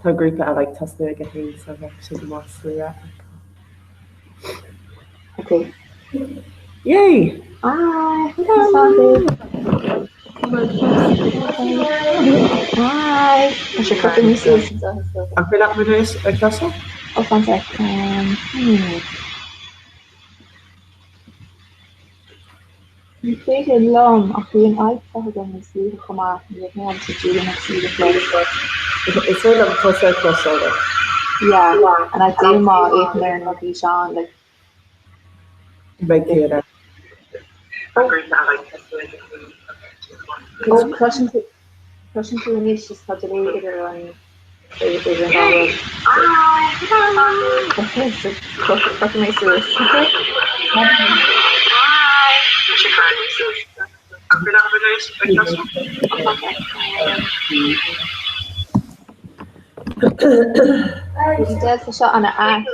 Tá grúpa eile ag tosnú ag a haon so bheadh sé go maith slua a fheiceáil. Ok. Yay! Bye! Bye! Tá sé curtha níos suas anseo is dócha. An féidir leat muid a chloisteáil? Oh, fan sec. Hmm. Ní féidir liom ach bhí an iPod agam níos luaithe chomh maith, ní raibh mé ábalta Julian agus Aoibh a chlos. Is féidir liom tusa a chloisteáil though. Yeah, and I do má fhéachann ar an fhíseán like. Beidh tú in ann. Oh, cloiseann tú, cloiseann tú anois is tá delay idir an idir an dá rud. Okay, so crochfaidh mé suas. Bhí deis seo ana ait.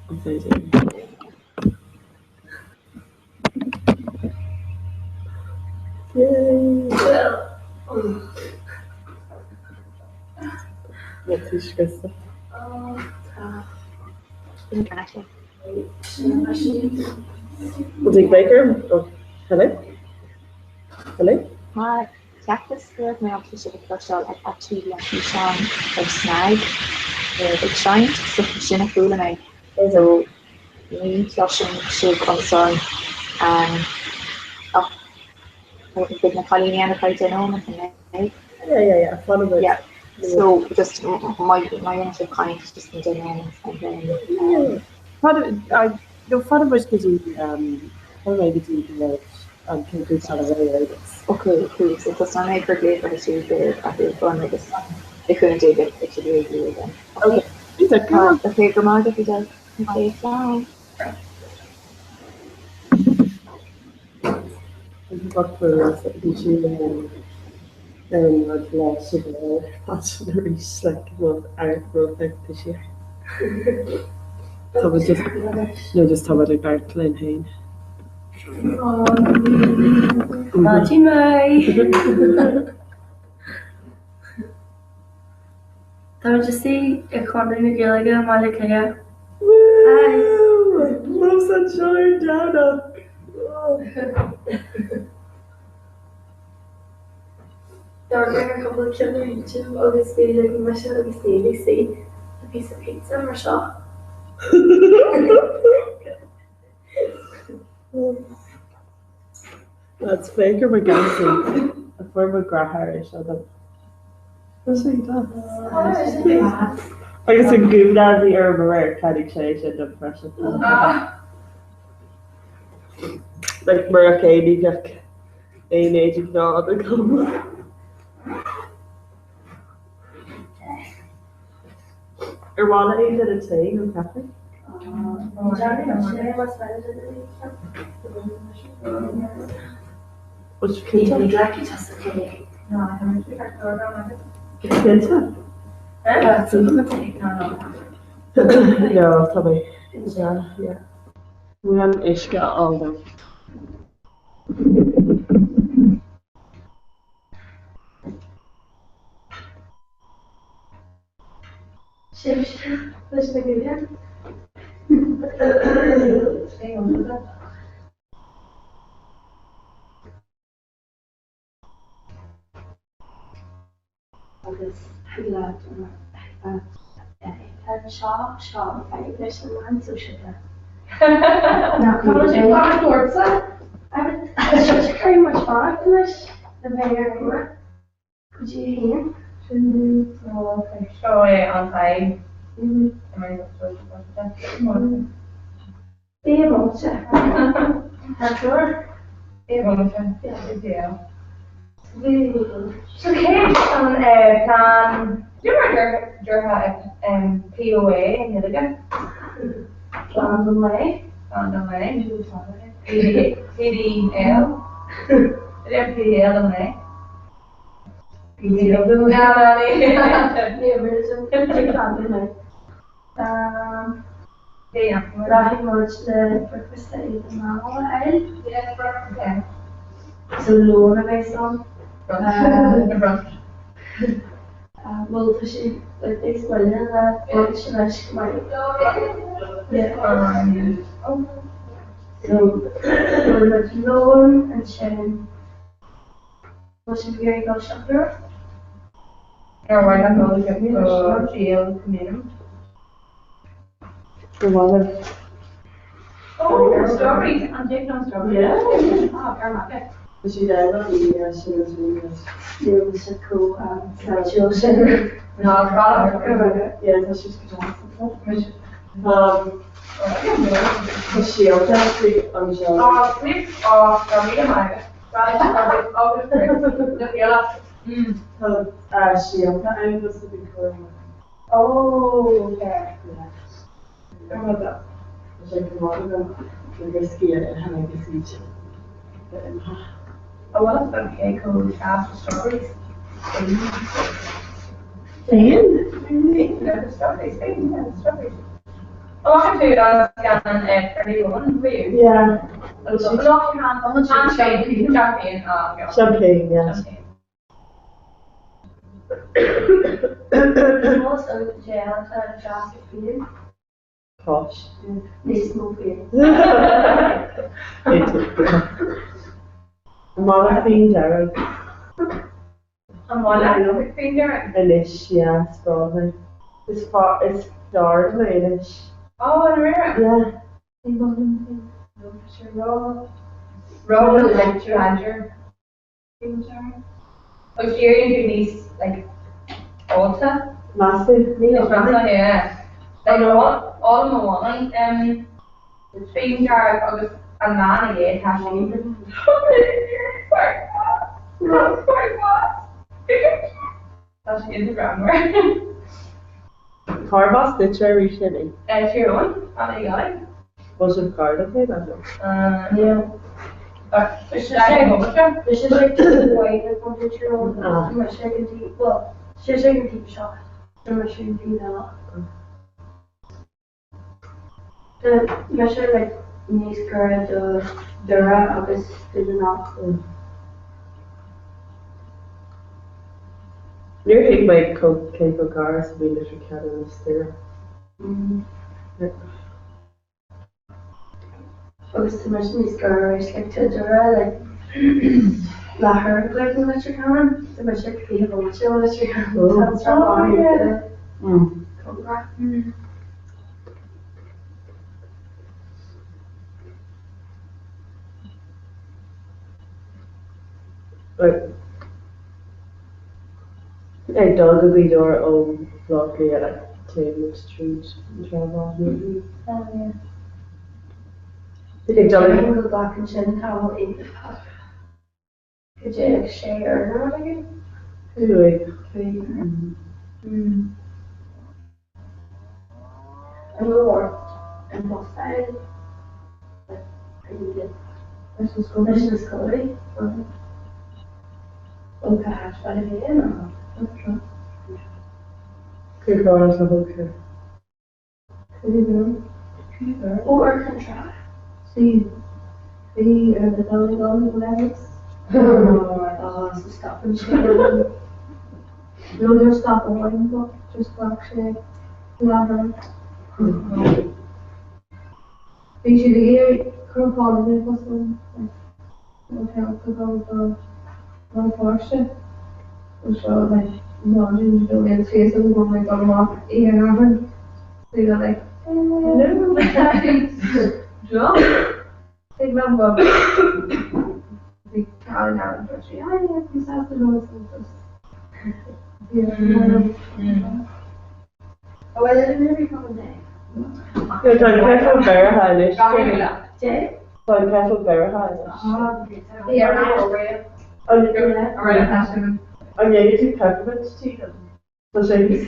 An féidir? Yay! Tú scriosta. Bhfuil tú ag glaoch orm? Oh, hello? Hello? Hi, Cheapas go raibh mé ábalta sibh a chloisteáil ach actually bhí an físeán ar snag ag seinnt so sin a chuala mé so ní chloisim sibh ansan ach beidh na cailíní ann ar feadh 10 nóiméad an mbeidh? Yeah, yeah, yeah, fanfaidh muid. Yeah, so just má dhéanann sibh caint just in 10 nóiméad and then um, No, fanfaidh muid go dtí fanfaidh mé go dtí go mbeidh an chéad ghrúpa eile réidh agus. Ok, cool, so tosnóidh mé ag cur glaoch orthu siúd ar athrú bun agus le cúnamh Dé beidh siad réidh luath then. Ok, iontach, go raibh. Ok, go raibh maith agat Adele. Ok, slán. Bhí sí ar an rud le Siobhán ansin arís like mo tá sí Tá muid just no just tá muid ag labhairt linn féin. Maidin mhaith! Tá muid istigh ag Conradh na Gaeilge i mBaile Átha Cliath. Woo! Liomsa anseo ar an Domhnach! D'amharc mé ar chúpla ceann ar YouTube agus bhí like mise agus Dave ag suí le píosa pizza mar seo. Lads, féach ar mo gheansaí. Fuair mo dheartháir é seo dom. Tá sé go deas. Agus an gúna a bhí orm aréir, cheannaigh sé é sin dom freisin. Like murach é ní bheadh aon éide ná agam. Ar mhaith le aon duine tae nó caife? Cinnte? No, tá mé. Yeah. Bhí an uisce a fháil dom. Sibhse leis na gutha. Agus thig leat an seo seo an fadhb leis an meán sóisialta. Nach bhfuil sé fanacht ortsa agus seo caithfidh muid fanacht anois le bheith ar an gcomhar. Go dtí a haon. Seo é an fadhb. Bí i mbailte. Tá clár. Bí i mbailte. So cé an plean Cad é mar déarfá POA i nGaeilge? Plean don lae. Plean don lae. PDL. PDL don lae. PDL don lae. Ní Rachaidh muid le bricfeasta ag do mhamó a fháil. So lón a bheas ann. Bhuel tá sé like níos moille ná brunch anois go maith. Yeah. So gheobhaidh muid lón ansin. Bhfuil sibh ag iarraidh dul siopadóireacht? Ar mhaith leat dul go Cill Communum? Go mhaith libh. Oh, strawberries! An dtig liom strawberries? Yeah! Ah, go raibh maith agat. Tá siad ar na daoine sin an tríú. Níl mise chomh sláintiúil sin. Ná, is breá liom strawberries. Yeah, tá siad go deas. Tá síolta istigh anseo. Ah, snoop! Ah, go raibh míle maith agat. Tá síolta ann agus bhí cur Oh, okay. Tá sé go maith agam na brioscaí a ithe agus iad imithe. An bhfuil fhios agat cé chomh deas le strawberries? Féin? Strawberries, féin, yeah, strawberries. An bhfaca tú an scannán Pretty Woman riamh? Yeah. Champagne, champagne, ah, Champagne, yeah. Champagne. Más agus gel atá deas le fíon. Posh. Níos mó fíon. An maith leat fíon dearg? An maith leat fíon dearg? Anois, yeah, is breá liom é. Is is fearr liom é anois. Oh, an réir? Yeah. Ní maith liom fíon. Tá sé ró ró láidir. Fíon dearg. Agus éiríonn tú níos like ólta. Meas tú? Níos measa, yeah. Like ólaim amháin fíon dearg agus an lá ina dhiaidh tá sé Tá sé iontach greannmhar. Cárb as duit arís, Amy? Tír Eoghain, Anna Uí Dhálaigh. Bhfuil sibh gar le chéile? Níl. Tá mise like níos gaire do Dhoire agus do Dún Níor thuig mé cé chomh gar is a bhí Leitir Ceanainn is Doire. Agus tá mise níos gaire arís like tá Doire like leathuair an chloig ó Leitir Ceanainn, tá mise like 20 bomaite ó Leitir Ceanainn. Tá an Srath Bán cóngarach. Ag dul go Gaoth Dobhair ó Bhaile Átha Cliath like téann muid tríd an tSrath Bán. Ag dul go nglacann sin tamall iontach fada. Go dtí like sé uair nó rud éigin? Cúig. An bhfuil ort an bus a fháil leis na scoláirí? Ó cá háit Baile Bhéarra nó? Cúig uair as na hóige. Ó ar an trá? Bhí ar na dóigh dom go leis. Á, so stopann sé. No níor stop amháin but just ghlac sé leathuair. Bhí siad ag iarraidh cur fáilte cosúil like hotel go dul do an pháiste ó seo like ná sin do aon fios agam go bhfuil mé ag dul amach oíche Shathairn so you know like eh Tig liom go bhí cailín ann dúirt sí ah yeah bhí sásta dul so just bhí Oh well it'll never come a day. Tá an ceifeal beirithe anois. Dé? Tá an ceifeal beirithe anois. An ndéanfaidh tú peppermint tea dom? Tá sé níos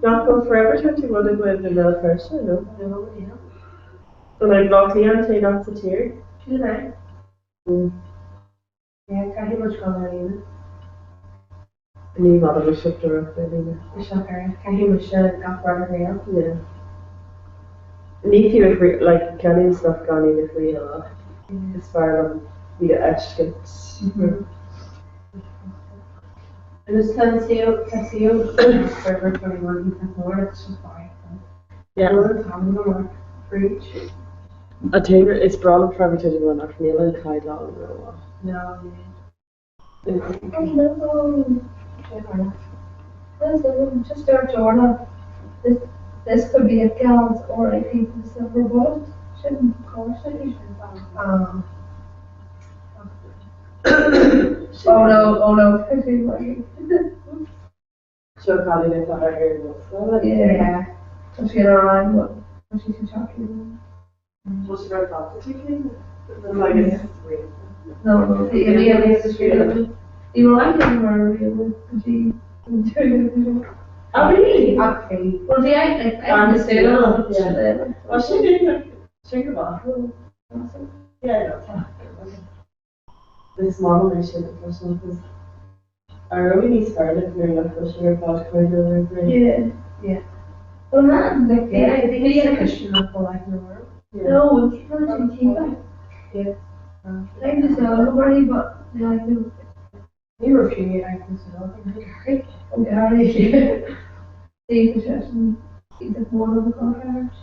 Nach bhfuil Forever 21 agaibh i mBéal Feirste, nó? No, níl. An é Baile Átha Cliath an t-aon áit sa tír? Sin é. Yeah, caithfidh muid dul ar líne. Ní maith liom an siopadóireacht ar líne. Is ea, caithfidh mise gach rud a thriail. Yeah. Ní fiú a thriail, like, ceannaím stuff gan iad a thriail ach is fearr liom iad a fheiscint. Agus tá an suíomh, tá suíomh Forever 21 iontach mór agus sin fáidh. Yeah. Bhfuil an t-am go maith fríd? An t-aon rud, is breá liom Forever 21 ach níl an caighdeán rómhaith. No, níl. Just dúirt Orla this this could be it gals RIP to the silver bullet. Sin cóiste í sin. Oh no, oh no, tá sé Seo cailín atá ar an ollscoil. Yeah. Tá sí ar an but tá sí sa teach. Bhfuil sí ar fad sa teach? Agus No, no, bhí Bhí mar mar go dtí an deireadh. Oh really? Ach bhí. Well, bhí like Yeah. Well, sin sin go maith. Yeah, no, tá. Is maith liom é sin a chloisteáil cos éireoidh níos fearr libh nuair nach bhfuil sibh ar fad cairdiúil roimh ré. Yeah. Yeah. Well, man, like, Yeah, yeah, bhí an ciste nach bhfuil ag na world. No, it's not in TV. Yeah. Like the silver, but like the Ní raibh sí ag na silver, Gary. oh, Gary. See the session, see the one of the contract.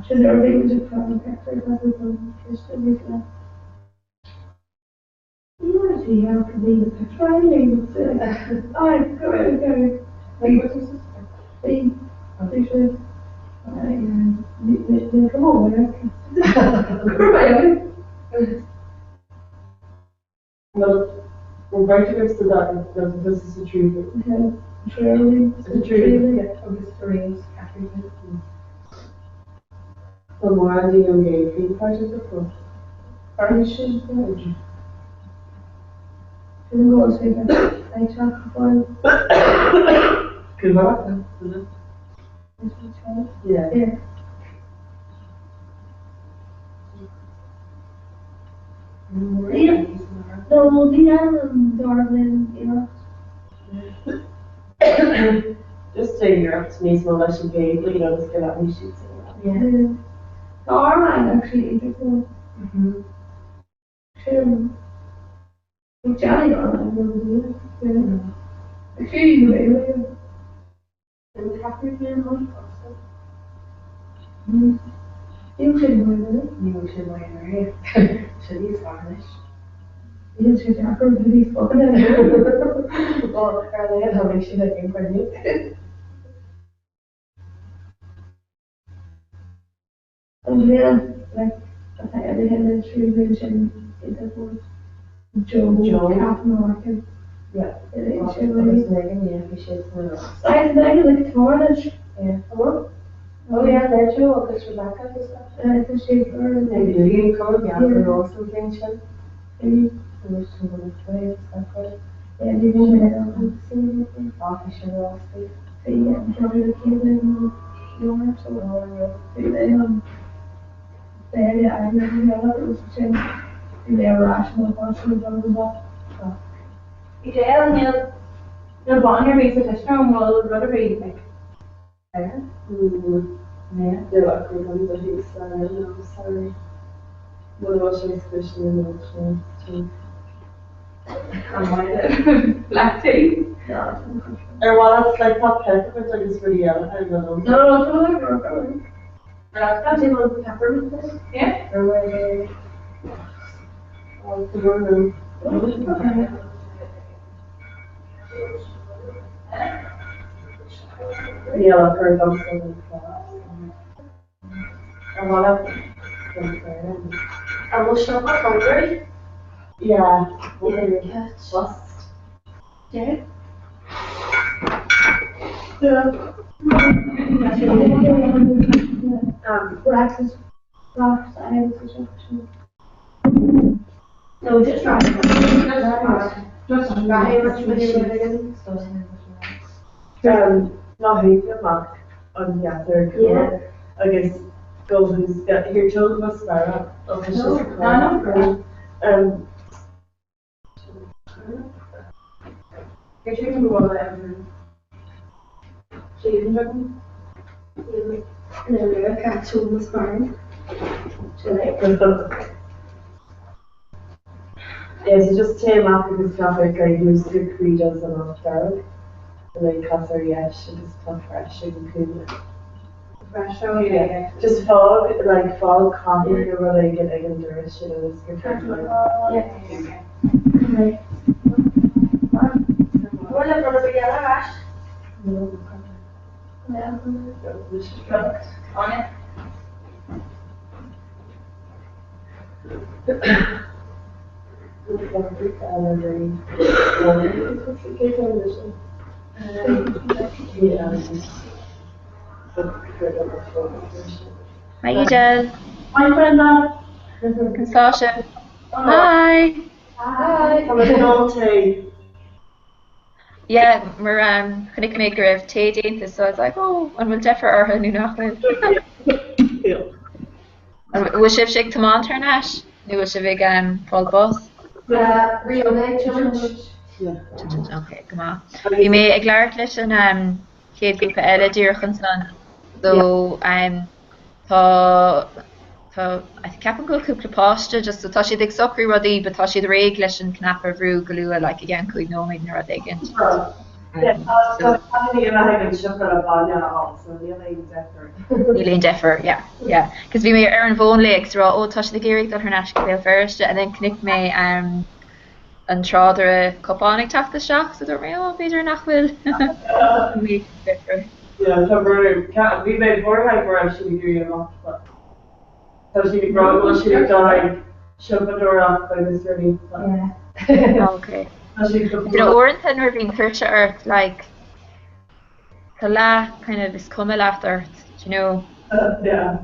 Should there be a problem picture that we can just do You want to see how could be the picture I mean, it's I go go. Like, what's your sister? They they should they come over. Well, we're about to go to that this is the truth. Truly, The truth. Yeah, agus Therese, Catherine. Well, more Andy and Gay being part of the club. Furnish. I talk about Good luck. Yeah. Yeah. Yeah. No, the Darwin, you know. Just stay Europe to níos mó leis an gcéad you know, go lean siad Yeah. The Armagh actually is a Sure. Johnny Armagh, yeah. Actually, you know. And Catherine man on also. You should know. Ní raibh sé mar an Sin níos fearr You should have heard these spoken. Well, ar leid tha sin ag an chuine. And then, like, I everything is true vision is a word. Joe, Joe. Captain America. Yeah. It is Agus really. Megan, yeah, bhí sé san I think like Tornish. Yeah. Hello? Oh yeah, there Joe agus Rebecca agus stuff. It's a shaper. Bhí cum geall an sin. Yeah, Agus sin go play stuff. they won't Á sin rástaí. Yeah, probably the kid in Europe, so they they I remember it was just they were rational person blah blah Bhí déal níl níl ban ar bhí sa tuisne an bhfuil rud ar bith like there. Yeah. They're like, we're going to be sorry, no, sorry. One of us is pushing in the too. An mhaith Black tea. blah. Or well, that's like pop peppermint agus rudaí eile I don't know. No, no, no, no. Do you want peppermint? Yeah. Or where Oh, the room. Yeah, like her thumbs in the class. Or well, that's I will shop at Hungary. Yeah. Yeah. Bust. Yeah. Yeah. Breakfast, breakfast, I was a junction. No, just right. Just right. Ná hé amach an gheatar Yeah. Agus go here tóg mo spara agus um, Yeah, so just téigh amach agus cas ar clé thuas go Creedos an Allt Dearg and then cas ar dheis agus tá Fresh ag an cúinne. Fresh, oh yeah, yeah. Just fág like fág cathaoir nó rud éigin ag an doras sin agus gur féidir like Yeah, okay. Bhfuil rud ar bith eile ar ais? No. Áine? Hi Edel. Hi Brenda. Conas tá sibh? Hi. Hi. Tá mé ag ól tae. Yeah, mar chonaic mé go raibh tae déanta so I was like, oh, an bhfuil deifir orthu nó nach bhfuil? An bhfuil sibhse ag tiomáint thar n-ais nó bhfuil sibh ag fáil bus? Ríona ag tiomáint. Ok, go maith. Bhí mé ag labhairt leis an chéad ghrúpa eile díreach ansan so tá tá ceapaim go bhfuil cúpla páiste just so tá siad ag socrú rudaí but tá siad réidh leis an cnaipe a bhrú go luath like i gceann 5 nóiméad nó rud éigin. Yeah, tá tá cailíní a bheith ag an siopa le bainne a fháil so níl aon deifir. Níl aon deifir, yeah, yeah. Cos bhí mé ar an bhfón léi agus ag rá oh tá siad ag iarraidh dul thar n-ais go Béal Feirste and then chonaic mé um, an trádaire cupán ag teacht isteach so dúirt mé oh b'fhéidir nach bhfuil méid deifir. Yeah, tá brú. Bhí mé buartha go raibh siad ag iarraidh amach but tá siad ag rá go bhfuil siad ag dul ag siopadóireacht agus rudaí but Yeah. Okay. tá siad go You know, uaireanta nuair a bhíonn tuirse ort like tá leath kind of is cuma leat ort, do you know? Yeah.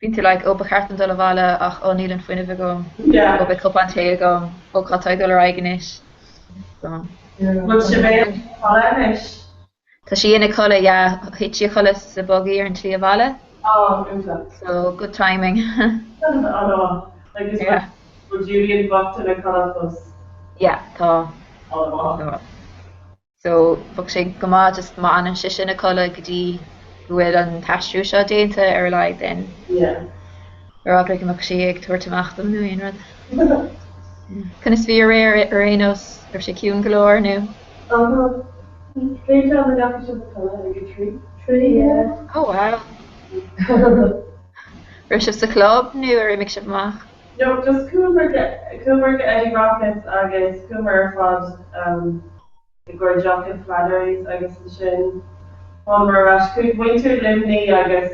Bíonn tú like oh ba cheart dom dul abhaile ach oh níl an fuinneamh agam, Yeah. oh beidh cupán tae agam, oh cá tá ag dul ar aghaidh anois. So. Bhfuil Sinéad ina codladh anois? Tá sí ina codladh, yeah. Thit sí a chodladh sa buggy ar an tslí abhaile. Oh, iontach. So, good timing. An-mhaith. Agus Yeah. bhfuil Julian bocht ina codladh fós? Yeah, tá. An-mhaith. Tá. So, bheadh sé go maith just má fhanann sise ina codladh go dtí go bhfuil an t-aistriú seo déanta ar a laghad then Yeah. ar eagla go mbeadh sí ag tabhairt amach dom nó aon rud. Conas bhí aréir ar aon nós? Raibh sé ciúin go leor nó? Uh-huh. Cén t-am a ndeachaigh sibh a chodladh ag a trí? Trí, yeah. Oh wow. Raibh sibh sa chlub nó ar imigh sibh amach? No, just chuamar go, chuamar go Eddie Rockets agus chuamar ar fad um, i gcomhair deoch i Flannery's agus ansin thánamar ar ais. Chuaigh muintir Luimnigh agus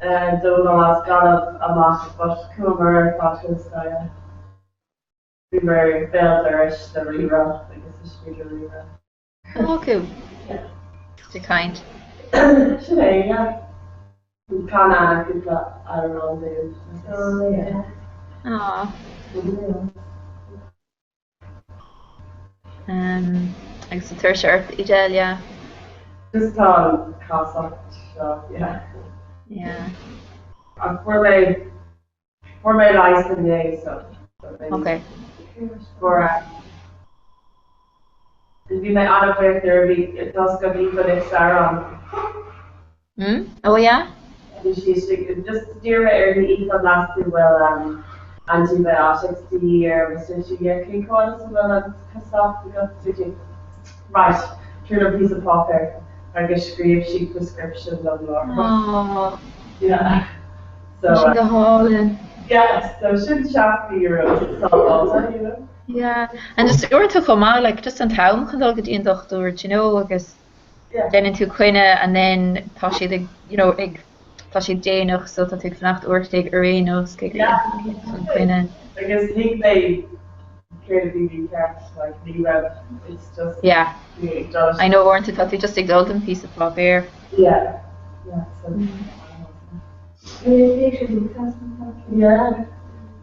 eh, Dónal as Gaillimh amach but chuamar ar fad chun scoile. Bhíomar béal dorais le ríomhaire agus istigh le ríomhaire. Oh, cool. Just ag caint. Sin é, yeah. Chan Anna cúpla amhrán dúinn. Oh, yeah. Aw. Um, agus an tuirse ort, Edel, yeah. Just tá an chasacht seo, yeah. Yeah. Ach fuair mé Fuair mé leigheas inné so Ok. Fuair Bhí mé an-bhuíoch nuair a bhí toisc go bhí chonaic Sarah an. Mm? Oh yeah? Bhí sí istigh just d'iarr mé uirthi Aoife meas tú bhfuil um, antibiotics de dhíth ar agus dúirt sí yeah cén fhad is a bhfuil an chasacht agat dúirt sí right tabhair dom píosa páipéir agus scríobh sí prescription dom láithreach. Aww. Yeah. Tá So sin go hálainn. yeah, so sin €60 sábháilte, you know. Yeah, and just uaireanta chomh maith, like just an t-am chun dul go dtí an dochtúir, do you know, agus Yeah. déanann tú coinne and then tá siad ag, you know, ag, tá siad déanach so tá tú ag fanacht uair déag ar aon nós cé gur Yeah. an coinne. Agus thuig mé céard a bhí mícheart, like ní raibh, it's just Yeah, bhí ag dul I know uaireanta tá tú just ag dul don phíosa páipéir. Yeah, yeah, so. Yeah.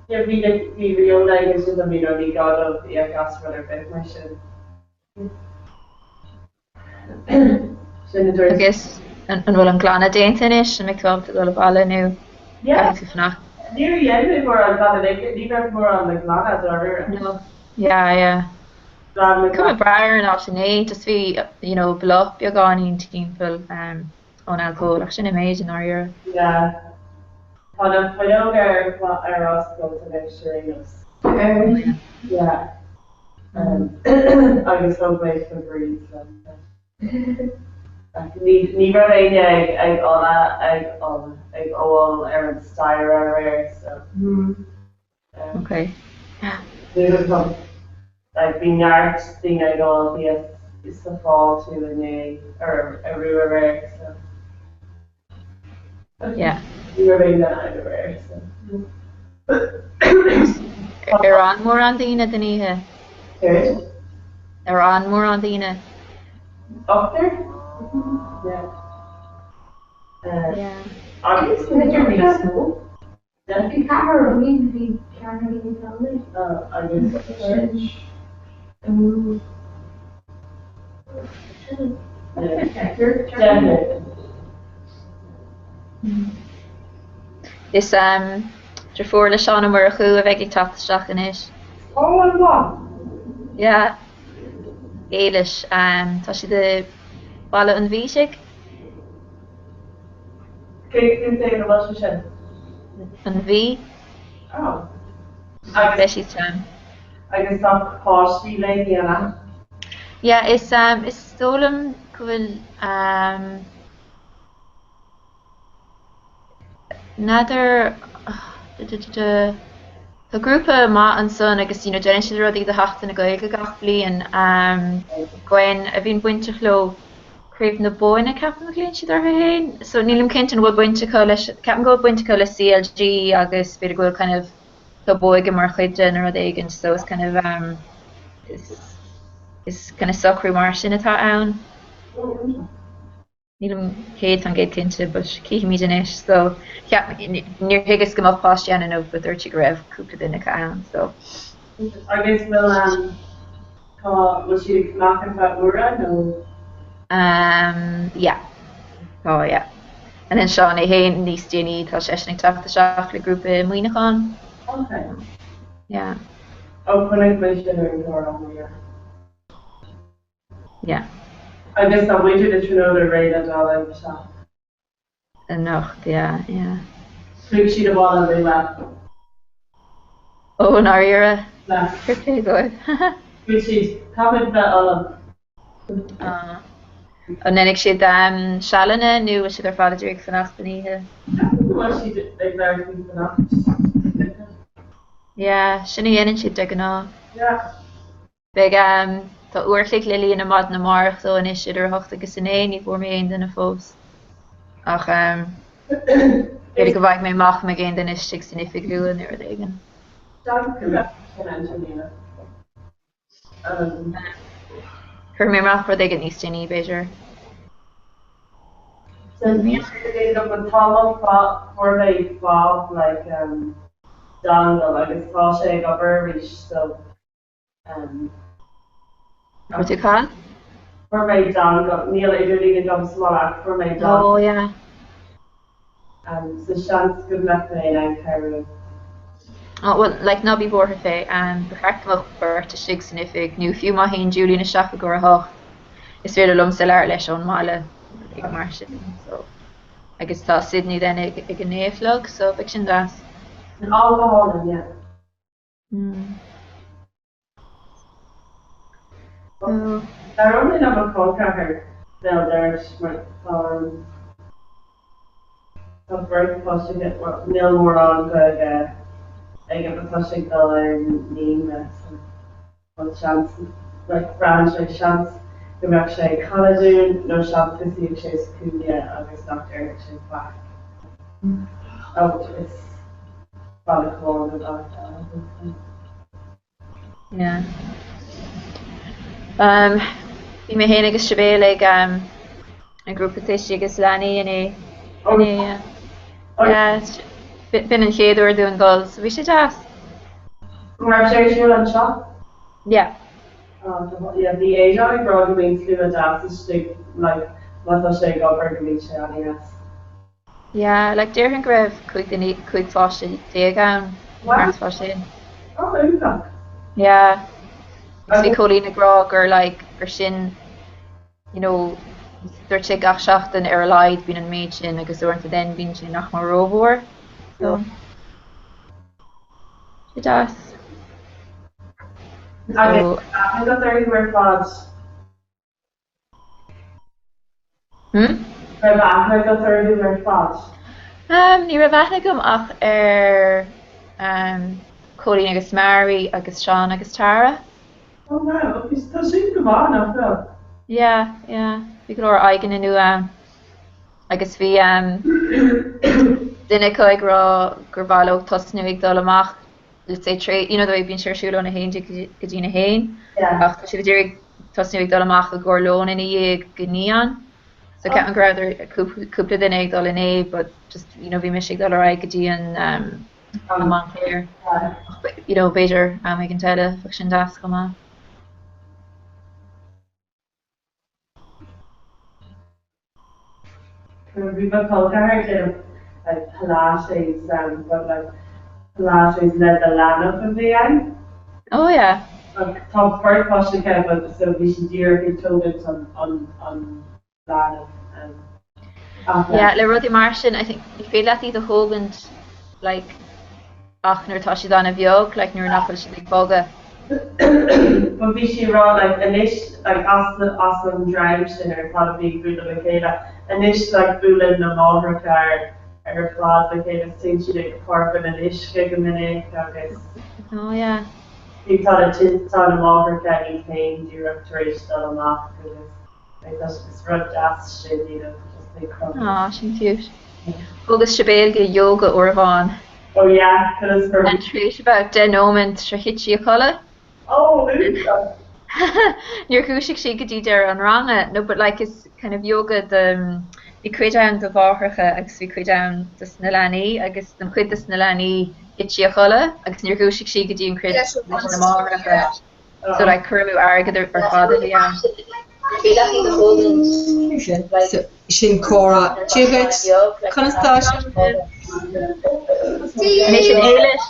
Yeah, bhí bhí Ríona agus sin you know, ní gá dóibh íoc as rud ar bith mar sin. Sin a dúirt. Agus An bhfuil an glanadh déanta anois? An mbeidh tú ábalta dul abhaile nó Yeah. caithfidh tú fanacht? Níor dhein mé mórán glanadh, like, ní raibh mórán le glanadh dáiríre. No. Yeah, yeah. Glan le Cuma glan. breá ar an áit inné, just bhí, you know, boladh beagáinín timpeall um, ón alcól ach sin an méid i ndáiríre. Yeah. Tá na fuinneoga ar ar oscailt anois ar aon nós. Oh yeah. Yeah. Um, agus thug mé Febreze liom. Ní ní raibh éinne ag ag ola ag ola ag ól ar an staighre aréir so. Okay. Like bhí neart daoine ag ól thíos sa fáiltiú inné or arú aréir so. Yeah. Ní raibh aon duine ann aréir so. Ar fhan mórán daoine don oíche? Céard? Ar fhan mórán daoine? Ochtar? Yeah. Yeah. Agus B'fhéidir níos mó. Bhí ceathrar againn, bhí ceathrar againn Agus sin. Deichniúr. Is deirfiúr le Seán Ó Murchú a bheidh ag teacht isteach anois. Ó, an mhaith. Yeah. Éilis. Tá siad i Baile an Bhisigh. Cé contae ina bhfuil sé sin? An Mhí. Oh. Agus. Beidh sí ann. Agus tá páistí léi, an ea? Yeah, is is dóigh liom go bhfuil n'fheadar Tá grúpa maith ansan agus you know déanann siad rudaí do Sheachtain na Gaeilge gach bliain. Gwen a bhíonn bainteach leo, Craobh na Bóinne ceapaim a ghlaonn siad orthu féin. So nílim cinnte an bhfuil baint acu leis, ceapaim go bhfuil baint acu le CLG agus b'fhéidir go bhfuil kind of club óige mar chuid de nó rud éigin so is kind of is is kind of socrú mar sin atá ann. Nílim 100% cinnte but cífimid anois so cheap níor thuigeas go mbeadh páistí ann inniu but dúirt sí go raibh cúpla duine acu ann so. Agus bhfuil um tá bhfuil siad ag fanacht ar feadh uaire nó? Um yeah tá yeah. And then Seán é féin níos déanaí tá seisean ag teacht isteach le grúpa i Muineachán. Okay. Yeah. Ó chonaic mé sin ar an gclár ama yeah. Yeah. Agus tá muintir na Tríonóide réidh le dul ag isteach. Anocht, yeah, yeah. Chuaigh siad abhaile luath. Ó, i ndáiríre? Yeah. Fair play dóibh. Dúirt siad, caithfimid bheith ullamh. Ah. An ndéanfaidh siad sealanna nó bhfuil siad ar fad ag iarraidh fanacht an oíche? Ceapaim go bhfuil siad ag lorg fanacht. Yeah, sin a dhéanann siad de ghnáth. Yeah. Beidh, tá uair a chloig le líonadh maidin amárach dó anois idir 8 agus 9, ní bhfuair mé aon duine fós. Ach b'fhéidir go bhfaighidh mé amach an mbeidh aon duine istigh san oifig luath nó rud éigin. Seans go mbeadh sin ann tráthnóna. Cuirfidh mé amach rud éigin níos déanaí, b'fhéidir. So níl sé go dtéann but tá mo fuair mé fob like dongle agus tá sé ag obair arís so Fuair tú cad? Fuair mé dongle, níl idirlíon agam sa bhaile ach fuair mé dongle. Oh yeah. So seans go mbeadh mé in ann cabhrú. Oh well, like ná bí buartha fé, ba cheart go mbeadh beirt istigh san oifig nó fiú má théann Julian isteach i gcomhair a hocht, is féidir liomsa labhairt leis ón mbaile ag mar sin so. Agus tá Sydney then ag ag a naoi a chlog so beidh sin deas. Á go hálainn, yeah. Labhróidh mé le mo chol ceathar Béal Dorais mar tá tá beirt páiste aige, bhuel níl mórán Gaeilge aige but tá sé ag dul ar an naíonra so tá seans like braitheann sé seans go mbeadh sé ag canadh dúinn nó seans go suífeadh sé sa chúinne agus nach déarfadh sé faic. Oh is bealach amháin nó bealach eile. Yeah. Um, bhí mé féin agus Sibéal ag um, an grúpa tuistí agus leanaí inné. Inné, yeah. Yeah, b'in an chéad uair dúinn dul, so bhí sé deas. An raibh sé ar siúl anseo? Yeah. Yeah, bhí Aidan ag rá go mbíonn slua deas istigh like má tá sé ag obair go mbíonn sé an-deas. Yeah, like déarfainn go raibh 15 duine, 15 pháiste ann, thart fá sin. Oh, iontach. Yeah. Agus bhí Cóilín ag rá gur like gur sin you know dúirt sé gach seachtain ar a laghad bíonn an méid sin agus uaireanta then bíonn sé nach mór rómhór. So sé deas. Agus aithne agat orthu ar fad? Hmm? Raibh aithne agat orthu ar fad? Um, ní raibh aithne agam ach ar um, Cóilín agus Mary agus Seán agus Tara. Oh wow, ok, so tá sin go maith, nach bhfuil? Yeah, yeah, bhí go leor aghaidheanna nua ann. Agus bhí um, duine acu ag rá gur mhaith leo tosnú ag dul amach let's say tré, you know the way bíonn sé ar siúl óna 11 go dtí na haon, ach tá siad ag iarraidh tosnú ag dul amach i gcomhair lón ina dhiaidh go naoi an. So ceapaim go rabhadar cúpla duine ag dul inné but just you know bhí mise ag dul ar aghaidh go dtí an um, an Montclair. Ach you know b'fhéidir am éigin eile bheadh sin deas chomh maith. Bhí mo chol ceathar ag déanamh like Pilates um but like Pilates le do leanbh a bhí ann. Oh yeah. Ach tá beirt pháiste aici but so bhí sí díreach ag tógaint an an an leanbh um ach like. Yeah le rudaí mar sin I think ní féidir leat iad a thógaint like ach nuair atá siad an-bheag, like nuair nach bhfuil siad ag bogadh. But bhí sí ag rá like anois like as na as an dream sin ar fad a bhí ag bualadh le chéile, anois like buaileann na máithreacha ar ar fad le chéile is téann siad ag Páirc an Fhionnuisce go minic agus Oh yeah. bhí tá na tá na máithreacha iad féin díreach tar éis dul amach agus Is rud deas sin, you know, just ag cruthú. Aw, sin cute. Thógas Sibéal go yoga uair amháin. Oh yeah, conas gur. And tar éis about 10 nóiméad sure thit sí a codladh. Oh, iontach! Níor dhúisigh sí go dtí deireadh an ranga, no but like is kind of yoga do, bhí cuid ann do mháithreacha agus bhí cuid ann dos na leanaí agus don chuid dos na leanaí thit sí a codladh agus níor dhúisigh sí go dtí an chuid leis na máithreacha. So like cur amú airgid ar fad a bhí ann. Sin comhrá. Dia dhuit, conas tá sibh? Anois an Éilis.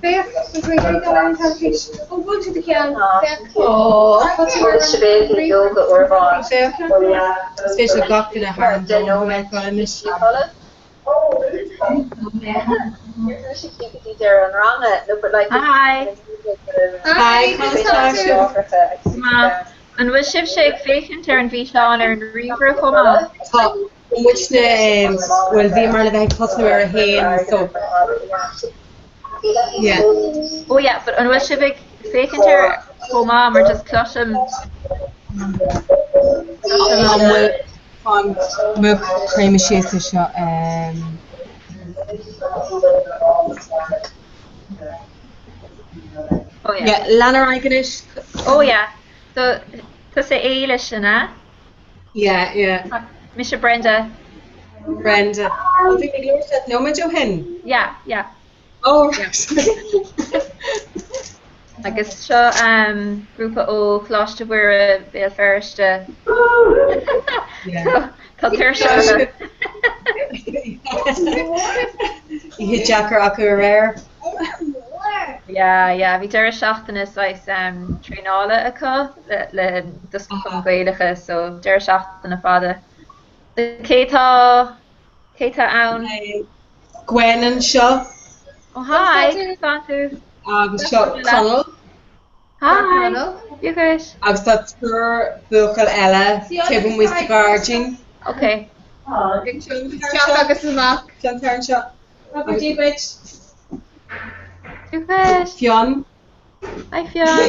Féach, tá tú ag dul ar an teilifís. Ó, bhuail tú do cheann. Féach. Féach. Is féidir le gach duine thar an domhan a fheiceáil anois. Hi. Hi, conas tá sibh? Maith. An bhfuil sibhse ag féachaint ar an bhfíseán ar an ríomhaire chomh maith? Tá. Muidne, bhuel, bhíomar le bheith ag tosnú ar a haon, so, yeah. Oh yeah, but an bhfuil sibh ag féachaint air chomh maith mar just cloisim, cloisim An bhfuil, fan, múch, cuirfidh mé síos é seo, em. Oh yeah. Yeah, lean ar aghaidh anois. Oh yeah, so tusa Éilis, an ea? Yeah, yeah. Mise Brenda. Brenda. Oh, bhí mé ag labhairt leat nóiméad ó shin. Yeah, yeah. Oh, right. Agus seo um, grúpa ó Choláiste Mhuire Béal Feirste. Yeah. Tá tuirse orthu. Oíche deacair acu aréir. Yeah, yeah, bhí deireadh seachtaine saghas um, traenála acu le, le dos na cumainn Gaelacha, so deireadh seachtaine fada. Cé tá, cé tá ann? Gwen anseo. Oh hi, conas tá tú? Agus seo Conall. Hi, Dia dhuit. Agus tá triúr buachaill eile taobh amuigh sa ghairdín. Ok. Isteach agus amach. Fionn tar anseo. Dia dhuit. Dia dhuit. Fionn. Hi Fionn.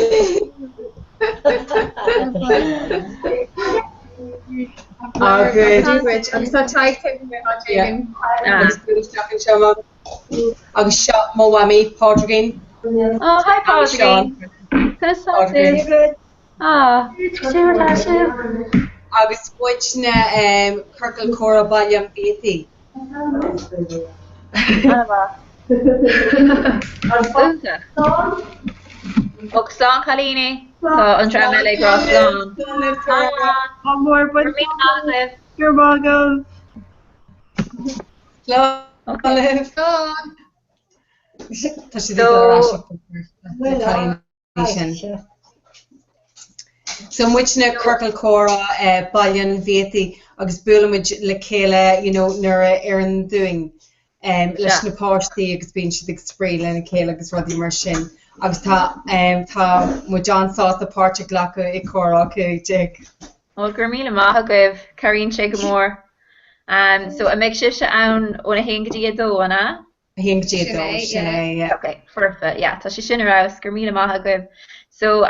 Agus. Dia dhuit. Agus tá Tadhg taobh amuigh áit éigin. Agus isteach anseo. Agus seo mo mhamaí, Pádraigín. Oh, hi Pádraigín. Conas tá tú? Ah, cad é mar atá sibh? Agus muidne Ciorcal Comhrá Baile an Bhiataigh. Ach slán cailíní, tá an dream eile ag rá slán. Ádh mór Go raibh míle maith agaibh. Go raibh maith agaibh. Slán libh. Tá siad ag dul ar ais na cailíní sin. So muidne Ciorcal Comhrá Baile an Bhiataigh agus buailimid le chéile you know nuair a oireann dúinn leis na páistí agus bíonn siad ag spraoi lena chéile agus rudaí mar sin agus tá tá muid an-sásta páirt a ghlacadh i Comhrá 15. Bhuel, go raibh míle maith agaibh, cabhraíonn sé go mór. So, an mbeidh sibhse ann ón 1 go dtí 2, an ea? 1 go dtí 2, sin é, yeah. Ok, foirfe, yeah, tá sé sin ar fheabhas, go raibh míle maith agaibh. So,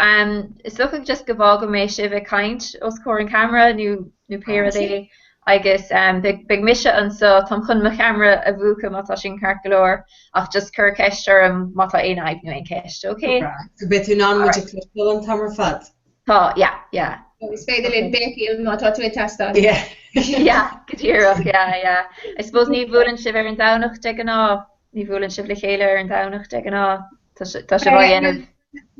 is dócha just go bhfágfaidh mé sibh ag caint os comhair an cheamara nó nó pé rud é agus beidh mise anseo, táim chun mo cheamara a mhúchadh má tá sin ceart go leor ach just cuir ceist orm má tá aon fhadhb nó aon cheist, ok? So beidh tú in ann muid a chloisteáil an t-am ar fad? Tá, yeah, yeah. Is féidir linn béicíl má tá tú ag teastáil. Yeah. Yeah, go díreach, yeah, yeah. I suppose ní bhuaileann sibh ar an Domhnach de ghnáth, ní bhuaileann sibh le chéile ar an Domhnach de ghnáth. Tá tá sibh á dhéanamh.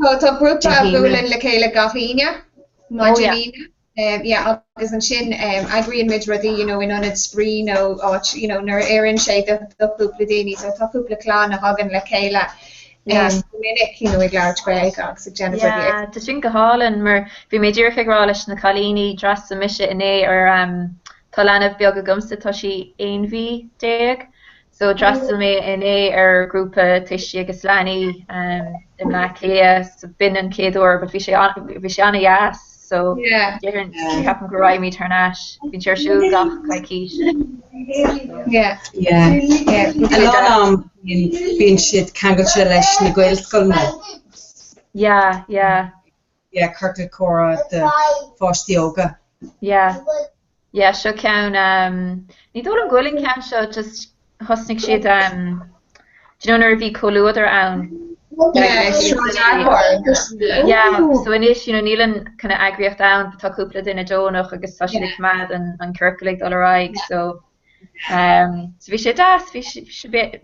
Tá tá grúpa a bhuaileann le chéile gach Aoine, maidin Aoine. Yeah, agus ansin eagraíonn muid rudaí, you know, in ionad spraoi nó áit, you know, nuair a oireann sé do do chúpla daoine. So tá cúpla clann a thagann le chéile go minic, you know, ag labhairt Gaeilge agus ag déanamh rudaí. Yeah, tá sin go hálainn mar bhí mé díreach ag rá leis na cailíní, d'fhreastail mise inné ar, tá leanbh beag agamsa, tá sí 11 mhí, So d'fhreastail mé inné ar ghrúpa tuistí agus leanaí i mBleá Cliath, so b'in an chéad uair but bhí sé bhí sé an-dheas so déarfainn ceapaim go raghaimid thar n-ais. Bíonn sé ar siúl gach coicís. Yeah. Yeah. A lán am bíonn siad ceangailte leis na Gaelscoileanna. Yeah, yeah. Yeah, ciorcal comhrá do pháistí óga. Yeah. Yeah, seo ceann, ní dóigh liom go bhfuil an ceann seo just thosnaigh siad, do you know nuair a bhí Comhluadar ann? Yeah, Yeah, so anois, you know, níl an kind of eagraíocht ann, but tá cúpla duine deonach agus tá siad ag coimeád an, an ciorcal ag dul ar aghaidh, so, so bhí sé deas, bhí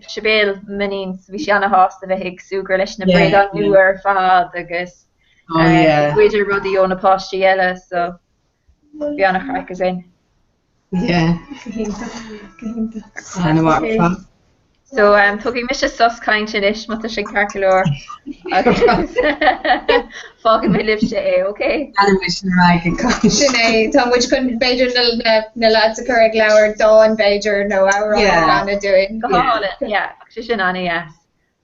Sibéal, m'iníon, so bhí sí ana-shásta bheith ag súgradh leis na bréagáin nua ar fad agus Oh yeah. ag goid rudaí ó na páistí eile, so bhí an-chraic againn. Yeah. Go hiontach, go hiontach. An-mhaith ar fad. So tógfaidh mise sos cainte anois má tá sé ceart go leor agus fágfaidh mé libhse é, ok? Leanfaidh muid ar aghaidh ag caint. Sin é, tá muid chun b'fhéidir na, na lads a chur ag labhairt dán b'fhéidir nó amhrán a Yeah. chanadh dúinn. Go hálainn, yeah, sé sin an-dheas.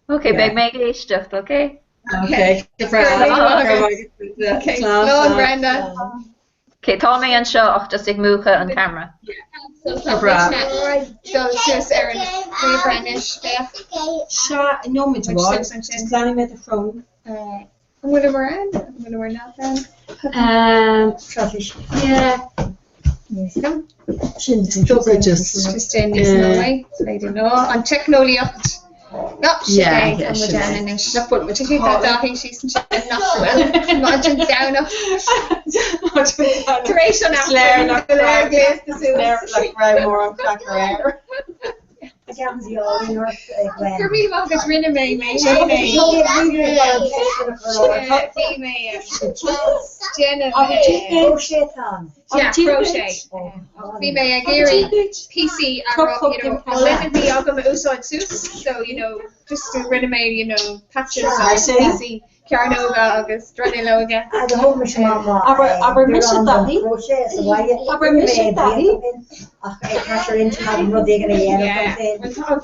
Ok, beidh mé ag éisteacht, ok? Ok, go breá. Ok, slán Brenda. Ok, tá mé anseo ach just ag múchadh an camera. Go breá. Dul suas ar an ríomhaire anois, féach. Sea, nóiméad amháin, just leanfaidh mé do shrón. An bhfuileamar ann? An bhfuileamar nach ann? Yeah. Sin just. Just déan níos mó é, is féidir nó an teicneolaíocht. No, sin é, tá muid ann anois. Nach bhfuil muid Tá Dáithí síos ansin nach bhfuil. Maidin Domhnach. Tar éis an Aifrinn go léir gléasta suas. Nach raibh mórán craic air. Go raibh míle maith agat, rinne mé mé féin é. Bhí mé déanamh Yeah, crochet. Bhí mé ag iarraidh píosaí a raibh, you know, an linen a bhí agam a úsáid suas, so, you know, just rinne mé, you know, patches agus píosaí cearnóga agus dronuilleoga. Abair mise Daithí. Abair mise Daithí.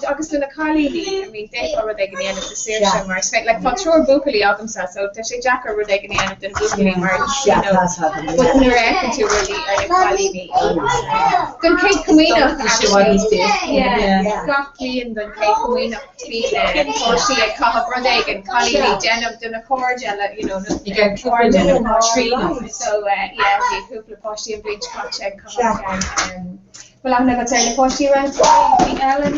Agus do na cailíní, I mean, d'fhéadfá rud éigin a dhéanamh do Saoirse mar is féidir, like, tá triúr buachaillí agamsa so tá sé deacair rud éigin a dhéanamh do na buachaillí mar, you know, but nuair a fheiceann tú rudaí ar na cailíní don Chéad Chomaoineach actually, yeah, gach bliain don Chéad Chomaoineach bíonn páistí ag caitheamh rud éigin, cailíní déanamh do na cairde le, you know, na cairde na páistí. So yeah, bhí cúpla páistí an bhliain seo caite ag caitheamh ceann. Bhfuil aithne agat ar na páistí a rinne? Bhí Ellen.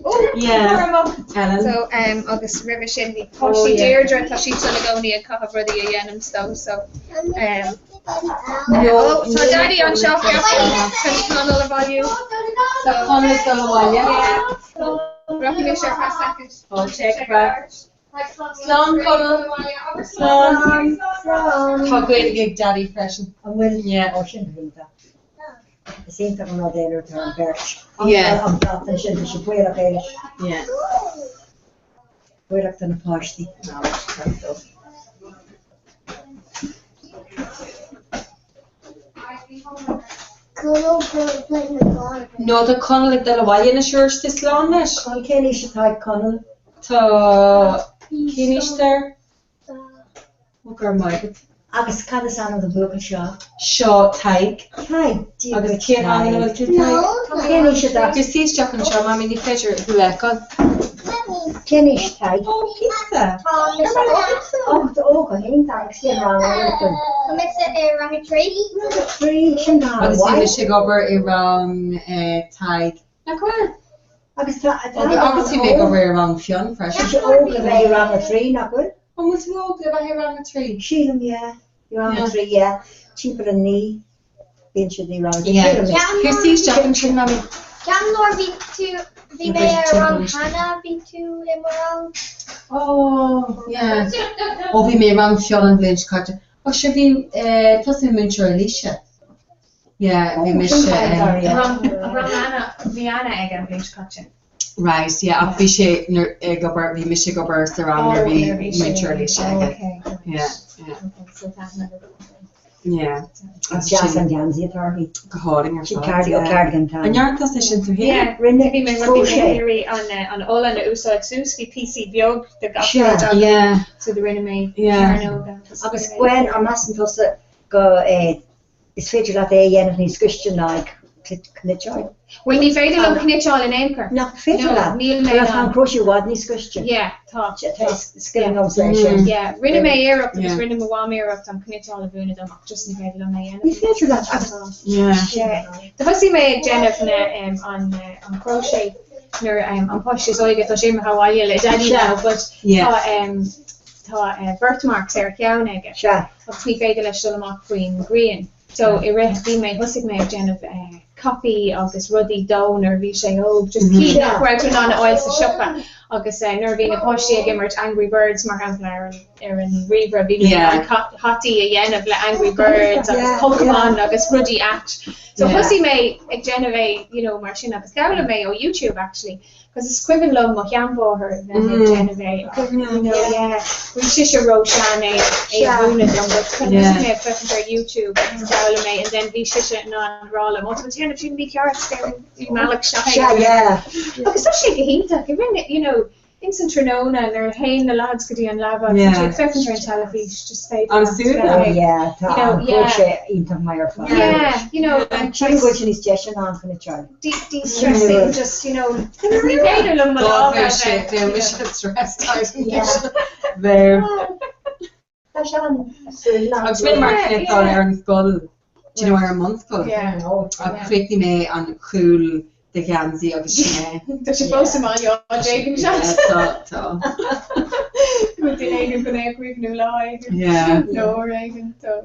Ó, Yeah, Ellen. So um, agus roimhe sin bhí páistí Deirdre, tá siad san i gcónaí ag caitheamh rudaí a dhéanaim so so um, No, tá Daddy anseo chun Conall a bhailiú. Tá Conall ag dul abhaile. Rachaidh mise ar feadh soicind. Fáilte go Slán Conall. Slán. Tá Gaeilge ag Daddy freisin. An bhfuil? Yeah. Ó sin go hiontach. Is iontach an rud é nuair atá an bheirt. Yeah. An brat ansin, tá sé baolach é leis. Yeah. Baolach do na páistí. No, tá Conall ag dul abhaile anois arís, tá slán leis. Conall, cén aois atá ag Conall? Tá, cén aois atá air? Ó, go raibh maith agat. Agus cad is ainm don bhuachaill seo? Seo Tadhg. Tadhg, Dia Agus duit, cén rang ina bhfuil tú, Tadhg? Cén aois atá? Here, suigh isteach anseo, Mamaí, ní féidir thú a fheiceáil. Cén aois, Tadhg? Ó, píosa. Ó, tá ó, go hiontach. Agus cén rang a bhfuil tú? Tá mise i rang a 3. Rang a 3, sin go Agus bhí han-mhaith. mise ag obair i rang Tadhg. Nach bhfuil? Agus tá Tadhg Agus bhí mé ag obair i rang Fionn Tá freisin. sé óg le bheith i rang a 3, nach bhfuil? An bhfuil tú óg le bheith i rang a 3? Sílim, yeah. I rang a Yeah. 3, yeah. Timpeall a 9 bíonn siad i rang a 3. Yeah. Sílim é. Here, suigh isteach ansin, Mamaí. Ceapaim nuair bhí tú, bhí mé i rang Hannah, bhí tú i mo rang. Oh, yeah. Ó, bhí mé i rang Fionn an bhliain seo caite. Ó, sure, bhí, eh, tusa múinteoir Alicia. Yeah, bhí mise Rang Anna, bhí Anna aige an bhliain seo caite. Right, yeah, ach bhí sé nuair ag obair, bhí mise ag obair sa rang nuair a bhí Ó, nuair a bhí sé. múinteoir Alicia Ó, aige. okay, right. Yeah, yeah. Okay, so tá aithne agat air. Yeah. Is deas an geansaí atá uirthi. Go hálainn ar Sin fad, cardi- yeah. cardigan tan. An ndearna tusa sin tú féin? Yeah, Rinne bhí mé bhí mé crochet. ag iarraidh an eh, an olann a úsáid suas, bhí píosaí beag de gach Sea. rud agam, Yeah. so do rinne mé Yeah. cearnóg agus Agus Gwen, an measann tusa go eh, Is féidir leat é a dhéanamh níos gaiste ná ag cniotáil. Bhuel, ní féidir liom cniotáil in aon chor. Nach féidir No, leat? níl mé Bhuel, in tá an ann. crochet i bhfad níos gaiste. Yeah, tá. Tá scil agamsa é sin. Yeah, rinne mé iarracht agus Yeah. rinne mo mham iarracht an cniotáil a mhúineadh dom ach just ní féidir liom é a dhéanamh. Ní féidir leat agus Yeah. Yeah. Do thosaigh mé ag déanamh na, um, an, uh, an crochet nuair, um, an páiste is óige, tá sé imithe abhaile le daddy Sea. now, but Yeah. tá, um, tá, uh, birthmarks ar a cheann aige. Sea. agus ní féidir leis dul amach faoin ghrian. So i rith, bhí mé, thosaigh mé ag déanamh capaí agus rudaí dó nuair a bhí sé óg, just cinn nach raibh tú in ann a fháil sa siopa agus nuair a bhí na páistí ag imirt Angry Birds mar shampla ar an ar an ríomhaire, bhí mé in ann hataí a dhéanamh le Angry Birds agus Pokémon agus rudaí ait. So thosaigh mé ag déanamh é you know mar sin agus d'fhoghlaim mé ó YouTube actually. Cos is cuimhin liom mo sheanmháthair a bheith ag déanamh é ach you know yeah bhí sise ró-shean é é a mhúineadh dom but kind of thosaigh mé ag féachaint ar YouTube agus d'fhoghlaim mé and then bhí sise in ann rá liom oh tá tú ag déanamh sin mícheart déan an bealach seo é agus tá sé go hiontach i rinne you know ins an tráthnóna nuair a théann na lads go dtí an leaba tá siad ag féachaint ar an teilifís just féidir An leat suaimhneas. bheith ag Yeah, tá you know an yeah crochet iontach maith ar fad. yeah you know and Sílim go bhfuil sé níos deise ná an chniotáil. de-stressing just you know ní féidir liom mo Dá lámha a bheadh sé, bheith bheadh you know. mise stressed out anois. Bheadh. Tá sé an-suaimhneach. Agus rinne mar Yeah, cniotáil yeah. ar an scoil, do you know, ar an mbunscoil. Yeah. Ach chríochnaigh mé an cúl de gheansaí agus sin é. Tá sé fós i mBaile Átha Cliath, Yeah, tá, tá. Go duine éigin go mbeadh cuimhniú lá éigin. Yeah. Nó uair éigin, so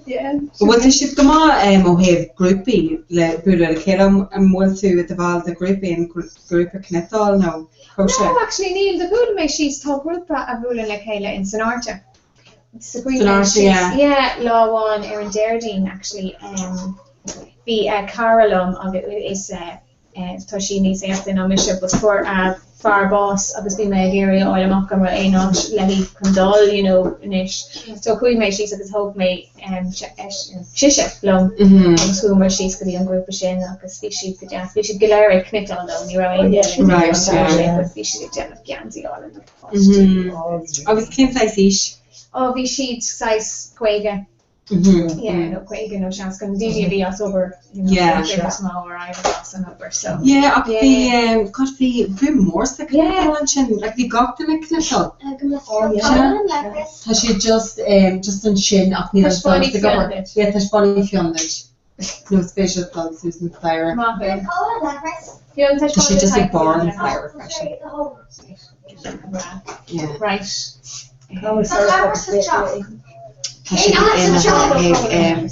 yeah. An bhfuil sibh go maith ó thaobh grúpaí le bualadh le chéile? An bhfuil tú i do bhall de ghrúpa, aon ghrúpa cniotáil nó crochet? No, actually níl. Do bhuail mé síos, tá grúpa a bhuaileann le chéile in Sonairte. So chuaigh mé Sonairte, síos, yeah. yeah, lá amháin ar an Déardaoin actually. Bhí cara liom agus is Tá sí níos aosta ná mise but fuair a fear bás agus bhí mé ag iarraidh a fháil amach an raibh aon áit léi chun dul you know anois. So chuaigh mé síos agus thóg mé sise liom agus chuamar síos go dtí an grúpa sin agus bhí siad go deas. Bhí siad go léir ag cniotáil though, ní raibh aon duine ag déanamh crochet but bhí siad ag déanamh geansaí álainn do pháistí. Agus cén saghas aois? Ó bhí siad saghas 50. Yeah, nó 50 nó 60, na daoine a bhí as obair, you know, Yeah. an chuid is mó ar éirigh as an obair, so. Yeah, ach Yeah. bhí, um, God, bhí bhí mór sa chniotáil ansin, like bhí gach duine ag cniotáil. Oh, yeah. Tá sé just, um, just ansin ach níl an Taispeánfaidh solas ag obair. Fionn duit. Yeah, taispeánfaidh Fionn duit. Nó is féidir dul suas an staighre. Maith thú. Fionn, Tá sé taispeáin just ag duit barr an Fionn. staighre freisin. Yeah. Right. Tá Tá siad imithe ag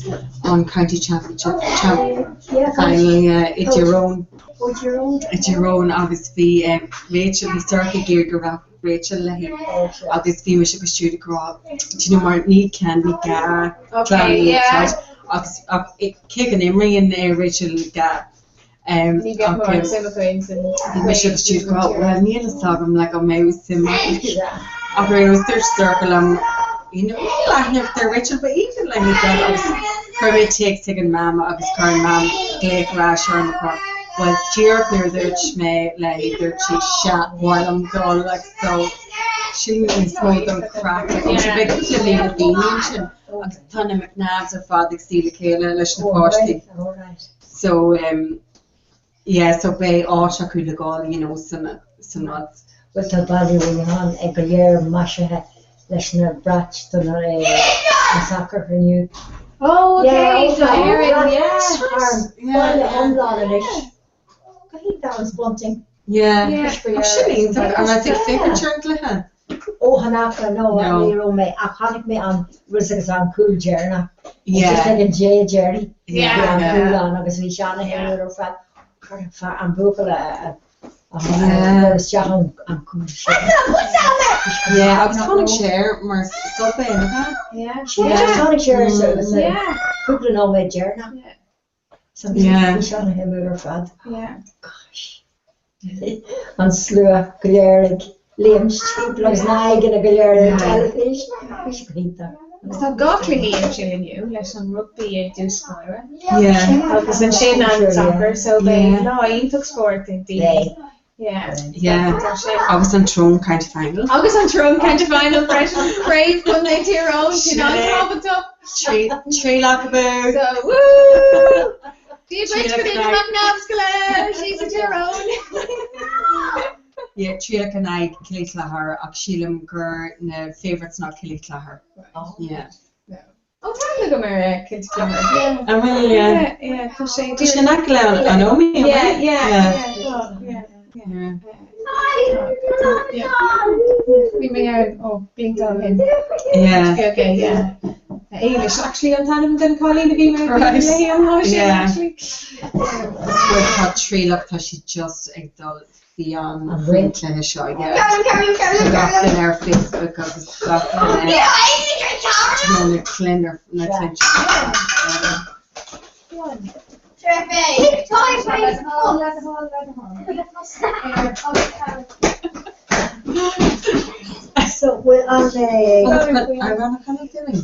an County Championship Final i dTír Eoghain. I dTír Eoghain agus bhí Rachel, bhí Sorcha ag iarraidh go raibh Rachel léi agus bhí mise agus Jude ag rá, do you know mar ní ceann, ní gá clann a úsáid agus ach cé go n-imríonn Rachel gá Ní bheadh mórán suim acu in san Bhí mise agus Jude ag rá, bhuel níl fhios agam like an mbeadh suim acu. Ach ar aon nós dúirt Sorcha liom, you know, níl aithne agat ar Rachel, ba aoibhinn léi dul agus chuir mé téacs chuig an mam agus chuir an mam glaoch ar ais orm ag rá, bhuel díreach nuair a dúirt mé léi dúirt sí sea, ba mhaith liom dul like so sin níos mó don chraic like an beidh cúpla míle daoine ansin agus tá na McNabs ar fad ag suí le chéile leis na páistí. So um yeah so beidh áit acu le dhul you know san san rud. Bhuel tá Baile Mhuineacháin ag go léir maisithe leis na brait don an sacar inniu. Oh okay so Éirinn yeah. Baile iomlán anois. Go hiontach an bunting. Yeah. Ach sin iontach. An raibh tú ag féachaint ar an gcluiche? Ó chan fhaca, no, ní raibh mé, ach chonaic mé an rud agus an cúl deireanach. Yeah. Just ag an dé deiridh. Yeah. Bhí an cúl ann agus bhí sé ana-shuimiúil ar fad. Chuir an fear, an buachaill a a chuir isteach an an cúl sin. Yeah, agus tháinig sé air mar sub é, nach ea? Yeah. Yeah, tháinig sé air sa sa cúpla nóiméad deireanach. So bhí sé ana-shuimiúil ar fad. Gosh. An slua go léir ag léimt timpeall agus na aghaidheanna go léir ar an teilifís. Bhí sé go hiontach. Agus tá dhá chluiche ansin inniu leis an rugbaí i dtús báire agus ansin an soccer so beidh lá iontach spóirt ag daoine. Yeah. Yeah. Agus an Tyrone County Final. Agus an Tyrone County Final freisin. Craobh Chontae Thír Eoghain, sin an-tábhachtach. Traolach abú. So, woo! Dia duit go dtí na McNabs go léir, síos i dTír Eoghain. Yeah, Traolach in aghaidh Killyclogher ach sílim gur na favourites ná Killyclogher. Yeah. Ó tá aithne agam ar Kiltyclogher. An bhfuil? Yeah, yeah, tá sé. Tá sé in aice le an Ómaigh, an bhfuil? Yeah, yeah, yeah, tá, yeah. Yeah. Bhí mé ann ó blianta ó shin. Yeah. Okay, okay, yeah. Éilish, actually, an t-ainm den cailín a bhí mé Right. léi an lá sin, Yeah. actually. Bhuel tá Traolach, tá siad just ag dul fiáin faoin chluiche seo. Tá gach duine ar Facebook agus gach duine nó na cinn ar na cinn. So bhfuil an Amhrán a chanadh dúinn?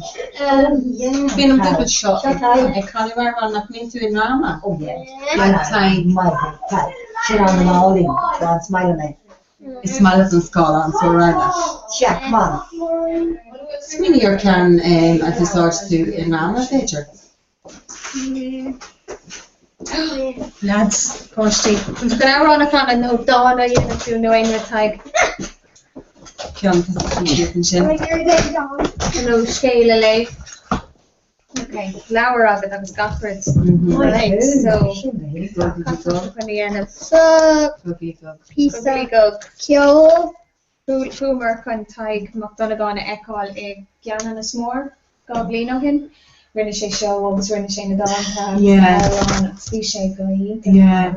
Bíonn an buachaill seo ag canadh amhrán nach mbíonn tú i ndráma. Oh yeah. Tadhg. Sin an álainn, is maith liom é. Is maith leat an scáileán, so ar aghaidh leat. Sea, come on. Smaoinigh ar cheann a d'úsáid tú i ndráma, b'fhéidir? Lads, páistí. An tú chun amhrán a chanadh nó dán a dhéanamh dúinn nó aon rud, Tadhg? Ceann thíos ansin. Nó scéal a léamh. Ok, leabhar agat agus gach rud. Right, so cad tá tú chun a dhéanamh? So, píosa ceoil. Chuamar chun Tadhg Mac Dhonnagáin a fheiceáil i gCeanannas Mór 2 bhliain ó shin. Rinne sé seó agus rinne sé na dánta agus na hamhráin agus bhí sé go hiontach.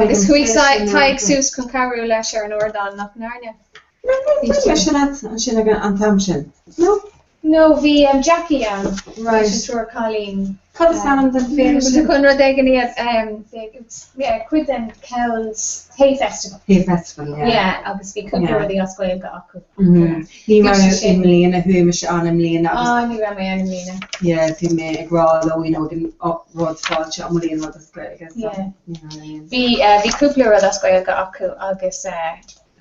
Agus chuaigh Tadhg suas chun cabhrú leis ar an ardán, nach ndearna? Bhí mise leat ansin ag an t-am sin. No? No, bhí Jackie ann. Right. Leis an triúr cailín. Cad is ainm don féile sin? Chun rud éigin iad, yeah, cuid den Kells Hay Festival. Hay Festival, yeah. Yeah, agus bhí cúpla rudaí as Gaeilge acu. Ní raibh i mbliana, chuaigh mise ann i mbliana agus. Ah, ní raibh mé ann i mbliana. Yeah, bhí mé ag rá leo, you know, ag an rud fáilte, an bhfuil aon rud as Gaeilge, so, Yeah. you know what I mean. Bhí, bhí cúpla rud as Gaeilge acu agus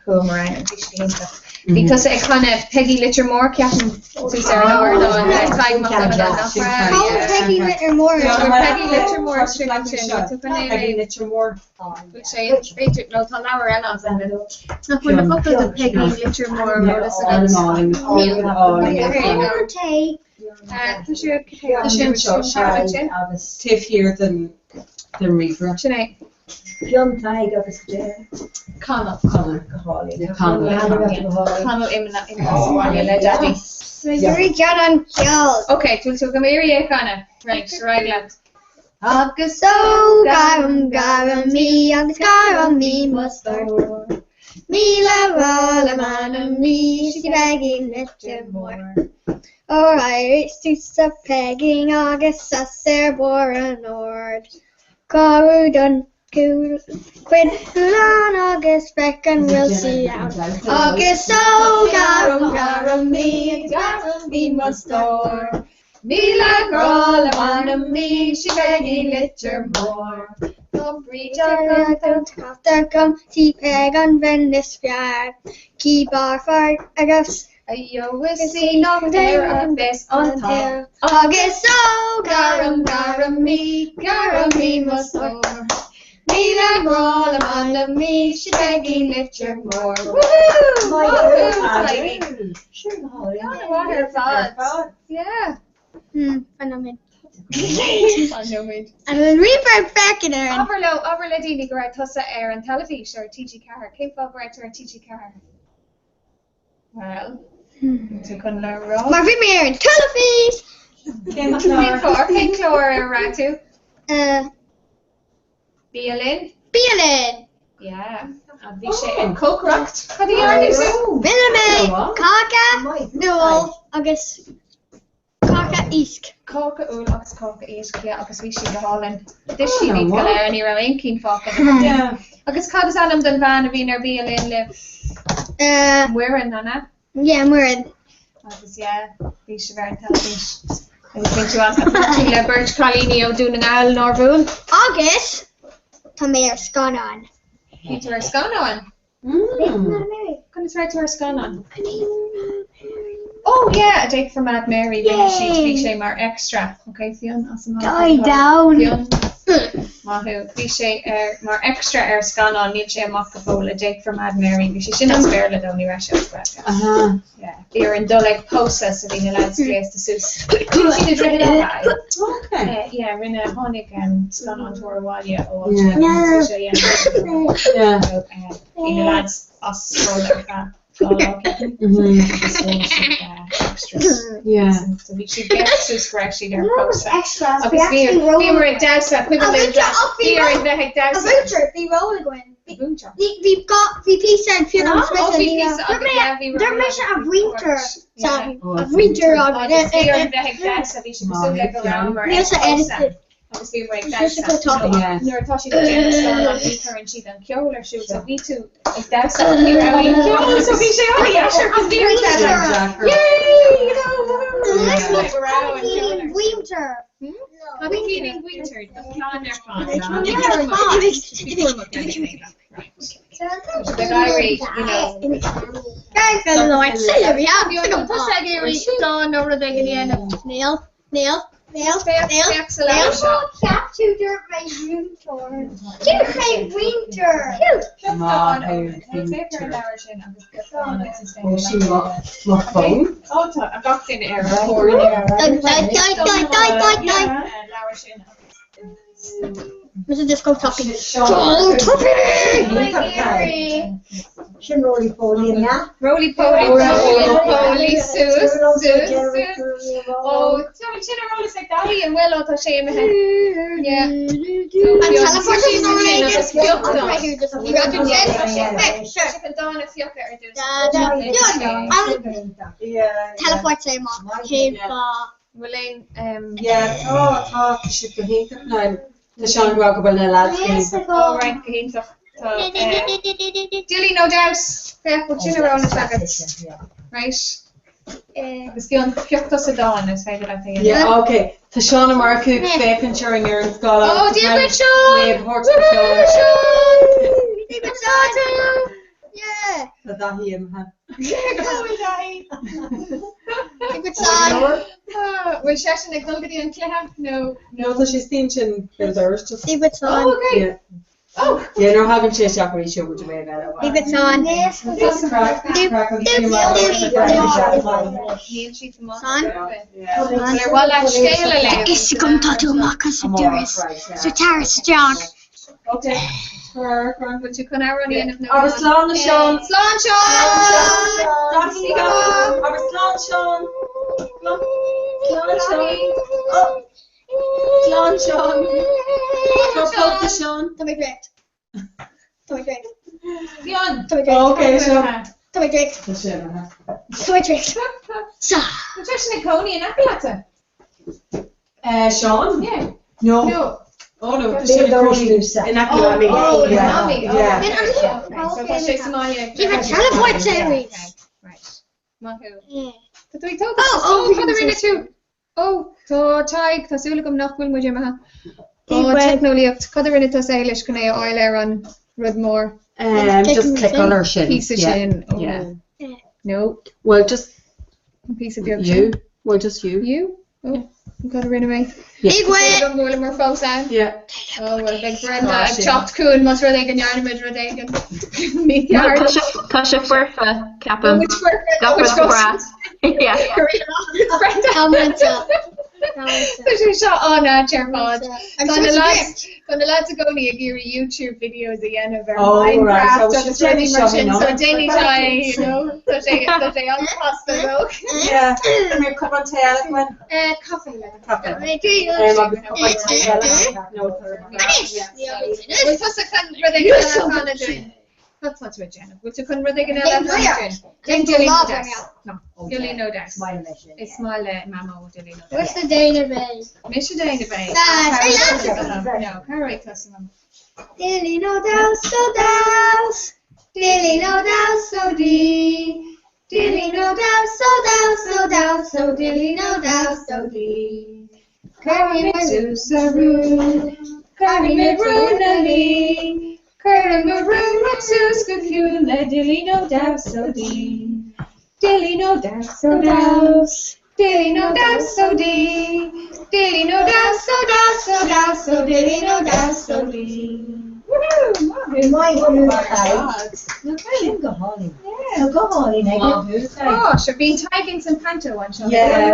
Chuamar ann, bhí sé iontach. Bhí tusa ag canadh Peigí Leitir Móir, ceapaim, suas ar an ardán le Tadhg Mac Dhonnagáin, nach raibh? Cá Peigí Leitir Móir? Peigí Leitir Mór sin ansin, bhfuil tú chun é a Peigí léamh? Leitir Móir. Bhfuil sé, b'fhéidir, nó tá leabhar eile agam. Nach bhfuil na focail do Peigí Leitir Mór ar eolas agat? Tá sé Tá sé anseo, taobh thiar den ríomhaire. Sin é. Fionn, Tadhg agus Dé. Conall. Conall. Go hálainn. Conall. Conall imithe sa bhaile le Daddy. Yuri ceann an ceol. Ok, bhfuil tú agam iarraidh é a chanadh? Right, ar aghaidh leat. Agus ó gairim gairim í agus gairim í mo stór. 1000 grá le m'anam í sí Peigín Leitir Móir. Ó éirigh suas a Pheigín agus suas ar barr an oird. Cá raibh don cuid cúlán agus féach an bhfuil sí ann. Agus ó gairim gairim í agus gairim í mo stór. 1000 grá le m'anam í sí Peigín Leitir Móir. Tá Bríd agam Tá cat agam sí Peig an bhean is fearr. Cibé fear agus a gheobhas í nach air a bheas an t-ádh. Agus ó Gairim gairim í gairim í mo stór. 1000 grá le m'anam í sí Peigín Leitir Móir. Woohoo! Maith thú, Tadhg. Sin go hálainn. An-mhaith ar fad. Yeah. Fan nóiméad. Fan nóiméad. An bhfuil ríomhaire féachaint ar an. Abair leo, abair le daoine go raibh tusa ar an teilifís, ar TG4. Cén fáth go raibh tú ar TG4? Well, tú chun le rá? Mar bhí mé ar an teilifís! Cén Cén clár? Cén clár ar raibh tú? Bia Linn? Bia Linn! Yeah. Bhí sé ag cócaireacht. Cad a dhearna tú? Rinne mé cáca úll agus cáca éisc. Cáca úll agus cáca éisc, yeah, agus bhí siad go hálainn. D'ith siad iad go léir, ní raibh aon cinn fágtha. Yeah. Agus cad is ainm don bhean a bhíonn ar Bia Linn libh? Muireann, an ea? Yeah, Muireann. Agus yeah, bhí sibh ar an teilifís. Agus bhí tú an tú le beirt cailíní ó Dún na nGall nár bhuail? Agus tá mé ar scannán. Bhí tú ar scannán? Conas raibh tú ar scannán? Oh yeah, A Date for Mad Mary, rinne siad, bhí sé mar extra. Ok, Fionn, as an Die down. Fionn, maith thú. Bhí sé ar, mar extra ar scannán, níl sé amach go fóill, A Date for Mad Mary. Bhí sé sin as Béarla though, ní raibh sé as Gaeilge. Aha. Yeah. Bhí orainn dul ag pósadh so bhí na lads gléasta suas. Rinne siad i Droichead Átha é. Ok. Yeah, rinne, tháinig scannántóir abhaile ó áit Yeah. eile agus bhí sé a dhéanamh. Yeah. So, bhí na lads as scoil ar feadh 2 lá ceapaim agus rinne siad extras. Yeah. So bhí siad gléasta suas go raibh siad ar pósadh. Extras. Agus bhí bhíomar ag damhsa, cuimhin linn bhí orainn bheith ag A damhsa. mhúinteoir, bhí ról againn. A mhúinteoir. Bhí bhí bhí píosa ag Fionn agus Oh, mise bhí ní píosa raibh. agat, yeah, bhí Dúirt ról mise a agat, bhí mhuintir. Yeah. A mhuintir Agus againn. bhí orainn bheith ag damhsa, bhí sé cosúil le go rabhamar Níl ag sé pósadh. edited. Agus bhíomar ag Níl sé damhsa. chomh topic. Yeah. Nuair atá siad ag déanamh scannán ní chuireann siad an ceol ar siúl, so bhí tú ag damhsa ach ní raibh aon ceol, so bhí sé an-dheas agus bhí orainn bheith like, Yay! You know, woohoo! Go raibh an ceol ar siúl. Mhuintir. Cad a chiallaíonn muintir? Do chlann ar fad. Ag éirí, you know. Tá ag éirí dán nó rud éigin a dhéanamh. Níl, níl, níl, Féach, níl. féach sa leabhar seo. Cheap tú dúirt mé múinteoir. Dúirt mé mhuintir. Pioc dán ó féach ar an leabhar sin agus pioc dán agus is Ó féidir sin leat. mo mo fón. Ó tá a gach duine ar an chóir. Dai, dai, dai, dai, dai, dai, dai. Leabhar sin agus. Mr. Disco Toppy. Seán. Ag Sin Roly Poly an ea? Roly poly, roly poly, suas, suas, suas. Ó, tá sin ar eolas ag Daithí an bhfuil ó tá sé imithe. Yeah. An teleport is an Sin agus pioc dán. Sure. Sin an dán a phiocadh ar dtús. Da, da, da. Yeah. Teleport sé amach. Cén fáth? Bhfuil aon Yeah, tá, tá, tá siad go hiontach now. Tá Seán ag rá go bhfuil na lads go hiontach. Ó, right, go hiontach. Tá Dilly no doubt. Féach, bhfuil sin ar eolas agat. Right. Agus Fionn, pioc tusa dán is féidir leat a dhéanamh. Yeah, okay. Tá Seán Ó Murchú ag féachaint orainn ar an scáileán. Ó, Dia duit, Seán! Léamh a thabhairt do Sheán. Seán! Dia duit, Seán! Yeah. Tá Daithí imithe. Go bhfuil Daithí? Dia duit, Seán. Bhfuil seisean ag dul go dtí an cluiche nó? No, tá sé istigh ansin béal dorais just. Dia duit, Seán. Oh, okay. Yeah. Oh! Yeah, nuair a thagann sé isteach arís seo muid away eile. Dia duit, Seán. Craic, craic agus bhí mar Níl siad go maith. Seán? Bhuel, ar mhaith leat scéal a léamh? Is agam tá tú amach as an doras. So tar isteach. Okay. Bhfuil tú chun amhrán a dhéanamh nó? Abair slán a Seán. Slán Seán! Abair slán Seán. Slán Seán. Slán Seán. Tá póta Seán. Tá mé great. Tá mé great. Fionn! Tá mé great. Okay, Seán. Tá mé great. Tá sé mar. Tá mé great. Sa. Tá seisean ag cónaí in aice leatsa. Seán? Yeah. No. No. Oh no, tá sé ag cónaí in aice le Mamaí. Oh, le Yeah. Mamaí. Oh, Yeah. okay. So tá sé sa mbaile. Give a teleport series. Right. Maith thú. Yeah. Tá tú ag tógáil. Oh, oh, Oh, cad a rinne tú? Oh, tá Tadhg, tá súil agam nach bhfuil muid imithe. Oh, teicneolaíocht. Cad a rinne tusa Éilis chun é a fháil ar an rud mór? Just click-áil air sin. Píosa Yeah. sin. Oh. Yeah. No. Well, just An píosa beag you. sin. Well, just you. You? Oh, cad a rinne mé? Yeah. Big way. Go bhfuil mar fós ann. Yeah. Oh, well, beidh Brenda Tá ag sin. teacht chugainn más rud é go ndearna muid rud éigin. Ní No, ceart. tá sé tá sé foirfe, ceapaim. Muid foirfe, Gach muid rud go breá. Yeah. Brenda. Tá muid seo. Tá sé seo an-ait ar fad. I'm Tá so na lads strict. tá na lads i gcónaí ag iarraidh YouTube videos a dhéanamh ar Oh, right. Minecraft So agus she's rudaí mar showing sin, so off. déanfaidh sé, you know, tá sé tá sé an-chasta dó. Yeah. Come here, come on, tail, come on. Caife le. Caife. Agus No, Bhfuil tusa chun rud éigin eile a chanadh dúinn? Cad tá tú ag déanamh? Bhfuil tú chun rud éigin eile a chanadh dúinn? Déan Dilín nó Deas. No, Dilín nó Deas. Is maith le Mamó Dilín nó Deas. What's the day of it? Mise déanamh é. Ah, No, cá tusa liom. Dilly no douse so douse. Dilly no douse so dee. Dilly no douse so douse so douse so dilly no douse so dee. Carry me Susaru, carry me Brunali, carry me Bruna Suska le dilly no douse so dee. Dilly no douse so douse, dilly no douse so dee. Dilly no douse so douse so douse so dilly no douse so dee. Woohoo! Maith thú, Tadhg. Sin go hálainn. Tá go hálainn aige. Oh, sure, bíonn Tadhg in san panto anseo. Yeah,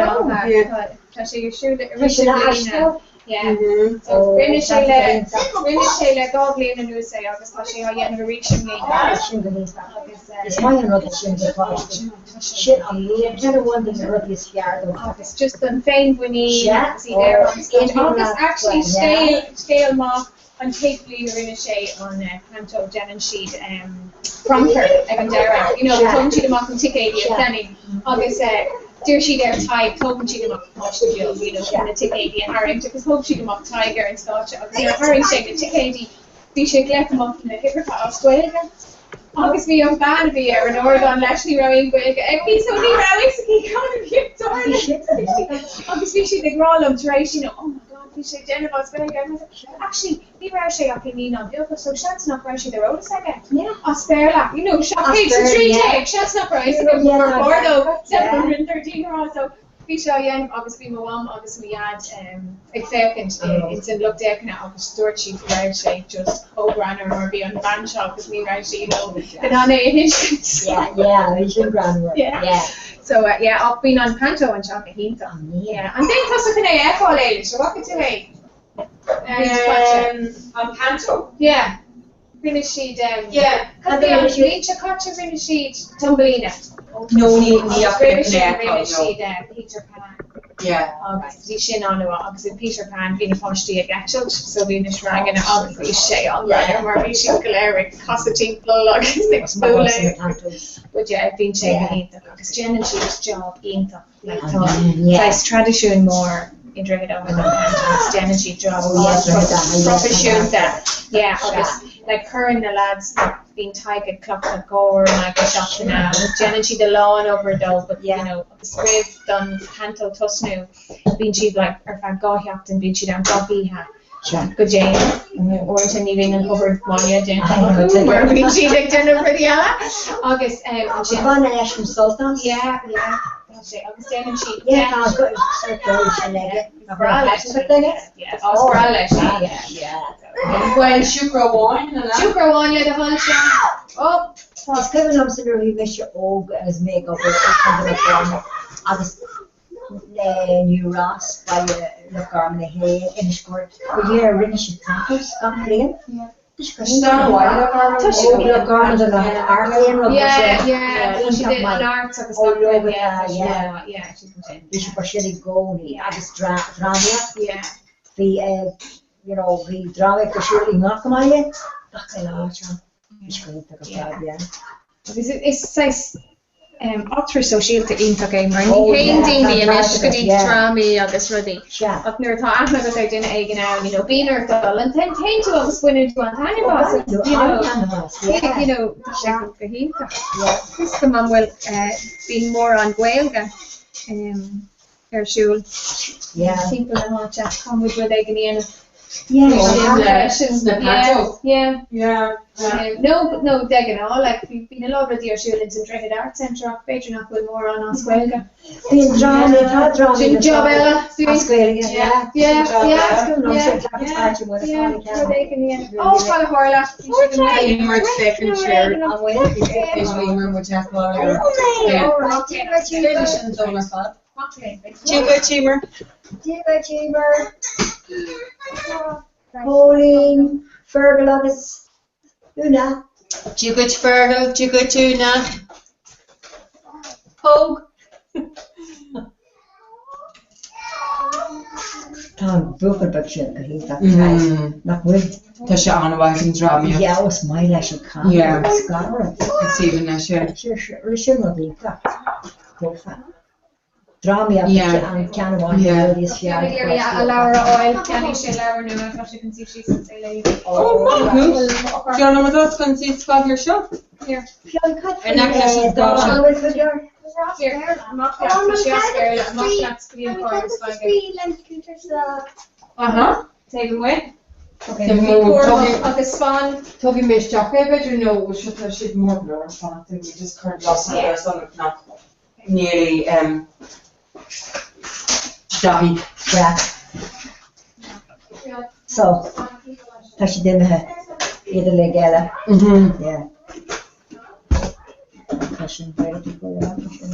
yeah. Tá sé ar siúl Tá sé le haistear. Yeah. Mm-hmm. So rinne sé le rinne sé le dhá bhliain anuas é agus tá sé á dhéanamh arís i mbliana. Sin go hiontach. Agus Is maith an rud é sin do pháistí. Sin an líon sin amháin de na rudaí is fearr dó. Agus just an féinmhuinín Sea. agus iad ar an stage. Oh, Agus actually yeah. scéal scéal maith an chéad bhliain a rinne sé an panto déanann siad crannchur ag an deireadh. You know, Sea. tógann siad amach an ticéidí Sea. a cheannaigh agus d'iarr siad ar Tadhg tógann siad amach páiste beag, you know, chun na ticéidí a tharraingt agus thóg siad amach Tadhg ar an stáitse agus nuair a tharraing sé na ticéidí bhí sé ag léamh amach na huimhreacha as Gaeilge. Agus bhí an bhean a bhí ar an ardán leis ní raibh aon Ghaeilge aici so ní raibh fhios aici cad a bhí ag tarlú. Agus bhí siad ag rá liom tar éis, you know, oh my god, bhí sé ag déanamh as Gaeilge. And I was like, actually, ní raibh sé ach i naíonáin bheaga, so seans nach raibh sé ar eolas aige. Yeah. As Béarla, you know, 713, seans nach raibh fhios aige Yeah, gur chóir dó yeah. 713 a rá, so bhí sé á dhéanamh agus bhí mo mham agus mo dhaid ag féachaint ins an lucht féachana agus dúirt siad go raibh sé just chomh greannmhar mar bhí an bhean seo agus ní raibh sí, you know, in ann é a thuiscint. Yeah, yeah, bhí sin greannmhar. Yeah. Yeah. So yeah, ach bíonn an panto anseo go hiontach. Yeah. An dtéann tusa chun é a fheiceáil, Éilis? An bhfaca tú é? An panto? Yeah. Rinne siad Yeah. Cad é an bhliain seo caite rinne siad Thumbelina. No, ní ní Agus fhaca rinne mé siad é, rinne no. siad Peter Pan. Yeah. Agus bhí sin an-mhaith agus in Peter Pan bhí na páistí ag eitilt so bhí na sreanganna agus bhí sé an-ghreannmhar mar bhí siad go léir ag casadh timpeall agus ag bualadh. But yeah, bíonn sé go hiontach agus déanann siad job iontach. Like tá saghas traidisiún mór i nDroichead Átha don panto agus déanann siad job an-phroifisiúnta. Yeah, agus like cuireann na lads like bíonn Tadhg ag cleachtadh dhá uair in aghaidh na seachtaine agus déanann siad a lán obair dó but you know agus roimh don panto tosnú bíonn siad like ar feadh dhá sheachtain bíonn siad ann gach oíche go déanach. Uaireanta ní bhíonn an obair bhaile déanta acu mar bíonn siad ag déanamh rudaí eile agus ansin. Baineann leis an sult as. Yeah, yeah, tá sé agus déanann siad. Yeah, tá go sort dóigh sin aige. Is breá leis. Yeah, is breá leis. Yeah, yeah. Bhuel, siúcra amháin, an ea? Siúcra amháin le do thoil, Seán. Oh! Is cuimhin liomsa nuair a bhí mise óg agus mé ag obair i Contae Loch Garman agus le New Ross, Baile Loch Garman, Inis Gluaire, go léir rinne siad pantos gach bliain. Tá sí le Garmond an art aon rud Yeah, yeah, tá siad an arts agus Ó, gach rud, leoga, yeah, tá siad yeah. an-mhaith, yeah, siad go sin. Bhí siad mar sin i gcónaí agus drámaíocht. Yeah. Bhí, you know, bhí drámaíocht ar siúl i ngach mbaile, gach uile áit ann. Bhí sé go hiontach ar fad, yeah. Agus is saghas eachtra sóisialta iontach é mar ní Oh, théann yeah, daoine anois go fantastic, dtí yeah. drámaí agus rudaí Sea. ach nuair atá aithne agat ar duine éigin ann, you know, bíonn ort dul an téann tú agus baineann tú an taitneamh Oh, as, baineann tú you know, an-taitneamh as, yeah. you know, tá sé Sea. go hiontach. Yeah. Is cuma an bhfuil bíonn mórán Gaeilge ar siúl Yeah. timpeall na háite, tá muid rud éigin a dhéanamh. Yeah, Sin Sna yeah, patrol. yeah. Yeah, yeah. No, no, de ghnáth, like, bíonn a lán rudaí ar siúl ins an Droichead Arts Centre ach b'fhéidir nach bhfuil mórán as Gaeilge. Bíonn drámaí, tá drámaí Sin job eile as Gaeilge, yeah. Yeah, yeah, yeah, yeah, yeah, rud éigin a dhéanamh. Ó, cad a tharla? Bhí siad i Bhí muid féachaint ar Is bhí muid ag sin dom ar fad. Dia duit, Emer. Dia duit, Emer. Póilín, Fergal agus Úna. Dia duit, Fergal. Dia duit, Úna. Póg. Tá an buachaill beag sin go hiontach, nach bhfuil? Tá sé an-mhaith ag an drámaíocht. Yeah, is maith leis an canadh agus gach rud. Is aoibhinn leis, yeah. Sin rud iontach. Dófa. Drámaíocht an ceann amháin de na rudaí is fearr Ag iarraidh a leabhar a fháil, cheannaigh sé leabhar nua, tá sé chun suí síos agus é a léamh. Ó, maith thú! Fionn, an bhfuil tú chun suí sa chathaoir seo? Here. Fionn, cad In aice leis an stáitse. An bhfuil tú gearr? Here, amach leat, tá sé as Béarla, amach leat go dtí an carr agus faigh é. Aha. Taobh amuigh. Taobh amuigh. Agus fan. Tógfaidh mé isteach é, b'fhéidir, nó bhfuil sé, tá siad mór go leor fanacht, just cur glas ar son nach nearly Daithí. Sea. So, tá siad imithe, iad uilig eile. Yeah. Tá sin Gaeilge go leor, tá sin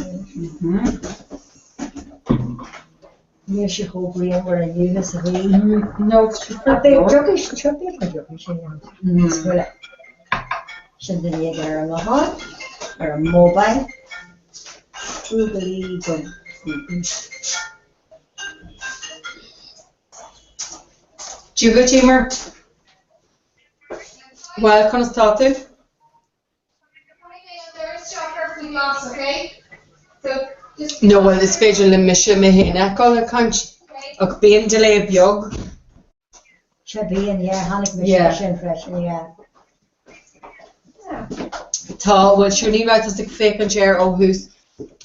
Níl sé chomh grianmhar inniu is a bhí. No, tá sé Ach beidh, tiocfaidh sé, tiocfaidh sé, is bhfuil sin duine éigin ar an nguthán, ar an mobile. Googly go Google. Dia duit, Emer. Bhuel, conas tá tú? No, bhuel, is féidir le mise mé féin a fheiceáil ag caint, ach bíonn delay beag. Sea, bíonn, yeah, tháinig mise air sin freisin, yeah. Tá, bhuel, sure, ní raibh tusa ag féachaint air ó thús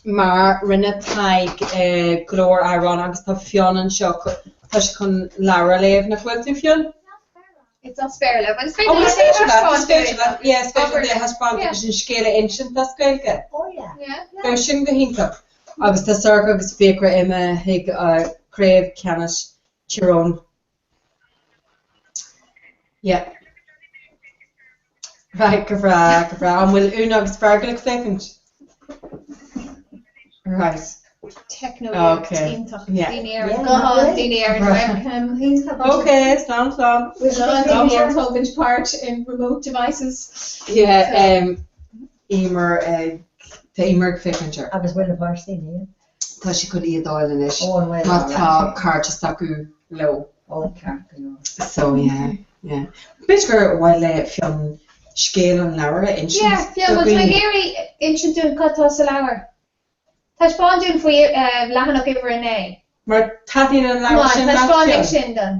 mar rinne Tadhg go leor amhrán agus tá Fionn anseo, tá sé chun leabhar a léamh, nach bhfuil tú, Fionn? It's as Béarla, but is Oh, féidir is leat féidir leat, is taispeáint féidir leat, yeah, is féidir Abair. leat é a thaispeáint agus an scéal a insint as Gaeilge. Oh yeah. Yeah. Bheadh sin go hiontach. Agus tá Sorcha agus Fiachra imithe chuig Craobh Ceannais Tír Eoghain. Yeah. Right, go breá, go breá. An bhfuil Úna agus Fergal ag féachaint? Right. Teicneolaíocht Okay. iontach. Yeah. Daoine ar an Yeah, nguthán, daoine ar an webcam. Ok, slán, slán. Daoine ag tógaint páirt in remote devices. Yeah, um, Emer ag, tá Emer ag féachaint air. Agus bhfuil na páistí, níl? Tá sí chun iad a fháil anois. Ó, an bhfuil? Má tá cairde s'acu leo. Ó, ceart go leor. So, yeah, yeah. B'fhéidir gur mhaith le Fionn scéal an leabhair a insint Yeah, Fionn, bhfuil tú ag iarraidh insint dúinn cad tá sa leabhar? Taispeáin dúinn faoi leathanach uimhir 9. Mar taitníonn an leabhar sin leat, Taispeáin Fionn. sin dom.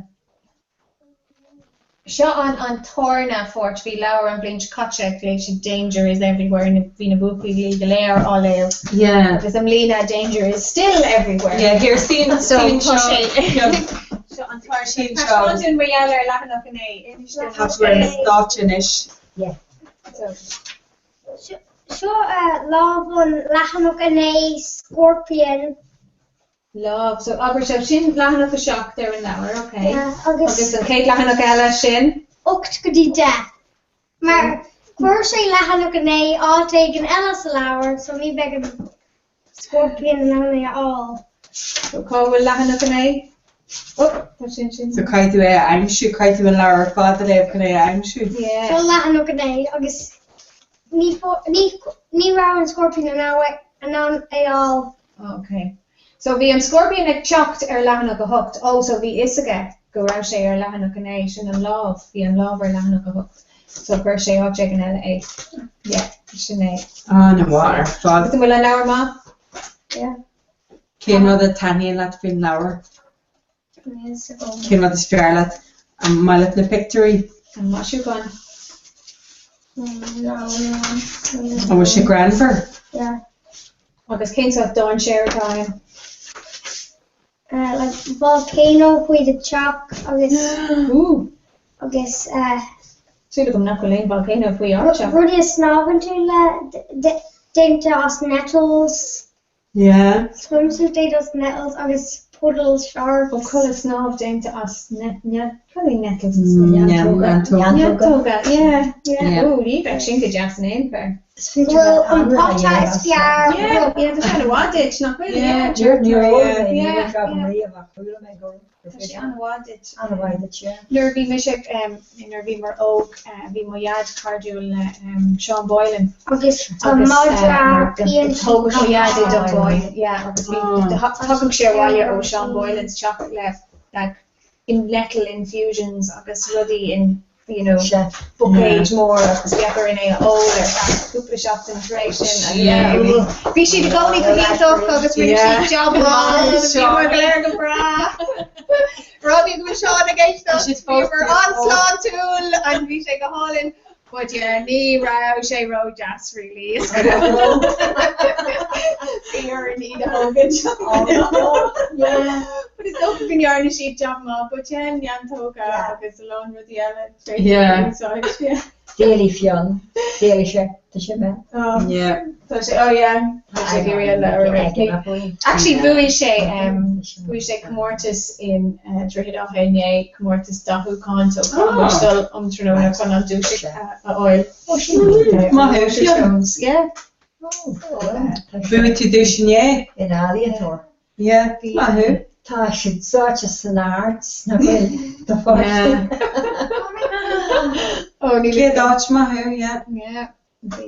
Seo an an tarna pháirt, bhí leabhar an bhliain seo caite, léigh siad Danger is Everywhere, bhí na buachaillí go léir á léamh. Yeah. Agus i mbliana Danger is Still Everywhere. Yeah, here, scene, So, scene tá seo, sé- Fionn. Seo an tarna Scene seo. Taispeáin dúinn mar gheall ar leathanach 9. Inis dúinn. Tá tú ar an stáitse anois. Yeah. So. Seo lámh an leathanach 9 Scorpion. Lámh, so abair seo, sin leathanach 7 ar an leabhar, ok. Yeah, agus. Agus an chéad leathanach eile sin? 8 go dtí 10. Mar chuir sé leathanach 9 áit éigin eile sa leabhar so ní bheidh an Scorpion in ann é a fháil. So cá bhfuil leathanach 9? Oh, tá sin sin. So caithfidh tú é a aimsiú, caithfidh tú an leabhar ar fad a léamh chun é a aimsiú. Yeah. Seo leathanach 9 agus ní ní ní raibh an scorpion in ann in ann é a fháil. Oh, ok. So bhí an scorpion ag teacht ar leathanach 8. Oh, so bhí fhios aige go raibh sé ar leathanach 9, sin an lámh, bhí an lámh ar leathanach 8. So chuir sé áit éigin eile é. Yeah, sin é. An-mhaith ar fad. Agus an bhfuil an leabhar maith? Yeah. Cén rud a taitníonn leat faoin leabhar? Cén rud is fearr leat? An maith leat na pictiúirí? An maisiúchán? An bhfuil sé greannmhar? Yeah. Agus cén sórt dainséar atá ann? Like volcano faoi do teach agus agus Súil agam nach bhfuil aon volcano faoi ár teach. Rudaí a snámhann tú le déanta as nettles. Yeah. Swimsuit déanta as nettles agus puddles sharks. Ó culaith snámh déanta as net, net, cad é nettles as Gaeilge? Neantóga. Neantóga, yeah, yeah. Ó, ní bheadh sin go deas in aon chor. Is féidir Bhfuil leat an anraith a pota dhéanamh is as fearr Yeah, yeah, tá sé an-mhaith duit, nach bhfuil? Yeah. Níor níor ól mé, ní Yeah, raibh agam yeah. riamh ach chuala mé go raibh Tá sé an-mhaith duit. An-mhaith duit, yeah. Nuair a bhí mise, nuair a bhíomar óg, bhí mo dhaid cairdiúil le Seán Boylan. Agus tá Agus madra mar tógadh mo dhaid i Dunboyne, yeah, agus bhí, thagadh sé abhaile ó Seán Boylan's teach le like in nettle infusions agus rudaí in you know, buicéid mór agus bheadh orainn é a ól ar feadh cúpla seachtain tar éis sin and yeah, bhí siad i gcónaí go hiontach agus rinne siad job maith agus bhíomar go léir go breá. Rábí go bhfuil Seán ag éisteacht, bhíomar an-sláintiúil and bhí sé go hálainn. But yeah, ní raibh sé ró-deas really. Bhí orainn iad a thógaint. But is dócha go ndearna siad job maith, but yeah, neantóga agus a lán rudaí eile tar éis Yeah. úsáid, yeah. D'éalaigh Fionn, d'éalaigh sé, tá sé mé. Oh, Yeah. tá sé, oh yeah, tá sé ag iarraidh a leabhar. Actually bhuaigh sé, um, bhuaigh sé comórtas in uh, Droichead Átha inné, comórtas dathúcháin, so caithfidh muid dul um tráthnóna chun an duais a a fháil. Oh, sin iontach. Maith thú, Fionn. Yeah. Bhuaigh tú duais inné? Ina ealaíontóir. Yeah, maith thú. Tá siad sáite san arts nach bhfuil do pháistí. Oh, níl Céad áit, maith thú, yeah. Yeah. Bhí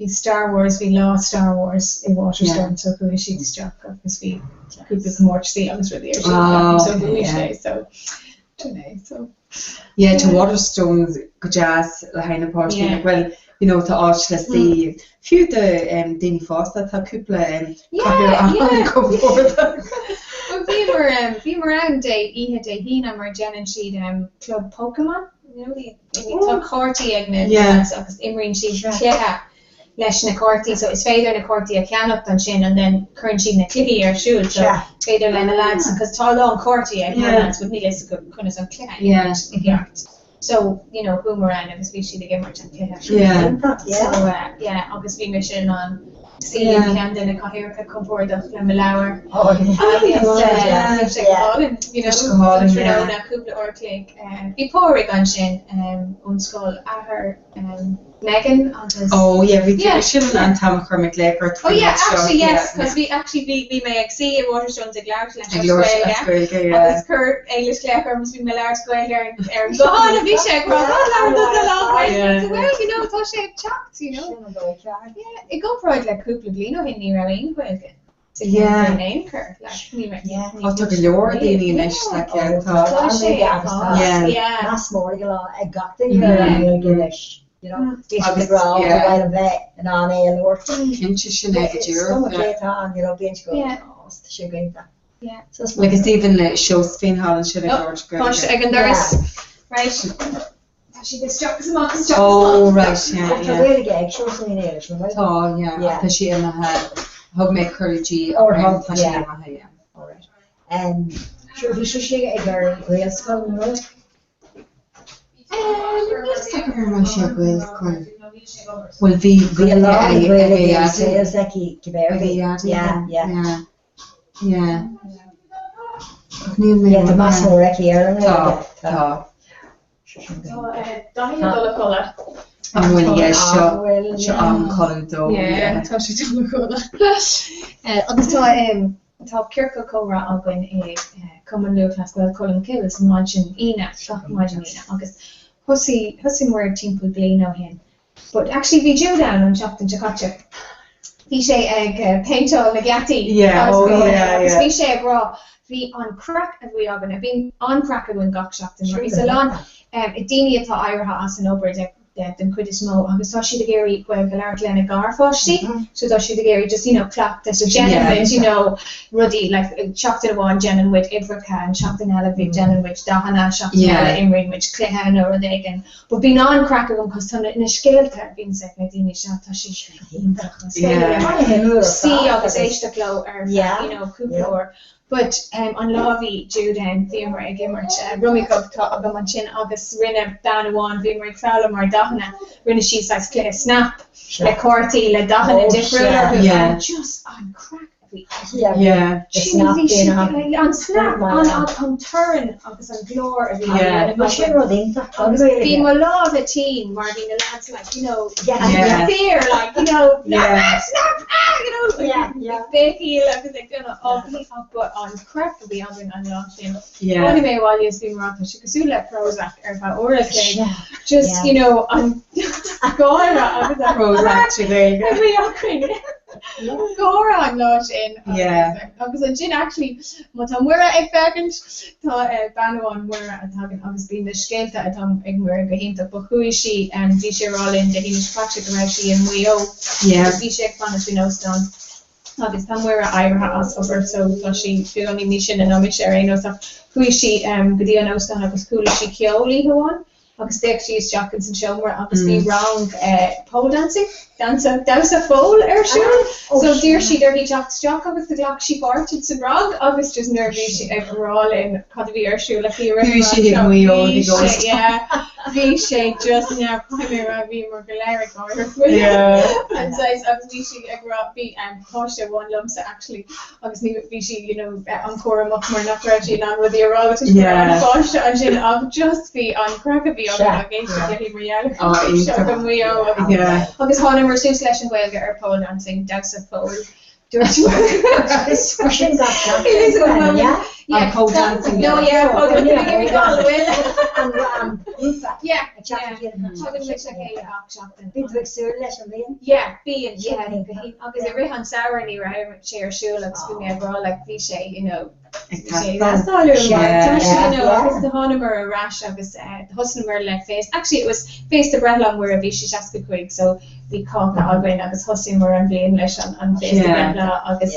bhí Star Wars, bhí lá Star Wars i Waterstone so chuaigh siad isteach agus bhí cúpla comórtasaí agus rudaí ar siúl Ah, so okay, bhuaigh yeah. sé so sin é so. Yeah, tá Waterstones go deas le haghaidh na páistí Yeah. nach bhfuil, you know, tá áit le suí. Fiú do um, daoine fásta tá cúpla um, Yeah, cathaoir yeah. an-chompordach. Well, bhíomar um, bhíomar ann Dé oíche Dé hAoine mar déanann siad um, club Pokemon. You know, the, tá cártaí ag na lads agus imríonn siad cluiche leis na cártaí so is féidir na cártaí a cheannacht ansin and then cuireann siad na cluichí ar siúl so is féidir le na lads because tá a lán cártaí ag na lads but níl fhios acu conas an cluiche a imirt i gceart. So, you know, chuamar ann agus bhí siad ag imirt an cluiche. So, uh, yeah, agus bhí mise in ann suí i gceann de na cathaoireacha compordach le mo leabhar. Agus uh, bhí sé go hálainn, you know, Go hálainn, yeah. tráthnóna cúpla uair a chloig. Bhí Pádraig ansin ón scoil, athair Megan agus. Oh yeah, bhí Yeah. sin an t-am a chuir mé glaoch ort Oh yeah, actually yes, yeah, cos bhí actually bhí bhí mé ag suí i Waterstones ag labhairt leis Ag as labhairt as Gaeilge Gaeilge, yeah. agus chuir Éilis glaoch orm agus bhí mé ag labhairt Gaeilge ar an ar an guthán a bhí sé ag rá oh labhair tú a lán Gaeilge Yeah. so well you know tá sé ag teacht you know. Sin an dóigh ceart. Yeah, i gcomparáid le cúpla bliain ó shin ní raibh aon Ghaeilge. Yeah. In aon chor, like, ní raibh. Yeah. Ó tá go leor daoine anois, like, yeah, tá. Tá sé agus tá Yeah. Yeah. meas mór ag a lán ag gach duine ar an nGaeilge anois. You know, bhí siad ag Agus, rá go yeah. bhfuil a bheith in ann é a labhairt. Cinnte sin é go Is díreach, cuma yeah. cé atá ann, you know, bíonn siad go, Yeah. oh, tá sé go hiontach. Yeah. So is Like is aoibhinn le Seosaimhín thall ansin ag Oh, labhairt Páiste Gaeilge. ag an doras. Right. Tá siad isteach is amach isteach is Oh amach. right, yeah, Tá yeah. Gaeilge ag Seosaimhín Éilis, an bhfuil? Tá, yeah, Yeah. ach tá sí imithe, thug mé cuireadh di Oh, ach thug, tá sí yeah. imithe, yeah. All right. Um, sure, bhí sise ag ar Ghaelscoil, an raibh? Níl a fhios agam an raibh sí ar Ghaelscoil. Bhuel bhí Bhí a Gaeilge lán ag Gaeilge a i dhaidí. sales aici cibé ar Ag a bith. dhaidí, Yeah, yeah. yeah. Yeah. Ach níl mé Yeah, tá meas mór aici ar an Tá, nGaeilge. tá. Tá Dáithí ag dul a chodladh. An bhfuil yeah seo An bhfuil, seo am codladh dó Yeah, yeah. tá sé dul a chodladh. Agus tá Tá ciorcal comhrá againn i Cumann Lúthchleas Gael Colmcille sa maidin Aoine, gach maidin Aoine agus thosaigh, thosaigh muid timpeall bliain ó shin. But actually bhí Jude ann an tseachtain seo caite. Bhí sé ag péinteáil na geataí agus bhí sé ag rá bhí an craic a bhí againn, bíonn an-chraic againn gach seachtain mar bhí a lán daoine atá éirithe as an obair de den chuid is mó agus tá siad ag iarraidh Gaeilge a labhairt lena garpháistí so tá siad ag iarraidh just you know cleachtadh so déanann muid you know rudaí like seachtain amháin déanann muid uimhreacha an seachtain eile bhí déanann muid dathanna seachtain eile imríonn muid cluiche nó rud éigin but bíonn an-chraic agam cos tá na scéalta a bhíonns ag na daoine seo tá siad iontach na scéalta suí agus éisteacht leo ar feadh you know cúpla uair But an lá a bhí Jude ann, bhíomar ag imirt Rummikub atá agam ansin agus rinne bean amháin, bhíomar ag foghlaim ár dathanna, rinne sí saghas cluiche snap le cártaí le dathanna difriúla orthu and just an craic a bhí ann. Sin bhí sí an snap, an an torann agus an glór a bhí ann. Sin rud iontach. Agus bhí mo lámha tinn mar bhí na lads like you know fear like you know snap snap ah you know ag béicíl agus ag déanamh á bhí but an craic a bhí againn an lá sin. Tháinig mé abhaile is bhí mar tá sé cosúil le Prozac ar feadh uair a chloig just you know an gáire agus an Prozac sa Ghaeilge. a bhí againn. Gáire an lá sin agus ansin actually má tá Muire ag féachaint tá bean amháin Muire a tagann agus bíonn na scéalta atá ag Muire go hiontach but chuaigh sí bhí sí ag rá linn Dé hAoine seo caite go raibh sí i Maigh Eo agus bhí sí ag fanacht in óstán agus tá Muire éirithe as obair so tá sí beagáinín níos sine ná mise ar aon nós ach chuaigh sí go dtí an óstán agus chuala sí ceol oíche amháin agus d'fhéach sí isteach ins an seomra agus bhí rang pole dancing, damhsa, damhsa pholl ar siúl. So d'iarr siad uirthi teacht isteach agus do ghlac sí páirt ins an rang agus just nuair a bhí sí ag rá linn cad a bhí ar siúl aici i rith an Chuaigh sí rang chuig seo, Maigh Eo bhí ag sé, óstán. yeah, bhí sé just neamh, caithfidh mé a rá, bhíomar go léir ag gáire faoi. An saghas agus bhí sí ag rá, bhí páiste amháin liomsa actually agus ní bhí sí you know an-chúramach mar nach raibh sí in ann rudaí a rá toisc go raibh an páiste ansin ach just bhí an craic a bhí againn ag éisteacht léi mar gheall ar an seo go Maigh Eo agus agus thánamar suas leis an Ghaeilge ar pole dancing, damhsa pholl. Dúirt Mar sin gach seachtain, yeah? An pole dancing. No, yeah, pole dancing. An an grúpa. Yeah, yeah. Tagann muid le chéile gach seachtain. Bíonn tú ag súil leis an bhliain? Yeah, bíonn, yeah, go hiontach. Agus i rith an tsamhraidh ní raibh sé ar siúl agus bhí mé ag rá like bhí sé you know Ag bhí sé ag teastáil. teastáil uaim mar tá sé you know Yeah. agus do thánamar ar ais agus thosnamar le féasta actually it was féasta breithlá Muire bhí sí 65 so bhí cáca againn agus thosaíomar an bhliain leis an an féasta breithlá agus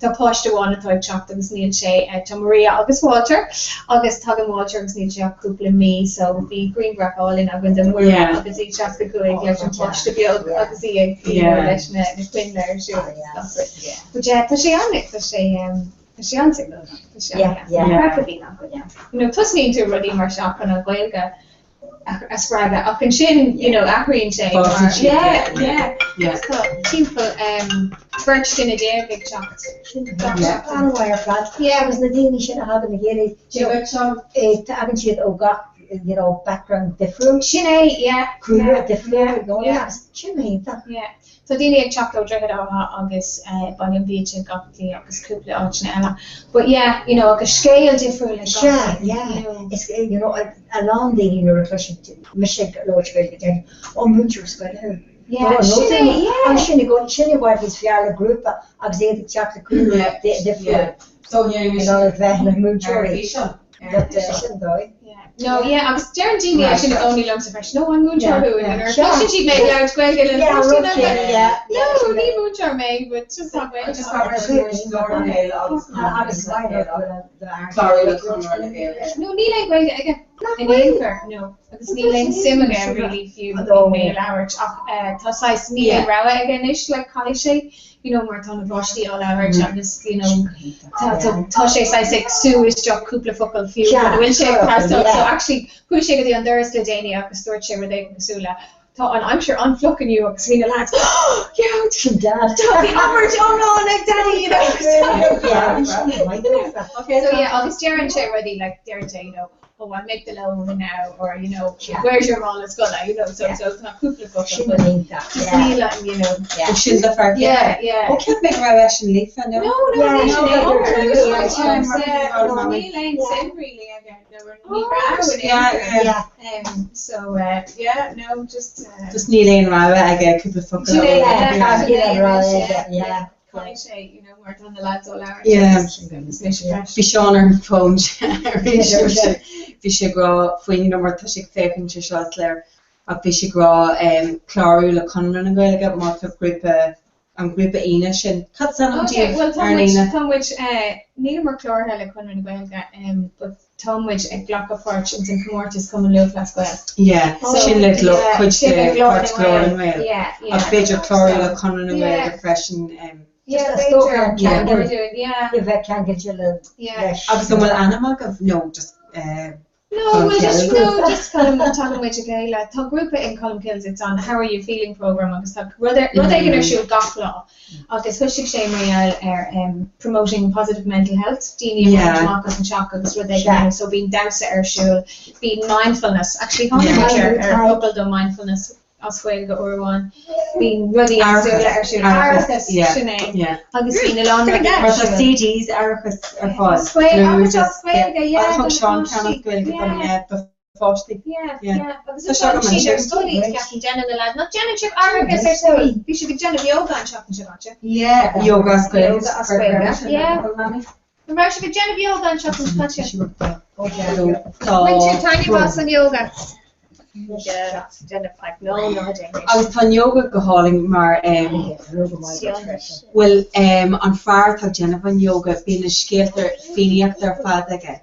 Tá páiste amháin atá ag teacht agus níl sé, tá Maria agus Walter agus tagann Walter agus níl sé ach cúpla mí so bhí grianghraf álainn againn de Mhuire agus í 65 leis an pháiste beag agus í ag leis na coinnle ar siúl agus gach rud. But yeah, tá sé an, tá sé, tá sé an-suimiúil, tá sé an, yeah, craic a bhíonn againn. You know, tosnaíonn tú rudaí mar seo chun an Ghaeilge a spreagadh ach ansin you know athraíonn sé mar yeah yeah yeah tá timpeall beirt duine déag ag teacht gach seachtain. An-mhaith ar fad. Yeah. Agus na daoine sin a thagann le chéile, tagann siad ó gach you know background difriúil. Sin é, yeah. Cúlra difriúil i gcónaí agus sin go hiontach. Yeah. Tá daoine ag teacht ó Droichead Átha agus Baile an Bhiataigh, Átha Cliath agus cúpla áiteanna eile. But yeah, you know, agus scéal difriúil ag gach Sea, duine, yeah. you know. Is, you know, a lán daoine nuair a chloiseann mise ag labhairt Gaeilge deireann, Ó, múinteoir scoile thú. Yeah, sin é, yeah. Agus sin i gcónaí, sin i bhfad níos fearr le grúpa agus iad ag teacht le cúlra difriúil. So, ní raibh In ionad bheith na múinteoirí. Ar físeán. But sin dóigh. No, yeah, agus deireann daoine é sin i gcónaí liomsa freisin, ó, an múinteoir thú, nuair a chloiseann siad mé ag labhairt Gaeilge le páistí and I'm like, no, ní múinteoir mé, but just tá Gaeilge Agus No, níl aon Ghaeilge aige in aon chor, no, agus níl aon suim aige really fiú i mé a labhairt ach tá saghas, níl aon rogha aige anois, like caithfidh sé you know mar tá na páistí á labhairt agus you know tá tá tá sé saghas ag sú isteach cúpla focal fiú mura bhfuil sé ag teastáil so actually chuaigh sé go dtí an doras le déanaí agus dúirt sé rud éigin cosúil le tá an aimsir an-fhliuch inniu agus bhí na lads yeah Sin dad. tá bhí abairt iomlán ag daddy you know so yeah agus deireann sé rudaí like deireann sé you know oh I make the lón now or you know where's your mála scoile you know so so tá cúpla focal Sin an iontach, just yeah. níl an you know Yeah. Ó sin do fear Yeah, yeah. Ó cheap mé go raibh eisean líofa No, no? no, níl No, sé no, no, níl aon suim really aige no ní raibh in Yeah, aon yeah. So yeah, no, just Just níl aon rogha aige cúpla focal Sin é, a yeah, fhoghlaim. sin é Níl aon rogha anois, aige, yeah. yeah. Caithfidh sé, you know, mar tá na lads á labhairt Yeah. agus is mise freisin. Bhí Seán ar an bhfón arís bhí sé ag rá faoin you know mar tá sé ag féachaint ar seo is léir ach bhí sé ag rá clárú le Conradh na Gaeilge má tá grúpa an grúpa Aoine sin. Cad is ainm Okay, daoibh well tá ar an muid Aoine? tá muid eh níleamar cláraithe le Conradh na Gaeilge em but tá muid ag glacadh páirt ins an comórtas Cumann Lúthchleas Gael. Yeah, So sin le yeah, cuid sin de le Glór páirt na Glór na nGael. nGael. Yeah, yeah. Ach b'fhéidir clárú So le Conradh na yeah. Gaeilge freisin em. Yeah, Just is dócha b'fhéidir. an Yeah. ceangal We're doing, yeah. a bheith ceangailte le Yeah. leis. Agus an bhfuil ainm agaibh? No, just eh No, Colm well just Cille. no, just Colm tagann muid le chéile. Tá grúpa in Colmcille, it's an How Are You Feeling programme agus tá rud ar- rud éigin ar siúl gach lá agus thoisigh sé mar gheall ar em promoting positive mental health, daoine a bhaint Yeah. amach as an teach agus rud éigin Sea. you know, so bíonn damhsa ar siúl, bíonn mindfulness, actually tháinig Yeah. muid ar ar fhocal do mindfulness as Gaeilge uair amháin. Bíonn rudaí éagsúla ar siúl. Aireachas, Aireachas, yeah, sin é. yeah. Agus bíonn a lán rudaí ar Mar tá siúl. CDs aireachas ar fáil. As Gaeilge, nó agus as just, yeah, Gaeilge, yeah, thug do na Seán ceann as páistí. Gaeilge dom, Yeah. yeah, do pháistí. Yeah, Yeah. yeah. Agus Tá sé úsáideann agam siad ar ansin. scoil iad, ceapaim, déanann na lads. Nach déanann sibh aireachas ar scoil? Bhí sibh ag déanamh yoga an tseachtain seo caite. Yeah, yoga as Gaeilge. Yoga as Gaeilge, yeah. An raibh sibh ag déanamh yoga an tseachtain seo caite? Bhain sibh taitneamh as an yoga? Agus tá an yoga go hálainn mar bhuel an fear atá ag déanamh an yoga bíonn na scéalta Fiannaíochta ar fad aige.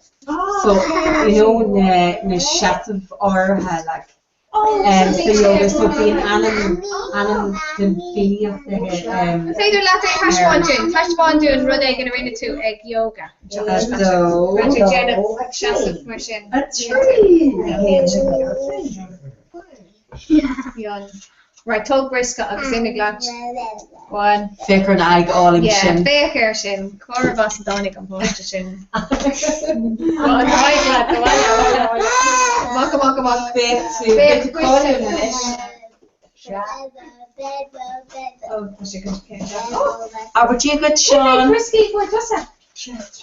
So you know na na seasaimh áirithe like sa yoga so bíonn ainm ainm den Fiannaíocht aige. An féidir leat é a thaispeáint dúinn? Taispeáin dúinn rud éigin a rinne tú ag yoga. A dó. Raibh tú ag déanamh seasamh mar sin. A 3. Right, tóg briosca agus imigh leat. One. Féach ar an aghaidh álainn Yeah, sin. féach air sin. Cárbh as a dtáinig an páiste sin? Ar aghaidh leat, abhaile, abhaile, abhaile. Amach, amach, amach. Féach tú, Féach, beidh tú cáiliúil anois. Ó, tá sé go Oh, Abair Dia dhuit, Cé mhéad Seán. brioscaí a fuair tusa?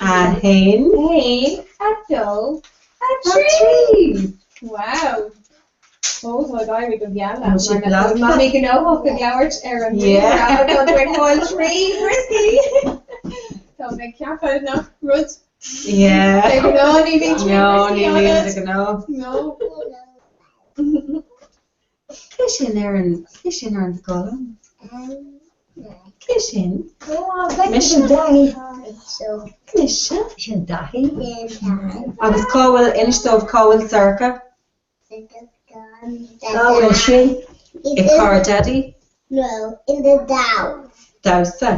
A haon. A haon, a dó, a A trí. trí. Wow. Ó, tá ag éirí go geal Tá sé mar nach bhfuil blasta. Mamaí gnóthach ag labhairt ar an Yeah. ríomhaire tá tú ag fáil 3 brioscaí. Tá mé ag ceapadh nach rud Yeah. de ghnáth ní bhíonn 3 No, brioscaí ní bhíonn agat. de ghnáth. No. Cé sin ar an, cé sin ar an scáileán? Cé sin? Mise. Sin Daithí. Mise. Sin Daithí. Agus cá bhfuil, inis dóibh cá bhfuil Sorcha? Cá bhfuil sí? I gcarr Daddy? No, in the damhsa. Damhsa.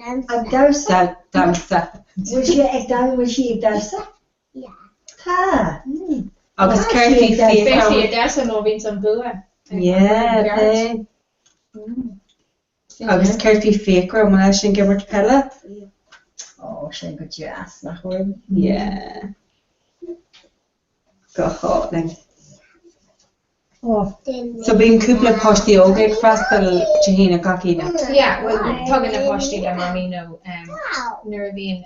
Ag damhsa? Damhsa. Bhfuil sí ag damhsa? Bhfuil sí ag damhsa? Yeah. Tá. Agus céard faoi Beidh Fiachra? sí ag damhsa má bhíonn an bua. Yeah, beidh. Agus céard faoi Fiachra, an bhfuil eisean ag imirt peile? Ó, sin go deas, nach bhfuil? Yeah. Go hálainn. So bíonn cúpla páistí óga ag freastal Dé hAoine gach Aoine? Yeah, bhuel tagann na páistí le mamaí nó nuair a bhíonn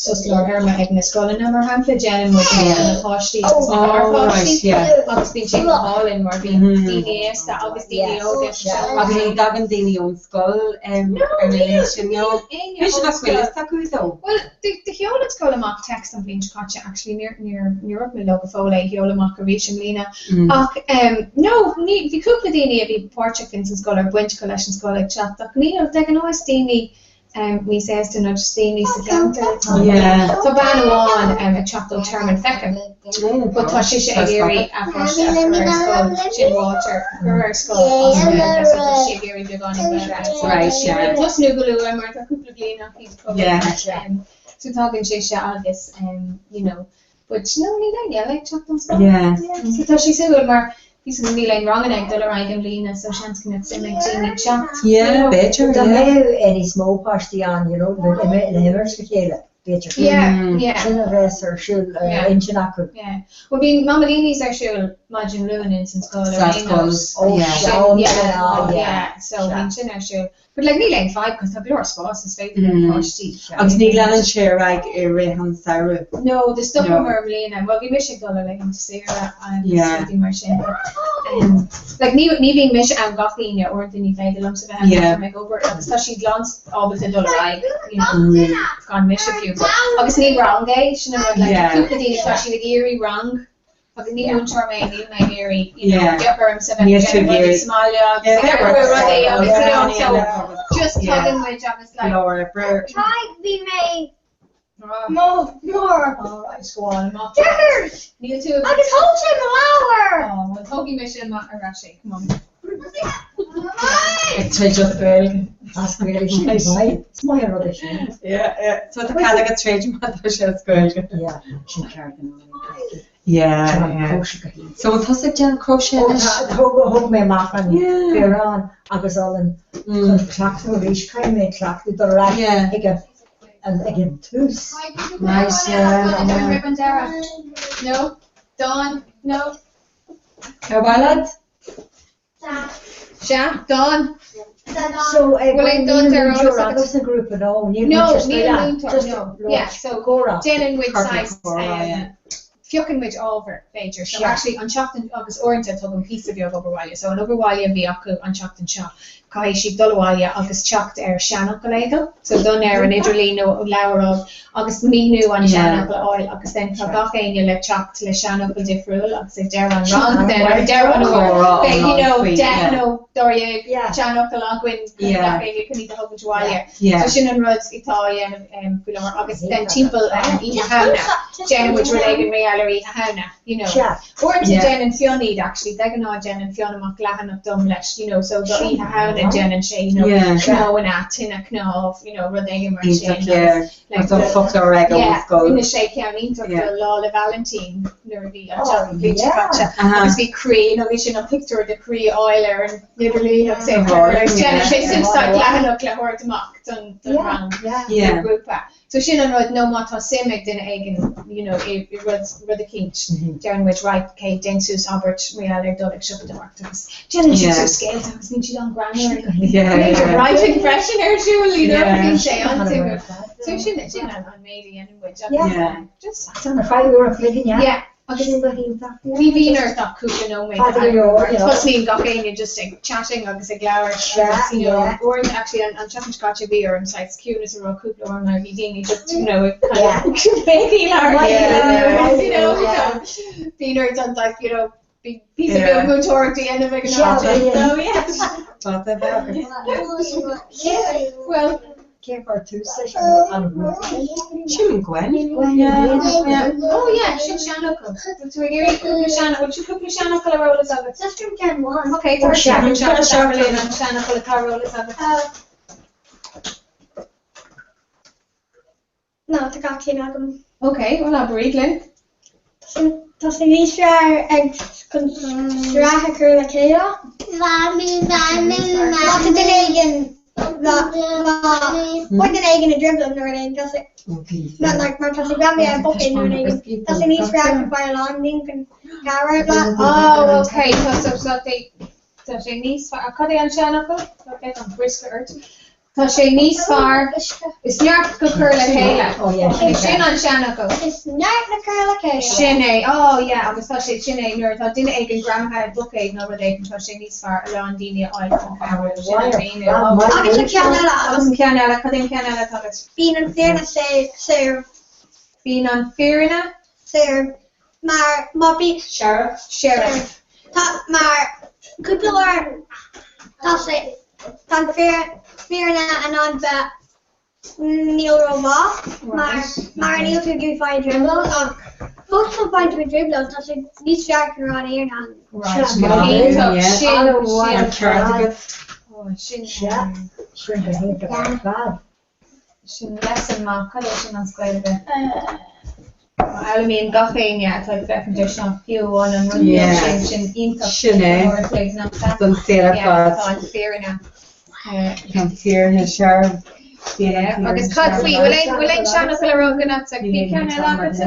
sos lár théarma ag na scoileanna mar shampla, déanann muid é do na páistí agus na garpháistí agus bíonn sé go hálainn mar bíonn daoine aosta agus daoine óga sa seomra. Agus ní dtagann daoine ón scoil ar na laethe sin nó b'fhéidir nach bhfuil fhios acu though. Bhuel, do sheol an scoil amach text an bhliain seo caite actually, níor níor dhúirt mé leo go fóill é a sheoladh amach arís i mbliana. Ach no, ní, bhí cúpla daoine a bhí páirteach ins an scoil ar baint acu leis an scoil ag teacht ach níl, de ghnáth is daoine níos aosta nó just daoine sa cheantar atá Yeah. Tá bean amháin ag teacht ó Tearmann Feicim but tá sise ag iarraidh a páiste a chur ar scoil, sin ráite, a chur ar scoil as Gaeilge so tá sí ag iarraidh beagáinín Gaeilge a fhoghlaim. Right, yeah. Tosnú go luath mar tá cúpla bliain aici Yeah. So tagann sise agus you know but no níl éinne eile ag teacht ón scoil. Yeah. So tá sé suimiúil mar bhí súil níl aon ranganna ag dul ar aghaidh i mbliana so seans go mbeadh suim ag daoine teacht. Yeah, b'fhéidir, Dá yeah. mbeadh níos mó páistí ann, you know, le himirt le chéile. b'fhéidir. Yeah, yeah. Sin a bheas ar siúl ar Yeah. intinn acu. Yeah. Well bíonn Mamalínis ar siúl maidin Luain ins an scoil ar Sa aon scoil, nós. Oh, yeah. sea, Sin, yeah, yeah, yeah. yeah. So Sea. bíonn sin ar siúl. But like níl aon fadhb 'cause tá go leor spás is féidir le páistí. Agus ní leanann sé ar aghaidh i rith an samhradh. No, do stopamar i mbliana. Bhuel bhí mise ag dul ar laethanta saoire agus rudaí mar sin but um like ní ní bhíonn mise ann gach Aoine, uaireanta ní féidir liomsa bheith ann tá mé ag obair agus tá siad lán ábalta dul ar aghaidh you know gan mise fiú but agus ní rang é sin an rud like cúpla daoine tá siad ag iarraidh rang Agus ní múinteoir mé, níl mé ag iarraidh, you know, bheadh ormsa bheith ag déanamh rudaí sa mbaile agus ag oibriú rudaí agus, you know, so just tagann muid agus like. Leor oibre. Tadhg, bhí mé Mo mór. All right, go on amach. Deartháir! Níl tú. Agus thóg sé mo leabhar! Oh, well tógfaidh mise amach ar ais é, come on. Ag troid as Gaeilge. As Gaeilge sin maith. Is maith an rud é sin. Yeah, yeah. So tá cead agat troid má tá sé as Gaeilge. Yeah, sin ceart go leor. Yeah, Tá an yeah. crochet go hiontach. So an tusa ag déanamh crochet Ó anois? tá, thóg, thóg mé amach an Yeah. biorán agus olann chun cleachtadh arís. Caithfidh mé cleachtadh dul ar ais Yeah. ag an, an, ag an tús. Nice, yeah, yeah. Roimh an deireadh. No? Dán? No? Ar mhaith leat? Sea, dán. So ag Bhfuil aon dán ar eolas múinteoir agat? agat sa ghrúpa nó níl No, múinteoir níl scoile, múinteoir, just no. Yeah, so comhrá. déanann muid Corp saghas, comhrá, yeah. piocann muid ábhar, b'fhéidir. So Sea. actually an tseachtain, agus uaireanta tugaim píosa beag obair bhaile. So an obair bhaile a bhí acu an tseachtain seo, caithfidh siad dul abhaile agus teacht ar seanfhocal éigin, so dul ar an idirlíon nó leabhar a fháil agus míniú an seanfhocal a fháil agus then tá gach éinne le teacht le seanfhocal difriúil agus ag deireadh an rang then ar deireadh an uair beidh you know 10 nó 12 seanfhocal againn chun gach éinne chun iad a thógaint abhaile. So sin an rud atá á dhéanamh faoi láthair agus then timpeall Oíche Shamhna déanann muid rud éigin mar gheall ar Oíche Shamhna you know. Uaireanta déanann Fionn iad actually, de ghnáth déanann Fionn amach leathanach dom leis, you know, so do Oíche Shamhna déanann sé, you know, cnóanna, tine cnámh, you know, rud éigin mar sin. Iontach, yeah. Like Tá the- foclóir aige Yeah, ón scoil. rinne sé ceann iontach Yeah. do Lá 'le Vailintín nuair a bhí an Oh, tseachtain bhliain seo yeah. caite Aha. agus bhí croí nó bhí sin an pictiúr de chroí a fháil ar an idirlíon agus é Oh, agus déanann sé yeah. suas like leathanach le thabhairt amach don don Yeah, rang yeah. Yeah. don ghrúpa. So sin an rud, nó má tá suim ag duine éigin you know i i rud rud eicínt, deireann muid right ok déan suas abairt mar gheall ar dul ag siopadóireacht agus déanann siad Yeah. suas scéalta agus bíonn siad an-ghreannmhar. Yeah, Bíonn yeah. writing freisin ar siúl you know Yeah. bíonn sé an-suimiúil. So sin sin an an méid a dhéanann muid agus Yeah. just Tá na fadhb ar an chloigeann, yeah. yeah agus Sin go hiontach, yeah. Ní bhíonn ort ach cúpla nóiméad Fada go leor, you know. Tosnaíonn gach éinne just ag chatting agus ag labhairt Sea, agus, you know, yeah. uaireanta actually an an tseachtain seo caite bhí orm saghas ciúnas a rá cúpla uair mar bhí daoine just, you know, ag kind Yeah. of béicíl orm, Yeah. you know, Yeah. so bíonn ort an like, you know, bhí píosa Yeah. beag múinteoireacht a dhéanamh ag an Sea, am sin, yeah. so yeah. Fada bheag. Well, Cé chuir tús leis an ghrúpa sin? Sin Gwen. Gwen, Yeah, yeah. yeah. oh yeah, sin seanfhocal. Bhfuil tú ag iarraidh cúpla sean, bhfuil tú cúpla seanfhocal ar eolas agat? Just from Gen 1. Ok, tá Oh, sean sean. sean an seanfhocal atá ar eolas agat. No, tá gach ceann agam. Ok, well abair linn. Tá sé níos fearr ag chun sraith a chur le chéile. Mamaí, mamaí, Má tá duine éigin má duine éigin i dtrioblóid nó rud éigin, tá sé not like mar tá sé greamaithe ar buicéad nó rud éigin, tá sé níos fearr chun fáil a lán daoine chun cabhrú leat. Oh, ok, tá so tá sé níos fearr. Cad é an seanfhocal? Tá beagán briosca ort. Tá sé níos fearr, is neart go cur le chéile. Oh yeah, sin Sin an seanfhocal. Is neart le cur le chéile. Sin é, oh yeah, agus tá sé sin é nuair atá duine éigin greamaithe i buicéad nó rud éigin, tá sé níos fearr a lán daoine a fháil chun cabhrú. Sin an míniú. Oh, Agus an ceann eile Agus an ceann eile, cad é an ceann eile atá agat? Bíonn an fírinne saor. Bíonn an fírinne? Saor. Mar má bhí. Searbh. Searbh. Tá mar cúpla uair tá sé tá an fírinne in ann bheith níl rómhaith mar mar níl tú ag iarraidh fáil i dtrioblóid ach fós má fhaigheann tú i dtrioblóid tá sé níos fearr chun rá an fhírinne. Right. Iontach. Sin An ceart agat. Oh, sin Sin go hiontach ar fad. Sin lesson maith, cad é sin as Gaeilge? Foghlaimíonn gach éinne atá ag féachaint air seo, fiú amháin an rud beag sin, sin iontach. Sin é. Uair an chloig, nach ea? Don saol ar Yeah, fad. tá an fírinne. Tá an fírinne searbh. Agus cad faoi, bhfuil aon, bhfuil aon seanfhocal ar eolas agatsa? Bhí ceann eile agatsa?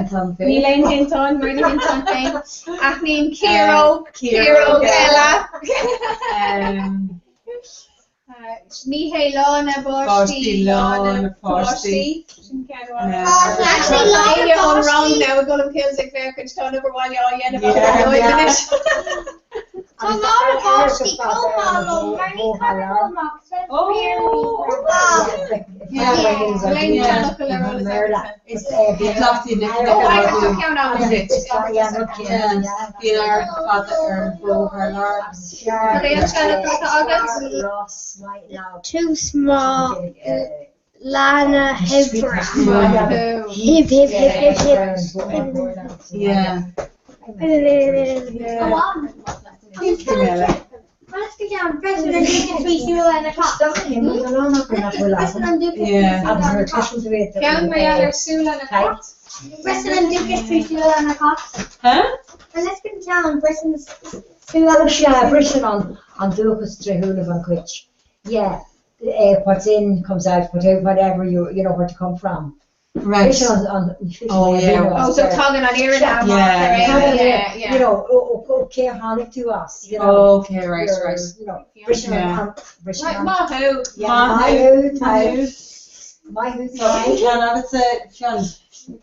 Níl aon tinteán mar na thinteáin féin. Aithním ciaróg, ciaróg eile. Ní hé lá na bpáistí lá na páistí. Sin ceann amháin. Actually, lá na Éinne ón rang bpáistí. now i gColmcille ag féachaint, tá an obair bhaile á dhéanamh acu anois. Tá lá na bpáistí chomh maith liom mar ní chuireann amach sa Tús maith lá na hoibre. Hib hib hib hib hib. Ceann mar gheall ar súile na cat. Briseann an dúchas trí shúilibh an chait. Yeah, what's in comes out, whatever, whatever you, you know, where to come from. Right. Briseann an, Oh, yeah. Oh, so tagann an fhírinne amach ar aon, yeah, yeah. You know, ó cé a tháinig tú as, you know. Okay, right, right. You know, briseann an, briseann an. Maith thú. Maith thú, maith thú. Maith thú, Tá ceann agatsa, Fionn.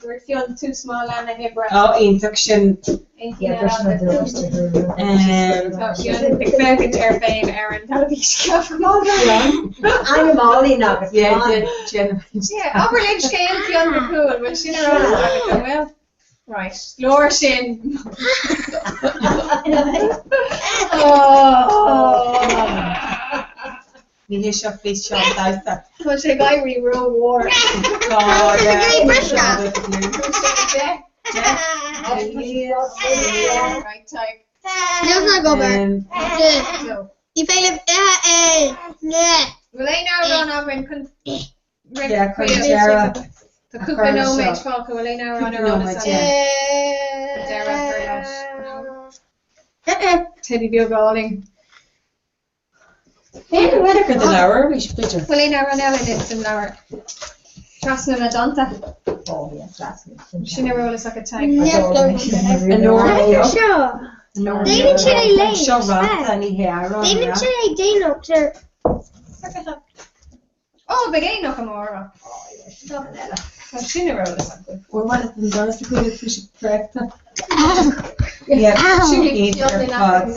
Dúirt Fionn tús maith lá na hoibre. Ó, iontach sin. Yeah, briseann an dúchas trí shúilibh. Tá Fionn ag féachaint air féin ar an teilifís ceapaim. Ainm álainn agat, Yeah, Fionn. Jen. Yeah, abair linn scéal Fionn Mac Cumhaill, bhfuil sin ar eolas agat, an bhfuil? Right, leor sin. Oh. Ní hé seo físeán damhsa. Tá sé ag éirí rómhór. Tá, yeah. Right, Tadhg. Níl ag obair. Ní féidir ithe é. Bhfuil aon amhrán againn chun Yeah, chun deireadh Tá cúpla nóiméad fágtha, bhfuil aon amhrán ar eolas nóiméad, agat? yeah. Deireadh a chur leis. No. Teidí beag álainn. Cén rud ar do leabhar arís, b'fhéidir? Bhfuil aon amhrán eile san leabhar? Trasna na dTonnta. Oh, yeah, trasna. Sin ar eolas agat, Tadhg. Seo. Déanann sé é léamh. Seo rannta, ní hé amhrán. Déanann sé é déanamh. Ó, beidh aonach amárach. Tá sin ar eolas agat. Bhfuil maith an doras a chuala tú sé préachta? Yeah, Sin iad ar fad.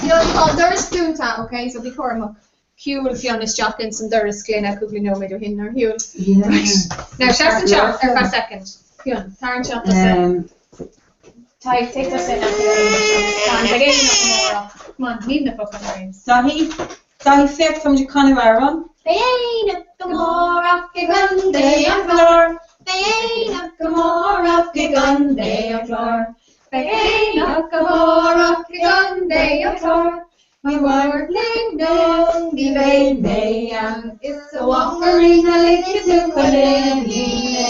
Fionn, tá an doras dúnta, ok, so bí cúramach. Shiúil Fionn isteach ins an doras gloine cúpla nóiméad ó shin, nár shiúil? Yeah. Right. Now, seas anseo ar feadh soicind. Fionn, tar anseo tusa. Tadhg, téigh tusa in aice le Éimear agus fan. Beidh aonach amárach. Come on, níl na focail ar aon. Daithí, Daithí, féach, táimid ag canadh amhrán. Beidh aonach Amárach i gContae an Chláir. Beidh aonach Amárach i gContae an Chláir. Beidh aonach amárach i gContae an Chláir. Ní mhair linn ní bheidh mé ann. Is a mháthair a ligfidh tú chun aonaigh mé.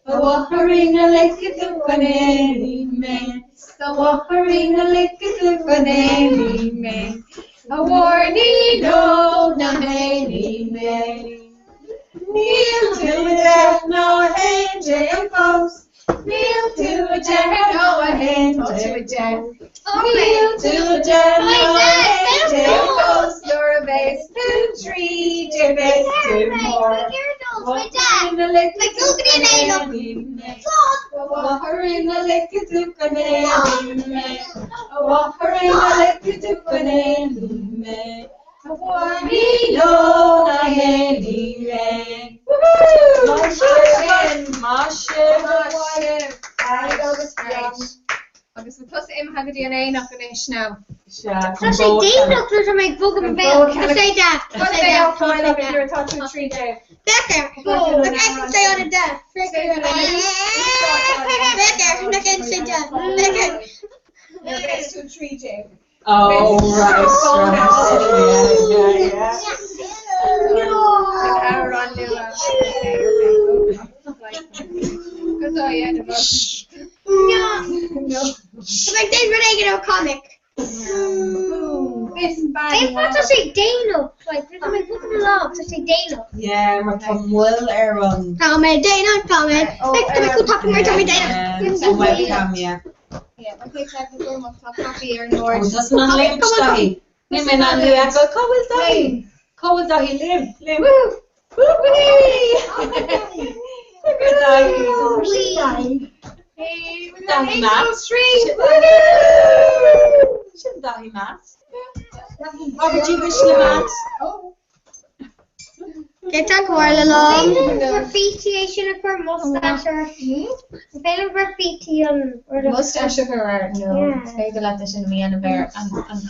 A mháthair a ligfidh tú chun aonaigh mé. Is a mháthair a ligfidh tú chun aonaigh mé. A mhuirnín óg ná héalaigh mé. Níl tú 10 nó 11 fós. Níl tú 10 nó 11. Tá tú 10. Níl tú 10 nó 11 fós. Nuair a bheas tú 13 beidh tú mór. A mháthair a ligfidh tú chun aonaigh mé. A mháthair a ligfidh tú chun aonaigh mé. A mhuirnín óg ná héalaigh mé. Maith sibh! Maith sibh! Maith sibh! Agus Fionn. Agus tá tusa imithe go dtí an aonach anois now. Sea, Tá sé déanach nuair atá mé ag bogadh mo bhéal. Tá sé deas. Tá Cad sé é deas. á fáil agat nuair atá tú 13? Féach air. Nach fheiceann sé an 10. Féach air. Féach air. Nach fheiceann sé 10. Féach air. Nuair a bheas tú 13. Oh, right, right. Yeah, yeah, yeah. Amhrán nua. Cad á dhéanamh agat? No. Tá mé ag déanamh rud éigin ó comic. Cén fáth tá sé déanach? Like, tá mé buaite na lámh, tá sé déanach. Yeah, mar tá moill ar an. Tá mé déanach, tá mé. Tá mé chomh tapa mar tá mé déanach. An webcam, yeah. Yeah, okay, tá go gormach, tá caife ar an mbord. Ó, tá san an léim, Daithí. Níl mé in ann thú a fheiceáil. Cá bhfuil Daithí? Cá bhfuil Daithí? Léim, léim. Sin Daithí Matt. Robert Jewish le Matt. Get that comhairle liom. Graffiti é sin a chur mustache ar. Is féidir liom graffiti an rud a Mustache a chur air nó is féidir leat é sin a dhéanamh ar an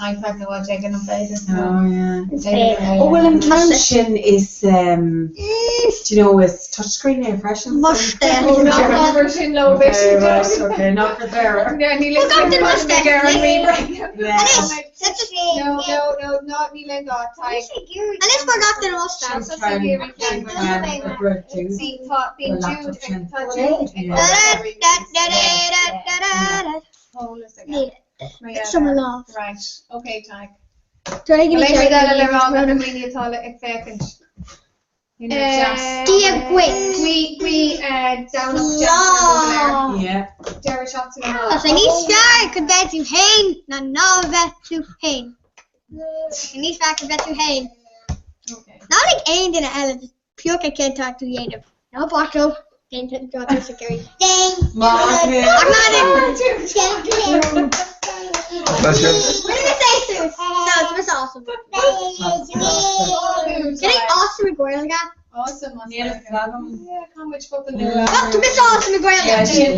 iPad nó áit éigin an féidir? Oh yeah. Is féidir. Oh well an ceann sin is um, do you know is touchscreen é freisin. Mustache. Oh no, mar sin leo bheidh Okay, right, okay, not for there. Níl Look up the mustache. ar an ríomhaire. Anois, let's just No, no, no, no, níl aon gá, Tadhg. Anois mar gach duine mustache. See, tá, bíonn Jude ag, tá Jude ag eolas aige. Seo mo lámh. Right, okay, Tadhg. Tar éigin An rud eile le rá do na daoine atá ag féachaint? Dia dhuit. Guí, guí, Domhnach deas ar bhur go léir. Yeah. Deireadh seachtaine Tá maith. sé níos fearr go mbeidh tú féin ná ná a bheith tú féin. Tá níos fearr go mbeidh tú féin. Ná lig aon duine eile piocadh céard atá tú a dhéanamh. Ná bac leo, déan tá tú sa gcur. Déan. Bless you. Awesome. Getting awesome i Gaeilge. Awesome. Níl a fhios agam. Yeah, cá muid focal nua. Tá mise awesome i Gaeilge. L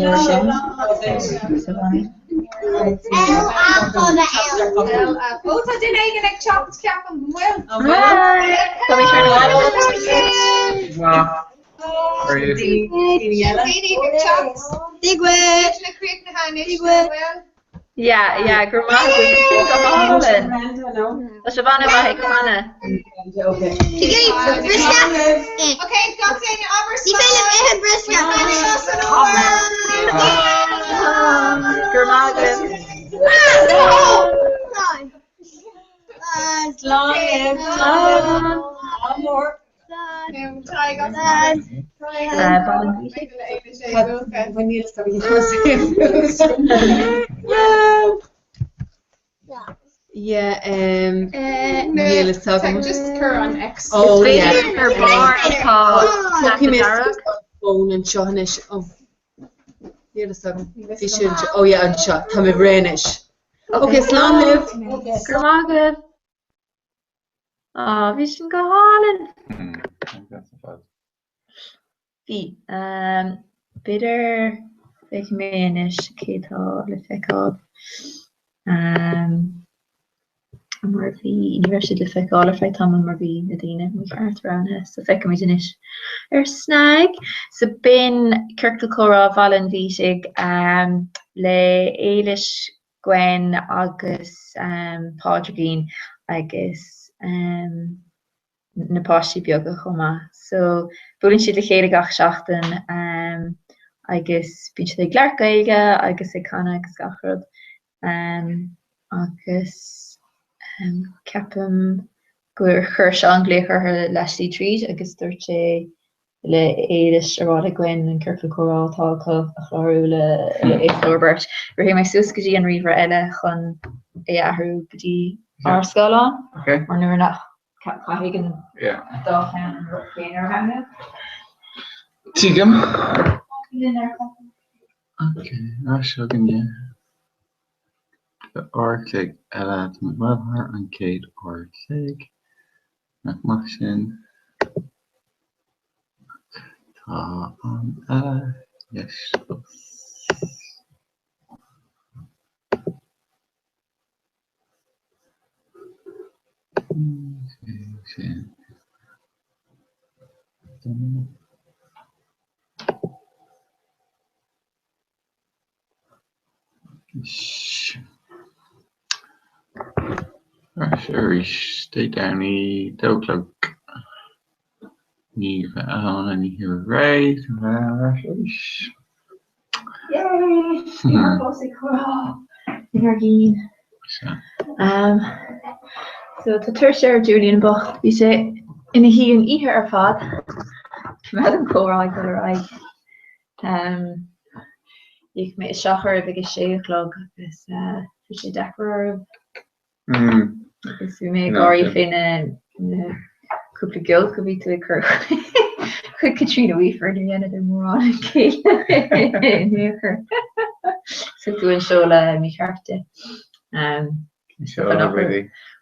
A fada L. L A. Ó tá duine éigin ag teacht ceapaim go bhfuil. Tá mé sure How are you? Daoine eile. Daoine ag teacht. Dia dhuit. Na críochnaithe anois go bhfuil. Yeah, yeah, go raibh maith agat. Sin go hálainn. Tá sé an-mhaith ag canadh. Okay. Briosca. Okay, gach éinne abair Ní féidir liom ithe briosca. Go raibh maith agat. Slán libh. Slán. Slán mór. Yeah, um, níl a fhios agam. Just cur an X. Oh, yeah. Is féidir ar barr atá Tiocfaidh mé dearg. suas an fón anseo anois. Oh, níl a fhios agam. Bhí sé anseo. Oh yeah, anseo. Tá mé réidh anois. Ok, slán libh. Go raibh maith agat. Á, bhí sin go hálainn. Bhí. B'fhéidir, feicfidh mé anois cé tá le feiceáil. Mar bhí, ní raibh siad le feiceáil ar feadh tamaill mar bhí na daoine mícheart roghnaithe, so feicfimid anois ar SnaG. So b'in Ciorcal Comhrá Bhaile an Bhiataigh le Éilis Gwen agus Pádraigín agus na páistí beaga chomh maith. So buaileann siad le chéile gach seachtain agus bíonn siad ag labhairt Gaeilge agus ag canadh agus gach rud. Agus ceapaim gur chuir Seán glaoch orthu laistigh tríd agus dúirt sé le Éilis a rá le Gwen an ciorcal comhrá atá acu a chlárú le Éasclár Beirt. Rachaidh mé suas go dtí an ríomhaire eile chun é a athrú go dtí ár scáileán mar nuair nach caithfidh an dá cheann an rud céanna a roghnú. Tuigim. Ok, ar ais againne. Uair a chloig eile, tá mé bhuel thar an chéad uair a chloig. Nach maith sin? Tá am eile deis fós. Sin. Ar ais arís Dé Domhnaigh, 2 a chlog. Ní bheidh ann an oíche roimh ré, tá mé ar ais arís. Yay! Bhí fós ag comhrá inár gcinn. Sea. So tá tuirse ar Julian bocht. Bhí sé ina shuí an oíche ar fad. Coimeád an comhrá ag dul ar aghaidh. D'fhéach mé isteach oraibh ag a sé a chlog agus bhí sé deacair oraibh. Agus bhí mé ag gáirí fé na cúpla giolc a bhí tú ag cur chuig Caitríona Weaver níor dheineadar mórán an chéile in aon chor. Thug tú an seoladh mícheart di.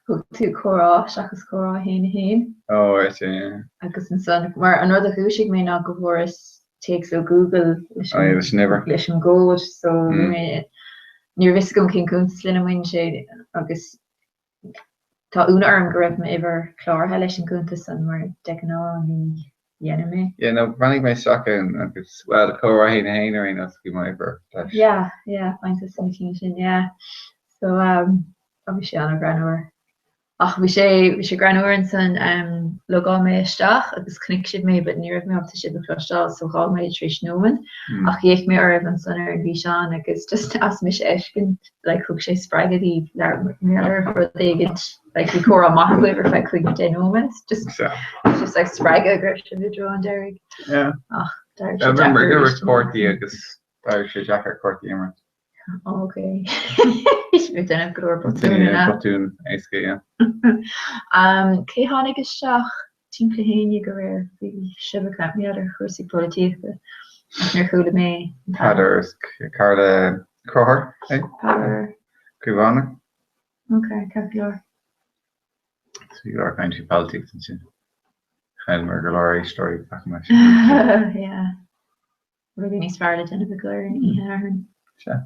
Thug tú comhrá seachas comhrá a haon a haon. Ó, right, yeah. Agus ansan, mar an rud a dhúisigh mé ná go bhfuaireas téacs ó Google leis an leis an gcód so bhí mé ní raibh fhios agam cén cuntas lena mbaineann sé agus tá ionadh orm go raibh m'uimhir cláraithe leis an gcuntas san mar de ghnáth ní dhéanaim é. Yeah, no, bhreathnaigh mé isteach ann agus, well, comhrá a haon a haon ar aon nós bhí m'uimhir leis. Yeah, yeah, baint as an cinn sin, yeah. So, um, bhí sé an-ghreannmhar. Ach bhí sé, bhí sé greannmhar ansan, logáil mé isteach agus chonaic sibh mé but ní raibh mé ábalta sibh a chloisteáil so dh'fhág mé tar éis nóiméad. Ach d'fhéach mé oraibh ansan ar an bhfíseán agus just as mise a fheiscint like thug sé spreagadh daoibh labhair rud éigint like bhí comhrá maith agaibh ar feadh cúig nó deich nóiméad just just like spreagadh go raibh sibh i dtreo an deiridh. Yeah. Ach d'éirigh sé deacair arís. Cártaí agus d'éirigh sé deacair cártaí a imirt. Ok. Bhí déanamh go leor botún ina. Botún éasca, yeah. Cé tháinig isteach timpeall a haon déag aréir? Bhí sibh ag caint ar chúrsaí polaitíochta ach níor chuala mé an t-ainm. Peadar is cara le Conchúr, eh? Peadar. Caomhánach. Ok, ceart go leor. So bhí go leor caint faoi polaitíocht ansin. Chailleamar go leor éisteoirí, ceapaim. Yeah. Rudaí níos fearr le déanamh acu ar an oíche Shathairn. Sea.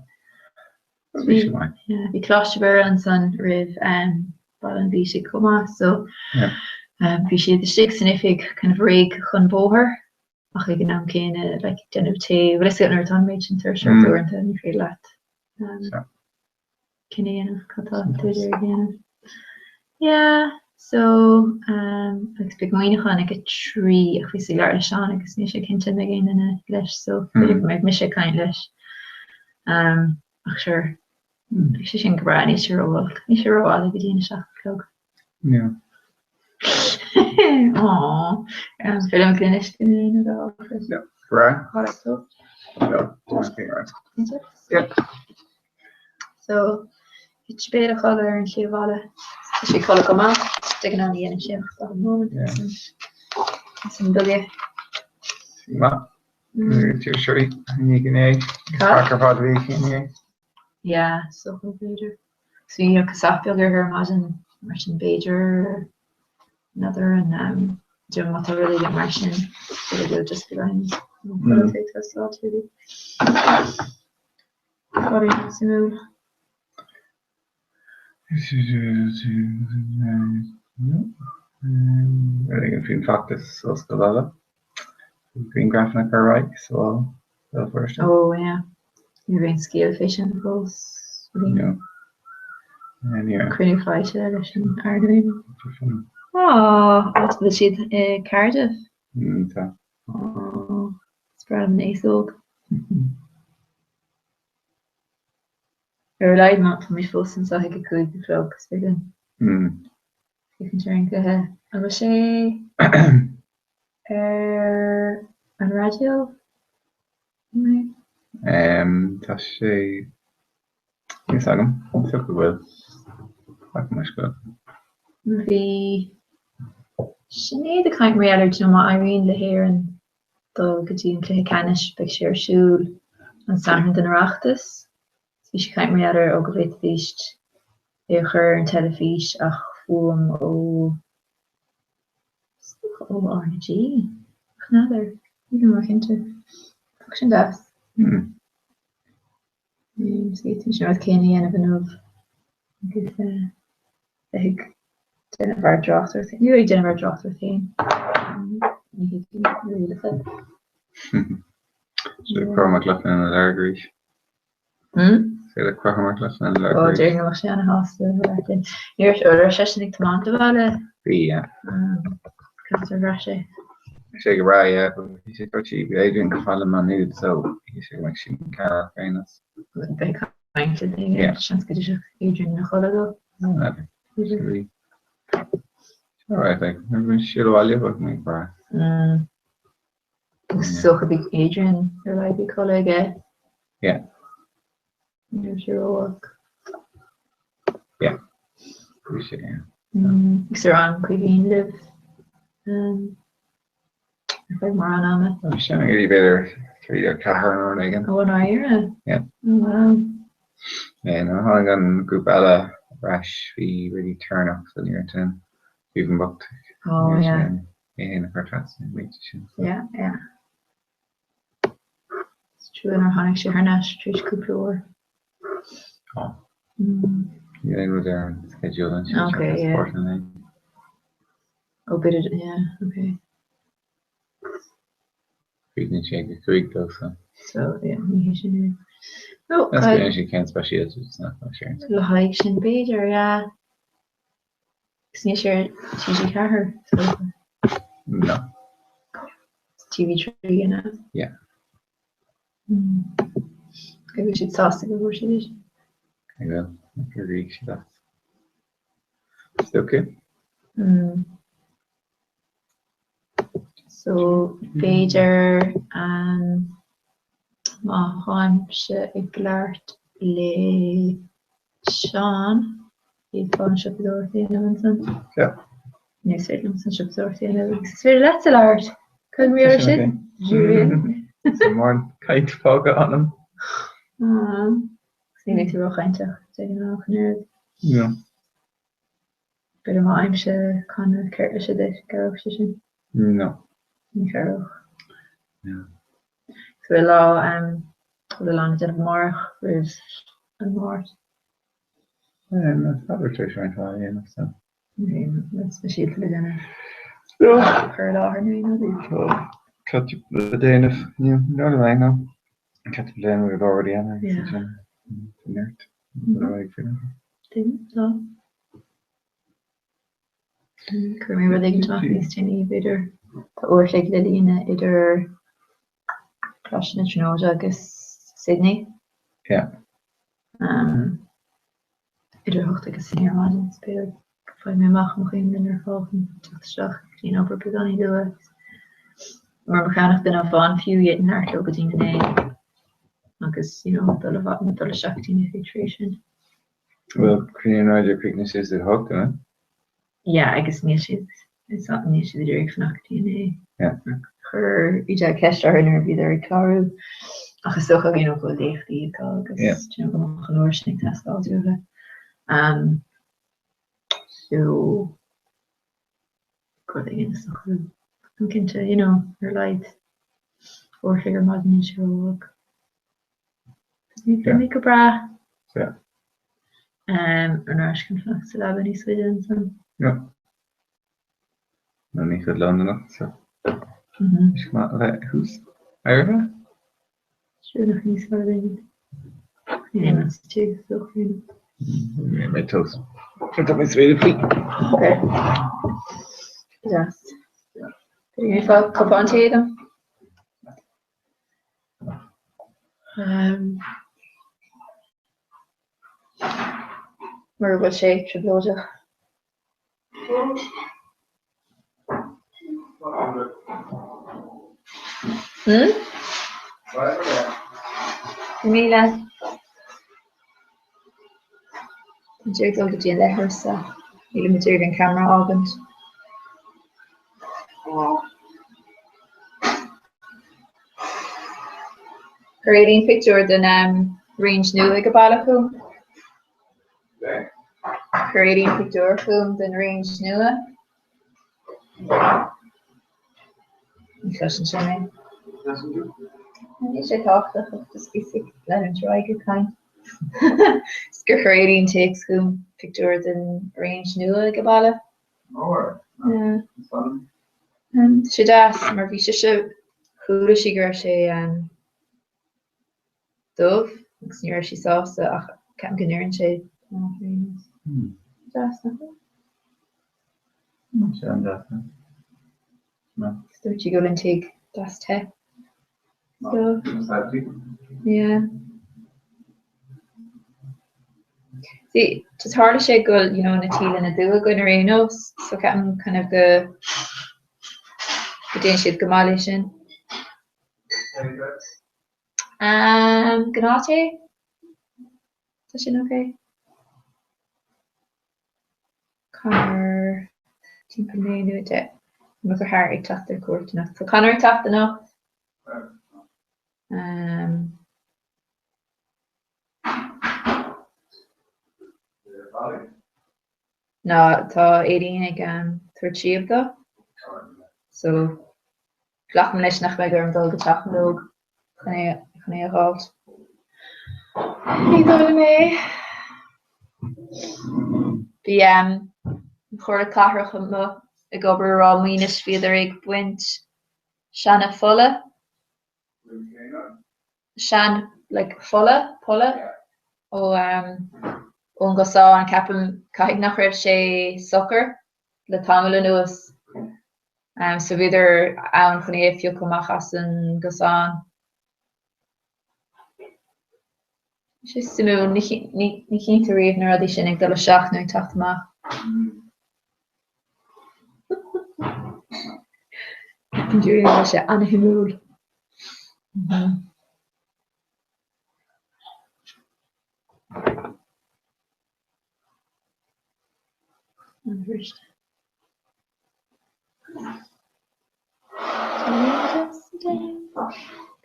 Bhí sé maith. Yeah, bhí Coláiste Mhuire ansan roimh Baile an Bhisigh chomh maith so bhí siad istigh san oifig kind of réidh chun bóthair ach ag an am céanna like déanamh tae. Bhfuil fhios agat nuair atá an méid sin tuirse ort uaireanta ní féidir leat cinneadh a dhéanamh cad tá tú ag iarraidh a dhéanamh. Yeah, so um, agus beidh Muineachán ag a 3 ach bhíos ag labhairt le Seán agus níl sé cinnte an mbeidh aon duine leis so b'fhéidir go mbeidh mise ag caint leis. Um, ach sure, beidh sé sin go breá, níl sé ró-olc, níl sé rófhada go dtí an 7 a chlog. Yeah. Aww, um, féidir liom gluinis go ndéana do Yeah, breá. Choracó. No, right. Yeah. So, thit sé béal a chodladh ar an tslí abhaile. Tá sé ag codladh go maith. De ghnáth ní dhéanann sé ach 40 nóiméad as an mbuille. Maith. Tuairisceoirí inné inné. Cad? Craic ar fad a bhí aici inné. Yeah, so b'fhéidir. So bhí casacht beag uirthi ar maidin, mar sin b'fhéidir another an um, do má tá rud éigin mar sin, b'fhéidir go just go raibh an chuid Áirithe suimiúil. Rud éigin faoin bhfeachtas Ollscoil Uladh. Grianghrafanna curtha ar aghaidh sa Bhéal Feirste. Ó yeah. Ní raibh aon scéal fé sin fós. No. Ní raibh. Cruinniú faighte leis an Ard-Rún. Á, áit a bhfuil siad i Cardiff. Tá. Á, is breá liom an aos óg. Ar a laghad má táimid fós anseo ag a 5 a chlog, is féidir linn féachaint ar an gcluiche. An bhfuil sé ar an raidió? Tá sé, níl fhios agam, is dócha go bhfuil. Ceapaim go bhfuil. Bhí Sinéad ag caint mar gheall ar, do you know, má éiríonn le hÉirinn dul go dtí an cluiche ceannais, beidh sé ar siúl an Satharn den Oireachtas. Bhí sí ag caint mar gheall ar ó go bhféadfaidís é a chur ar an teilifís ach fuaim ó is dócha ó RnaG? Ach n'fheadar, nílim róchinnte. Bheadh sin deas. D'fhéadfaimis an rud céanna a dhéanamh inniu agus bheith ag déanamh ár dtráchtaireacht, ní ag déanamh ár dtráchtaireacht féin, ní thuigim na rialacha. Is le Conor Mac Lochlainn a lorg arís. Is le Conor Mac Lochlainn a lorg Ó, arís. déarfainn go mbeadh sé ana-shásta a bheith linn. Ní raibh, raibh seisean ag tiomáint abhaile? Bhí, yeah. Conas ar bhraith sé? Bhí sé go breá, yeah, but bhí sé dúirt sí, bhí Adrian chomh fada le Maigh Nuad, so bhí sé go mbeadh sí an ceann ar aon nós. Beidh caint le daoine, Yeah. seans go dtiocfadh Adrian ina chodladh dó. N'fheadar. Bhí. Alright, like, bhí siad abhaile bheadh mé breá. Mm. Agus is dócha bhí Adrian ar a laghad bhí codladh aige. Yeah. Ní raibh sé rómhoch. Yeah. Bhí sé, yeah. Mm. Agus ar fhan Caoimhín libh um, ar feadh mórán ama. Bhí sé ag b'fhéidir 3 nó 4 nó rud éigin. Ó, an áirithe? Yeah. Oh, wow. Yeah, nuair a tháinig an grúpa eile ar ais bhí rudaí tuirseach so ní raibh sin Stephen bocht. Oh, yeah. É féin a chur trasna an bpointe sin. So. Yeah, yeah. Is trua nár tháinig sé thar n-ais tar éis cúpla uair. Oh. Mm. Níl aon rud ar an schedule ansin. Okay, yeah. Oh, bit of, yeah, okay. Críochnaíonn sé ag a 5 dó so. So, yeah, ní hé sin é. Oh, That's been actually ceann speisialta sna Le haghaidh sin b'fhéidir, yeah. Agus níl sé ar TG4, is dócha. No. TV3 an ea? Yeah. Hmm. Go bhfuil siad sásta go bhfuair siad é sin. I will. Gur rígh siad as. Is dócha. Hmm. So, b'fhéidir um, má tháimse ag labhairt le Seán, d'fhéadfá an siopadóireacht a dhéanamh ansan. Yeah. Nó is féidir liomsa an siopadóireacht a dhéanamh agus is féidir leatsa labhairt. Cad mar gheall air sin? Julian. Tá mórán caint fágtha ionam. Agus ní bhíonn tú róchainteach de ghnáth ach an oiread. No. B'fhéidir má fhaighimse canna ceirdise duit, cabhróidh sé sin? No. Ní chabhródh. No. So bhfuil lá, bhfuil a lán le déanamh amárach roimh an Máirt? Tá tar éis roinnt mhaith a dhéanamh so. Níl aon rud speisialta le déanamh. No. Cur i láthair nó aon rud? Tá catch up le déanamh. Níl le déanamh. Catch up le déanamh go leor rudaí eile agus ansin neart. Duine, tá. Cuirfidh mé rud éigin amach níos déanaí, b'fhéidir. Tá uair a chloig le líonadh idir Coláiste na Tríonóide agus Sydney. Yeah. Idir a hocht agus a naoi ar maidin, so b'fhéidir go bhfaighidh mé amach an bhfuil aon duine ar fáil chun teacht isteach go dtí an obair beagán níos luaithe. Mar mo cheannach duine amháin fiú, d'fhéadfainn labhairt leo go dtí a naoi agus, you know, dul dul isteach go dtí an oifig tar éis sin. Bhuel, cruinniú an raidió críochnaíonn sé ag a hocht, an ea? Yeah, agus níl siad, níl siad ag iarraidh fanacht go dtí a naoi. Yeah. Chuir Edel ceist orthu nuair a bhíodar ag clárú ach is dócha, you know, go bhfuil léachtaí acu agus, Yeah. you know, go mbeadh an uair sin ag teastáil uathu. Um, so, rud éigin a socrú. Nó cinnte, you know, ar a laghad uair a chloig ar maidin níl sé rómhoch. Beidh mé go breá. Yeah. Um, ar ais chun fanacht sa leaba níos faide ansan. Yeah. Nó ní chuid Londonach, so. Mm-hmm. Is maith a bheith thuas. Éirithe? Siúlach níos fearr duine. Níl aon rud sa tigh, so críonna. Ní mé toast. Tá mé sraoille faoi. Okay. Deas. Bhí fá cupán tae dom. Um, mura bhfuil sé trioblóideach. Hmm? Míle. Tá muid ag dul go dtí an leithreas so nílimid ag iarraidh an ceamara a fhágaint. Chuir Aideen pictiúr den range nua ag an baile chugam. Chuir Aideen pictiúr chugam den range nua. Ní chloiseann sé mé. Níl sé tábhachtach ach just bhí ag leanúint ar aghaidh ag caint. Is gur chuir Aideen téacs chugam pictiúr den range nua ag an baile. Tá sé deas mar bhí sise, chuala sí go raibh sé dubh agus ní raibh sí sásta ach ceapaim go n-oireann sé deas nach bhfuil? Sé an deas Is dúirt sí go bhfuil an tigh deas te. So, yeah. Tharla sé go bhfuil you know na tíleanna dubha againn ar aon nós so ceapaim kind of go go dtéann siad go maith leis sin. Um, gnáth tae? Tá sin ok? Conor timpeall 9 nó 10. Mo dheartháir ag teacht ar cuairt anocht. Tá Conor ag teacht anocht. Um, Ná tá Aideen ag tabhairt síob dó. So glacaim leis nach mbeidh orm dul go Teach na nÓg chun é chun é a dh'fháilt. Ní dóigh liom é. Bhí an Chomhairle Cathrach amuigh ag obair i Ráth Maonais, bhíodar ag baint seana pholla. Sean like fola, polla ó ón gcosán, ceapaim, caithfidh nach raibh sé socair le tamall anuas. So bhíodar ann chun é a phiocadh amach as an gcosán. Tá sé suimiúil, ní chíonn tú riamh na rudaí sin ag dul isteach nó ag teacht amach. Tá sé an-shuimiúil.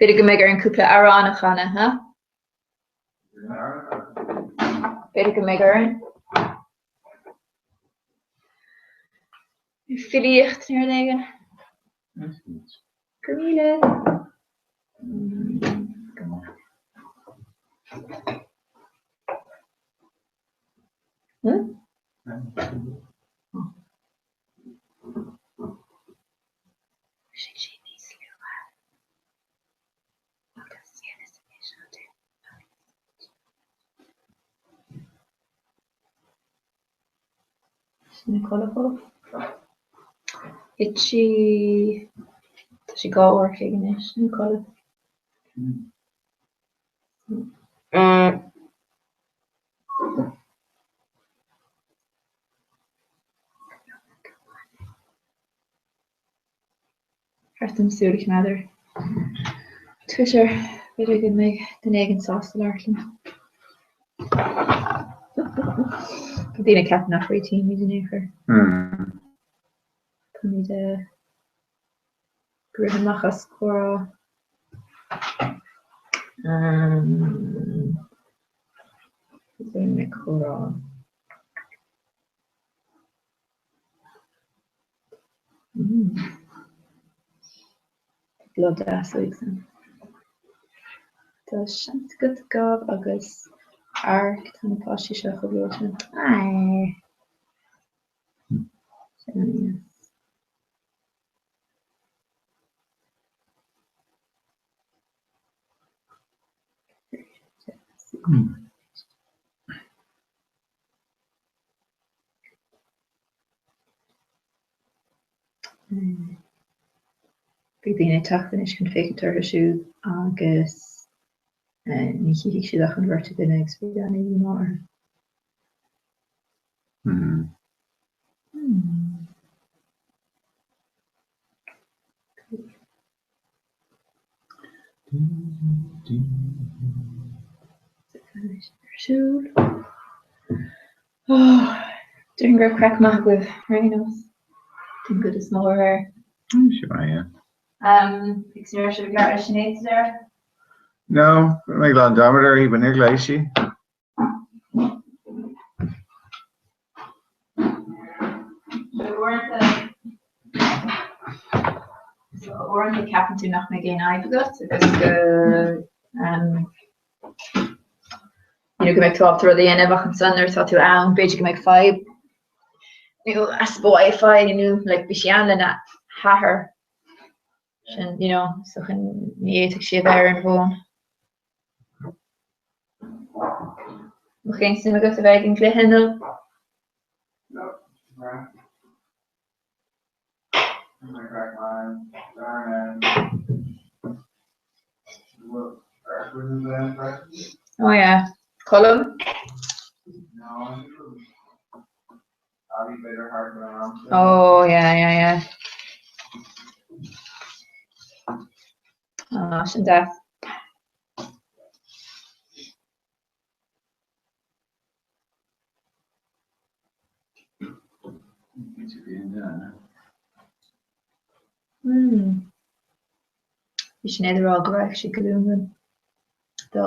B'fhéidir go mbeidh orainn cúpla amhrán a chanadh, ha? B'fhéidir go mbeidh orainn. Filíocht nó rud éigin. Go raibh míle. Hmm? Sé sé níos luaithe. Agus dhéanas é seo di. Sin a codladh fós. Thit sí, tá sí 2 uair a chloig anois, ina codladh. Thart dom súil a choimeád ar Twitter, b'fhéidir go mbeidh duine éigin sásta labhairt liom. Tá daoine ag ceapadh nach réitímid in aon chor. Táimid ag rith amach as comhrá. Déanfaidh mé comhrá. Bláth deas uaidh san. Tá seans agat gabh agus amharc, tá na páistí seo chomh gleoite. Aye. Sin an-deas. Beidh daoine ag teacht anois chun féachaint orthu siúd agus ní chífidh siad ach an bheirt againne agus beidh an-dhíomá orthu. Ar siúl. Déarfainn go raibh craic maith agaibh ar aon nós. Den gcuid is mó aréir. Bhí sé maith, yeah. Agus ní raibh sibh ag labhairt le Sinéad sa deireadh? No, rinne mé glan dearmad uirthi, but níor ghlaoigh sí. Uaireanta ceapann tú nach mbeidh aon fhadhb agat agus go you know, go mbeidh tú ábalta rud a dhéanamh ach ansan nuair atá tú ann b'fhéidir go mbeidh fadhb nó easpa Wi-Fi nó like bhí sí ann lena hathair sin you know so chun ní fhéadfadh sí a bheith ar an bhfón. Bheadh aon suim agat a bheith ag an gcluiche nó? No, Oh yeah. Colm? Oh yeah, yeah, yeah. Ah, sin deas. Hmm. Bhí Sinéad ag rá go raibh sí go Luan dá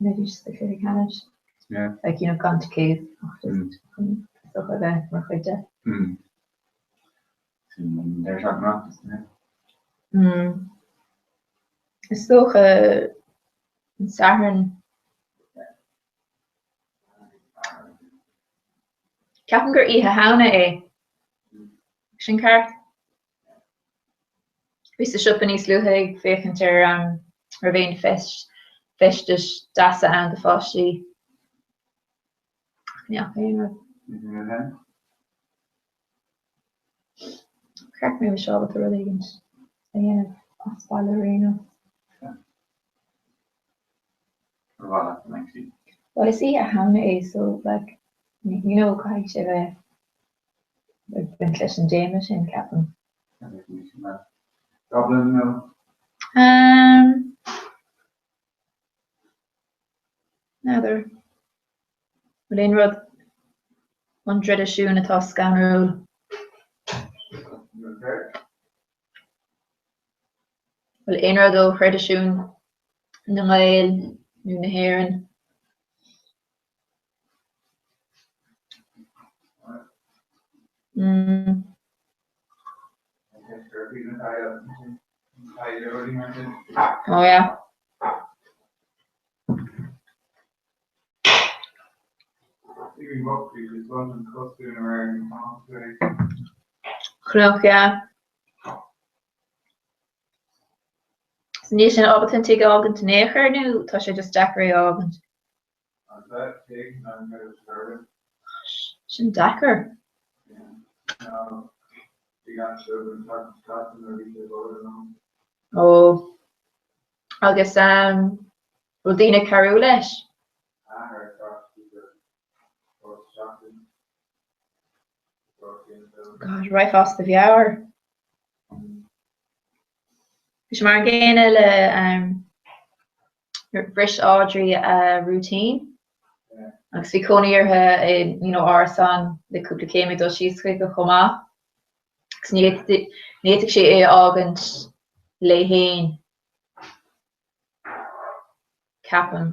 mbeidís sa chluiche ceannais. Like, you know, gan ticéad ach just chun is dócha a bheith mar chuid de. Is dócha an Satharn. Ceapaim gur Oíche Shamhna é. Sin ceart? Bhíos sa siopa níos luaithe ag féachaint ar an raibh aon feistis deasa ann do pháistí. Ach ní fhaca aon rud. Cheart go mbeidh ábalta rud éigin a dhéanamh as baile ar aon nós. Bhuel is Oíche Shamhna é so like you know caithfidh sé bheith ag baint leis an dtéama sin, ceapaim. Goblin nó? N'fheadar. Bhfuil aon rud ón dtraidisiún atá scanrúil? Bhfuil aon rud ó thraidisiún na nGael nó na hÉireann? Oh yeah. Chnoc, yeah. So níl sé ábalta an tigh a fhágaint in aon chor nó tá sé just deacair é a fhágaint? Sin deacair. Ó. Agus bhfuil daoine ag cabhrú leis? God, raghfá as do mheabhair. Bhí sé mar an gcéanna le Bhris Audrey a routine agus bhí cónaí uirthi i you know árasán le cúpla céim ag dul síos chuige chomh maith agus ní fhéadfadh sí é a fhágaint léi féin, ceapaim.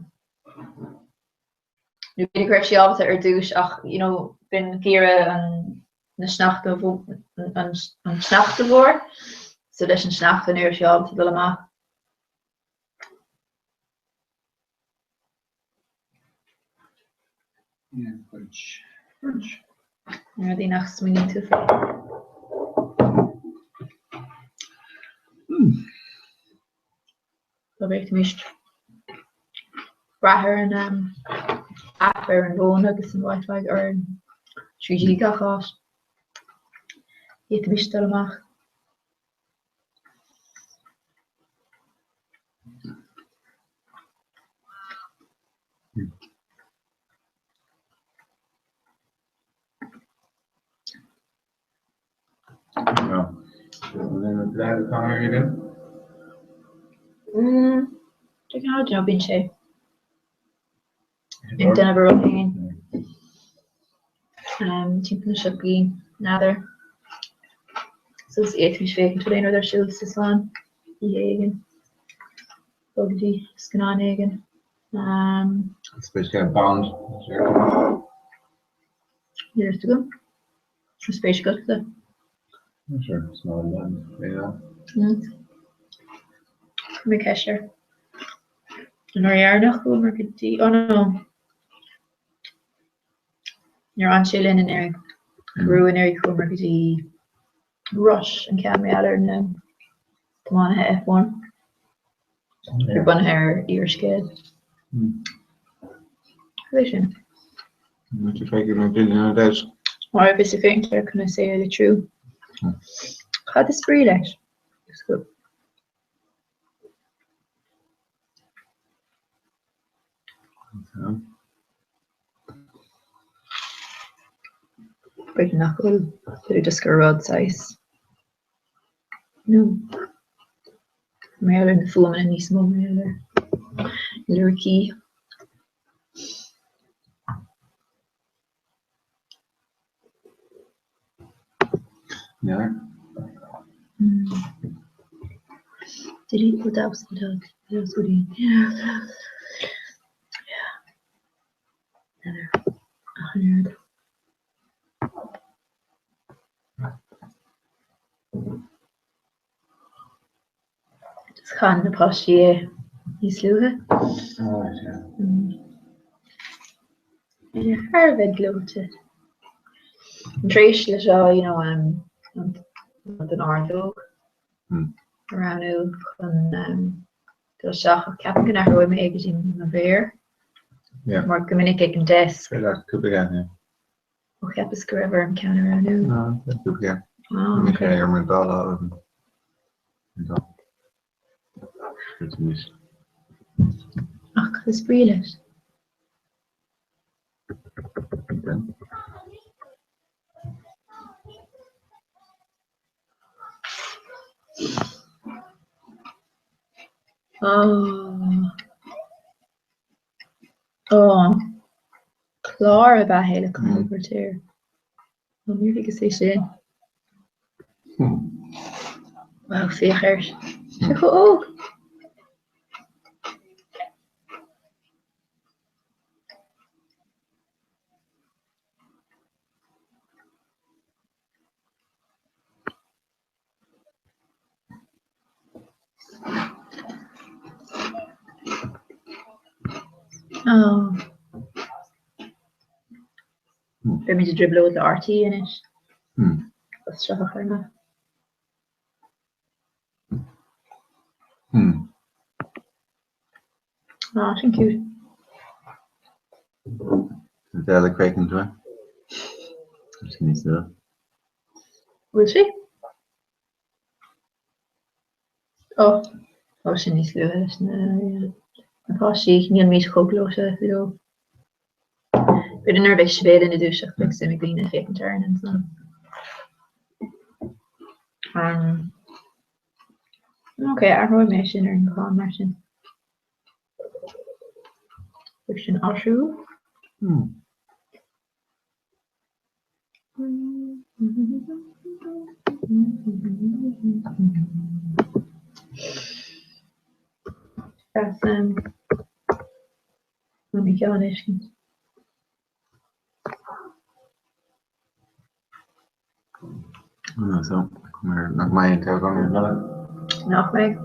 Nó b'fhéidir go raibh sí ábalta ar dtús ach you know b'in geimhreadh an na sneachta an sneachta mhór so leis an sneachta ní raibh sí ábalta dul amach. Na rudaí nach smaoiníonn tú faoi. Dá bhféadfaimis brath ar an aip ar an bhfón agus an Wi-Fi ar an 3G gach áit, d'fhéadfaimis dul amach. Bíonn sé ag déanamh a rud féin timpeall na siopaí, n'fheadar. So is fhéadfaimis féachaint bhfuil aon rud ar siúl sa Swan oíche éigin, dul go dtí scannán éigin. Spéis agat Bond. Níl a fhios agam. Tá spéis agatsa? Sure, it's not a lot, yeah. Chuir mé ceist air. An uair dheireanach chuamar go dtí, oh no. Níor fhan sé linn anuraidh. Arú anuraidh chuamar go dtí Rush, an ceann mar gheall ar na tiománaithe F1. Bhí bunaithe ar fhíorscéal. Cad é sin? Mar bhí sé féin ar conas é a litriú. Cad is brí leis? B'fhéidir nach bhfuil, b'fhéidir just gur rud saghas, nó mar gheall ar na fuaimeanna níos mó mar gheall ar liricí. N'fheadar. Didí ó damhsa ó damhsa ó dí. Yeah. N'fheadar. Ach an oiread. Just chan na páistí é níos luaithe. Thar a bheith gleoite. Tar éis le seo, you know, um, an ordóg a roghnú chun um, dul isteach ach ceapaim go n-athróidh mé é go dtí mo mhéar. Mar go minic ag an desk. Féidir leat cúpla ceann, yeah. Ó cheapas go raibh orm ceann a roghnú. No, cúpla ceann. Ah, okay. Ní ar mo dá lá orm. Dá. Ach cad is brí leis? Oh. Oh. Clár ab ea é le Cathal Póirtéir. Ó níor thuigeas é sin. Wow, féach air. Sé chomh óg. Oh. Beimid i dtrioblóid le RTÉ anois. As seo a chur amach. Ah, sin cute. Bheith le craiceann tú. Sin níos nua. Bhfuil sí? Ó, ó sin níos luaithe leis na na páistí, nílimid chomh gleoite leo. B'fhéidir nuair a bheidh Sibéal ina dúiseacht beidh suim ag daoine féachaint orainn ansan. Um, ok, athróidh mé sin ar an nguthán mar sin. Beidh sin áisiúil. Hmm. Nach mbeidh an toghchán ar an Nach mbeidh.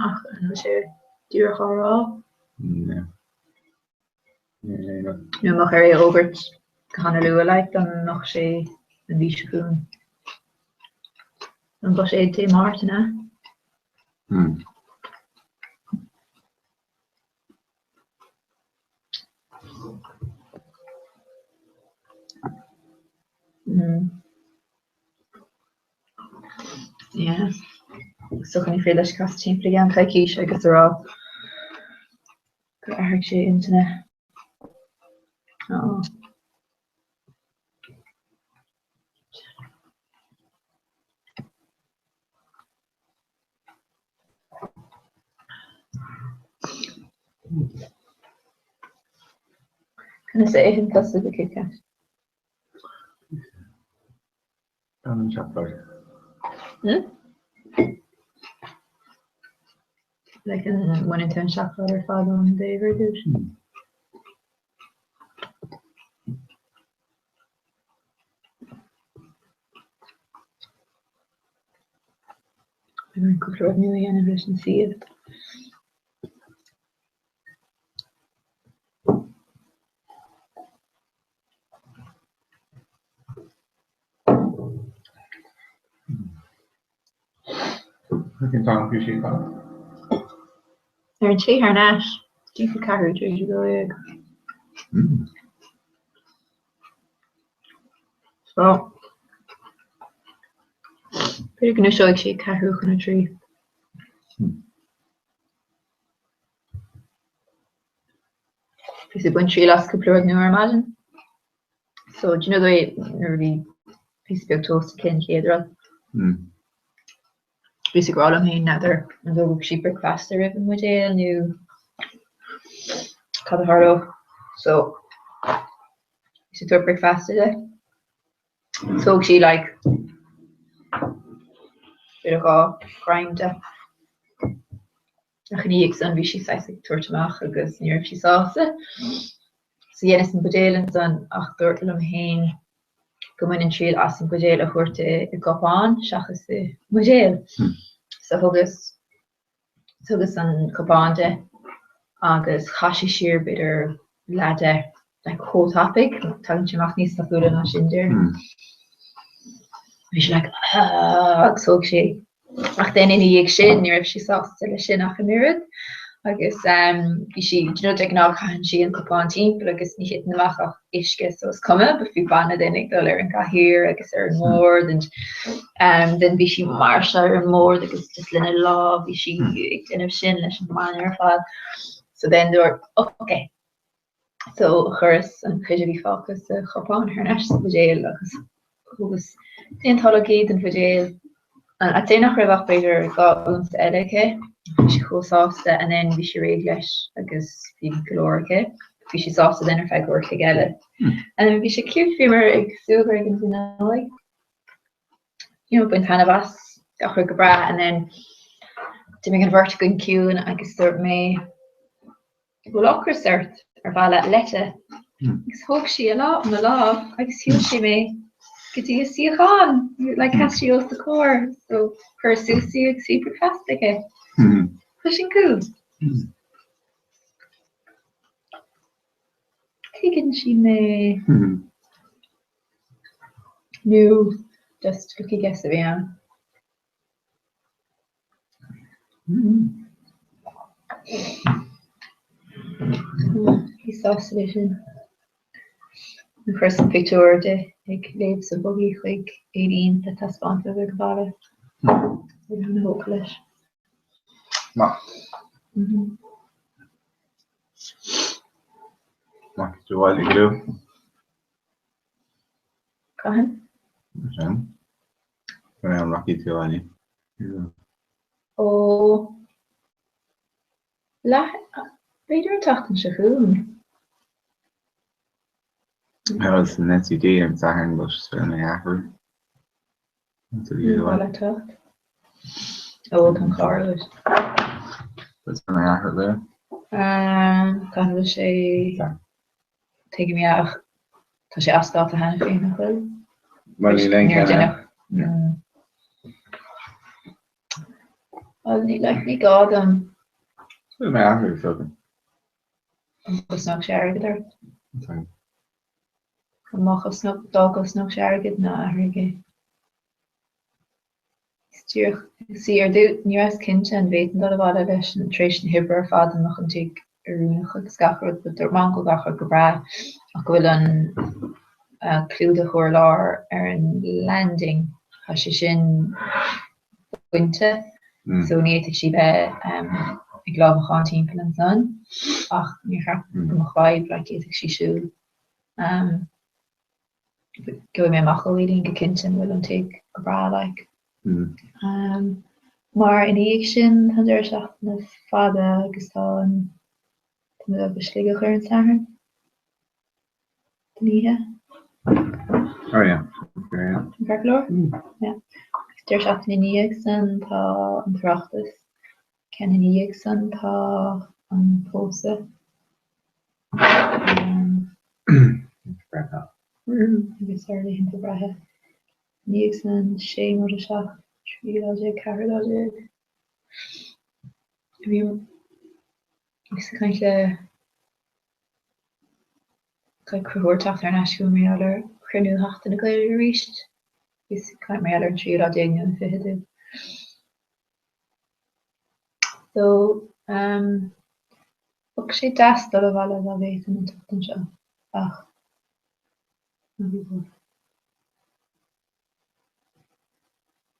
Ach an bhfuil sé díreach á rá? Nó mbeadh air é a fhógairt go hana-luath like dá mbeadh sé an mhí seo chugainn. An buiséad Dé Máirt, an ea? Yeah. So ní féidir leis casadh timpeall i gceann coicíse agus a rá gur athraigh sé intinne. Oh. Conas a itheann tusa do Kit Kat? Gan an seacláid. Hmm? Like an mbaineann tú an seacláid ar fad ón dtaobh ar dtús? Hmm. Beidh cúpla rud nua a dhéanamh leis an suíomh. Cén t-am a bhí sí ag dul? Ar an tslí thar n-ais, timpeall ceathrú tar éis a 12. So, b'fhéidir go ndúiseoidh sí ag ceathrú chun a 3. Bhí sí ag baint triail as cúpla rud nua ar maidin. So, do you know the way nuair a bhí píosa beag toast aici an chéad rud? Bhíos ag rá liom féin n'fheadar an dtógfadh sí bricfeasta roimh an mbuidéal nó cad a tharlódh. So, bhíos ag tabhairt bricfeasta di. Thóg sí like b'fhéidir 2 ghreim de. Ach ina dhiaidh san bhí sí saghas ag tabhairt amach agus ní raibh sí sásta. So dheineas an buidéal ansan ach dúirt liom féin go mbainfinn triail as an buidéal a thabhairt di i gcupán seachas i mbuidéal. So thugas, thugas an cupán di agus chaith sí siar b'fhéidir leath de like chomh tapaidh, tagann sé amach níos tapúla ná sin déarfainn. Bhí sí like ah agus thóg sí Ach then ina dhiaidh sin ní raibh sí sásta leis sin ach an oiread agus bhí sí, do you know, de ghnáth caitheann sí an cupán timpeall agus ní thiteann amach ach uisce so is cuma, but bhí bainne then ag dul ar an gcathaoir agus ar an mbord and um, then bhí sí mar seo ar an mbord agus just lena lámh bhí sí ag déanamh sin leis an mbainne ar fad. So then dúirt, okay, So chuireas an chuid a bhí fágtha sa chupán thar n-ais sa bhuidéal agus thugas d'aon tolg í den bhuidéal. I'd say nach raibh ach b'fhéidir 2 unsa eile aici. Bhí sí chomh sásta and then bhí sí réidh leis agus bhí go leor aici. Bhí sí sásta then ar feadh uair a chloig eile. And then bhí sé cute, bhíomar ag súgradh ag an bhfuinneoig. You know, baint taitneamh as, gach rud go breá and then d'imigh an bheirt againn ciúin agus dúirt mé bhfuil ocras ort ar mhaith leat leite? Agus thóg sí a lámh, mo lámh agus shiúil sí mé go dtí a suíochán, like sheas sí os a comhair, so chuireas suas í agus bhí bricfeasta aici. Tá sin cool. Tuigeann sí mé. Nó just lucky guess a bhí ann. Bhí sásta leis sin. Chuireas an pictiúr di ag léim sa bhugaí chuig Aideen le taispeáint dóibh ag an baile. Bhí ana-thógtha leis. Maith. Maith tú abhaile go luath. Cathain? Sin. An é an rachaidh tú abhaile? Ó, leath, b'fhéidir an tseachtain seo chugainn. I was in SUD ar an Satharn but is féidir mé a athrú. Ní mhaith leat teacht? Ó, tá an carr agat. Is féidir mé a athrú le. Cathain a bhfuil sé? Tuigim é ach tá sé as dáta cheana féin, nach bhfuil? Bhuel, níl aon Níor cheann deineadh. Bhuel, ní like, ní gá dom. Is féidir mé a athrú, is dócha. An gcosnódh sé airgead ort? Má chosnódh, dá gcosnódh sé airgead, ná athraigh é. Is díreach, see, ar dtús, ní rabhas cinnte an bhféadfainn dul abhaile leis an, tar éis na hoibre ar fad, an mbeadh an tigh oiriúnach agus gach rud, but dúirt Mam go bhfuil gach rud go breá ach go bhfuil an clúdach urláir ar an landing, tá sé sin bainte so ní fhéadfadh sí bheith ag lámhachán timpeall ansan ach níor cheart go mbeadh fadhb, like, d'fhéadfadh sí siúl. Gheobhaidh mé amach ó Aideen go cinnte an bhfuil an tigh go breá like. Mar ina dhiaidh sin tá an deireadh seachtaine fada agus tá an tá mé ag dul go Sligeach ar an Satharn don oíche. Oh yeah. Okay, yeah. An ceart go leor? Yeah. Agus deireadh seachtaine ina dhiaidh san tá an tOireachtas. Ceann ina dhiaidh san tá an pósadh. Agus ár laethanta breithe. Ina dhiaidh san 6 móide 7, 13 lá, 14 lá. Bhí ag caint le Conchúr teacht thar n-ais chugam mar gheall ar chruinniú Sheachtain na Gaeilge arís. Bhíos ag caint mar gheall ar an tríú lá déag nó an fichiú. So, um, bheadh sé deas dul abhaile dá bhféadfainn an tseachtain seo, ach ná bí buartha.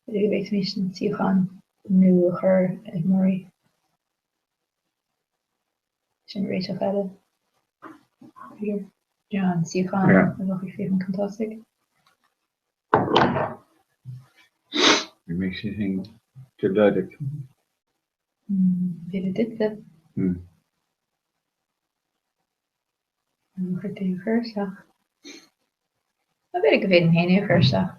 B'fhéidir go bhféadfaimis an suíochán nua a chur ag Murray. Sin réiteach eile. B'fhéidir. Yeah, an suíochán a bheadh ag féachaint chun tosaigh. Ní mbeidh sé sin trioblóideach. B'fhéidir duitse. An bhfuil tú a chur isteach? Nó b'fhéidir go bhféadfainn féin é a chur isteach.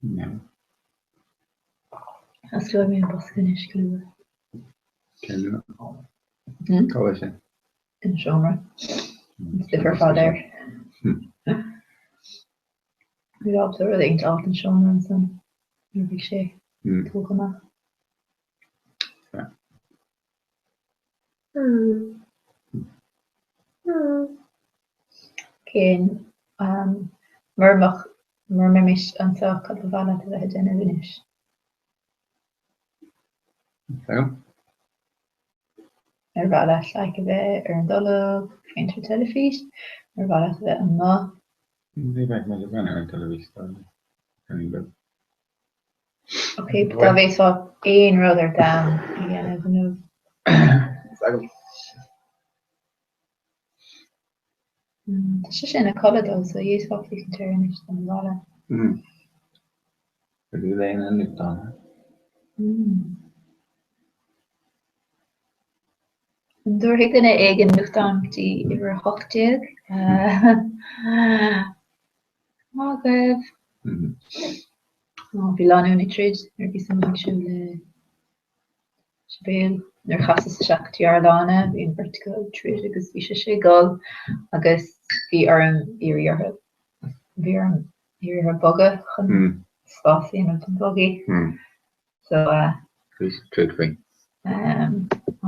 No. Osclóidh mé an bosca anois go luath. Cén luath? Cá bhfuil sé? Ina seomra. An stuif ar fad air. Bhí ábalta rud éigin a fháil don seomra ansan nuair a bhí sé tógtha amach. Cén mura mbeadh, mura mbeimis anseo, cad ba mhaith leat a bheith ag déanamh anois? Ar mhaith leat like a bheith ar an dtolg, ag féachaint ar teilifís? Ar mhaith leat a bheith amuigh? Ní bheidh mé ag breathnú ar an teilifís dá Ok, dá bhféadfá aon rud ar domhan a dhéanamh inniu. Tá sise ina codladh though, so d'fhéadfá féachaint air anois dá mba mhaith leat. An dtabharfaidh duine éigin nuachtán go dtí uimhir 18? Maith agaibh! Bhí lánúin ag troid nuair a bhíos amuigh ag siúl le Sibéal. Nuair a chasas isteach go dtí ár lána, bhí an bheirt acu ag troid agus bhí sise ag gol agus bhí orm iarraidh orthu, bhí orm iarraidh orthu bogadh chun spás a dhéanamh don bhugaí. So. Bhí siad ag troid faoi. Ó,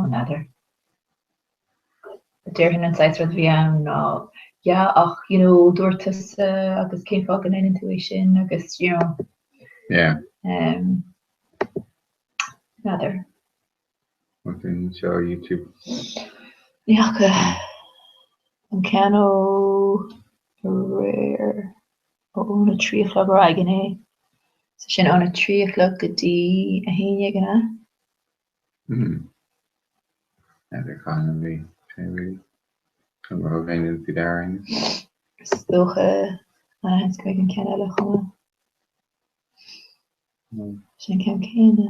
n'fheadar. Déarfainn an saghas rud a bhí ann ná yeah ach you know dúirt tusa agus cén fáth go ndéanann tú é sin agus you know. Yeah. Um, n'fheadar. Sin seo YouTube. Ní fhaca an ceann ó aréir óna 3 a chlog ar aghaidh inné. So sin óna 3 a chlog go dtí 11 an ea? Hmm. N'fheadar cathain a bhí sé really. An raibh aon duine faoi deara aon? Is dócha an go mbeidh an ceann eile chomh maith. Sin an ceann céanna.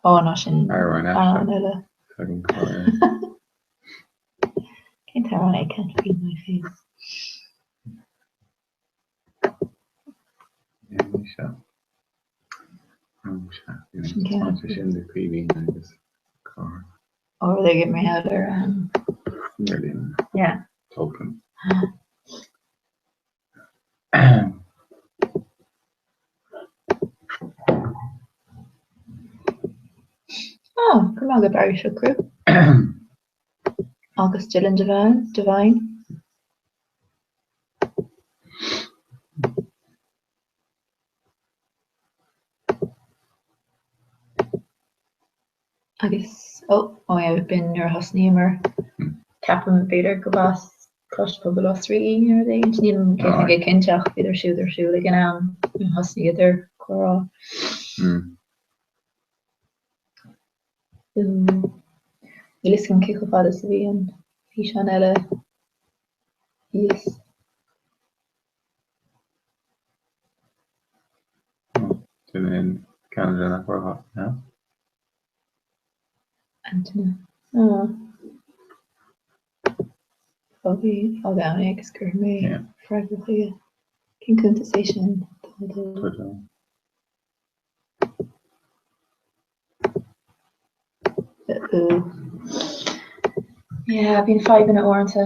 Ó ná sin amhrán eile. Cén t-amhrán é Can't Feel My Face? Ó they get me out ar um yeah. Tolkien. Oh, go raibh maith agat Barry Siochrú. Agus Dylan Devine, Devine. Agus, ó, ó yeah, b'in nuair a thosnaíomar. Ceapaim, b'fhéidir go b'as Coláiste Pobail Osraí nó rud éigin, nílim 100% cinnte ach bhíodar siúd ar siúl ag an am nuair a thosnaíodar comhrá. Níl a fhios agam cé chomh fada is a bhí an físeán eile thíos. Duine in Ceanada nach raibh ann? Antaine. Ó. Fág fág ann é agus cuirfidh mé freagra chuige. Cén cuntas é sin? Tá Uh-oh. Yeah, bíonn fadhbanna uaireanta.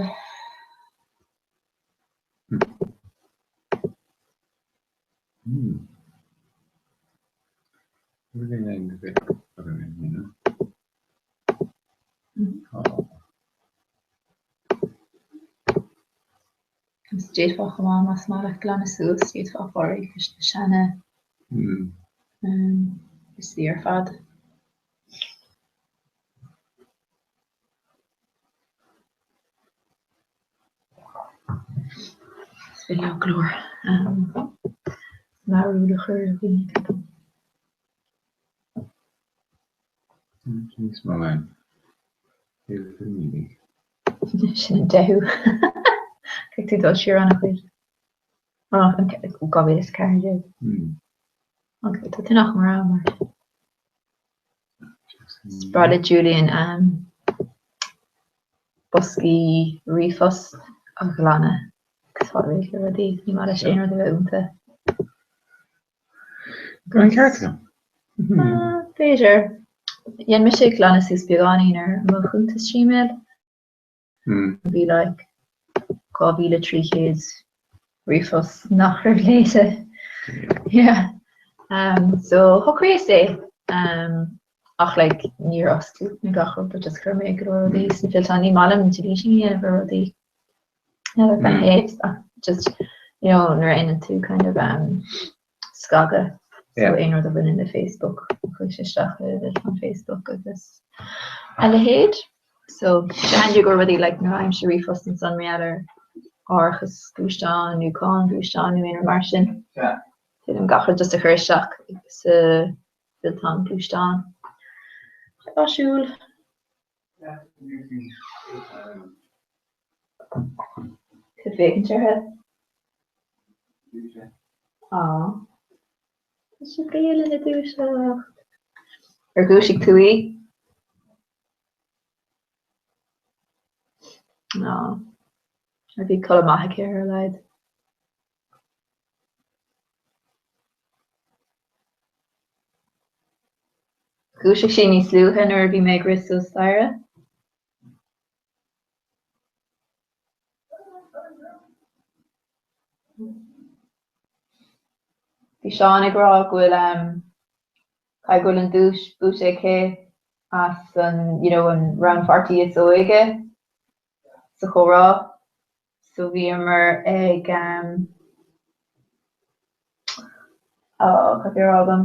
Agus d'fhéadfá chomh maith más maith leat glanadh suas, d'fhéadfá fáil réidh leis na seana liostaí ar fad. Is féidir leo go leor mearúil a chur ar dhaoine, ceapaim. Níos mó ann. Sin an deichiú. Caithfidh tú dul siar an-chuid. 2014. Ok, tá tú nach mór ann mar sin. Is breá le Julian boscaí ríomhphost a ghlanadh agus fáil réidh le rudaí. Ní maith leis aon rud a bheith iontu. Go an ceart agam. B'fhéidir. Dhein mise glanadh suas beagáinín ar mo chuntas Gmail. Bhí like 2,300 ríomhphost nach raibh léite. Yeah. So shocraíos é. Ach like níor oscail mé gach rud but just chuir mé go leor rudaí sna fillteáin. Ní maith liom deleting a dhéanamh ar rudaí. N'fheadar cén thaobh ach just you know nuair a dhéanann tú kind of um scagadh so aon rud a bhaineann le Facebook chuaigh sé isteach i bhfillteán Facebook agus a leithéid. So déan go rudaí like nuair a fhaighimse ríomhphost ansan mar gheall ar árachas gluaisteáin nó cáin gluaisteáin nó aon rud mar sin. Déanaim gach rud just a chur isteach sa fillteán gluaisteáin. Áisiúil. Tú ag féachaint uirthi? Á. Tá Sibéal ina dúiseacht. Ar dhúisigh tú í? Á. Ar bhí codladh maith aici ar a laghad? Dhúisigh sí níos luaithe nuair a bhí mé ag rith suas staighre. Bhí Seán ag rá go bhfuil caithfidh go bhfuil an duais buaite aici as an you know an rannpháirtí is óige sa chomhrá. So bhíomar ag oh cad a bhí á rá agam?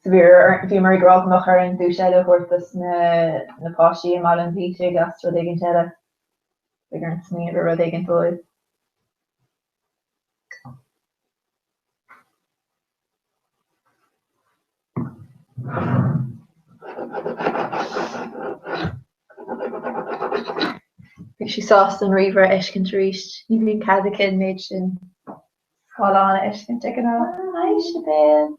So bhíomar ag rá go mbeadh orainn duais eile a thabhairt dos na páistí i mBaile an Bhiataigh as rud éigin eile. Beidh orainn smaoineamh ar rud éigin dóibh. Bhí sí sásta an ríomhaire a fheiscint arís. Ní bhíonn cead aici an méid sin scáileán a fheiscint de ghnáth. Haigh, Sibéal.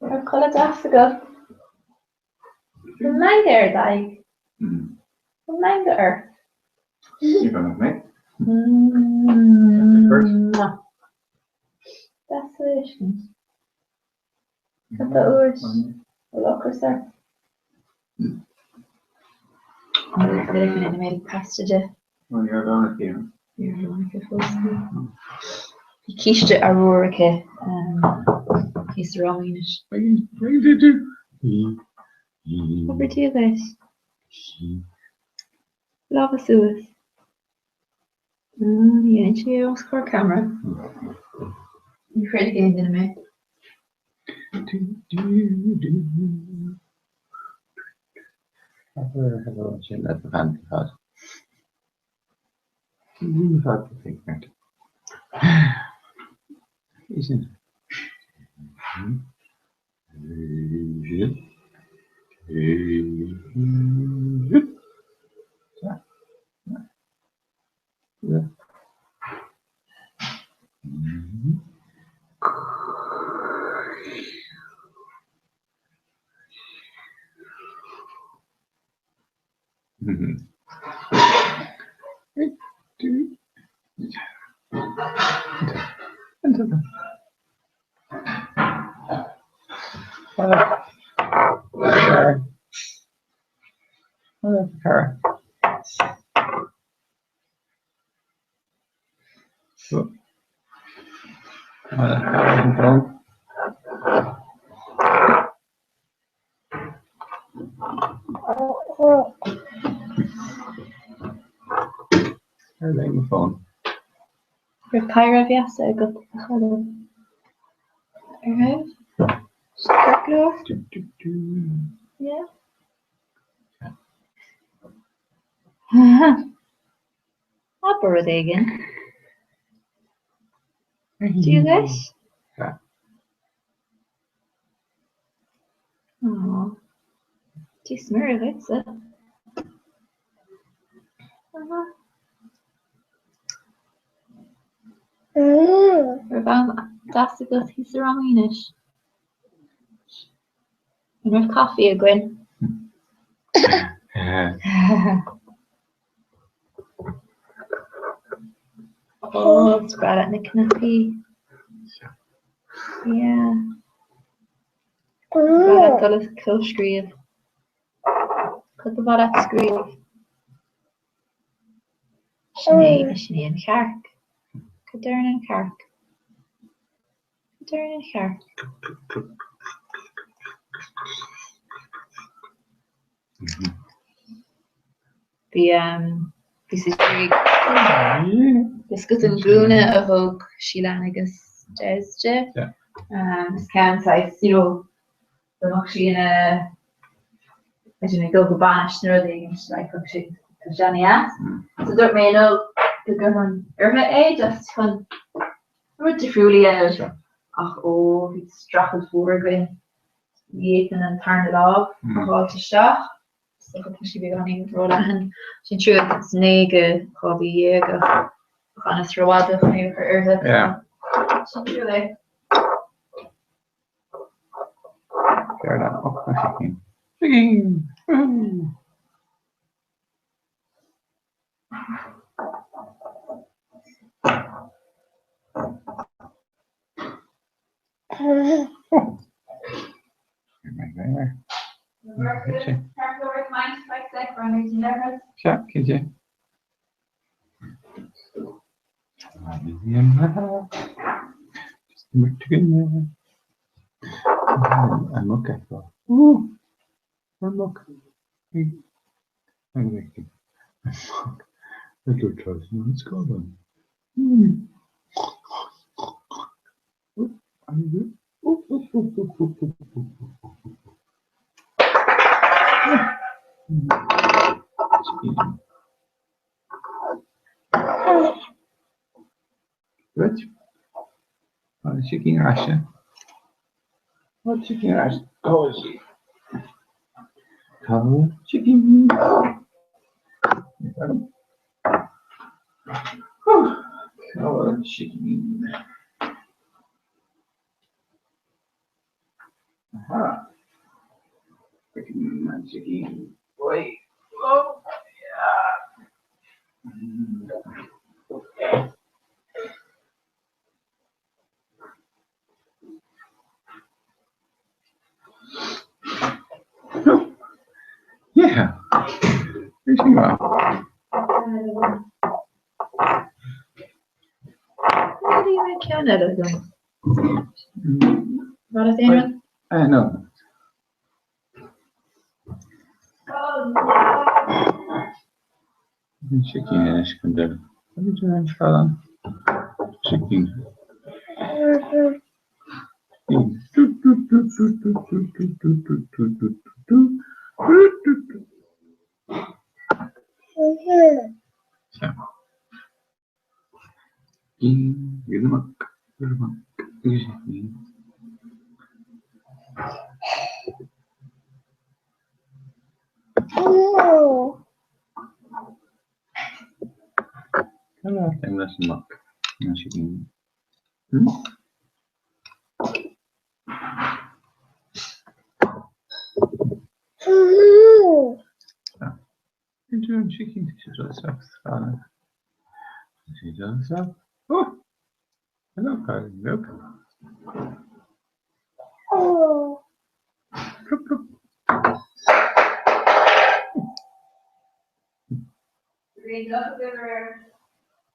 Raibh codladh deas agat? Bhfuil meangadh ar d'aghaidh? Bhfuil meangadh ort? Ní bheidh mé. Deas a fheiscint. Cad tá uait? Bhfuil ocras ort? Ní mé pasta de. Ní raibh lón aici. Ní raibh lón aici fós. Bhí císte arúr aici thíos sa Róimínis. Abair Dia duit. Lámha suas. Ní dhéanann sí é os comhair ceamara. Ní chreidfidh aon duine mé. Raibh péire mheasa agat a Choilm? Ar raibh? Ceart go leor? Yeah? Abair rud éigin. Dia duit? Aww. Dia 's Muire dhuitse. Raibh am deas agat thíos i Ráth Maonais? An raibh caife againn? Ó, is breá leat na cnaipí. Yeah. Ba mhaith leat dul ag clóscríobh. Cad ba mhaith leat scríobh? Sin é, sin é an chearc. Cad deireann an chearc? Cad deireann an chearc? Bhí bhí sí Is cosúil an gúna a thug Síleann agus Des di. Is ceann saghas, you know, dá mbeadh sí ina I don't know, ag dul go bainis nó rud éigin, like, bheadh sé tá sé an-deas. So dúirt mé no, go gcuirfinn uirthi é just chun rud difriúil a dhéanamh. Ach ó, bhí streachailt mhór againn. Ní fhéadfainn an tarna lámh a fháilt isteach. Is dócha tá sí beagáinín róleathan. Sin trua, is 9 go 12 mhí ach d'fhanas rófhada chun é a chur uirthi. Sin trua é. Ceard é? Och, tá sicín. Sicín! Woohoo! Sea, cinnte. An muc é seo. An muc. An muc. Ag dul trasna an scáileáin. Rud. Tá an sicín ar ais. Tá an sicín ar ais. Cá bhfuil sí? Tá an sicín. Cá bhfuil an sicín? Aha. An sicín. Oi. Oh, yeah. Yeah. Bhí sin maith. Bhí mé ceann eile agam. Mar a aon rud? Eh, no. An sicín anois chun deireadh. An scáileán. Sicín.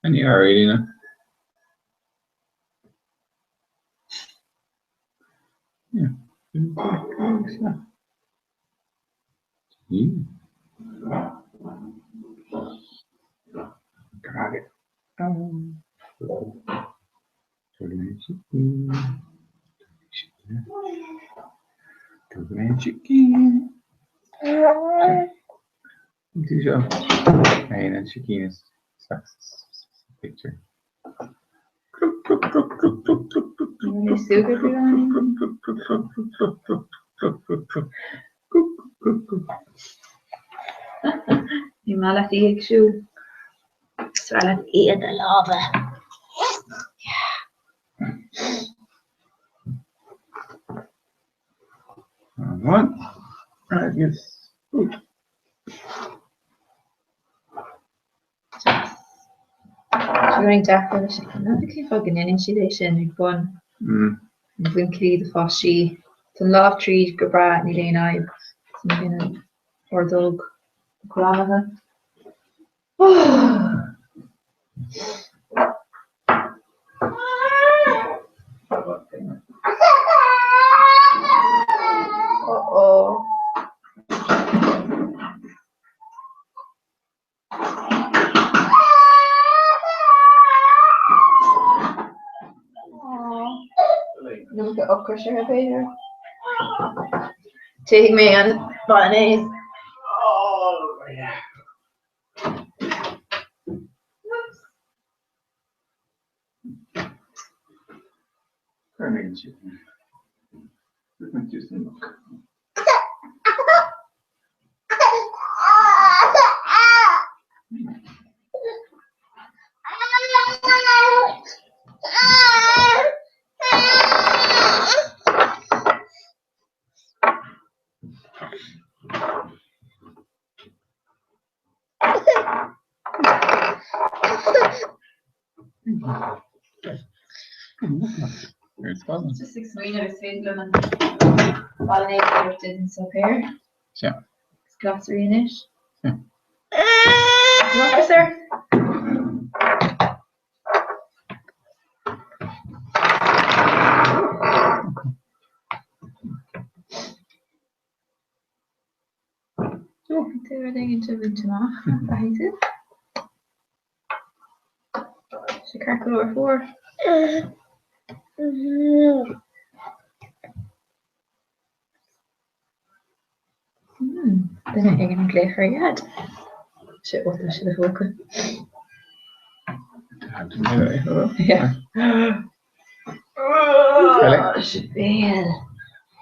And you are reading it. Yeah. Picture. Ní maith leat í ag siúl. Is fearr leat í i do lámha. Yeah. One. Agus. Tá roinnt deacra leis. N'fheadar cén fáth go ndéanann siad é sin ag bun na muinchillí do pháistí. Tá an lámh tríd go breá, níl aon fhadhb. Is ní bhíonn an ordóg greamaithe. Oh oh. Iomarca ocrais air b'fhéidir. Téifidh mé an bolognese. Just ag smaoineamh is féidir liom an bolognese a thabhairt don suipéar. Sea. Is glasraí anois. Sea. Officer. Tá rud éigin te bhaint amach, caithfidh tú. Sé ceart go leor fuar. Duine éigin ag glaoch ar Dhaid. Sé ó tá sé i do phóca. Yeah. Sibéal.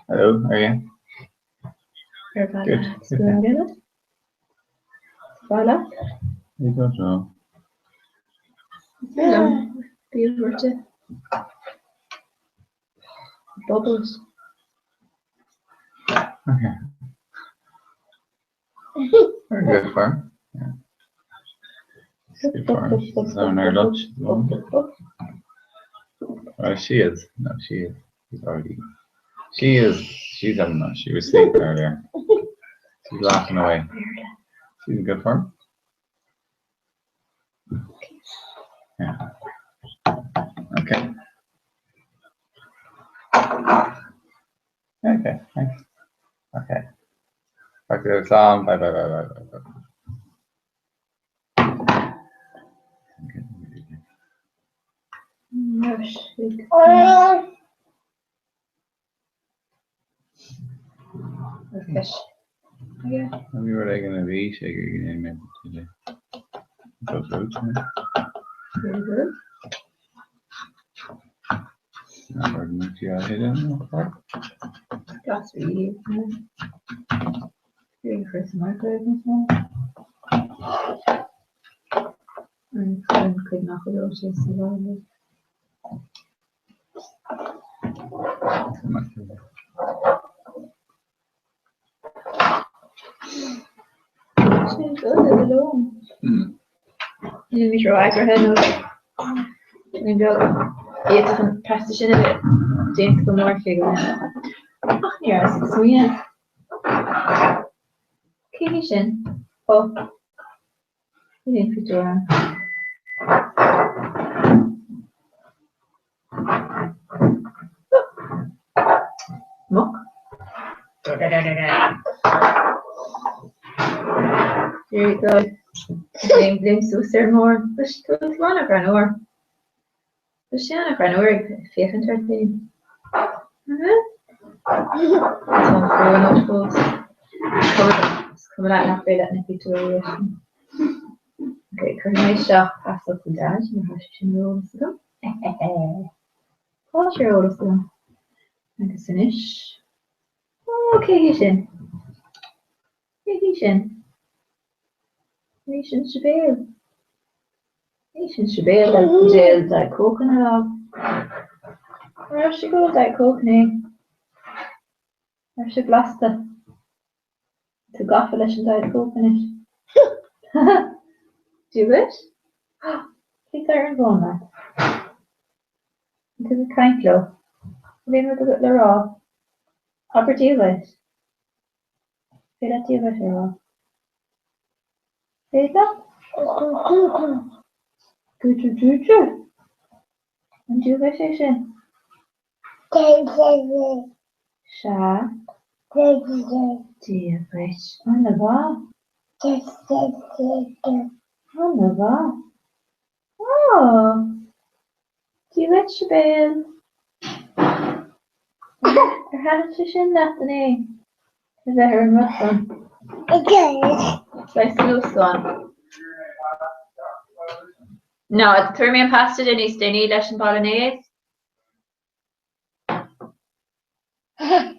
Hello, how are you? Ar bhealach. Bhealach? I don't know. Bíorte. Bubbles. Okay. Very good form. Yeah. Good form. So our lunch. Oh, she is. No, she is. She's already. She is. She's having lunch. She was sleeping earlier. She's laughing away. She's in good form. Yeah. Okay. Okay, thanks. Okay. Back to the song. Bye, bye, bye, bye, bye, bye. Bhí rud éigin a bhí sé ag iarraidh go ndéanfaidh mé. Nílimid ró-eagraithe nó ní beag d'fhéadfadh an pasta sin a bheith déanta go mór cé go Ach ní raibh ag smaoineamh. Cé hí sin? Ó, níl aon phictiúr ann. Muc. There you go. Léim léim suas ar an mbord. Tá tú an-ghreannmhar. Tá sé an-ghreannmhar ag féachaint ort féin. Tá an fón ort fós. Is cuma leat nach féidir leat na pictiúirí a fheiscint. Ok, cuirfidh mé isteach pasfhocal Daid mar tá sé sin ar eolas agam. Tá sé ar eolas agam. Agus anois. Ó, cé hí sin? Cé hí sin? An í sin Sibéal? An í sin Sibéal le buidéal Diet Coke ina lámh? An raibh sí ag ól Diet Coke inné? An raibh sé blasta? Tá tú gafa leis an Diet Coke anois. Dia dhuit? Cé tá ar an bhfón leat? An tú ag caint leo? An bhfuil aon rud agat le rá? Abair Dia dhuit. Féidir leat Dia dhuit a rá? Féidir leat? Dú-dú-dú-dú. An Dia dhuit é sin? Sea. Dia dhuit. An-mhaith. An-mhaith. Ó! Dia dhuit, Sibéal. Ar thaitin sé sin leat inné? A bheith ar an rud san? Saghas luascán. No, tabharfaidh mé an pasta di níos déanaí leis an bolognese.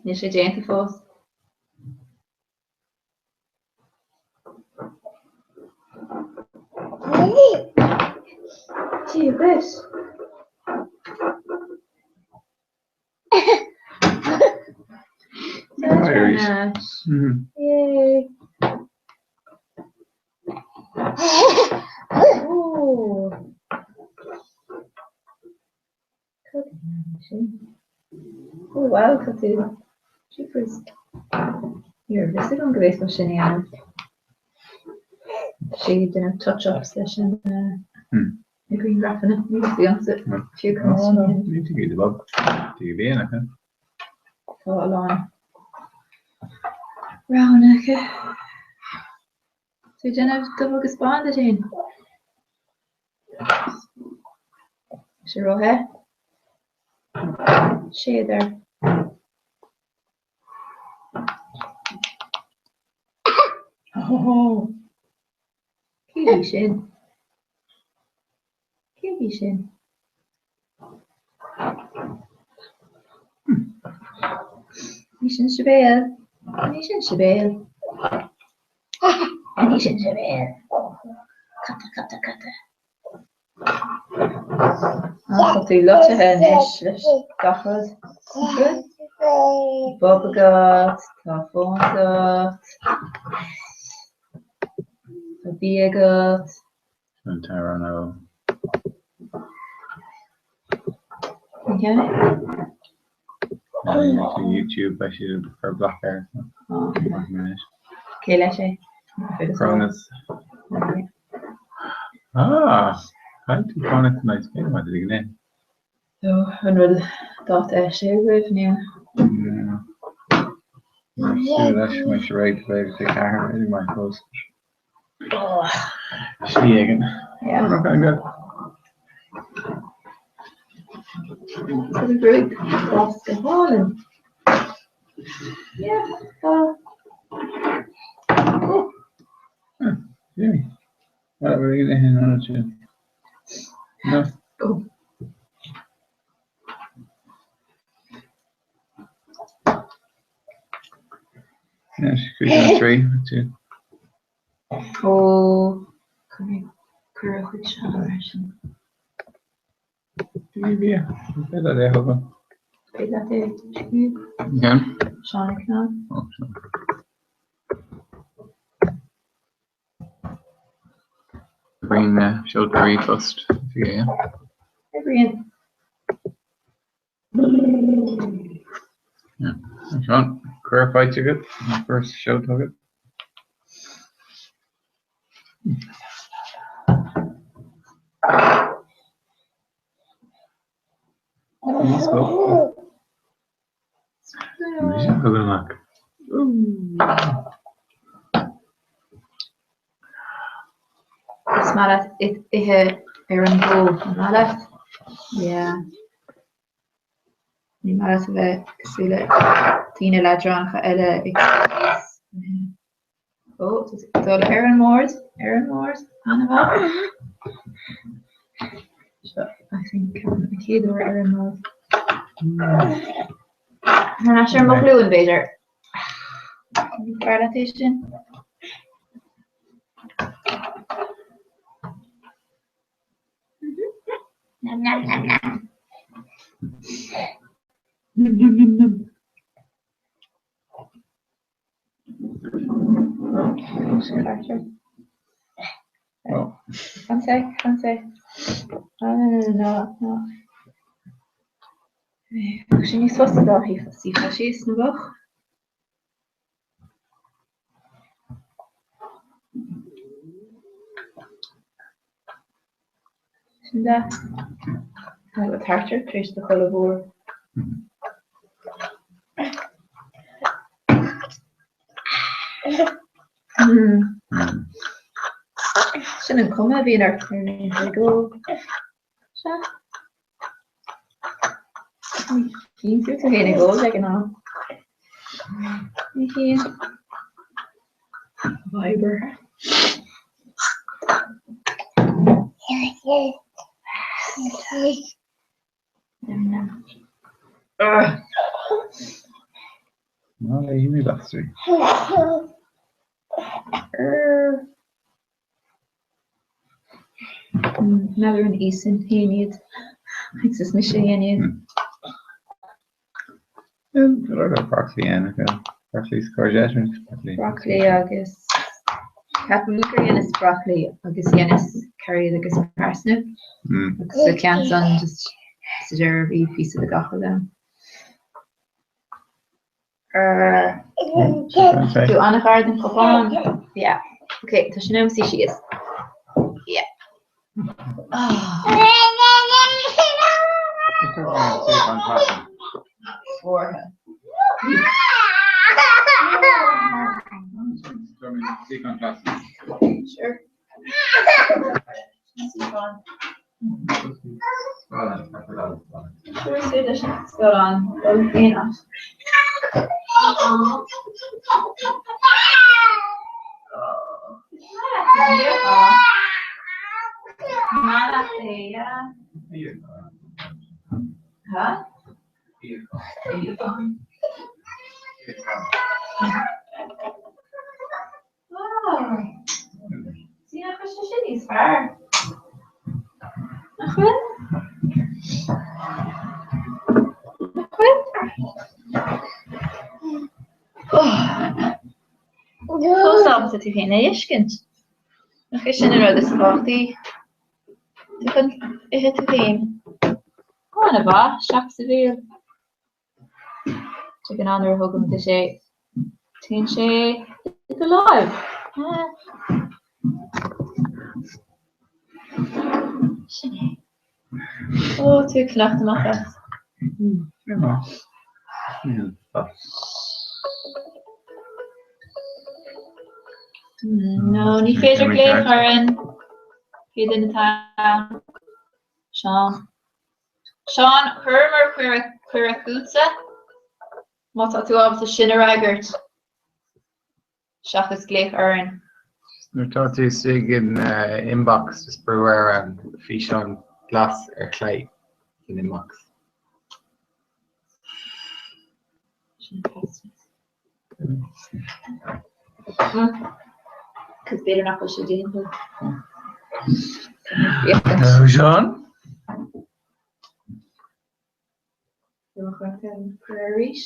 Níl sé déanta fós. Dia dhuit. Yay. Ooh. Cad é sin? Ó wow, tá tú jeepers. Ní raibh fhios agam go bhféadfá sin a dhéanamh. Tá sé ag déanamh touch-ups leis an na grianghrafanna. Ní raibh fhios agamsa fiú conas sin a dhéanamh. Ní tuigim do Bob. Tuigim bíonn acu. Tá a lán roghanna acu. Tú ag déanamh dubh agus bán duit féin. Sé ró-the. Séadar. Ó! Cé hí sin? Cé hí sin? Ní sin Sibéal. Ní sin Sibéal. Ní sin Sibéal. Cata, cata, cata. Ah, tá tú loitithe anois leis gach rud. Bob agat, tá fón agat, tá bia agat. An t-amhrán ó. An ceann é? YouTube beidh siad ag cur block air. Cé leis é? Cronus. Ah! Caithfidh tú fanacht san áit féin mar a ligin é. So, an bhfuil dáta eisithe agaibh nó? Súil leis go mbeidh sé réidh do 24, b'fhéidir go mbeidh fós. Slí éigin. Tá do ghruaig glas go hálainn. Yeah, tá. Oh. Ó, cuireadh chuig Seán mar sin. Féidir leat é a scríobh? Seán ag Cnag. Brian seolta ríomhphost. Hey Brian. Seán, cuireadh faighte agat, an first seolta agat. Níos mó. Amach. Is maith leat ithe ar an gó, an maith leat? Yeah. Ní maith leat a bheith cosúil le daoine leadránacha eile ag Ó, dul ar an mbord, ar an mbord, an-mhaith. Seo, I think, an chéad uair ar an mbord. Thar n-ais ar mo ghlúin, b'fhéidir. An fearr leat é sin? Nam nam nam nam. Nam nam nam nam. Fan sec, fan sec. No, no, no, no, no. Bheadh sé níos fusa dá suífeá síos, nach mbeadh? Sin deas. Tá go thart tar éis do chodladh mhór. Sin an cuma a bhíonn ort nuair a go. Sea. Ní chíonn tú tú féin ag ól ag an am. Ní chíonn. Viber. Ná le himigh lasraí. N'fheadar an íosann féin iad agus is mise a dhein iad. Broccoli ann, broccoli is courgette broccoli. Broccoli agus ceapaim gur dheineas broccoli agus dheineas cairéad agus parsnip agus sa cheann san just sa deireadh bhí píosa de gach rud ann. Tú an-ghar don chupán. Yeah. Ok, tá sé in am suí síos. Yeah. Buartha. Sure. Sí nach bhfuil sé sin níos fearr? Nach bhfuil? Nach bhfuil? Fós ábalta tú féin a fheiscint. Nach é sin an rud is tábhachtaí? Tú chun ithe tú féin. Go an-mhaith, isteach sa bhéal. De ghnáth nuair a thugaim duit é, téann sé i do láimh. Sin é. Ó, tú ag fanacht amach as. No, ní féidir glaoch orainn. Cé duine atá ann? Seán. Seán, Chuireamar cuireadh chugatsa, má tá tú ábalta sin a fhreagairt, seachas glaoch orainn. Nuair atá tú istigh in inbox, just brú ar an físeán glas ar chlé san inbox. Sin Cos b'fhéidir nach bhfuil sé déanta. Hello, Seán. Arís.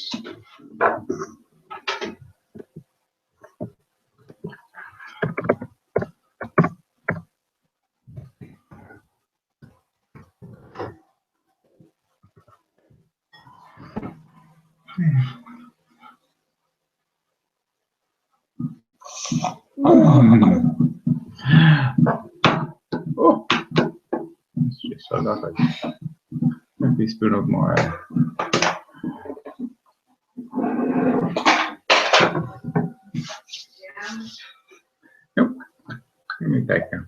Oh! Bhí spúnóg mór air. Nope. Give me back now.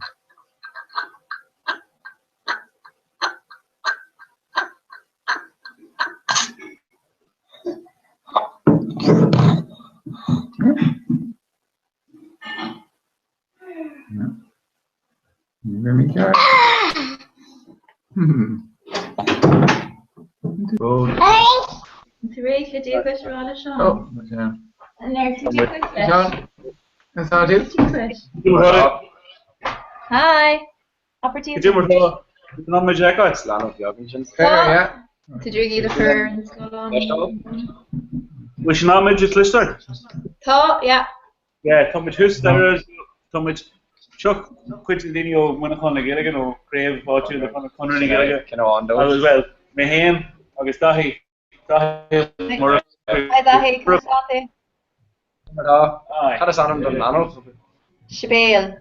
Tar éis le Dia duit a rá le Seán. Oh, Seán. An ar tú Dia duit leis? Seán, is tá tú? Dia duit. Hi. Abair Dia Goidé mar duit. tá. Ná muid a fheiceáil. Is leanbh beag ansin. Yeah. Tá tú ag iad a chur ar an scáileán. Bhfuil sin am ag cloisteáil? Tá, yeah. Yeah, tá muid thuas staighre, tá muid, seo cuid de daoine ó Mhuineachán le Gaeilge nó craobh áitiúil de Chonradh na Gaeilge. Cin amháin dóibh. Agus bhuel, mé féin agus Daithí, Daithí Murchú. Hi Daithí, conas tá tú? Tá. Cad is ainm don leanbh? Sibéal.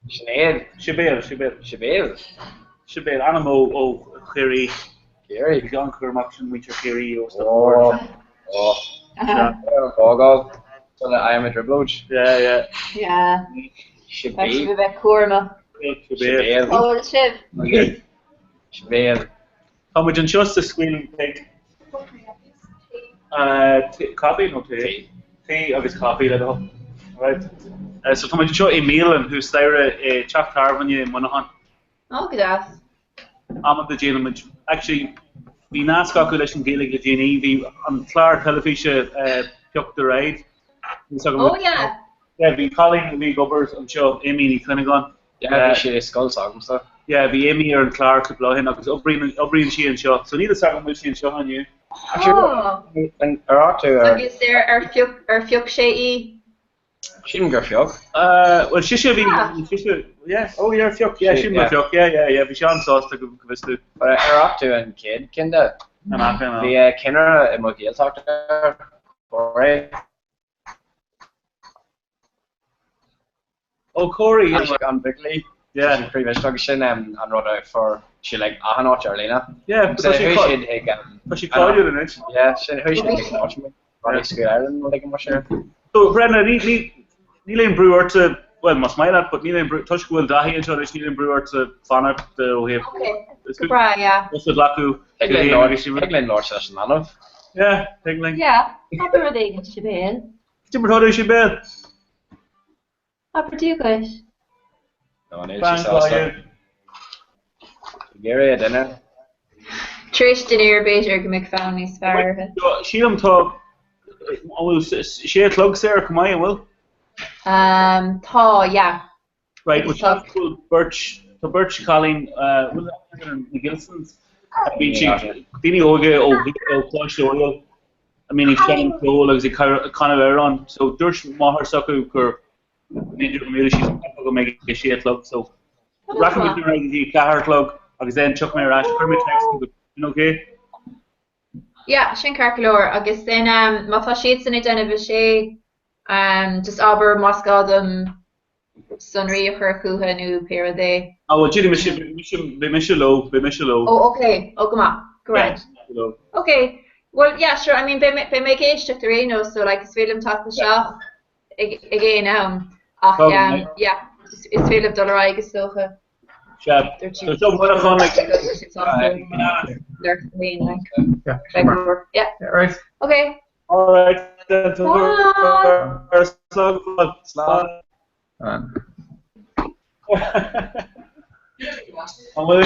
Sinéad. Sibéal, Sibéal. Sibéal? Sibéal, ainm ó ó Chiarraí. Ciarraí? Bhí an-chúramach sin muintir Chiarraí ó Sna Ford. Ó. Ar an bhfágáil sula fhaighim i dtrioblóid. Yeah, yeah. Yeah. Sibéal. Beidh sibh a bheith cúramach. Sibéal. Cá bhfuil sibh? Sibéal. Tá muid anseo sa Squealing Pig. Caife nó tae? Tae agus caife le do thoil. Alright. So tá muid anseo i mbialann thuas staighre i teach tábhairne i Muineachán. Ó, go deas. Amanta déanann muid, actually bhí nasc acu leis an Ghaeilge le déanaí, bhí an clár teilifíse Pioc the Ride. Oh yeah. Yeah, bhí cailín a bhí ag obair anseo, Amy Ní Chuinneagáin. Yeah, bhí sí i scoil s'agamsa. Yeah, bhí Amy ar an chlár cúpla lá ó shin agus oibríonn, oibríonn sí anseo. So níl fhios agam an bhfuil sí anseo inniu. Oh. Ar amharc tú ar. Agus ar, ar phioc, ar phioc sé í? Sílim gur phioc. Uh, well sise a bhí, sise, yeah, oh yeah, phioc, yeah, sílim gur phioc, yeah, yeah, yeah, bhí sé an-sásta go bhfios dom. But ar amharc tú an chéad ceann de? An ath, Bhí cinnire i mo Ghaeltacht air, Corey. Ó Corey, yeah. An buachaillí. Yeah. Sin croí agus sin an rud a fuair sé like achan áit ar líne. Yeah, tá sé chuaigh siad ag Tá sé cáiliúil anois. Yeah, sin chuaigh siad ag an áit Ronnie School Ireland rud éigin mar sin. So Brenda, ní ní níl aon brú ortsa, well más maith leat, but níl aon brú toisc go bhfuil Daithí anseo anois níl aon brú ortsa fanacht ó thaobh. Okay. Go breá, yeah. Bus a ghlacadh. Thig linn labhairt leis an leanbh. Yeah, thig linn. Yeah, abair rud éigin Sibéal. Cad é mar atá tú Sibéal? Abair Dia dhuit. No, níl sí sásta. Ag iarraidh a dinnéar. Tar éis dinnéir b'fhéidir go mbeidh fonn níos fearr uirthi. Sílim tá, an bhfuil sé a chlog saor chomh maith, an bhfuil? Tá, yeah. Right, well tá beirt, tá beirt chailín, bhfuil na Gilsons, bíonn siad, daoine óga ó Choláiste Oiriall a mbíonn ag seinm ceoil agus ag canadh amhrán, so dúirt máthair s'acu gur b'fhéidir go mbeadh siad go mbeidh a sé a chlog, so rachaidh muid ar aghaidh go dtí a ceathair a chlog agus then tiocfaidh mé ar ais, cuirfidh mé text chugat, sin okay? Yeah, sin ceart go leor agus then má tá siadsan ag déanamh a sé, just abair más gá dom sonraí a chur chucu nó pé rud é. Ah bhuel déanfaidh mise, beidh mise, beidh mise leo, beidh mise leo. Oh ok, oh go maith, grand. Yeah, Ok, well yeah sure, I mean beidh mé, beidh mé ag éisteacht ar aon nós so like is féidir liom teacht isteach ag, ag aon am ach um, yeah, is féidir libh dul ar aghaidh is dócha. Sea, so seo Muineachán ag. Yeah. Right. Ok. All right. Then. Slán. Slán. An bhfuil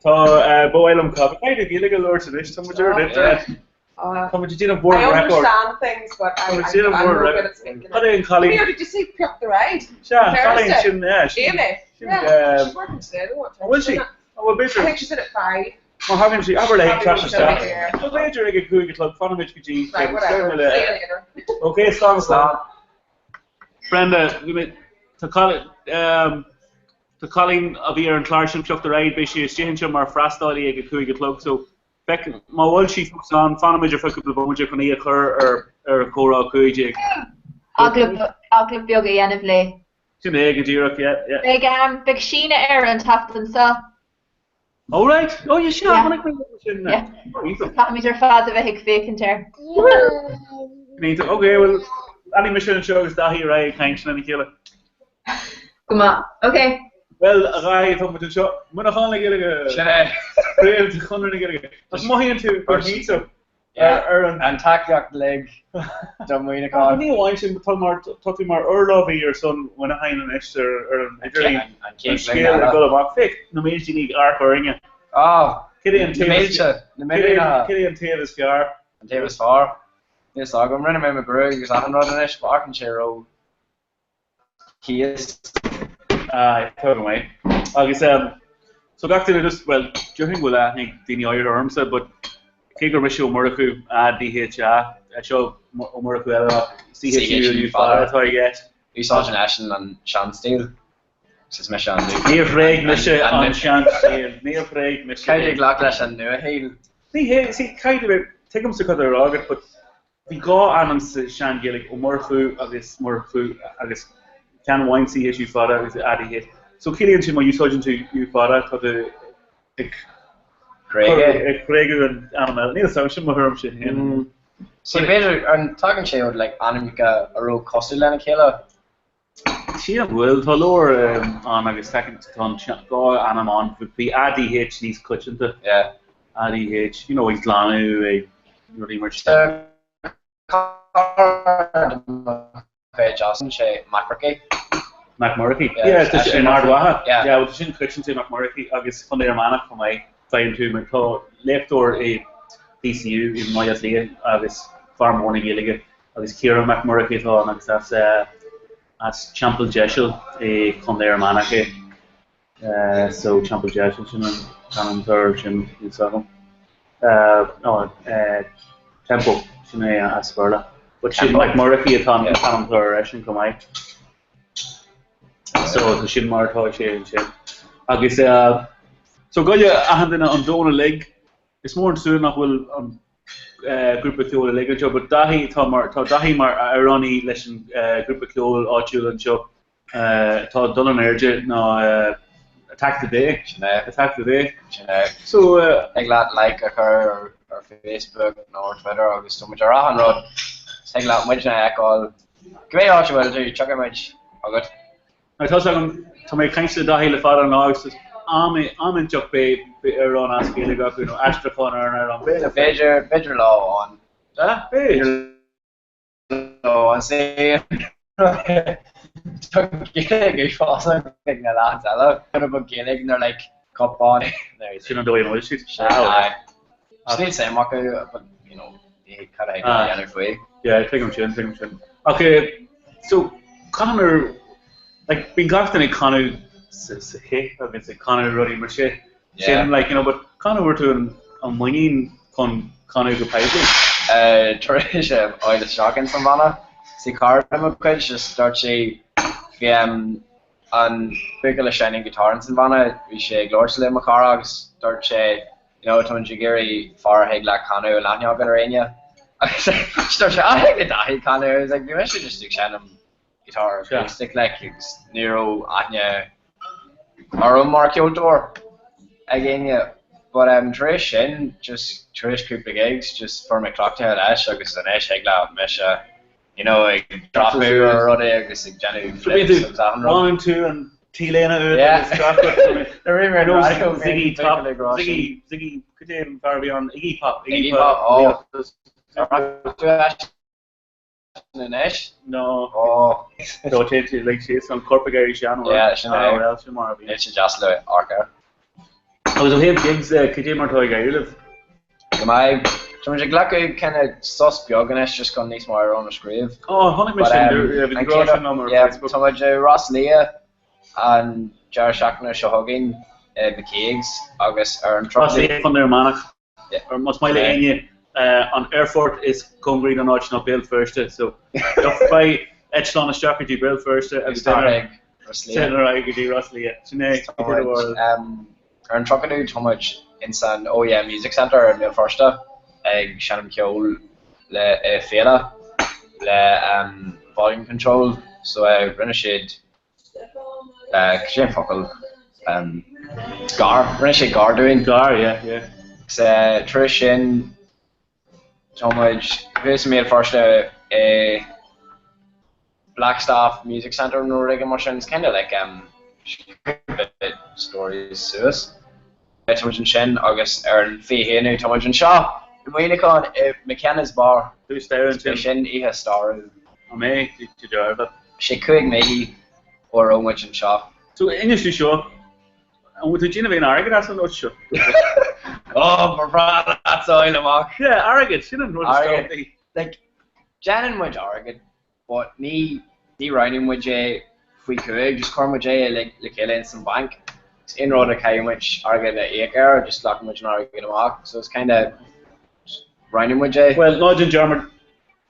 Tá ba mhaith liom caife. Caithfidh tú Gaeilge a labhairt anois, tá muid ar an internet. Tá muid ag déanamh world I record. understand things, but I, Tá muid ag I'm, déanamh I'm world no good record. at speaking. Cad é an cailín? Here, did you see Pioc the Ride? Sea, cailín sin, yeah, sin. Amy. Sin, Yeah, she's working today. I don't want to. An bhfuil sí? An bhfuil b'fhéidir? I think she's in at 5. Má thagann sí, abair léi teacht isteach. Yeah. Nó b'fhéidir ag a 5 a chlog, fanfaimid go dtí. Right, whatever. See you later. Ok, slán slán. Brenda, bhí mé, tá cailín, tá cailín a bhí ar an chlár sin Pioc the Ride, beidh sí istigh anseo mar freastalaí ag a 5 a chlog, so feic, má bhfuil sí fós ann, fanfaimid ar feadh cúpla bomaite chun í a chur ar ar Chomhrá 15. Agallamh, agallamh beag a dhéanamh léi. Sin é go díreach, yeah, yeah. Beidh, beidh síneadh air an tseachtain seo. Oh right, oh yeah, sin, Yeah. chonaic mé sin. Yeah. Caithfimid ar fad a bheith ag féachaint air. Iontach, ok, well, leanfaidh mise anseo agus Daithí ar aghaidh ag caint lena chéile. Go maith, ok. Well, a Dhaithí, tá muid anseo. Muineachán le Gaeilge! Sin é. Craobh de Chonradh na Gaeilge. Ach mothaíonn tú go hiontach ar an. An tacaíocht uilig do Mhuineachán. Ní amháin sin, tá mar tá tú mar urlabhraí ar son Mhuineacháin anois ar an idirlíon. An An chéad scéal ag dul amach. Féach na mílte daoine ag amharc orainne. Ah, Cad é an na taobh is mílte, na milliúnacha. Cad é an taobh is fearr? An taobh is fearr. Níl fhios agam, rinne mé mo ghruaig agus achan rud anois, but amharcann sé ró thíos. Aye, tá go maith. Agus um. So gach duine just, bhuel, déarfainn go bhfuil aithne ag daoine áirithe ormsa but cé gur mise Ó Murchú, A D H A, seo Ó Murchú eile ach C H U U fada atá i gceist. Úsáideann eisean an seanstíl agus is mise an nua. Níor thréig mise an seanstíl, níor thréig mise é. Caithfidh tú glacadh leis an nuashaol. Ní hé, see, caithfidh tú, tuigimse cad atá á rá agat but Bhí 2 ainm sa Sean-Ghaeilge, Ó Murchú agus Murchú agus ceann amháin CHU fada agus ADH. So ciallaíonn sin má úsáideann tú U fada tá tú ag ag tréigeadh an ainm eile. Níl 'fhios agam, sin mo thuairimse féin. So b'fhéidir, an tagann sé ó like ainmneacha a raibh cosúil lena chéile? Sílim go bhfuil. Tá leabhar ann agus tá an 2 ainm ann. Bhí ADH níos coitianta. Yeah. ADH, you know, ag glanadh, ag rudaí mar sin. Cara de mo chuid as sé McMurphy. McMurphy? Yeah, tá sé in Ard Mhacha. Yeah. Yeah, tá sin coitianta McMurphy agus Contae Fhear Manach chomh maith. Faigheann tú mar tá léachtóir i DCU i mBaile Átha Cliath agus fear mór na Gaeilge Agus Ciarán Mac Murchaidh atá ann agus as as Teampall Deiseal i Contae Fhear Manach é. So Teampall Deiseal sin an t-ainm atá air sin níl 's agam. No Temple sin é as Béarla. But sin Mac Murchaidh atá an t-ainm atá air eisean chomh maith. So tá sin mar atá sé ansin. Agus so goile achan duine an domhan uilig Is mór an trua nach bhfuil an grúpa ceoil uilig anseo, but Daithí, tá mar, tá Daithí mar amhránaí leis an grúpa ceoil áitiúil anseo atá ag dul in airde ná Attack the Day. Sin é. Attack the Day. Sin é. So. Thig leat like a chur ar Facebook nó ar Twitter agus tá muid ar achan rud. Thig leat muidne a fheiceáil. Cibé áit a bhfuil tú, tiocfaidh muid chugat. Mar tá's agam, tá mé ag caint le Daithí le fada an lá agus am am inteacht beidh amhrán as Gaeilge acu nó aistriúchán ar an amhrán Béarla. B'fhéidir, b'fhéidir lá amháin. Ah, b'fhéidir. Lá amháin. Tá Gaeilge uafásach ag na lads eile. Rud beag Gaeilge and they're like cupán. Sin an dóigh a bhfuil siad. Aye. Níl suim acu, but you know, cad a thig a dhéanamh faoi. Yeah, tuigim sin, tuigim sin. Ach so, cathain ar, like, bíonn gach duine ag canadh sa sa chith agus ag canadh rudaí mar sin, sin, like, you know, but cathain a bhfuair tú an an muinín chun canadh go poiblí? Tar éis a fháil isteach ins an bhanna, see cara de mo chuid, just dúirt sí, bhí em, an buachaill a seinneann guitar ins an bhanna, bhí sé ag labhairt le mo chara agus dúirt sé, you know, táimid ag iarraidh fear a thig leat canadh an aithne againn ar éinne. Agus dúirt sé, ah, thig le Daithí canadh. I was like, bhí mise just ag seinm guitar acoustic like agus ní raibh aithne orm mar cheoltóir ag éinne. But um, tar éis sin, just tar éis cúpla gigs, just fuair mé cleachtaithe leis agus anois thig leat mise you know, ag dreapadh ar rudaí agus ag déanamh flips agus achan rud. Baineann tú an T-léine uait agus gach rud. Ziggy Top, Ziggy, Ziggy, cad é an fear a bhí ann? Iggy Pop. Iggy Pop, oh. Anois? No. Oh. So téann tú lig síos an corp ag éirí sean. Yeah, sin é. Well, sin mar a bhí. Níl sé deas le amharc air. Agus ó thaobh gigs de, cad é mar atá ag éirí libh? Go maith. Tá muid ag glacadh kind of sos beag anois just chun níos mó amhrán a scríobh. Oh, chonaic mé sin, bhí tú ag rá sin liom ar Facebook. Tá muid i Ros Lia an deireadh seachtaine seo chugainn i McCague's agus ar an Ros Lia, Contae Fhear Manach. Más maith le éinne an aerfort is cóngaraí don áit ná Béal Feirste, so faigh eitleán isteach go dtí Béal Feirste agus ar aghaidh Ros Lia. Ar aghaidh go dtí Ros Lia. Sin é. Ar an 30ú tá muid ins an Oh Yeah Music Centre i mBéal Feirste ag seinm ceoil le i féile le Volume Control so rinne siad cad é an focal gar rinne siad gar dúinn. Gar yeah yeah. Agus tar éis sin tá muid thuas i mBéal Feirste i Blackstaff Music Centre nó rud éigin mar sin, it's kind of like um bit stories suas. Tá muid ansin agus ar an 21ú tá muid anseo i Muineachán i McKenna's Bar. Tús deireadh ansin. Beidh sin oíche stairiúil. An mbeidh? Tú dearfa. Sé 5 mí ó raibh muid anseo. So inis tú seo, an bhfuil tú ag déanamh aon airgead as an rud seo? Oh, ba bhreá leat a fháil amach. Yeah, airgead, sin an rud is tábhachtaí. Like, déanann muid airgead but ní ní roinneann muid é faoi chúig, just cuireann muid é le le chéile ins an banc. Aon rud a chaithfidh muid airgead a íoc air, just glacann muid an airgead amach, so it's kinda, just roinneann muid é. Bhuel, ná déan dearmad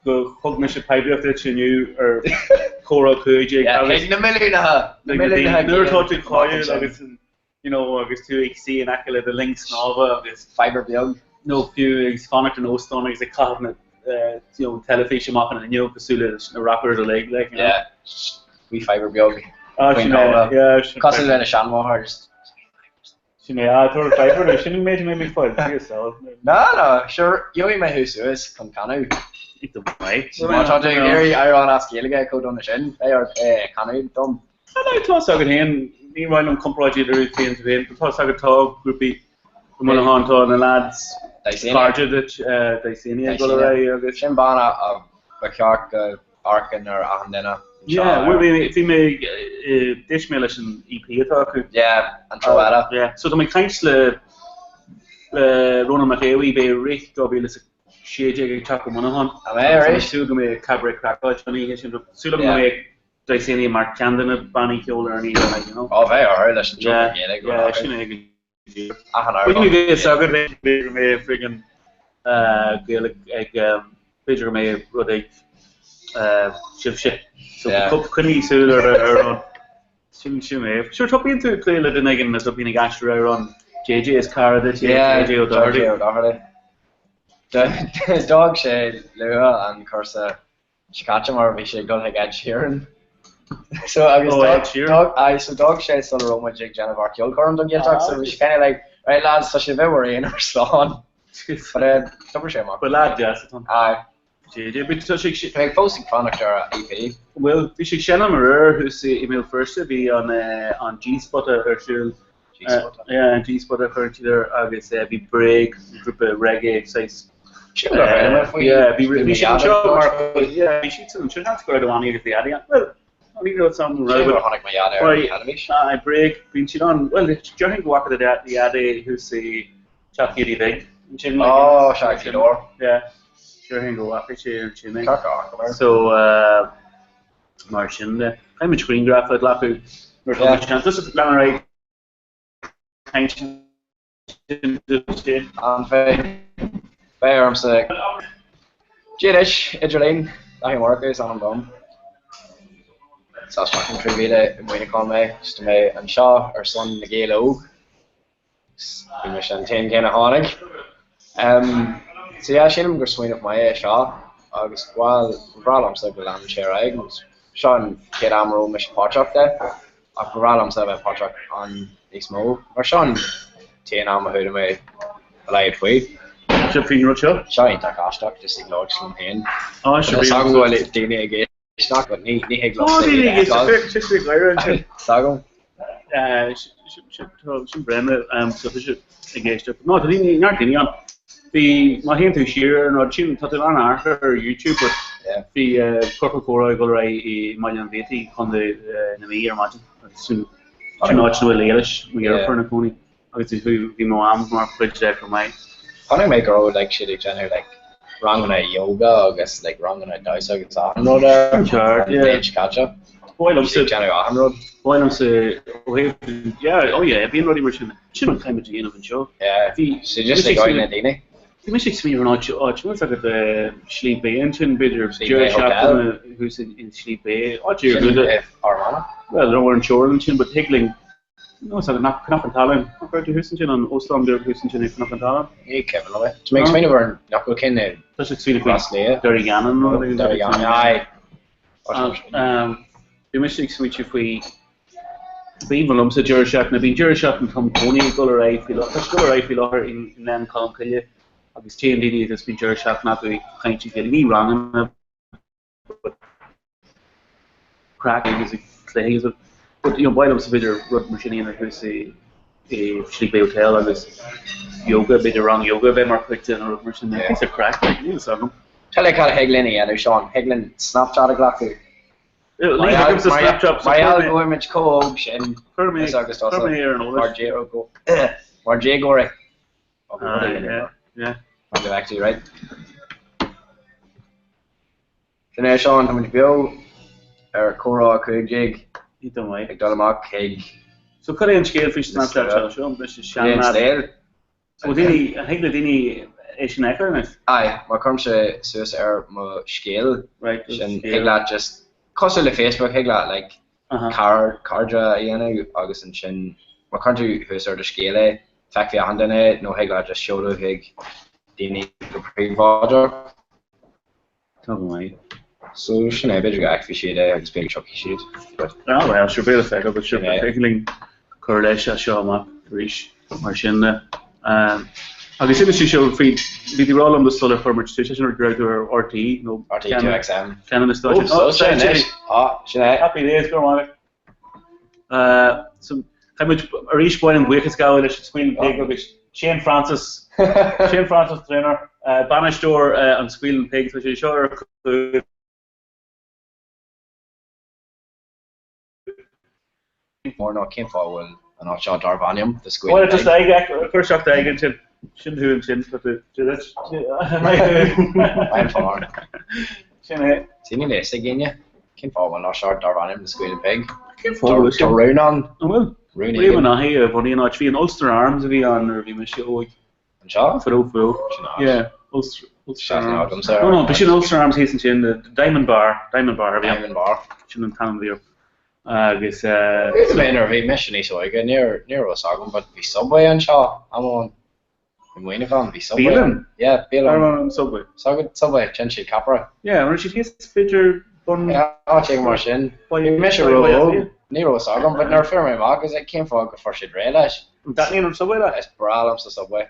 go thug mise poiblíocht duit inniu ar Chomhrá 15 agus. Chuig na milliúnaithe! Na milliúnaithe Nuair atá tú cáiliúil agus you know agus tú ag suí in aice le do linn snámha agus. Fiver beag. Nó fiú ag fanacht in óstán agus ag caitheamh na you know teilifís amach an fhuinneog cosúil leis na rappers uilig like you know. Yeah, wee fiver beag. Ah, sin é, yeah, sin. Cosúil lena seanmháthair just. Sin é, ah, tabhair fiver nó sin an méid a mbeidh mé ag fáil, see yourself. No, no, sure, gheobhaidh mé thú suas chun canadh. Iontach maith. Má tá tú ag iarraidh amhrán as Gaeilge chomh dona sin, beidh ort é a chanadh dom. Ah, no, tá 's agat féin, ní maith liom comparáid idir tú féin tú féin, but tá 's agat tá grúpaí i Muineachán, tá na lads, cairde duit, Dysania ag dul ar aghaidh agus. Sin banna a ba cheart go amharcann ar achan duine anseo. Yeah, bhuel bhí mé, bhí mé, d'éist mé leis an EP atá acu. Yeah, an treo eile. Yeah, so tá mé ag caint le, le Rónán Mac Aodha Bhuí, beidh Rith 2016 ag teacht go Muineachán. An mbeidh arís? Tá súil go mbeidh Cabaret Craiceáilte an oíche sin, súil agam go mbeidh Dysania mar ceann de na bannaí ceoil ar an oíche, like, you know. Ó, bheidh orthu leis an treo Gaeilge. Yeah, sin é go díreach. Achan amhrán. Bhuel, ní bheidh a fhios agat, b'fhéidir go mbeidh friggin' Gaeilge ag, b'fhéidir go mbeidh rud ag sibhse. So coinnigh súil ar an, sin sin é. Sure, tá bíonn tú ag plé le duine éigin a bhíonn ag aistriú amhrán JJ is cara duit é, JJ O'Doherty. Yeah, JJ O'Doherty. D'fhág sé luath an cúrsa seo caite mar bhí sé ag dul chuig Ed Sheeran. So agus Oh, Ed Sheeran. d'fhág aye so d'fhág sé sula raibh muid ag déanamh ár ceolchoirm don Ghaeltacht so bhí sé kind of like right lads tá sibh bhur aonar slán. But eh d'oibrigh sé amach. Ba lad deas atá ann. Aye. JJ but tá sé Tá mé fós ag fanacht ar a EP. Bhuel bhí sé ag seinm aréir thuas i mBéal Feirste bhí an eh an G-Spota ar siúl. G-Spota. Yeah an G-Spota a chuireann siad air agus eh bhí Bréag grúpa reggae saghas Sin rud a mé faoi. Yeah, bhí bhí siad anseo mar yeah, bhí siad anseo seans go raibh do mhamaí agus do dhaidí ann. Bhuel, ní raibh sam Sin rud a chonaic mo dhaid ar an teilifís. Aye, Bréag, bíonn siad ann. Bhuel, déarfainn go bhfaca do dhaid é thuas i Teach Hiúdaí Bhig ansin. Ó, sea, Gaoth Dobhair. Yeah, déarfainn go bhfaca sé ansin é. Ceart go amharc air. So, uh, mar sin de, caithfidh muid grianghraf a ghlacadh nuair atá muid sean. Just lean ar aghaidh caint An bheidh beidh ormsa Dia duit, idir linn, Daithí Ó Murchú is ainm dom. Is as Seachtain 3000 i Muineachán mé, is tá mé anseo ar son na Gael Óg. Bhí mise an t-aon cheann a tháinig. So yeah, sílim gur smaoineamh maith é seo agus bhuel, ba bhreá liomsa go leanann sé ar aghaidh. Seo an chéad am a raibh mise páirteach de ach ba bhreá liomsa a bheith páirteach ann níos mó mar seo an t-aon am a chuala mé a laghad faoi. Seo faoin rud seo? Seo iontach aisteach, just ag labhairt liom féin. Á, sure. Tá 's agam go bhfuil daoine ag éisteacht but ní ní thig Tá liomsa daoine iad ag a éisteacht, fheiceáil. féach, tá siad ag gáire ansin. 's agam. Sin breá so tá siad ag éisteacht. No, tá daoine, neart daoine ann. Bhí, má théann tú siar ar an rud sin, tá tú in ann amharc ar YouTube but bhí ciorcal comhrá ag dul ar aghaidh i mBaile an Bhiataigh, Contae na Mí ar maidin agus sin sin áit ina bhfuil Éilis, mo dheirfiúr ina cónaí agus bhí bhí mo mham mar chuid de chomh maith. Chonaic mé go raibh like siad ag déanamh like ranganna yoga agus like ranganna damhsa agus achan rud ar Ceart, an yeah. bhliain seo caite. Ba mhaith liomsa. Siad ag déanamh achan rud. Ba mhaith liomsa ó thaobh, yeah, oh yeah, bíonn rudaí mar sin. Sin an caithfidh muid a dhéanamh anseo. Yeah, Bhí, so just ag na daoine. Bhí mise ag smaoineamh ar an áit, áit, bhfuil agat Sliabh Bé ansin, b'fhéidir, Sliabh Bé deireadh Hotel. seachtaine thuas in Sliabh Bé, áit Sin iargúlta. Ár Manach. Well, ar an teorainn ansin, but thig linn Nó is ea, Cnoc an tSalainn. Nach raibh tú thuas ansin, an óstán beag thuas ansin ag Cnoc an tSalainn? Ní cuimhin liom é. Tá mé ag smaoineamh ar an nach bhfuil cinn i Tá sé ag smaoineamh faoi Ros Lia. Derrygannon nó rud éigin. Derrygannon, aye. Bhí mise ag smaointiú faoi b'aoibhinn liomsa deireadh seachtaine. Bíonn deireadh seachtaine tum cónaí ag dul ar aghaidh faoi láthair. Tá sé ag dul ar aghaidh faoi láthair i nGleann Cholm Cille agus téann daoine agus bíonn deireadh seachtaine acu ag caint le chéile. Ní ranganna craic agus ag cluichí agus but you know ba mhaith liomsa b'fhéidir rud mar sin a dhéanamh thuas i i Sliabh Bé Hotel agus yoga b'fhéidir rang yoga a bheith mar chuid de nó rud mar sin. Yeah. It's a craic like níl a fhios agam. Tell you cad a thig linn a dhéanamh Seán, thig linn Snapchat a ghlacadh. Ní thuigimse Snapchat Mar gheall go bhfuil muid chomh hóg sin Chuir mé is agus tusa chuir mé ar an eolas. mar dé- mar déagóirí. Ah, yeah, yeah. Mar go bhfeictí, right? Sin é Seán, tá muid beo ar Comhrá 15 Iontach maith. ag dul amach chuig. So cad é an scéal faoi Snapchat seo? Seo an sean scéal. So daoine, an thig le daoine é sin a fheiceáil anois? Aye, má chuirimse suas ar mo scéal, Right, sin, thig leat just, cosúil le Facebook, thig leat like car, cairde a dhéanamh agus ansin má chuireann tú thuas ar do scéal é, feicfidh achan duine é nó thig leat just seoladh chuig daoine go príobháideach. Tá go maith. So sin é, b'fhéidir go bhfeicfidh siad é agus b'fhéidir go dtiocfaidh siad but. Ah well, sure, beidh le feiceáil, but sure, thig linn cur leis as seo amach arís mar sin de. Agus inis tú seo faoi, bhí tú ag rá liom sular chuir muid tús leis an go raibh tú ar RTÉ nó RTÉ 2XM. Ceann de na stáisiúin. Oh, sin anois. Ah, sin é. Happy days, go raibh maith agat. So, caithfidh muid arís baineann buíochas a ghabháil leis an Squealing Pig agus Shane Francis, Shane Francis trainer, bainisteoir an Squealing Pig, tá sé seo ar chúl. Mór ná cén fáth a bhfuil an áit seo darb ainm The Squealing Pig. Bhuel, just cuir isteach d'aghaidh ansin. Sin thú ansin. Tá tú. Maith an fear. Sin é. Sin níl a fhios ag éinne cén fáth a bhfuil an áit seo darb ainm The Squealing Pig. Cén fáth a bhfuil sin? Tá rún ann. An bhfuil? Rún Liam éigin. an Fhathaigh a bhunaigh an áit. Bhí an Ulster Arms a bhí ann nuair a bhí mise óg. Anseo? Fadó fadó. Sin áit. Yeah. Ulster, Ulster Seachtain Arms. agamsa. No, no, bhí sin Ulster Arms thíos ansin, the Diamond Bar, Diamond Bar a bhí ann. Diamond Bar. Sin an t-ainm a bhí air. Agus eh. Bhí mé nuair a bhí mise níos óige, níor ní raibh fhios agam but bhí Subway anseo am amháin. I Muineachán bhí Subway. Bialann? Yeah, bialann. Arbh an Subway? Subway, déanann siad ceapaire. Yeah, an raibh siad thíos b'fhéidir bun. Yeah, áit éigin mar sin. Bhí mise ró-óg, ní raibh fhios agam but nuair a fuair mé amach is like cén fáth gur fuair siad réidh leis? An dtaitníonn an Subway leat? Is breá liomsa Subway.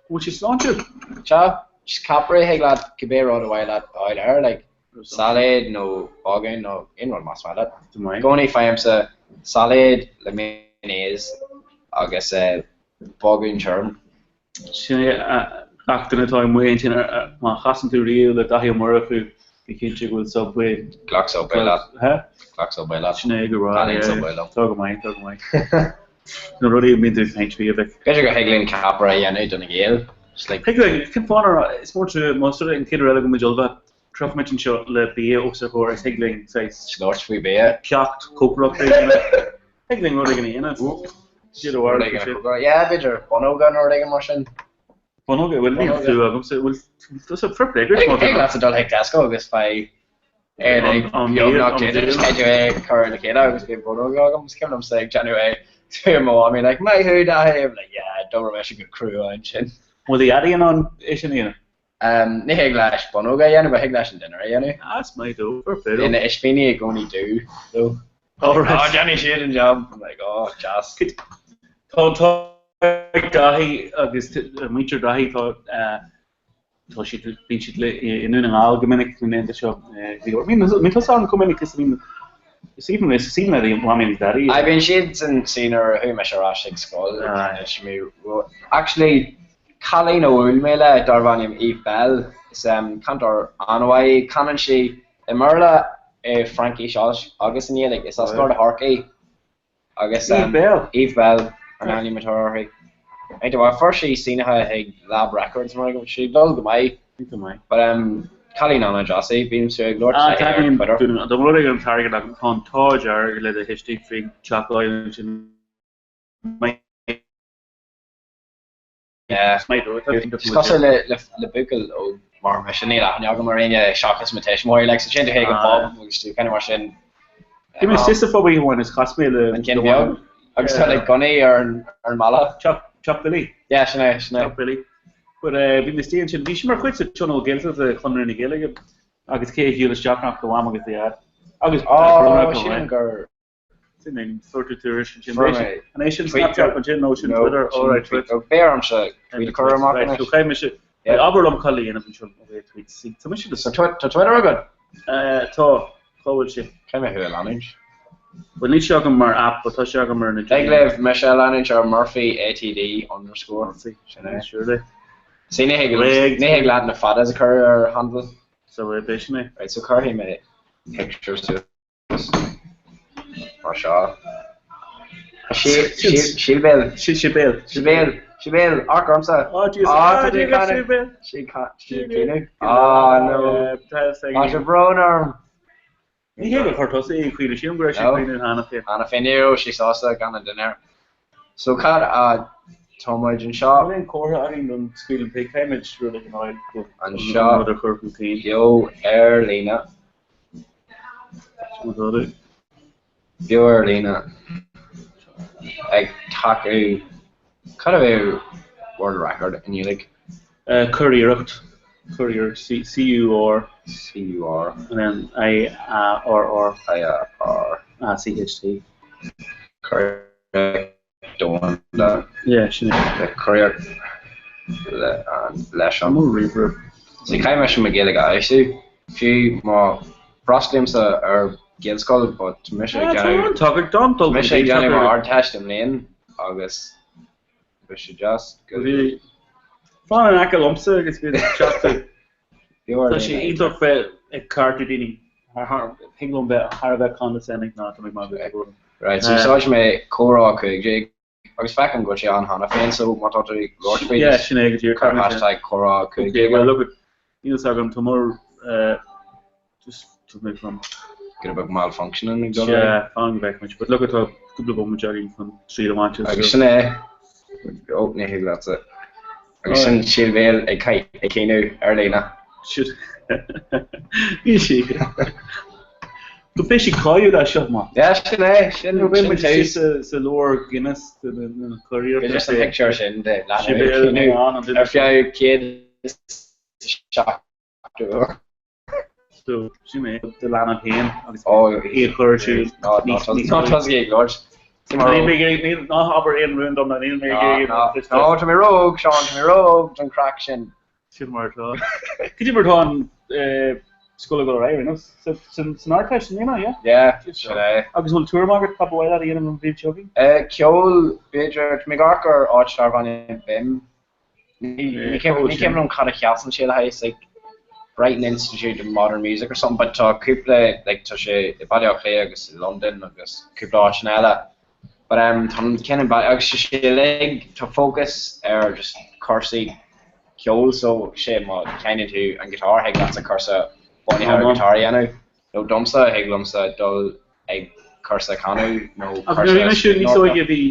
Bhfuil sé sláintiúil? Sea, just ceapaire thig leat cibé rud ba mhaith leat a fháil air, like sailéad nó bogán nó aon rud más maith leat. I gcónaí faighimse sailéad le mayonnaise agus bogán tirim. Sin é gach duine atá amuigh ansin, má chasann tú riamh le Daithí Ó Murchú, bí cinnte go bhfuil Subway. Glac Subway leat. Glac Subway leat. Sin é go raibh. Taitníonn Subway liom. Tá go maith, tá go maith. Na rudaí a mbíonn tú ag caint faoi a mhic. B'fhéidir go thig linn ceapaire a dhéanamh do na Gaeil. Just like. Thig linn, cén fáth nár, is mór trua, más rud é an chéad uair eile go mbeidh muid ullamh, tiocfaidh muid anseo le bia os ár gcomhair agus thig linn saghas. Labhairt faoi bia. Ceacht cócaireachta a dhéanamh. Thig linn rud éigin a dhéanamh. Siad a Rud éigin a chócaireacht. Yeah, b'fhéidir bunnóga nó rud éigin mar sin. Bunnóga, bhuel níl clue agamsa, bhfuil tusa fair play duit má tá. Thig leatsa dul chuig Tesco agus faigh é like beagnach déanta, just caithfidh tú é a chur le chéile agus beidh bunnóga agam, is cuimhin liomsa ag déanamh é agus bhí mo mhamaí like maith thú Daithí, I'm like yeah, d'obair mise go crua ansin. Bhfuil do dhaidí in ann é sin a dhéanamh? Ní thig leis bunnóga a dhéanamh, but thig leis an dinnéar a dhéanamh. Ah, is maith dó, fair play dó. Bíonn na ispíní i gcónaí dubh though. Oh right. Oh, déanfaidh siad an job. I'm like, oh, deas. Tá tá Daithí agus muintir Daithí tá tá siad bíonn siad le i nDún na nGall go minic na laethanta seo. Bíonn tusa ann chomh minic is a bhíonn is aoibhinn is aoibhinn le Mamaí agus Daidí. Aye, bíonn siad san sí nuair a chuaigh mise ar ais ag scoil. Actually, cailín a bhuail mé le darb ainm Eve Bell, is cantóir an-mhaith í. Canann sí i mBéarla, i Fraincis agus i nGaeilge. Is as Gort a' Choirce í. Agus Eve Bell? Eve Bell an ainm atá uirthi. Iontach maith. Fuair sí sínithe chuig Lab Records mar go bhfuil sí ag dul go maith. Iontach maith. But cailín an-deas í. Bímse ag labhairt léi ar Twitter. Dá mba rud é go raibh an t-airgead agam, tá an t-ádh dearg le do thuistí faoi teach a fháil ansin. Yeah. Is cosúil le le buachaill óg mar mise, níl aithne agam ar éinne seachas mo tuismitheoirí, like, so téann tú chuig an pub agus tú kind of mar sin. Bhí mé istigh sa phub oíche amháin is chas mé le An ceann beag? Agus tá like gunnaí ar an ar an mballa. Teach Teach Billy. Yeah, sin é, sin é. Teach Billy. But bhí mé istigh ansin, bhí sé mar chuid de Tionól Gaeltachta Chonradh na Gaeilge agus cé a shiúil isteach ach do mham agus do dhaid. Agus Oh, sin gur Sin é, fuair tú tuairisc ansin. Fuair mé. An é sin Snapchat ansin nó sin Twitter? All right, Twitter. Beidh ormsa tweet a chur amach anois. So caithfidh mise, abair liom cad le dhéanamh anseo ó thaobh tweets. Tá mise le. Tá Twitter agat? Tá, cá bhfuil sé? Caithfidh mé thú a leanúint. Bhuel níl sé agam mar app, but tá sé agam ar na. Thig libh mise a leanúint ar Murphy ATD underscore. Sin é. Surely. See, ní thig ní thig leat na fadas a chur ar handle. So beidh sin é. Right, so cuirfidh mé picture suas. Mar seo. Sibéal. Sibéal. Sibéal. Sibéal. Amharc ormsa. Oh Jesus. Ah, tá tú ag caoineadh. Sí ag caoineadh. Ah no. Tá sé brón orm. Ní hé gur chuir tusa í ag caoineadh, sílim go raibh sí ag caoineadh cheana féin. Cheana féin, ní raibh sí sásta gan an dinnéar. So cad a tá muid anseo. Níl aon chomhartha againn don scaoileann pé caithfimid rud éigin a fháil Anseo rud a chur chun cinn. Beo ar líne. Beo ar líne. Ag tacú. Cad a bheadh world record i nGaeilge? Curiarracht. Curiarracht. C U R. C U R. And then I A R R. I A R. A C H T. Curiarracht domhanda. Yeah, sin é. Le curiarracht le an leis an. Mo ríomhaire. See, caithfidh mise mo Ghaeilge a fheabhsú. Fiú má freastalaímse ar Ghaelscoil but tá mise ag déanamh tá mise ag déanamh mo Ardteist i mbliain agus bheadh sé deas go Bhí fan in aice liomsa agus bhí teacht Tá sé iontach bheith ag ceartú daoine. Thig liom bheith thar a bheith condescending ná tá mé ag magadh go Right, so úsáidfidh mé comhrá 15 agus feicim go bhfuil sé ann cheana féin so má tá tú ag labhairt faoi Yeah, sin é go díreach. Cuir hashtag comhrá 15 Okay, well look at níl fhios agam tá mo just tá mé chun Get a bit malfunctioning ag dul air. Yeah, fan go bhfeicfimid but look at tá cúpla bomaite againn chun triail a bhaint as. Agus sin é. Ó, ní thig leatsa. Agus sin Sibéal ag caoineadh ar líne. Bhí sí. Go mbeidh sí cáiliúil as seo amach. Yeah, sin é, sin Beidh muid tús. sa leabhar Guinness de na curiarrachtaí. Just an picture sin de leanbh ag caoineadh ar feadh 170 uair. So, sin é do leanbh féin agus é a chur ar siúl. Ná tosaigh ag labhairt. Níl mé ag iarraidh, ná habair aon rún dom, níl mé ag iarraidh. Ná, tá mé ró-óg, Seán, tá mé ró-óg don chraic sin. Sin mar atá. Cad é mar atá an scoil ag dul ar aghaidh, ar nós? San Ardteist i mbliana, yeah? Yeah, sin é. Agus an bhfuil tuairim agat cad ba mhaith leat a dhéanamh an bhliain seo chugainn? Ceol, b'fhéidir. Tá mé ag amharc ar áit darb ainm BIMM. Ní cuimhin liom cad a sheasann sé le haghaidh, it's like Brighton Institute of Modern Music or something, but tá cúpla, like tá sé i Baile Átha Cliath agus i Londain agus cúpla áiteanna eile. But um, tá an ceann in Baile, agus tá sé uilig, tá focus ar just cúrsaí ceoil so sé má sheinneann tú an guitar thig leatsa cúrsa bunaithe ar guitar a dhéanamh. Nó domsa, thig liomsa dul ag cúrsa canadh nó Ach nuair a bhí cúrsa mise níos scríbhneoireachta. óige bhí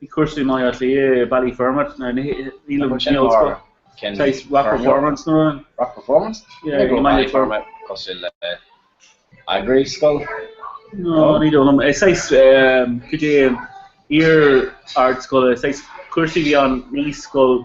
bhí cúrsaí i mBaile Átha Cliath, Ballyfermot, nó ní níl An ní sin ollscoil. mar cinn Saghas rock foirmiúil. performance nó rud. Rock performance? Yeah, Ní i go mBaile Ballyfermot cosúil le eagraí scoil? No, ní dóigh liom. É saghas ehm, cad é an iar-ardscoil, é saghas cúrsaí a bhí ann, ní scoil,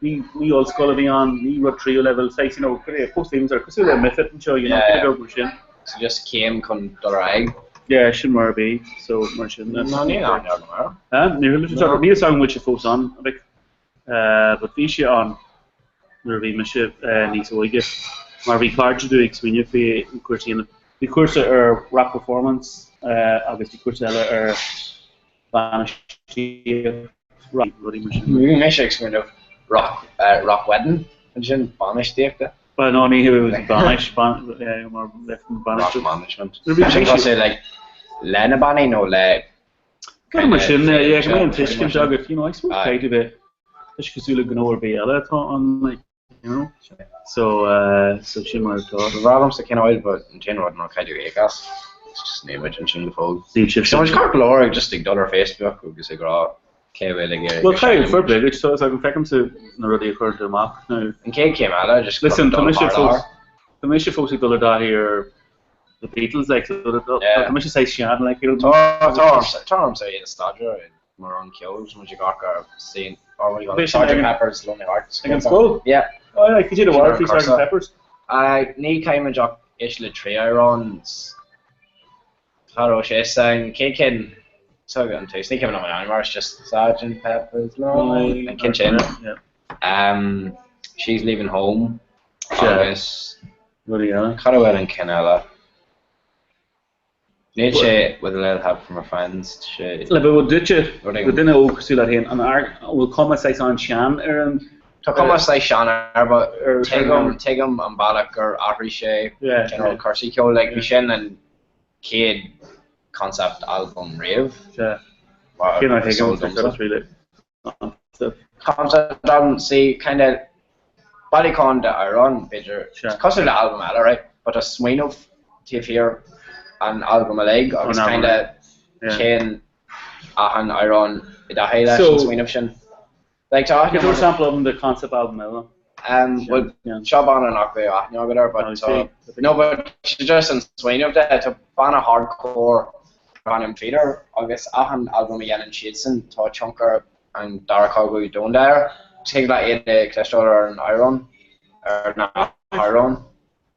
ní ní ollscoil a bhí ann, ní rud tríú leibhéal, saghas, you know, cad é, post-leaving cert, cosúil le MFIT anseo, you know, Yeah, cuid beag mar sin. So just céim chun dul ar aghaidh? Yeah, sin mar a bhí, so mar sin. No, níl aithne agam air. Ah, níor chuala mise, No. níl fhios agam an bhfuil sé fós ann, a mhic. Eh, but bhí sé ann nuair a bhí mise eh, níos óige, mar bhí cairde domh ag smaoineamh faoi an cúrsa a dhéanamh. Bhí cúrsa ar rock performance eh, agus bhí cúrsa eile ar bainistíocht rudaí mar sin. Bhí mise ag smaoineamh rock, eh, rock wedding, ansin bainistíochta. Bhuel, no, ní hé bainis, mar Rock management. Sin cosúil like le na bannaí nó le Cad mar sin, yeah, go mbeidh an tuiscint agat, you know, I suppose caithfidh tú bheith, tá sé cosúil le gnó ar bith eile atá ann, like, you know, so, uh, so sin mar atá. Ba bhreá liomsa cineál but an t-aon rud ná caithfidh tú íoc as. It's just níl muid ansin go fóill. Níl sibh Tá muid ceart go leor ag just ag dul ar Facebook agus ag rá cé a bhfuil ag iarraidh Well, caithfidh, fair play duit, so is agam feicimse na rudaí a chuireann tú amach now. An chéad chéim eile, just Listen, dul tá mise thar fós, lear. tá mise fós ag dul i dtaithí ar The Beatles, like, so tá Yeah. tá mise saghas sean, like, you know. Tá tá ormsa tá ormsa iad a staidéar mar an ceol is muid ag amharc ar scene or what do you call it Bhí sin Sgt ag an- Pepper's Lonely Hearts Ag an scoil? Yeah. Oh, yeah, cad é do Sin bharúil ar faoi an Sgt cúrsa. Pepper's? Ní caithfimid ach éisteacht le trí amhrán Cha raibh sé san chéad cinn so an tús ní cuimhin liom an ainm air it's just Sgt Pepper's Lonely an ceann sin. Yeah. Um, She's Leaving Home Sea. agus Rudaí eile. Cad a bhfuil an ceann eile? Níl sé with a little help from her friends, tá sé. Le bheith duitse, Rud éigin. do duine óg cosúil leat féin, an bhfuil cuma saghas an-sean ar an. Tá cuma saghas sean air but ar tuigim, tuigim an bealach gur athraigh sé Yeah, cineál yeah. cúrsaí ceoil. Like bhí sin an chéad concept album riamh. Sea. Mar Cé nár is eol thuigim, domsa. that's really Concept album, see, kinda bailiúchán de amhráin, b'fhéidir, Sea. cosúil le albam eile, right? But tá smaoineamh taobh thiar an albam uilig agus Ón albam kinda Yeah. téann achan amhrán i dtaithí leis an smaoineamh sin. Like tá aithne Tabhair sampla dom de concept album eile. Um, well, seo banna nach bhfuil aithne agat air, but tá, no, but just an smaoineamh de, tá banna hardcore darb ainm Feeder agus achan albam a dhéanann siadsan tá tionchar an Dara Cogadh Domhanda air. Thig leat iad a chloisteáil ar an amhrán, ar na hamhráin.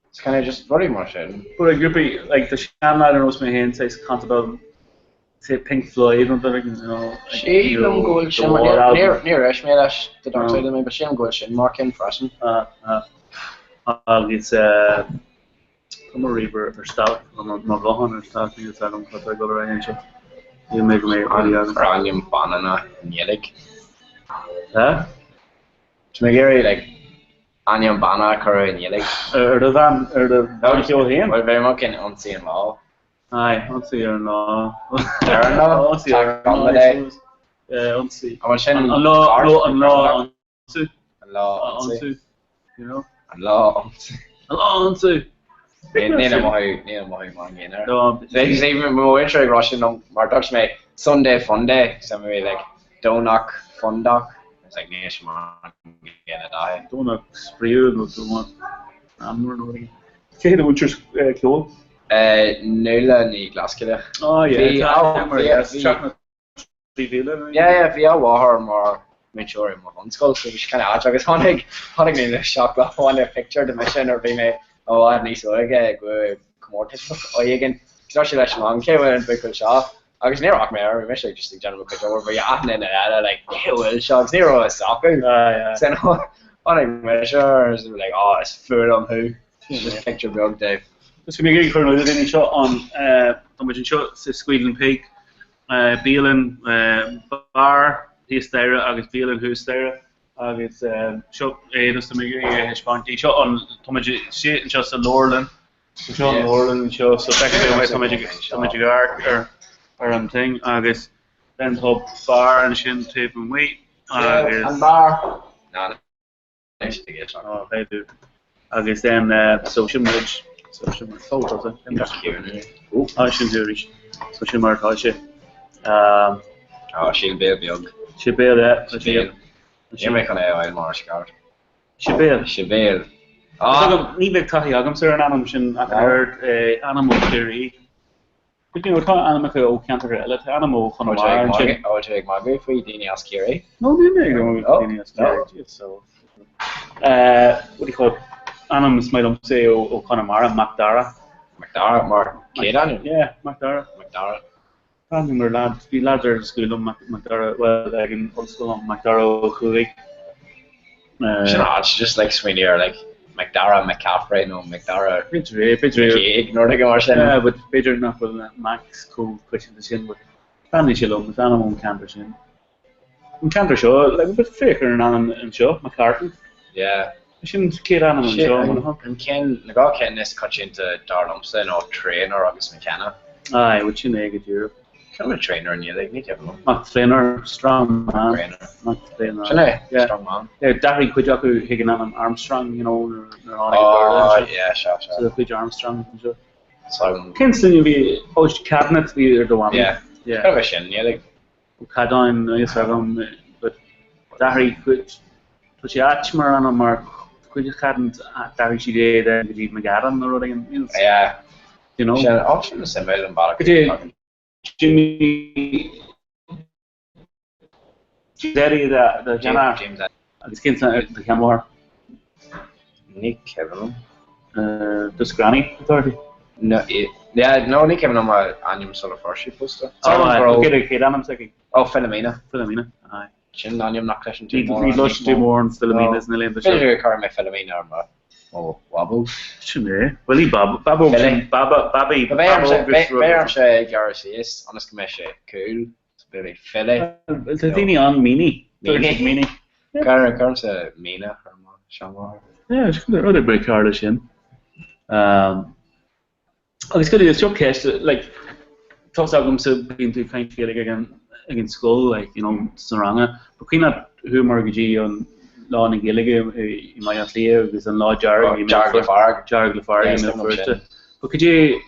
It's kind of just rudaí mar sin. But like grúpaí, like tá seanleaid ar nós mé féin, saghas concept album, say Pink Floyd nó rud éigin, you know, like, Sílim go bhfuil The sin, Wall níor, album. níor, níor éist mé leis The Dark Side of the Moon, but sílim go bhfuil sin mar cinn freisin. Ah, ah. Agus eh, tá mo ríomhaire ar stailc, nó mo, mo ghuthán ar stailc, níl a fhios agam cad tá ag dul ar aghaidh anseo. Níl mé go mbeidh rudaí agam. Ar ainm banana i nGaeilge. Eh? Tá mé ag iarraidh, like, ainm banna a chur i nGaeilge. Ar do bhean, ar do bhean cheoil féin? Bhuel, bheadh mo cinn ionsaí an lá. Aye, ionsaí ar an lá. Ar an lá? Ionsaí ar an lá. Ionsaí. An bhfuil sin An lá, nó an lá ionsaí. An lá ionsaí. You know? An lá ionsaí. An lá ionsaí! Níl mothú, níl mothú mar an gcéanna air. Bhí mo mhuintir ag rá sin liom mar dúirt mé Sunday Funday, so bhí like Domhnach Fundach, it's like níl sé mar an gcéanna Dáithí. Domhnach spraíúil nó Domhnach greannmhar nó rud éigin. Cé hiad do mhúinteoir ceoil? Nuala Ní Ghlaschille. Oh yeah, tá mar trasna 3000. Yeah, yeah, bhí a mháthair mar mhúinteoir i mo bhunscoil, so bhí sé kind of ait agus tháinig, tháinig mé isteach lá amháin le pictiúr de mise nuair a bhí mé i bhfad níos óige ag bualadh comórtas éigin. Dúirt sí leis an mam, cé bhfuil an buachaill seo? Agus níor amharc mé air, bhí mise just ag déanamh mo chuid obair, bhí achan duine eile like, cé bhfuil seo? Agus ní raibh a fhios acu. So tháinig mise air agus bhí like, oh, is fuath liom thú. Just picture beag de. Is bhí mé ag iarraidh cur in iúl do dhaoine seo an, tá muid anseo sa Squealing Pig, bialann, beár thíos staighre agus bialann thuas staighre agus seo é just tá mé ag iarraidh é a thaispeáint daoibh. Seo an, tá muid istigh anseo sa leabharlann So seo an leabharlann anseo, so feicfidh tú tá muid ag tá muid ag amharc ar ar an thing agus then tá beár ansin taobh amuigh agus. An beár. Ná anois ag éisteacht. Ó, hey dude. Agus then so sin muid, so sin mar tá tá Ó, ah sin tú arís. So sin mar atá sé. Um, Á, Sibéal beag. Sibéal, yeah. Sibéal. Níl mé chun é a fháil mar is ceart. Sibéal. Sibéal. Ah! Ní bheadh taithí agamsa ar an ainm sin ach an oiread, ainm ó Chiarraí. But you know, tá ainmneacha ó cheantair eile, tá ainm ó Chonamara ansin. An bhfuil tú ag magadh faoi daoine as Ciarraí? No, níl mé ag magadh faoi daoine as Ciarraí. Jeez, so. What do you call it? Ainm is maith liomsa é ó Chonamara, Mac Dara. Mac Dara, mar chéad ainm? Yeah, Mac Dara. Mac Dara. Ainm ar leaid, bhí leaid ar scoil liom, Mac Dara, bhuel, ag an ollscoil liom, Mac Dara Ó Cuaig. Sin áit, just like smaoineamh ar like Macdara McCaffrey nó Macdara B'fhéidir é, b'fhéidir é. McCaig nó rud éigin mar sin. Yeah, but b'fhéidir nach bhfuil Macs chomh coitianta sin, but taitníonn sé liom, is ainm ón ceantar sin. An ceantar seo, like, but féach ar an ainm anseo, McCartan. Yeah. Sin chéad ainm anseo, an An ceann, na dhá ceann is coitianta dar liomsa ná Traynor agus McKenna. Aye, bhuel sin é go díreach. Cén bhfuil Traynor i nGaeilge? Ní cuimhin liom. Mac Traynor, strong man. Traynor. Mac Traynor. Sin é, Yeah. strong man. Yeah, d'athraigh cuid acu chuig an ainm Armstrong, you know, nuair a tháinig an Béarla Oh, anseo. yeah, sea, sea. So cuid Armstrong anseo. So, Cén sloinne a bhí, oh, Cabinet a bhí ar do mhamaí. yeah. Yeah. Cad é sin i nGaeilge? Ó Cadáin, níl a fhios agam, but d'athraigh cuid, tá sé ait mar ainm mar cuid de Chadhain, d'athraigh siad é then go dtí McAdam nó rud éigin, níl, Yeah. you know. Sin, oh, sin suimiúil an bealach Go dtí Jimmy, James Eddie do sheanathair. James Eddie. Agus cén t-ainm do sheanmháthair? Ní cuimhin liom. Just Granny atá uirthi? No, yeah, no, ní cuimhin liom a ainm sular fuair sí pósta. Oh, aye, cé chéad ainm s'aici? Oh, Philomena. Philomena, aye. Sin ainm nach gcloiseann tú Ní mórán ní chloiseann tú mórán Philomenas na laethanta seo. B'fhéidir gur chuir mé Philomena ar mo mo bhabó. Sin é. Bhuel, í bab, babóg sin, baba, babaí, babóg is rud. Beidh ormsa é a ghearradh síos ionas go mbeidh sé cool. So beidh Philly. Tá daoine ann Meanie. Meanie. Meanie. Cuirimse Mina ar mo seanmháthair. Yeah, sin rud ar bith cearr leis sin. Um, agus go dtí seo ceist, like, tá's agamsa bíonn tú ag caint Gaeilge ag an, ag an scoil, like, you know, sna ranga, ba cuimhin leat chuamar go dtí an Lá na Gaeilge i mBaile Átha Cliath agus an Lá Dearg i Dearg le Fearg. Dearg le Fearg i mBéal Feirste. Ba cad é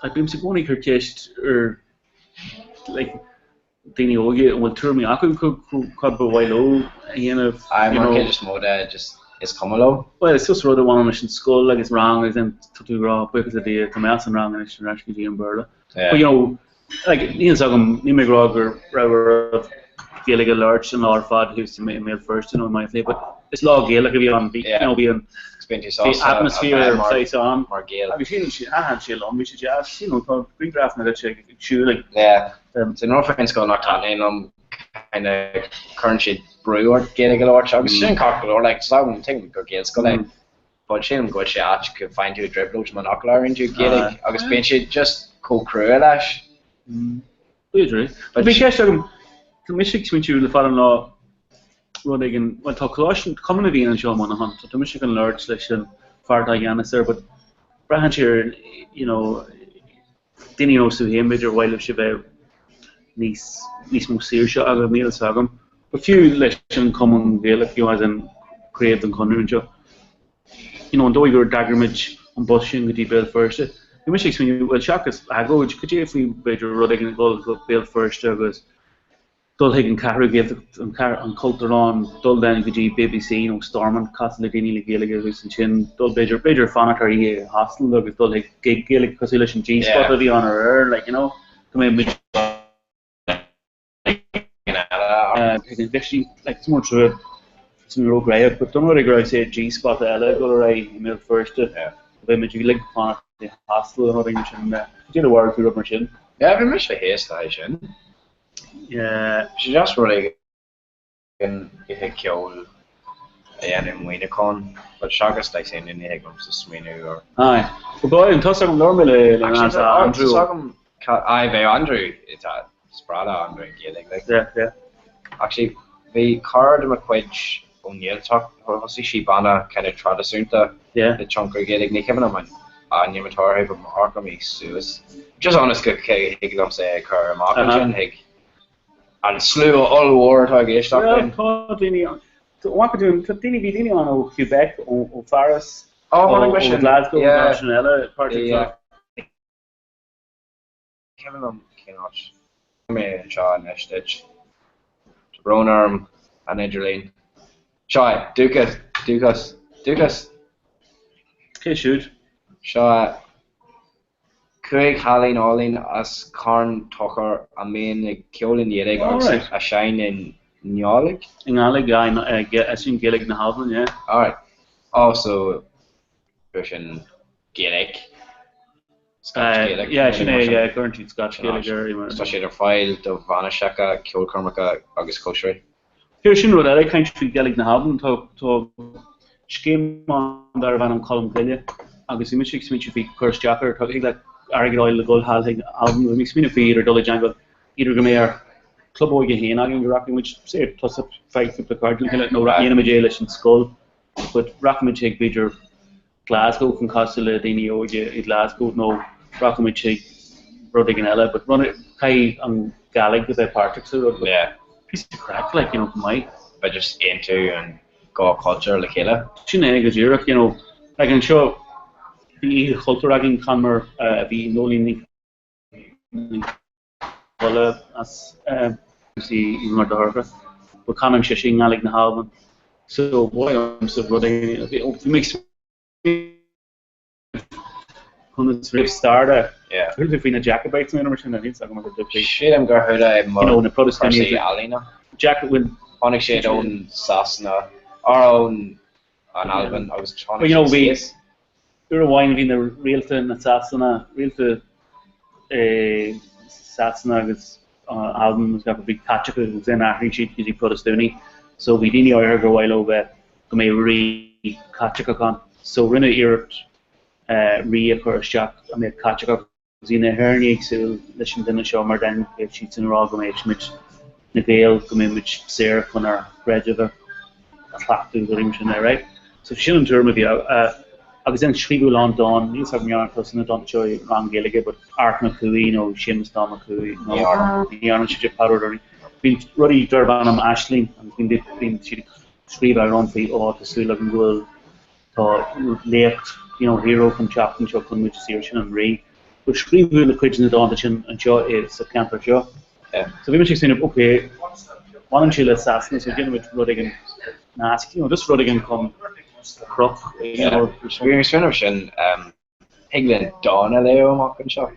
Like, bímse i gcónaí ag cur ceist ar, like, daoine óga, an bhfuil tuairimí acu cad ba mhaith leo a dhéanamh, Aye, you mar know. chuid is mó de, just is cuma leo. Bhuel, is just rud a bhaineann leis an scoil agus rang agus then tá tú ag rá buíochas le Dia, tá mé as an rang anois ar ais go dtí an Béarla. Yeah. But you know, like, níl fhios agam, níl mé ag rá go raibh oraibh Gaeilge a labhairt an lá ar fad thuas i mBéal Feirste nó i mBaile Átha Cliath, but is lá Gaelach a bhí ann, bhí, you know, bhí an, bhí atmaisféar saghas ann. Mar Ghael. Agus sílim, thaitin sé liom, bhí sé deas, you know, tá grianghrafanna duit ag siúl ag. Yeah. Sin rud faoin scoil nach dtaitníonn liom, kinda cuireann siad brú ort Gaeilge a labhairt agus sin ceart go leor, like, tá a fhios agam, tuigim gur Gaelscoil é, but sílim go bhfuil sé ait go bhfaigheann tú i dtrioblóid má nach labhraíonn tú Gaeilge agus bíonn siad just chomh crua leis. B'fhéidir é. Bhí ceist agam, tá mise ag smaointiú le fada an lá rud éigin, bhuel tá coláiste, Cumann na bhFiann anseo i Muineachán, so tá mise chun labhairt leis an fear atá i gceannas air but braitheann sé ar, you know, daoine ar nós tú féin b'fhéidir ar mhaith libhse bheith níos, níos mó saoirse agaibh, níl fhios agam. But fiú leis an Cumann Gaelach, you know, as in craobh den Chonradh anseo, you know, an dóigh gur d'eagraigh muid an bus sin go dtí Béal Feirste, bhí mise ag smaoineamh, bhuel seachas agóid, cad é faoi b'fhéidir rud éigin a dhul go Béal Feirste agus dul chuig an Cheathrú Ghaeltacht, an an Cultúrlann, dul then go dtí BBC nó Stormont, casadh le daoine le Gaeilge thuas ansin, dul b'fhéidir, b'fhéidir fanacht ar oíche i hostel agus dul chuig gig Gaeilge cosúil leis an G-Spot a bhí ann aréir, like, you know, go mbeidh muid ag an bhfising, like, is mór an trua, is mé ró-ghnoitheach, but dá mba rud é go raibh say G-Spot eile ag dul ar aghaidh i mBéal Feirste, go mbeidh muid uilig ag fanacht i hostel nó rud éigin mar sin, cad é do bharúil faoi rud mar sin? Yeah, bhí mise thíos le haghaidh sin. Yeah. Bhí sé deas rud éigin oíche ceoil a dhéanamh i Muineachán, but seachas like sin ní thig liomsa smaoineamh ar. Aye. Well go tá fhios agam labhair mé le le Actually, tá Andrew. Tá agam aye bheadh Andrew tá is breá le Andrew an Ghaeilge like. Yeah, yeah. Actually bhí cara de mo chuid ón nGaeltacht thosaigh sí banna kind of traidisiúnta Yeah. le tionchar Gaeilge ní cuimhin liom an ainm atá uirthi but amharcfaidh mé suas just ionas go thig liomsa é a chur amach Uh-huh. ansin chuig an slua ollmhór atá ag éisteacht Well, linn. tá daoine ann. Tá bhfaca tú, tá daoine, bhí daoine ann ó Quebec, ó, ó Pharis, Ó, ó, chonaic mé ó sin. Glasgow, Yeah. ó sin eile, páirteach Yeah. sa Cuimhin liom cén áit. Tá mé anseo anois duit. Tá brón orm, an idirlíon. Seo é, Dúchas, Dúchas, Dúchas! Cé siúd? Seo é. 5 chailín álainn as Carn Tóchair a mbíonn ag ceol i nGaeilge agus Alright. a sheinn i nGàidhlig? I nGàidhlig, aye, sin Gaeilge na hAlban, yeah. Alright. Oh, so, sin Gaelic. Scotch Gaelic. Yeah, sin é, yeah, cuireann siad Scotch Gaelic air. mar. Tá siad ar fáil do bhainiseacha, ceolchoirmeacha agus cóisirí. Here, sin rud eile, caint faoi Ghaeilge na hAlban, tá tá scéim ann darbh ainm Colm Cille agus bhí mise ag smaointiú faoi cur isteach air, tá thig leat airgead a fháil le dhul thall chuig Albain, bhí mé ag smaoineamh faoi idir dul i dteagmháil, idir go mbeidh ár club óige féin againn go rachaidh muid, say, tusa, faigh cúpla cairde le chéile, nó dhéanfaimid é leis an scoil, but rachaimid chuig b'fhéidir Glasgow chun casadh le daoine óige i Glasgow nó rachaimid chuig rud éigin eile but run caithfidh an Gàidhlig a bheith páirteach sa rud but Yeah. piece of craic like you know go maith. But just aontú an dhá chultúr le chéile. Sin é go díreach you know like anseo bhí oíche chultúir againn Canmar a bhí Nóilín Ní Cholla as i nGort a' Choirce. But canann sise i nGàidhlig na hAlban. So ba mhaith liomsa rud éigin, bhí mé ag smaoineamh conas roimh stair de. Yeah. Chuala tú faoi na Jacobites nó mar sin, níl 's agam ar dtug Sílim gur chuala i mo You know, na cúrsaí Protastúnaigh. ealaíne. Jack, bhfuil Tháinig siad ón Sasana, or ón an Albain agus Well, tháinig you know, siad bhí suas. Uair amháin bhí na rialta na Sasana, rialta i Sasana agus Albain agus gach rud, bhí Caitlicigh agus then athraigh siad go dtí Protastúnaigh. So bhí daoine áirithe gur mhaith leo bheith, go mbeadh rí Caitliceach ann. So rinneadh iarracht rí a chur isteach a mbeadh Caitliceach. Bhí na hÉireannaigh ag súil leis an duine seo mar then bheadh siadsan ag rá go mbeadh muid, na Gaeil, go mbeadh muid saor chun ár gcreideamh a chleachtadh rudaí mar sin de, right? So sin an tuairim a bhí agus then scríobhadh a lán dán, níl 's agam an ndearna tusa na dánta seo i rang Gaeilge but Art Mac Cumhaigh nó Séamus Dall Mac Cumhaigh nó ní dhearna siad Peadar Ó Bhí rudaí darb ainm Aisling agus bíonn siad ag scríobh amhrán faoi ó tá súil agam go bhfuil Tá laoch, you know, hero chun teacht anseo chun muid a saoradh, sin an rí. But scríobhadh na cuid de na dánta sin anseo i sa cheantar seo. So bhí mise ag smaoineamh, ok, baineann sé le Sasana, so déanfaimid rud éigin nasc, you know, just rud éigin chun cruth, you know. Bhí mé ag smaoineamh sin, thig linn dán a léamh amach anseo.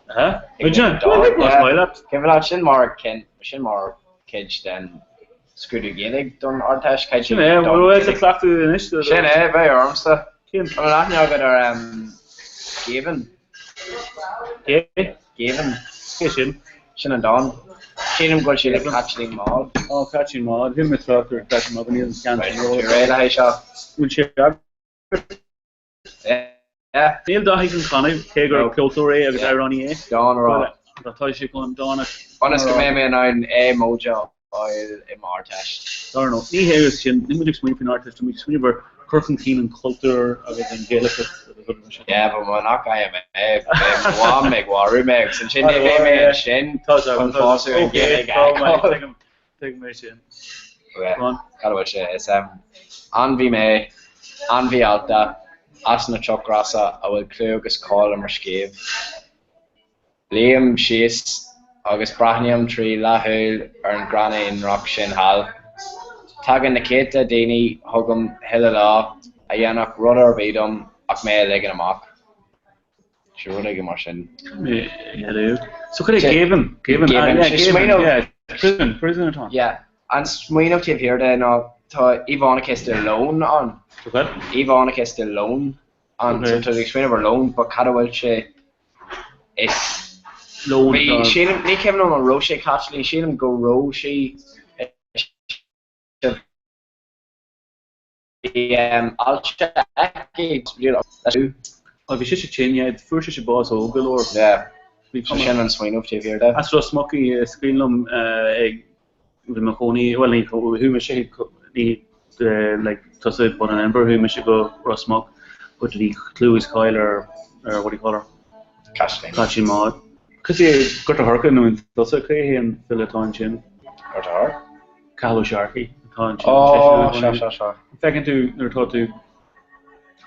Huh? Thig linn dán, yeah. Cuimhin leat, sin mar cinn, sin mar chuid den scrúdú Gaeilge don Ardteist, caithfidh Sin é, bhfuil tú ag cleachtadh anois? Sin é, beidh ormsa. An bhfuil aithne agat ar Géibheann? Cé? Géibheann. Cé sin? Sin an dán. Sílim go bhfuil sé le Caitlín Maude. Ó, Caitlín Maude. Bhí mé trácht ar Caitlín Maude, níl an ceann sin ró. Réidh le haghaidh seo. Bhfuil sé agat? Yeah. Níl Dáithí chun canadh, cé gur ceoltóir é agus amhránaí é. Dán a rá. Tá sé chun dán a. Ionas go mbeidh mé in ann A móide a fháil i m'Ardteist. Dar ndóigh, ní hé sin, níl muid ag smaoineamh faoin Ardteist, tá muid ag smaoineamh ar cur chun cinn an chultúir agus an Ghaelachas agus rudaí mar sin. Yeah, but má nach gcaithfidh mé, beidh mo mham ag mharú mé agus ansin ní bheidh mé ansin chun fás ar an Ghaeilge a fheiceáil. Tuigim é sin. Ok, cad a bhfuil sé? Is ainmhí mé, ainmhí allta, as na trocrasa a bhfuil clú agus cáil ar mo scéimh. Luím síos agus breathnaím trí leathshúil ar an gcrann ionrach sin thall. Tagann na céadta daoine chugam chuile lá a dhéanfadh rud ar bith dom ach mé a ligean amach. Sé rud éigin mar sin. So cad é Géibheann? Géibheann, ah yeah, Géibheann, yeah, prison, prison atá ann. Yeah, an smaoineamh taobh thiar de ná tá íomhánna cosúil le leon ann. Tá cad? Íomhánna cosúil le leon ann, so tá tú ag smaoineamh ar leon, but cad a bhfuil sé Is Leon bhí, atá. sílim, ní cuimhin liom an raibh sé Caitlín, sílim go raibh sí bhí ailse aici Ó bhí sise tinn, yeah, fuair sise bás óg go leor. Yeah, Bhí so cuma. sin an smaoineamh taobh thiar de. As Ros Muc í, is cuimhin liom ag, bhí mo chónaí, bhuel ní, chuaigh mise chuig, ní, like tusa ag bun an Inbhir, chuaigh mise go Ros Muc but bhí clú is cáil ar, ar what do you call her? Caitlín. Caitlín Maude. Cad é Gort a' Choirce nó an tusa, cé hé an file atá ansin? Gort a' Choirce? Cathal Ó Searcaigh atá ansin. Ó, sea, sea, sea. Feiceann tú nuair atá tú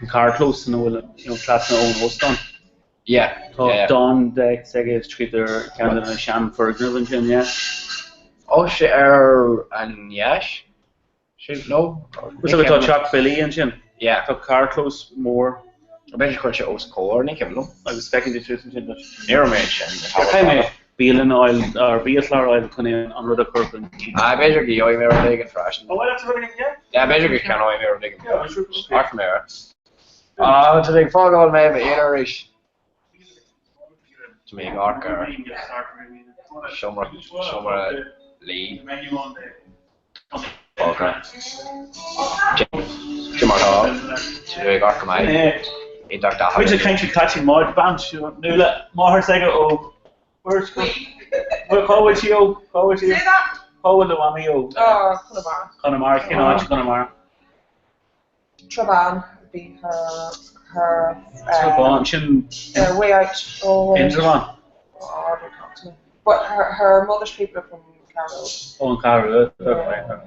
an carrchlós ina bhfuil, you know, trasna ón óstán. Yeah, Tá yeah. dán de s'aige scríte ar ceann de na seanfhoirgnimh ansin, yeah. Ó, sé ar an dheis? Sin, no? Bhfuil a fhios agat tá teach Billy ansin? Yeah. Tá carrchlós mór. B'fhéidir go bhfuil sé os comhair, ní cuimhin liom. Agus feiceann tú suas ansin duit. Ní raibh mé ansin. Caithfidh mé bialann a fháil, or biachlár a fháil chun an rud a chur chun cinn. Ah, b'fhéidir go gheobhaidh mé rud éigin freisin. Oh, well, that's rud éigin, yeah? Yeah, b'fhéidir go gceannóidh mé rud éigin. Yeah, sure. Amharcfaidh mé air. Ah, tá tú ag fágáil mé i m'aonar arís. Tá mé ag amharc ar seomra, seomra luí. Fágtha. Cé mar atá? Tá tú ag amharc go maith. Iontach dathach. Muid ag caint faoi Caitlín Maude, bean Nuala, máthair s'aige ó Bhuel, cá bhfuil sí ó? Cá bhfuil sí ó? Cá bhfuil do mhamaí ó? Conamara. Conamara, cén áit i gConamara? Trabane would be her her Trabane, sin uh, way out. Oh, Indreabhán. Oh, don't talk to me. But her her mother's people are from Carroll. Ó, an Cheathrú Rua.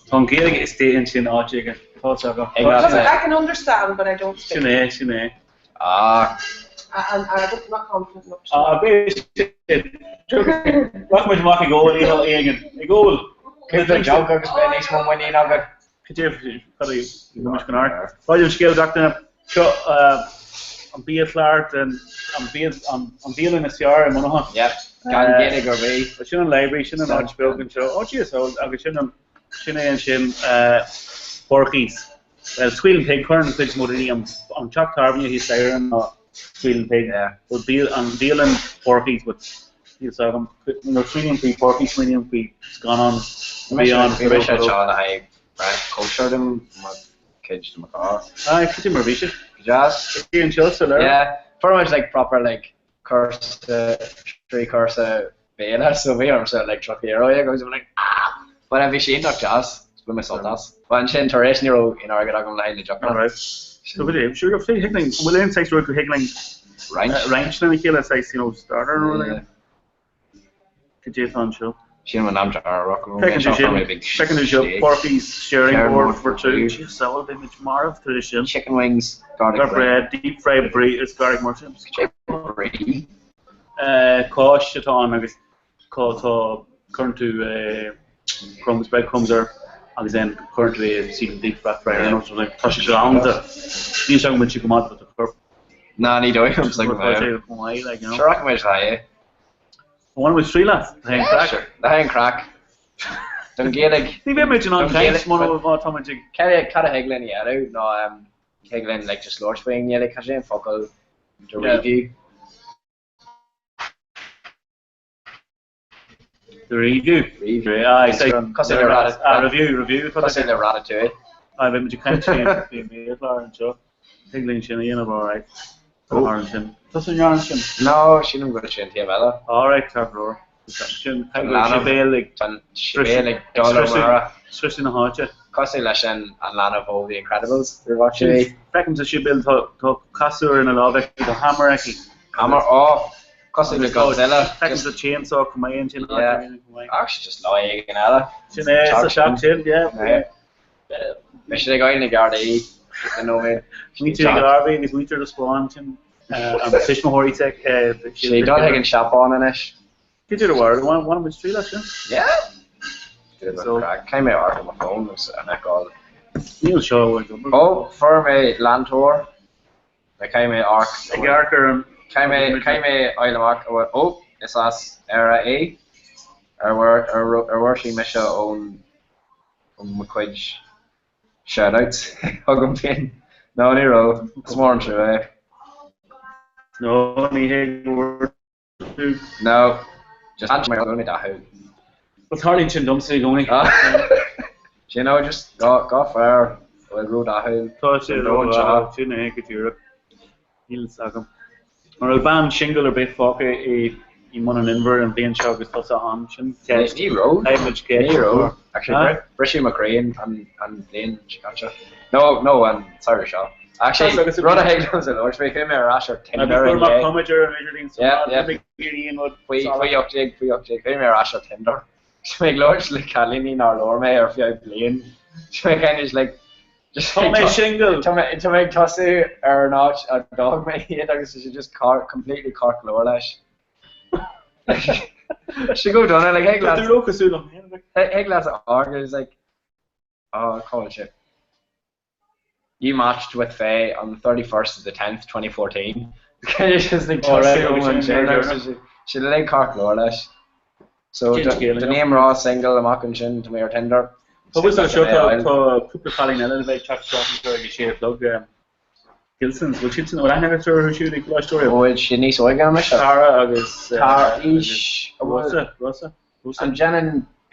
Tá an Ghaeilge istigh ansin áit éigin. Tá sé agam. Because I can understand, but I don't speak. Sin é, sin é. Ah. And I don't, not confident enough to. Ah, b'é sin. Rachaidh muid amach ag ól oíche éigin. Ag ól! Cúpla jug agus beidh níos mó muinín agat. Cad é cad é muid chun amharc. Fáilte an scéal gach duine. Seo an biachlár den an bia an bhialann is fearr i Monaghan. Yep. Gan Gaeilge ar bith. Sin an library, sin an áit beag anseo. Oh jeez, oh, agus sin an sin é ansin Porky's. Well, Squealing Pig, cuireann an chuid is mó daoine an an teach tábhairne thíos staighre ná Squealing Pig. Yeah. But bia an bhialann Porky's but níl a fhios agam nuair a smaoiním faoi Porky's smaoiním faoi scannán a bhí ann Bhí mise anseo le haghaidh French cóisir de mo chuid de mo chara. Aye, cad é mar bhí sé? Go deas. Bhí anseo sa léir. Yeah, fuair muid like proper like cúrsa, trí chúrsa béile so bhí ormsa like 30 euro a íoc agus bhí mé like ah! But bhí sé iontach deas, bhain mé sult as. But ansin tar éis ní raibh aon airgead agam le haghaidh na deochanna. Alright. So cad é, sure, thig linn, an bhfuil aon saghas rud go thig linn Roinnt. roinnt lena chéile, saghas, you know, starter nó rud éigin? Cad é atá anseo? Sin an am dearfach go Feiceann tú sin, feiceann tú seo, Porky's sharing board for two. Jeez, sábháil, beidh muid marbh tar éis sin. Chicken wings, garlic bread. Deep fried brie is garlic mushrooms. Brie? Cáis atá ann agus. Cá tá cuireann tú crumbs, bread crumbs air agus then cuireann tú é sa deep fat fryer nó something. Tá sé galánta. Níl sé go bhfuil sé go maith do do chorp. Ná ní dóigh liomsa go Tá sé mbeadh. go maith, like, you know. Sure rachaidh muid le é. Bhfuil muid triail as? Le haghaidh an craic? Sure, le haghaidh an craic. Don Ghaeilge. Ní bheidh muid in ann caint muna má tá muid ag. Cad cad a thig linn a dhéanamh ná thig linn like just labhairt faoin nGaeilge, cad é an focal to review. The review. Review. Aye, so Cosúil le Ratatouille. Ah, review, review. Cosúil le Ratatouille. Aye, bheidh muid ag caint faoin faoin mbiachlár anseo. Thig linn sin a dhéanamh, alright. Oh. Thar ansin. Tusa an ndearna sin? No, sílim go bhfuil sé an taobh eile. Alright, ceart go leor. Sin An leanbh. sibéal ag Tá an sibéal ag dul ar mire. scriosadh na háite. Cosúil leis an an leanbh ó The Incredibles, ar bhfaca tú é? Feicim sa sibéal tá tá casúr ina lámh aici, tá hammer aici. Hammer, oh! Cosúil le Godzilla. Feicim sa chainsaw chomh maith ansin. Yeah. Actually just lá éigin eile. Sin é, sa teach sin, yeah. Beidh siad ag oil na Gardaí cúpla nóiméad. Muintir na Gardaí agus muintir na Spáinne sin, an tuismitheoirí tech. Sé dul chuig an Seapáin anois. Cad é do bharúil? Bhfuil muid triail as sin? Yeah. So caithfidh mé amharc ar mo fón agus an fheiceáil. Níl seo uainn. Ó, fuair mé leantóir. Caithfidh mé amharc. Ag amharc ar an. Caithfidh mé, caithfidh mé fháil amach an bhfuil, ó, is as Éire é. Ar bhfuair, ar bhfuair sí mise ón, ó mo chuid shout-outs agam féin? No, ní raibh. Is mór an trua é. No, ní hé go bhfuair tú. No, just mar go bhfuil mé dathúil. Bhuel, tarlaíonn sin domsa i gcónaí. You know, just go fear a bhfuil ródhathúil. Tá sé ródhathúil, sin é go díreach. Níl fhios agam. An raibh bean singil ar bith fágtha i mBun an Inbhir an bhliain seo agus tusa ann? Sin ceist. Ní raibh. Caithfidh muid ceist. Ní raibh. Actually, briseadh mo chroí an bhliain seo caite. No, no, an samhradh seo. Actually, rud a thig liomsa labhairt faoi, chuaigh mé ar ais ar Tinder inné. Yeah, yeah. Faoi 18, faoi 18, chuaigh mé ar ais ar Tinder. Bhí mé ag labhairt le cailíní nár labhair mé ar feadh bliain. Bhí mé kind of like just Tá mé single! Tá mé tá mé ag tosú ar an áit a d'fhág mé iad agus tá sé just completely ceart go leor leis. Sé go dona like thig leat Tá tú róchosúil liom féin. Thig leat a fháil is like oh cá bhfuil sé? You matched with Faye on the 31st of the 10th, 2014. Just ag tosú ansin agus tá sé uilig ceart go leor leis. So Cén scéal do ní mná single amach ansin tá mé ar Tinder. Tá bhfuil seo tá cúpla cailín eile le bheith ag teacht isteach anseo ag a sé a chlog. Gilsons, bhfuil siadsan, bhfuil aithne agat orthu siúd ag Coláiste Oiriall? Bhfuil siad níos óige ná mise? Tara agus Tara, aois, Rosa, Rosa. An ndéanann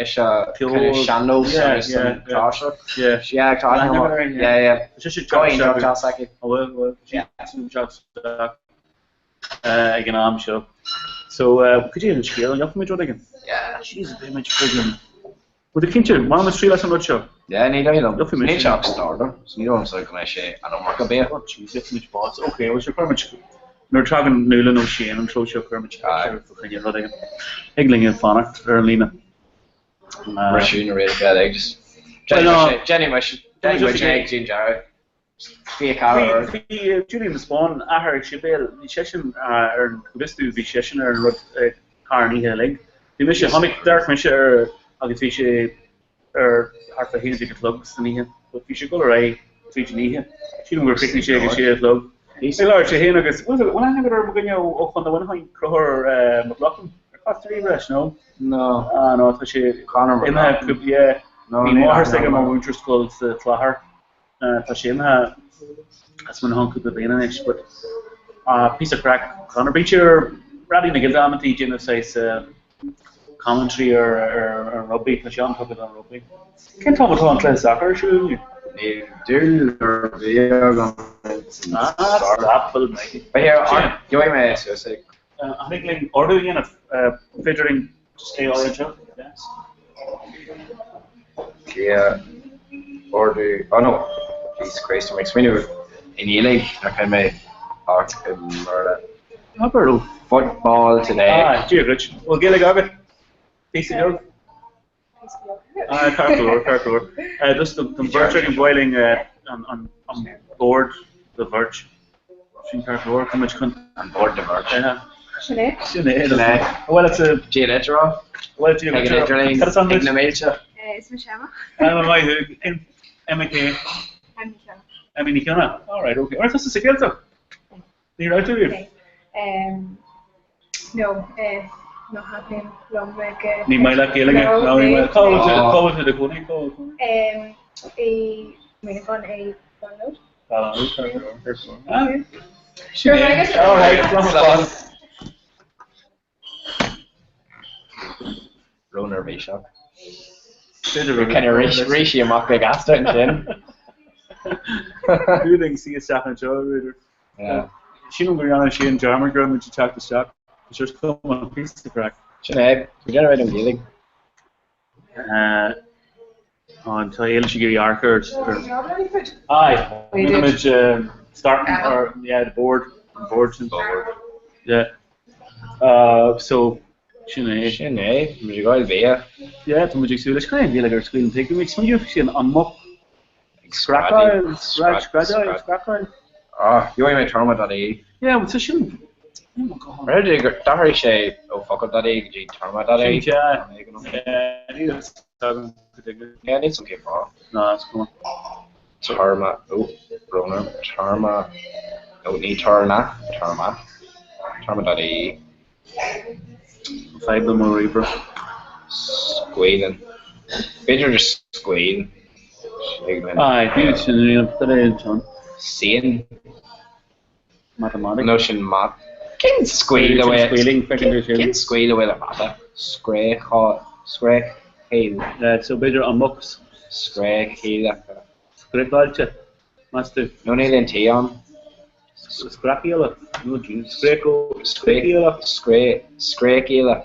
ise kind of sean-nós agus an cláirseach? Yeah, tá aithne agam. Yeah, yeah. Tá sise Go iontach deas aici. An bhfuil, bhfuil. Tá sí ag teacht isteach ag an am seo. So, cad é an scéal? An gheobhaidh muid rud éigin? Yeah. Jeez, beidh muid friggin'. Bhuel, tú cinnte, bhfuil muid triail as an rud seo? Yeah, ní dóigh liom. Gheobhaidh muid Níl sé ach starter, so ní dóigh liomsa go mbeidh sé an iomarca bia. Oh jeez, gheobhaidh muid bás. Ok, bhuel sure, cuirfidh muid, nuair a tagann Nuala nó Shane an treo seo, cuirfidh muid ceist orthu fá choinne rud éigin. Thig linn fanacht ar an líne. Briseadh na rialacha uilig, just Well, no. déanfaidh muid, déanfaidh muid é ag dtí an deireadh. 24 uair. Bhí Julian de Spáinn, athair ag Sibéal, bhí seisean ar an, go bhfios domh, bhí seisean ar an rud thar an oíche uilig. Bhí mise, tháinig, d'amharc mise air agus bhí sé ar thart fá 11 a chlog san oíche, but bhí sé ag dul ar aghaidh tríd an oíche. Sílim gur chríochnaigh sé ag a sé a chlog. Ag labhairt sé féin agus, bhfuil bhfuil aithne agat ar mo dhuine ó Chontae Mhuineacháin, Conchúr Mac Lochlainn? Ar chas tú riamh leis, no? No. Ah, no, tá sé Conor imithe McLaughlin. yeah. No, Bhí níl máthair aithne s'aige agam mar air. mhúinteoir scoil sa Chlachar. Tá sé imithe as Muineachán cúpla bliain anois but píosa craic Conor. Bíonn sé ar Raidió na Gaeltachta amantaí ag déanamh saghas commentary ar an rugbaí, tá sé an-tugtha don rugbaí. Cén t-am atá an cluiche sacair ar siúl inniu? Níl dúil ar bith agam san Ah, spórt. stop, bhuel mate. But here, gheobhaidh mé suas é. An dtig linn ordú a dhéanamh? Féidir linn just é a fháil anseo? Yes. Yeah. Ordú, oh no, Jesus Christ, tá mé ag smaoineamh i nGaeilge, nach raibh mé ach i mBéarla. Abair ó. Football today. Ah, Dia dhuit. Bhfuil Gaeilge agat? Píosa beag? Ah, ceart go leor, ceart go leor. Just don bheirt againn ba mhaith linn an bord do bheirt. Sin ceart go leor, tá muid chun. An bord do bheirt. Yeah. Sin é. Sin é. Sin é. Bhuel, it's a. Dia duit, a rá. Bhuel, Dia Ag an idirlíon. Cad is ainm Ag na mílte. Is mise Emma. Emma, maith thú. Emma cé? Emma Ní Chionnaith. Emma Ní Chionnaith. All right, okay. Ar tusa sa Ghaeltacht? Ní raibh tú riamh? No, ná thaitníonn liom ag. Ní maith leat Gaeilge? No, ní maith. Cá bhfuil tú, cá bhfuil tú i do chónaí? Cá bhfuil cónaí? I Muineachán i Ballinode. Ballinode. Ah. Sin é. All right, slán. Róneirbhíseach. Kind of rith sí amach go gasta ansin. Dúlaing sí isteach anseo, b'fhéidir. Sílim go ndearna sí an dearmad go raibh muid ag teacht isteach. Tá sé cuma an píosa craic. Sin é, we generate an Ghaeilge. An tá Éilish ag iarraidh amharc ar. Aye, rinne muid starting or yeah the board, an board sin. Board. Yeah. Uh, so sin é. Sin é, muid ag fáil bia. Yeah, tá muid ag súil leis. Cad é an Ghaeilge ar scaoileann tuig? Bhí mé ag smaoineamh sin an muc. Scracáil, scracáil, scracáil. Ah, gheobhaidh mé téarma.ie. Yeah, well tá sin Rud gur d'athraigh sé ó focal.ie go dtí téarma.ie. Sin yeah. Yeah, níl a fhios agam go dtuigim. Yeah, níl 'fhios agam cén fáth. Ná, is cuma. Téarma, ó, brón orm, téarma, nó ní téarma, téarma, téarma.ie. Fadhb le mo ríomhaire. Scaoileann. B'fhéidir just scaoil. Aye, níl sin riamh, cad é an Sain. Matamaitic. Nó sin mat. Cén scaoil a bhfuil Cén scaoil a bhfuil ar mata? Scréachá Scréachaíl. So b'fhéidir an muc. Scréachaíleacha. Scréacháilte, meas tú? Nó níl aon T ann. Screachaíola? Nó Scréachaíola? Scréachaíola.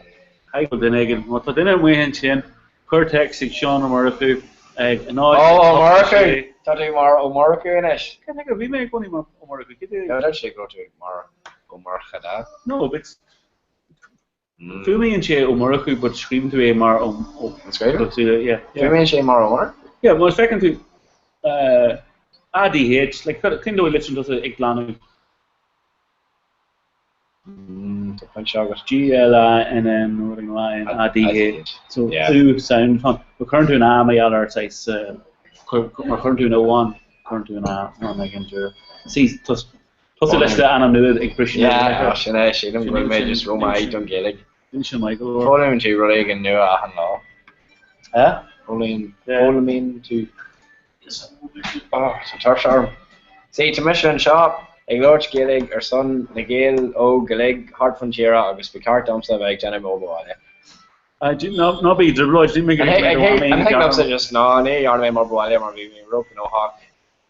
Caithfidh go bhfuil duine éigin. Má tá duine amuigh ansin, cuir téacs ag Seán Ó Murchú ag 0, Ó, Ó 8, Murchú! 6. Tá tú mar Ó Murchú anois. Cén fáth? Bhí mé i gcónaí mar Ó Murchú. Cad é? No, dúirt sé go raibh tú mar Ó Murchadha. No, but fuaimíonn sé Ó Murchú but scríobhann tú é mar Ó Ó. An scríobhann? Yeah. Fuaimíonn sé mar Ó Murchú? Yeah, má feiceann tú A D H, like cén dóigh a litríonn tusa ag glanadh? Tá pointe agat. G L A N N nó rud éigin A N A D H. So U sound ann. But cuireann tú an A mar gheall ar saghas mar chuireann tú an O ann, cuireann tú an A ann ag an deireadh. See, tosú leis na ainm nua ag briseadh na Yeah, sin é, sílim go bhfuil mé just rómhaith don Ghaeilge. Sin sin maith go leor. Foghlaimíonn tú rud éigin nua achan lá. Eh? Foghlaimíonn tú. Oh, tá tuirse orm. See, tá mise anseo ag labhairt Gaeilge ar son na Gaeil óg go uilig thart fán tíre agus ba cheart domsa a bheith ag déanamh m'obair bhaile. Ná bí i dtrioblóid, níl mé ag An thig liomsa just ná, ní dhearna mé m'obair bhaile mar bhí mé róghnóthach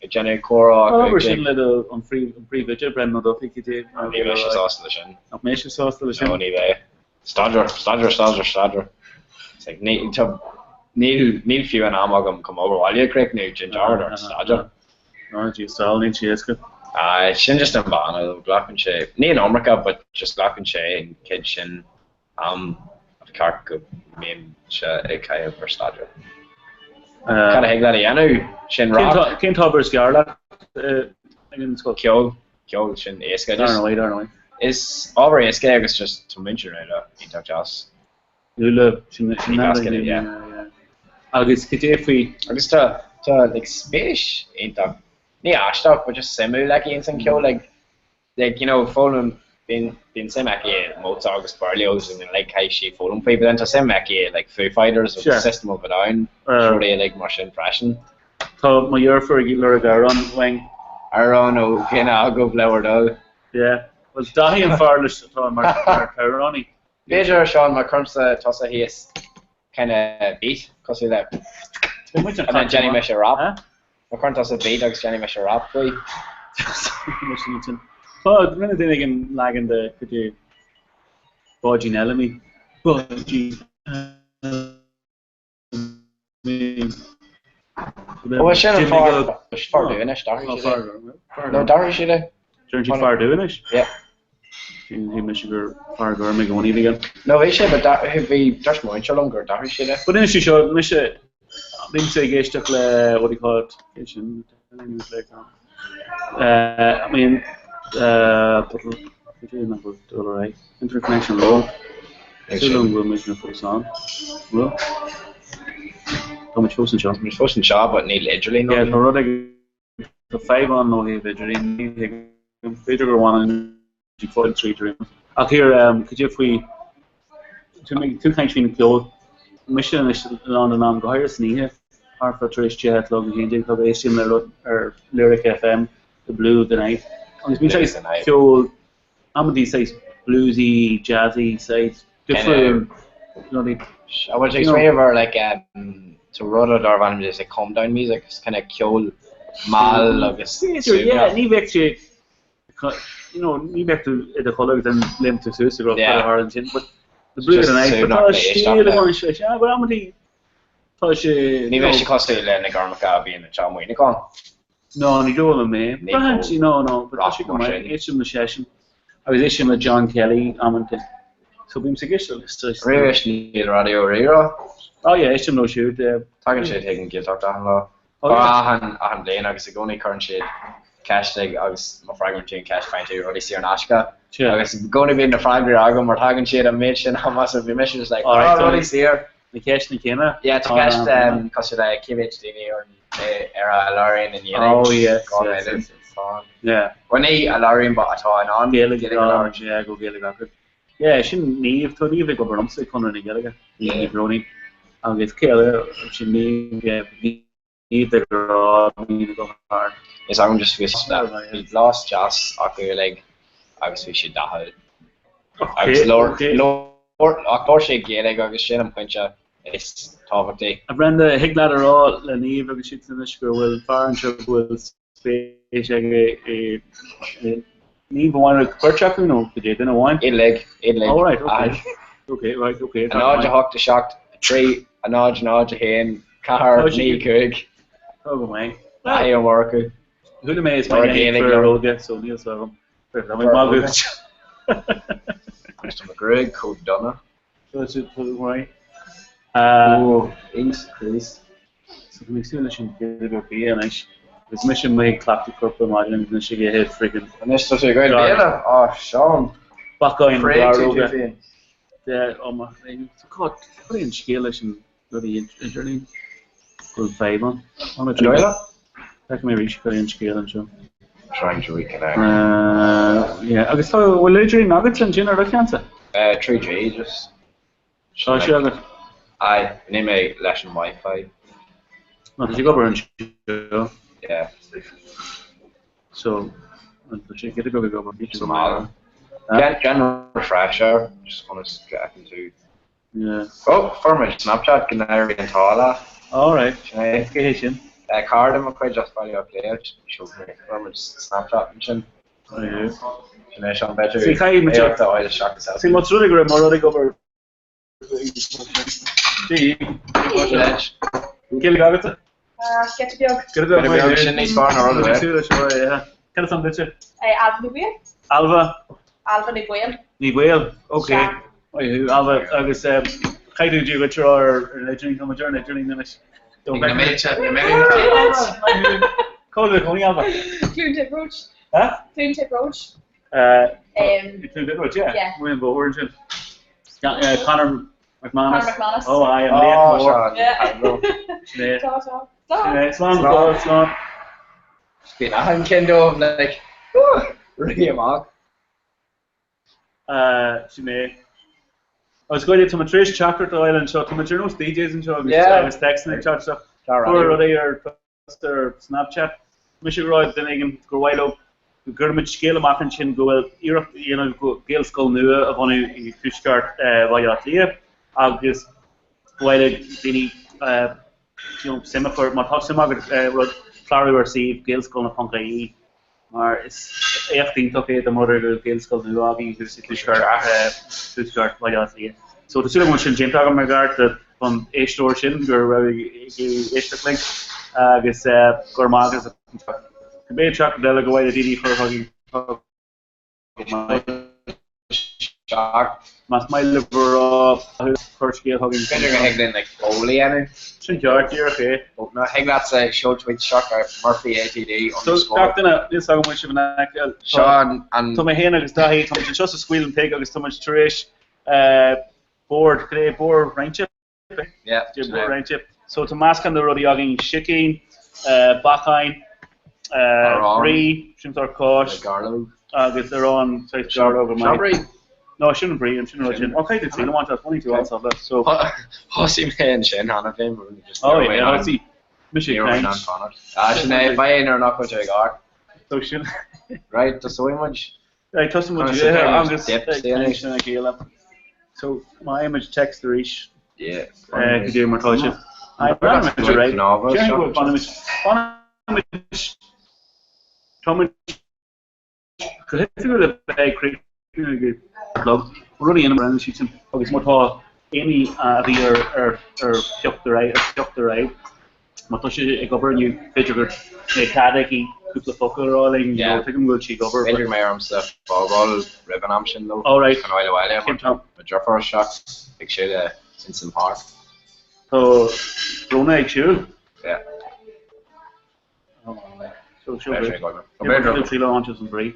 ag déanamh comhrá Tá obair sin le do an phríomhoide, Brendan Ó Dufaigh, cad é mar Ní bheidh sé sásta leis sin. Nach mbeidh sé sásta leis sin? No, ní bheidh. Staidéar, staidéar, staidéar, staidéar. It's like, ní, tá, níl, níl fiú an am agam chun m'obair bhaile a chríochnú, déan dearmad ar an staidéar. Ná, geez, níl sé éasca. Aye, sin just an banna, though, glacann sé, ní an iomarca, but just glacann sé an chuid sin am ba cheart go mbeinnse ag caitheamh ar staidéar. Cad a thig leat a dhéanamh? Sin rap. Cén t-ábhar is fearr leat ag an scoil? Ceol. Ceol, sin éasca. Dar ndóigh, dar ndóigh. Is ábhar éasca é agus just tá múinteoir eile iontach deas. Nuala, sin sin yeah. Agus cad é faoi. Agus tá tá like spéis iontach, ní aisteach but just suimiúil aici ins an ceol like like you know foghlaim bíonn bíonn suim aici i Mozart agus Berlioz and like caithfidh sí foghlaim faoi but then tá suim aici i like Foo Fighters agus System of a Down uh, rudaí uilig mar sin freisin. Tá mo dheirfiúr ag lorg amhrán uainn. Amhrán ó dhuine agaibh le bhur dtoil. Yeah. Well Daithí an fear leis atá mar amhránaí. B'fhéidir Seán má chuirimse tusa thíos kinda beat cosúil le and then déanfaidh mise rap. Má chuireann tusa beat agus déanfaidh mise rap faoi. Tá, rinne duine éigin leagan de cad é Báidín Fheilimí. Báidín Fheilimí. Ó, sin an fear, fear dubh anois, d'athraigh siad é. No, d'athraigh siad é. Deireann siad fear dubh anois? Yeah. Shíl mise gur fear gorm i gcónaí a bhí ann. No, bhí sé, but bhí, dúirt múinteoir liom gur d'athraigh siad é. But inis tú seo, mise, bímse ag éisteacht le, what do you call it, cé sin, I mean, uh, Cad é nach bhfuil dul ar aghaidh? Internet connection low. Súil agam go bhfuil muidne fós ann. Bhfuil? Tá muid fós anseo. Tá muid fós anseo but níl idirlíon Yeah, tá rud ag tá fadhb ann ó thaobh idirlíon. Ní thuigim. B'fhéidir gur bhain an fáil tríd ar aon Ach here, cad é faoi tú ag caint faoin gceol. Mise anois lán den am, go háirithe san oíche, thart fá tar éis 10 a chlog, 11 a chlog, éistím le rud ar Lyric FM, The Blue of the Night. Agus bíonn saghas ceol, amantaí saghas bluesy, jazzy, saghas difriúil, rudaí. I was ag smaoineamh ar like tá rud darb ainm just like calm down music, it's kind of ceol mall agus B'fhéidir, yeah, ní bheadh sé you know, ní bheadh tú i do chodladh agus then léim tú suas ag rá cad a tharla ansin, but the blue of the night, but tá stíl ag baint leis, yeah, but amantaí tá sé, Ní bheidh sé cosúil le na gormacha a bhíonn anseo i Muineachán. No, ní dóigh liom é. Braitheann, no, no, but tá sé go maith, éistim le seisean agus éistim le John Kelly amanta. So bím ag éisteacht le saghas. Riamh níl Raidió Rí-Rá. Oh yeah, éistim leo siúd. Tagann siad chuig an Ghaeltacht achan lá. Achan achan bhliain agus i gcónaí cuireann siad ceist ag agus má freagraíonn tú an ceist faigheann tú rudaí saor in aisce agus i gcónaí bíonn na freagraí agam mar tagann siad an méid sin ama so bhí mise just like oh rudaí saor. Na ceisteanna céanna? Yeah tá ceist cosúil le cé mhéad daoine ar ar a labhraíonn i nGaeilge? Oh yes yes yes yeah. Bhuel ní a labhraíonn but atá in ann Gaeilge a labhairt yeah go Gaeilge acu. Yeah sin Niamh tá Niamh ag obair liomsa ag Conradh na Gaeilge Niamh Róinín agus cé eile sin Niamh yeah Niamh de ghnáth bíonn go hard. Is agam just bhí bhí blas deas acu uilig agus bhí siad dathúil. Agus labhair labhair ach labhair siad Gaeilge agus sin an pointe is tábhachtaí. A Bhrenda, thig leat a rá le Niamh agus siadsan anois go bhfuil fear anseo go bhfuil spéis aige i Niamh amháin nó beirt acu nó go dtí duine amháin? Uilig, uilig. Oh right, okay. Okay, right, okay. 0, 8, 7, 3, 0, 0, 1, 4, 9, 5. Tá go maith. Daithí Ó Murchú. Chuala mé is maith le fir óga, so níl 's agam. Tá mé magadh. Agus tá mo ghruaig chomh dona. Tá sé go maith. Ó, Ings Chríost. So tá mé ag súil leis an giota bia anois. Agus mise amuigh ag cleachtadh coirp ar maidin agus anois ag ithe friggin. Anois tá sé ag goil béile? Á, Seán. Bacáin Thréig tú tú ghearróga. féin. De, ó mo chroí. So cá, cad é an scéal leis an bloody idirlíon? Go bhfuil fadhb ann. An dóigh leat? Feicfidh mé arís cad é an scéal anseo. Trying to reconnect. Uh, yeah, agus tá, bhfuil idirlíon agat ansin ar do cheannsa? Uh, 3G, just. Tá sé agat? Aye, níl mé leis an Wi-Fi. No, tá sé ag obair anseo. Yeah. So, tá sé giota beag ag obair. It's mall. Déan déan refresh air, just ionas go bhfeiceann tú. Yeah. Oh, fuair muid Snapchat go n-éirí an t-ádh leat. All right. Sin é. Cé hé sin? Cara de mo chuid as Baile Átha Cliath, fuair muid Snapchat ansin. Sin é Seán, beidh tú See, caithfidh muid éacht a fháil isteach i See, má tá rud ag rith, má rud ag obair Gaeilge agatsa? Giota beag. Giota beag, Giota beag, sin níos fearr ná rud ar bith. Súil leis seo, yeah. Cad is ainm duitse? Ailbhe Ní Bhaoill. Ailbhe? Ailbhe Ní Bhaoill. Ní Bhaoill, ok. Maith thú, Ailbhe, agus caithfidh tú Dia dhuit a rá ar an idirlíon, tá muid ar an idirlíon anois. Na mílte, na mílte. Cá bhfuil do chónaí, Ailbhe? Cluain Tiobraid. Huh? Cluain Tiobraid. Cluain Tiobraid, yeah. Yeah. Muin Bóthar ansin. Conor McManus. Conor McManus. Oh, aye, an laoch mór. Yeah. Sin é. Tá, tá. Sin é. Slán, slán, slán. Bíonn achan ceann dóibh like, rith amach. Sin é. Agus goidé, tá mé tar éis teachtaireacht a fháil anseo, tá muid ar nós DJs anseo agus Yeah. agus textanna ag teacht isteach. Tá Fuair radio. rudaí ar ar Snapchat. Mise ag rá duine éigin gur mhaith leo go gcuirfimid scéal amach ansin go bhfuil iarracht á dhéanamh Gaelscoil nua a bhunú i dtuaisceart Bhaile Átha Cliath agus ba mhaith le daoine you know suim a chur, má tá suim agat rud, clárú ar suíomh gaelscoileanna.ie. mar is éacht iontach é dá mba rud é go bhfuil Gaelscoil nua againn thuas i dtuaisceart Bhaile Átha Cliath. So tá súil agam go bhfuil sin déanta agam mar gceart don éisteoir sin go raibh ag éisteacht linn agus go raibh maith agat as an teacht. Cibé teachtaireacht eile gur mhaith le daoine a chur chugainn tá go maith. 7. Más maith libh a rá, cuir scéal chugainn. B'fhéidir go thig linn like poll a dhéanamh. Sin ceart, díreach é. Nó thig leatsa seol tweet isteach ar Murphy ATD So, underscore. gach duine, níl 's agam an bhfuil sibh in aice. Seo an. Tá mé féin agus Daithí, tá muid anseo sa Squealing Pig agus tá muid tar éis bord, cad é, bord roinnte? Yeah, Bord roinnte. So tá meascán de rudaí againn, sicín, bacáin, brí, sin sórt cáis, agus arán saghas gairleog Seo brí? No, sin an brí, sin an rud sin. Ok, duit féin a bhaint as, baineann tú an-sult as. So. Thosaigh mé ansin cheana féin, just Oh yeah, thosaigh mise ag caint. Ah, sin é, beidh é nuair nach bhfuil tú ag amharc. So sin. Right, tosóidh muid. Right, tosóidh muid ag ithe agus ag caint lena chéile. So, má fhaighimid text arís, cad é mar tá sibh? Aye, fanfaimid ar aghaidh. Déarfainn go bhfuil, fanfaimid, fanfaimid, táimid go hoifigiúil le bheith ag críochnú ag an chlog. Rudaí ina mbreathnaíonn siad sin agus má tá éinne a bhí ar ar ar theacht ar aghaidh, ar theacht ar aghaidh, Má tá sí ag obair inniu, b'fhéidir go mbeidh cead aici cúpla focal a rá linn, you know, tuigim go bhfuil sí ag obair. B'fhéidir go mbeidh ormsa fágáil roimh an am sin though, Oh right. chun dul abhaile mar Cén t-am? mo dheirfiúr isteach ag siúl ins an páirc. Tá Bróna ag siúl? Yeah. Oh, so seo Beidh sé ag obair. B'fhéidir go triail a bhaint as an bhrí.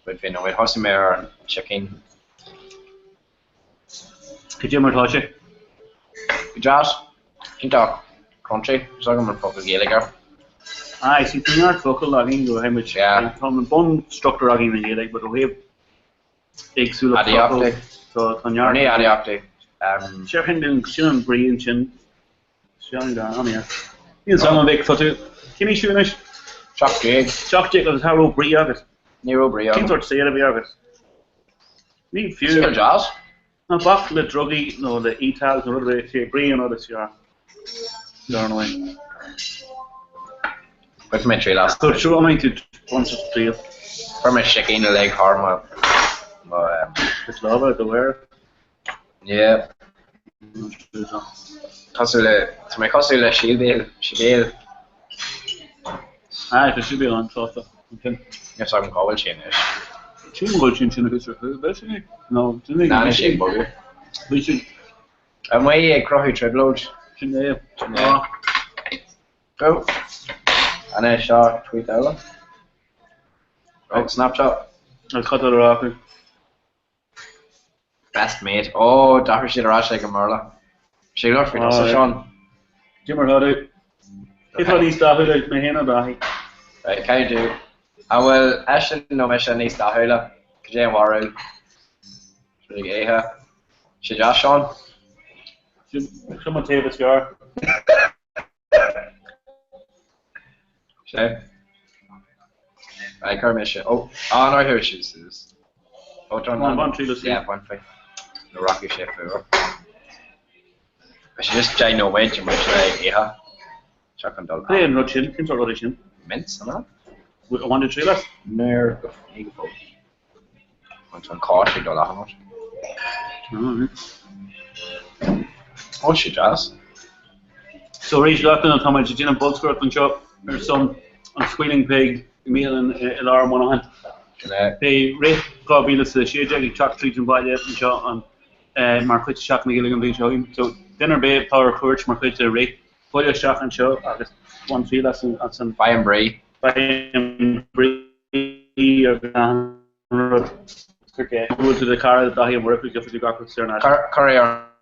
B'fhéidir nó thosaigh mé ar an sicín. Cad é mar tá sé? Go deas. Iontach crunchy. Is agam an focal Gaeilge air. Aye, see, tá neart focal againn go bhfuil muid, Yeah. tá an bunstruchtúr againn i nGaeilge, but ó thaobh éagsúlacht focal, Aidiachtaí. tá tá neart. Ní aidiachtaí. Um, Déarfainn dún sin an brí ansin. Sin an an yeah. Níl 's agam a mhic, tá tú, cén aois thú anois? 17. 17 agus cha raibh brí agat. Ní raibh brí Cén agam. sórt saol a bhí agat? Ní fiú. Saol deas. Ná bac le drugaí nó le e-tags nó rud ar bith, sé brí an rud is fearr. Dar ndóigh. Bainfidh mé triail as. So sure an mbeidh tú baint as triail? Chuir mé sicín uilig thar mo mo Is lámha do mhéar. Yeah. Cosúil le tá mé cosúil le Sibéal Sibéal. Aye, tá Sibéal an-sásta. Níl 's agam cá bhfuil sé anois. Sílim go bhfuil sé ansin agus ar chúl, bheadh sé? No, duine Ná anois ag bogadh. Bhí sé. Amuigh ag cruthú trioblóid. Sin é. Sin é. Go. Anois seo tweet eile. Oh, Snapchat. Agus cad tá le rá acu? Best mate. Oh, d'athraigh siad ar ais ag an mBéarla. Sé go leor faoi tusa, Seán. Cad é mar tá tú? Cé tá níos dathúla, mé féin nó Dáithí? Right, can you do? An bhfuil eisean nó mise níos dathúla? Cad é an bharúil? Ag ithe. Sé deas, Seán? Sin mo taobh is fearr. Sé. Right, cuir mise. Oh, ah, no, here she is. Oh, turn Come on, bain triail as. Yeah, bain faoi. Nó rachaidh sé fuar. Beidh sé just 10 nóiméad de muid le ithe. Seo chun dul. Cad é an rud sin? Cén sórt rud é sin? Mince, an ea? An bhfuil tú triail as? Níor, go, ní go fóill. An an cáis ag dul achan áit. Ó, sé deas. So arís gach duine, tá muid ag déanamh bolscaireacht anseo ar son an Squealing Pig i mbialann i lár Mhuineacháin. Beidh Rith 2016 ag teacht tríd an bhaile anseo an mar chuid de Seachtain na Gaeilge an bhliain seo chugainn. So duine ar bith atá ar cuairt mar chuid de Rith, buail isteach anseo agus bain triail as an. Faigh an brí. Faigh an brí. agus an rud. Bhuail tú do chara Daithí Ó Muircheartaigh, gheobhaidh tú gach rud saor in aisce. Cuir é ar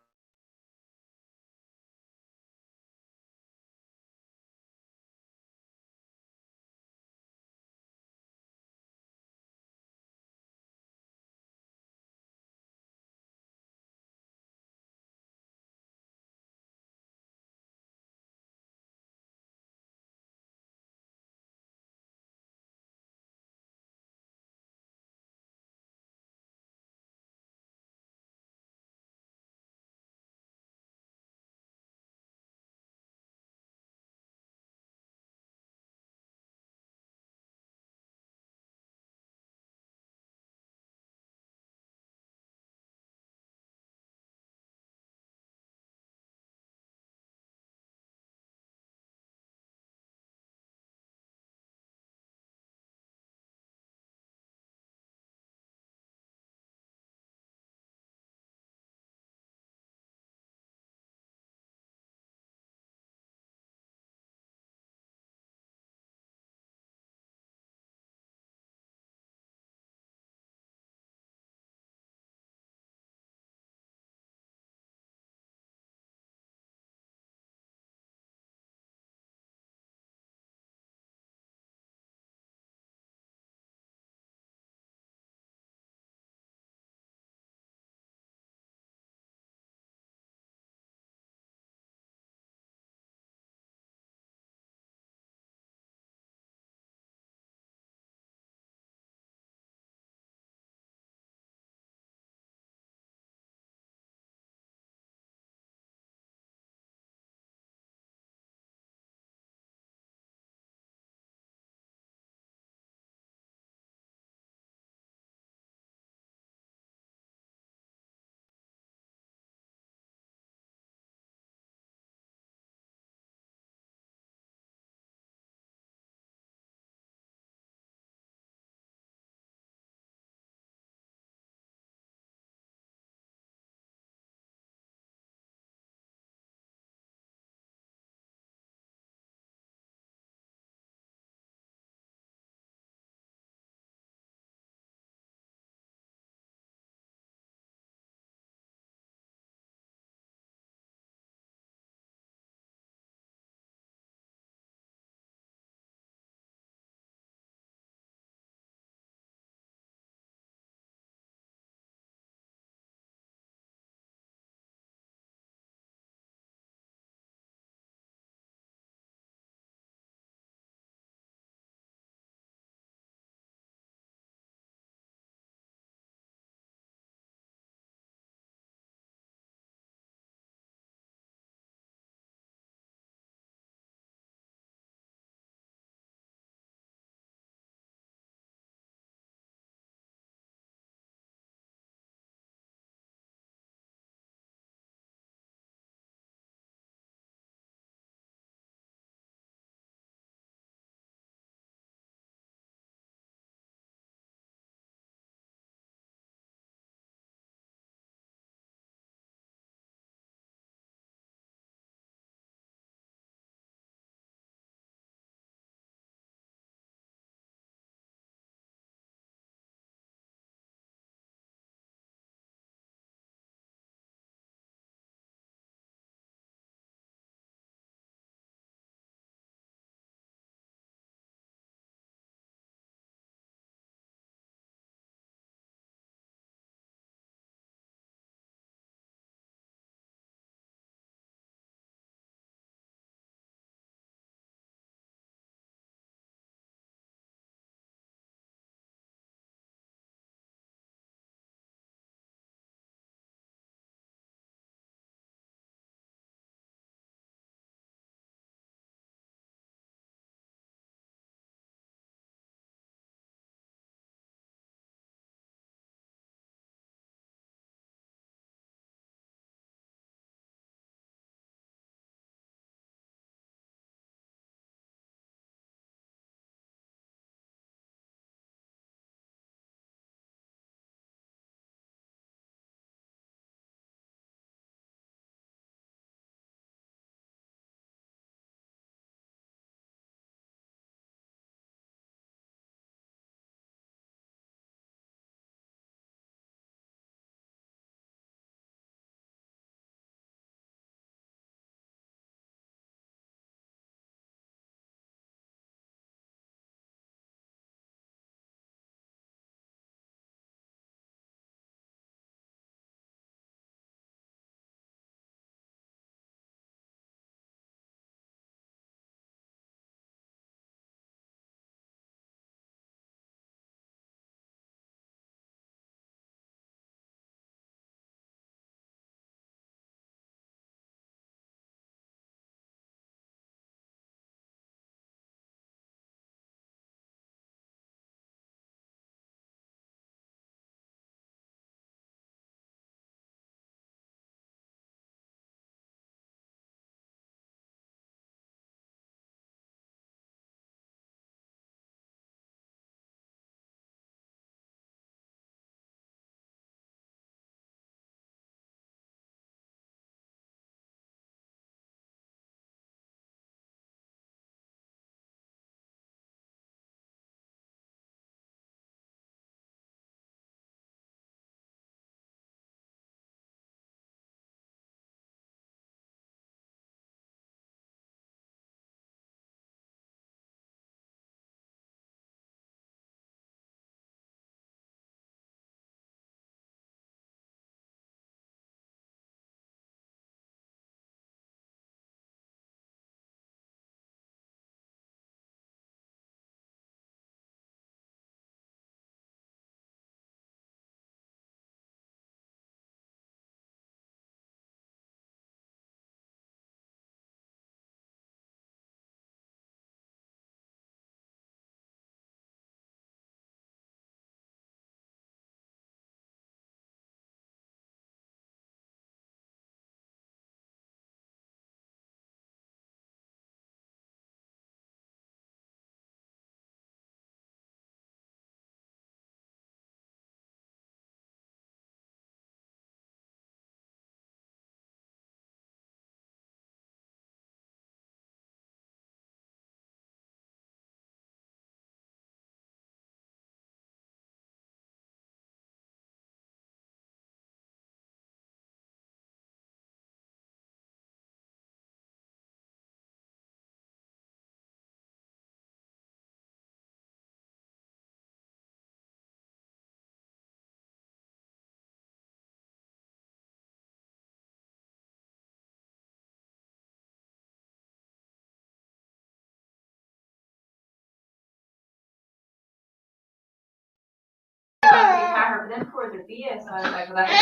bia so I was like, well that's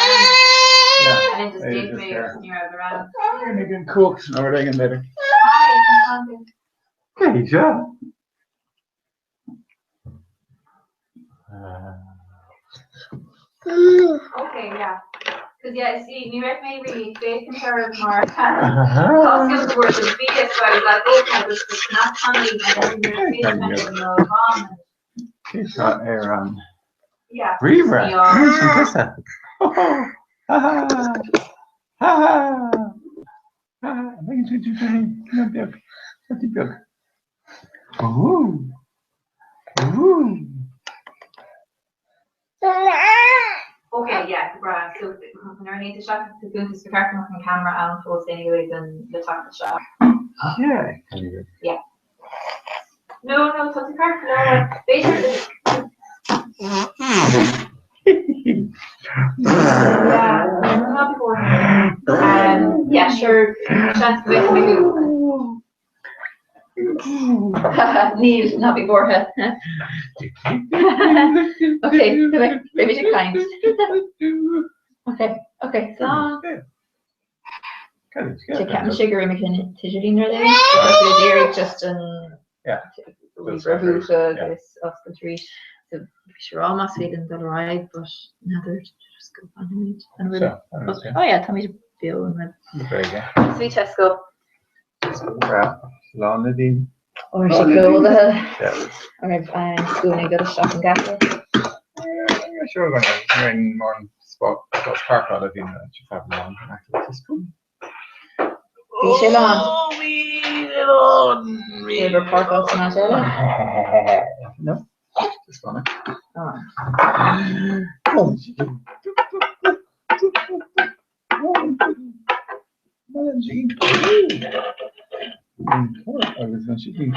grand. And then just gave me agus ní raibh around. Ag an cumhacht san ord ag an bheidir. Hi, Andy. Hey, seo. Okay, yeah. Cos yeah, see, ní raibh mé really ag féachaint oraibh mar tá súil go bhfuair sibh bia so I was like, oh, tá this is not funny and then ní raibh féachaint ar mo mham and Cé seo ar an yeah. ríomhaire? Ní fhág. Sin tusa. Ha ha! Ha ha! Ha ha! Beag, beag. Ok, yeah, go breá. So, nuair a théann tú isteach sa gcuntas, ba cheart go mbeadh an ceamara ann fós anyway don le teacht isteach. Yeah, kind of. Yeah. No, no, tá tú ceart go leor. B'fhéidir Yeah, ná bí buartha. Yeah, sure, seans go bhfeicfidh mé thú. Níl, ná bí buartha. Ok, beimid ag caint. Ok, ok, slán. Ceapann sé gur imigh an t-idirlíon rud éigin, so tá siad ag iarraidh just an reboot agus oscailt arís. So bhí sé rá más féidir dul ar aghaidh, but n'fheadar, just go bhfanfaimid. An bhfuil? Oh yeah, táimid beo an bhfuil? Sweet Tesco. Slán Nadine. Ó, sé plódaithe. An raibh an scuaine ag dul isteach an geata? Sure going to more spot park out of in just have long access to Bhí sé lán. Bhí gur páirceáil san áit eile? No, just gonna. Ah. Agus an sicín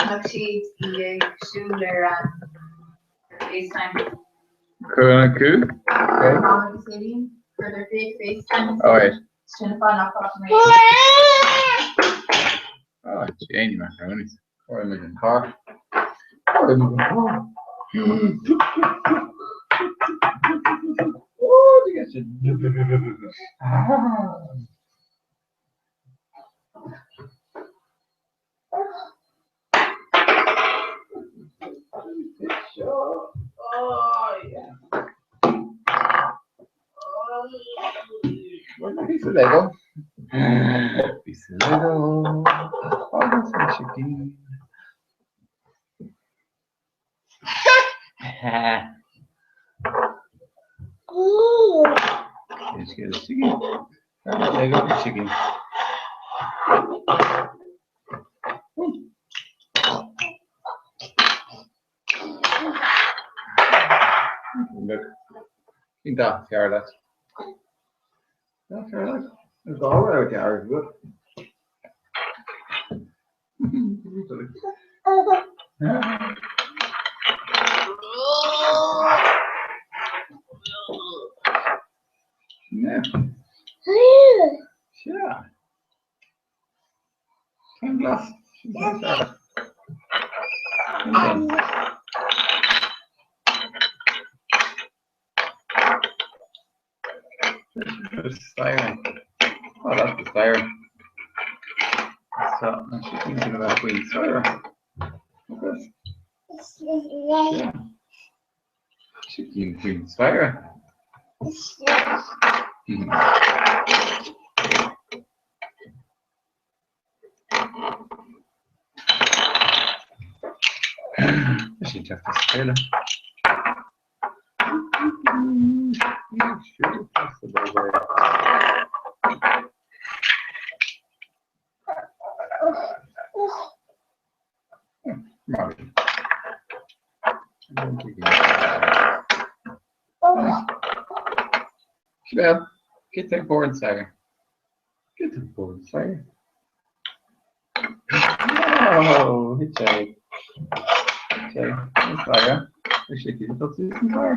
Chonac siad í ag siúl ar an FaceTime. Chonaic tú? Mama agus Aideen, chuireadar FaceTime. Oh, right. Sin an fáth nach raibh mé. Oh, Jane macaronis. Or in the car. Or in the car. Oh, you get you. Ah. Oh, yeah. Oh, piece of Lego. Piece of Lego. Oh, that's a chicken. Let's get a chicken. Lego chicken. Look. Cén dath fearr leat? Dath fearr leat? Is dá raibh dearg agat. Sea. Cén glas? Sin glas dearg. Cén Siren. Oh, that's the siren. So, I'm thinking about faoin siren. Yeah. Sicín faoin staighre. Tá sí teacht as a chéile. Sibéal, get that board sire. Get the board sire. Oh, hit sé. Sé, sire. Is sé cé tá tú san sire?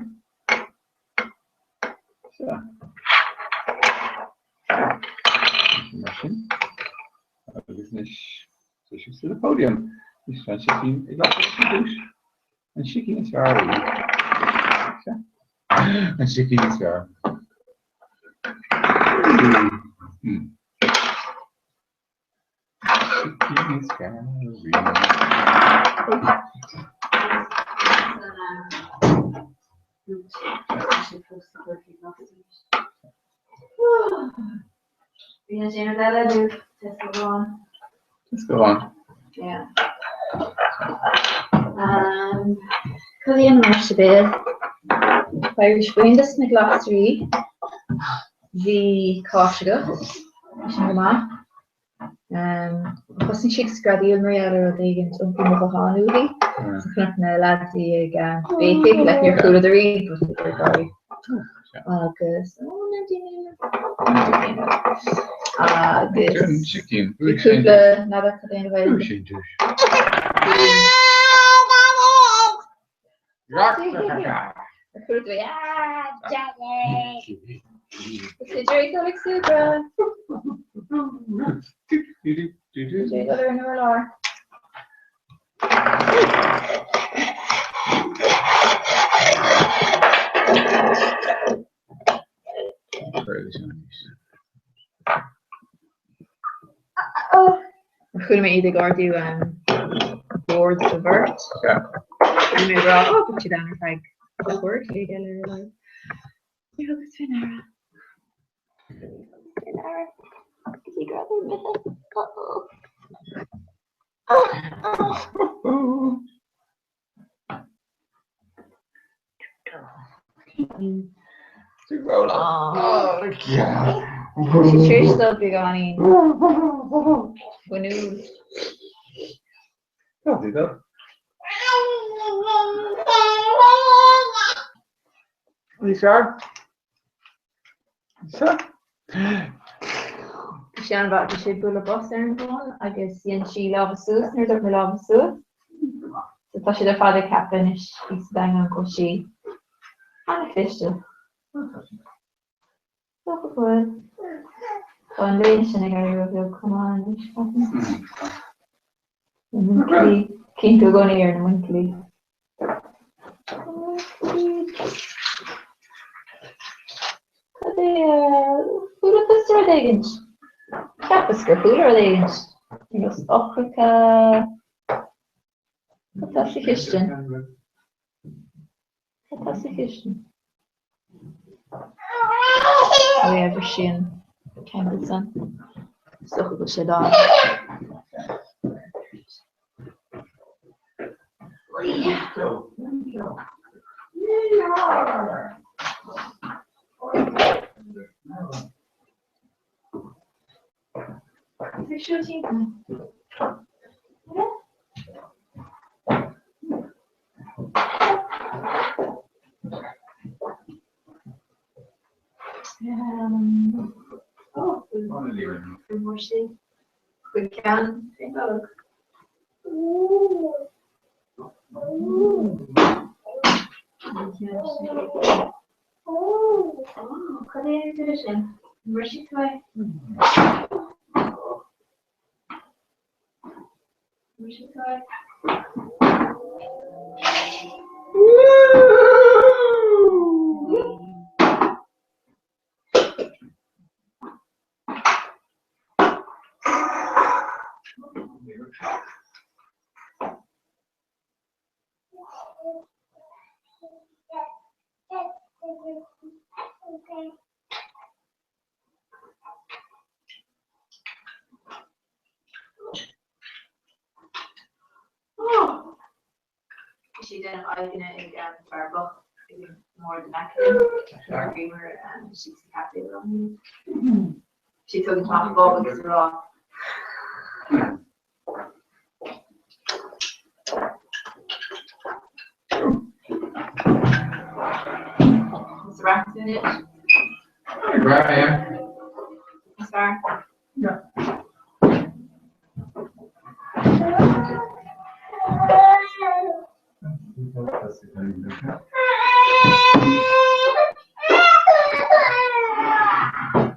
Sea. podium. Anois tá an sicín ag glacadh leis an duais. An sicín is fearr ariamh. Sea. An sicín is fearr. Sicín is fearr ariamh. Bhí an déanamh eile nó Tesco amháin. Tesco amháin. Yeah. Cad é an mar sibéal? Beidh buíon dos na glasraí. Bhí cáis agat. Bhí sin go maith. Thosaigh sí ag screadaíl mar gheall ar rud éigin, iompaigh mo ghuthán uaithi. So chonac na leaids í ag béicigh, like níor chualadar í, but bhíodar ag gáirí. Agus, ó, na daoine, na daoine. Agus bhí cúpla n'fheadar cad é an Ghaeilge. Chuala mé iad ag ardú bord do bheirt. Bhí mé ag rá, ó, bhí siad ann ar feadh leathuair an chloig eile ar a laghad. Níor thugas faoi ndeara. Faoi ndeara. Go dtí go raibh imithe. Sé tar éis dul beagáinín fuinniúil. Ní fearr? Sea. Bhí sé an-mhaith, bhí sé ag bualadh bos ar an bhfón agus dhein sí lámha suas nuair a dúirt mé lámha suas. So tá siad ar fad ag ceapadh anois thíos sa Daingean go bhfuil sí an-chliste. Dócha go bhfuil. Tá an léine sin ag éirí ró-bheag chomh maith anois, ceapaim. Na muinchillí. Cinntiú i gcónaí ar na muinchillí. Cad é chuala tusa rud éigin? Cheapas gur chuala rud éigin. Ar nós eochracha. Cad tá sa chistin? Cad tá sa chistin? Ó yeah, bhris sí an ceangal san. Is dócha go bhfuil sé lán. Chuig ceann fén gclog. Cad é an duine sin? An mbrisfidh tú é? An mbrisfidh tú é? Bhí sí ag déanamh aghaidheanna ag fear bocht ag an mbord in aice linn nuair a bhíomar istigh sa chaife liom. Bhí sí ag tógaint amach a gob agus ag rá. Is rath in it. Right, Is fearr. Yeah.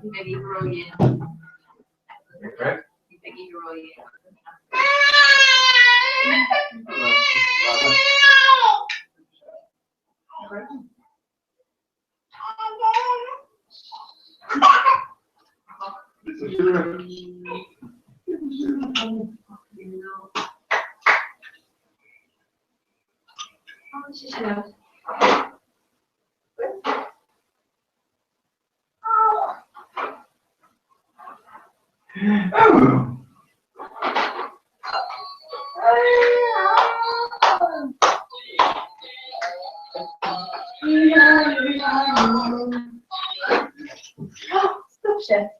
Bhí mé ag ró dhéanach. Bhí mé ag ró dhéanach. Stop sé.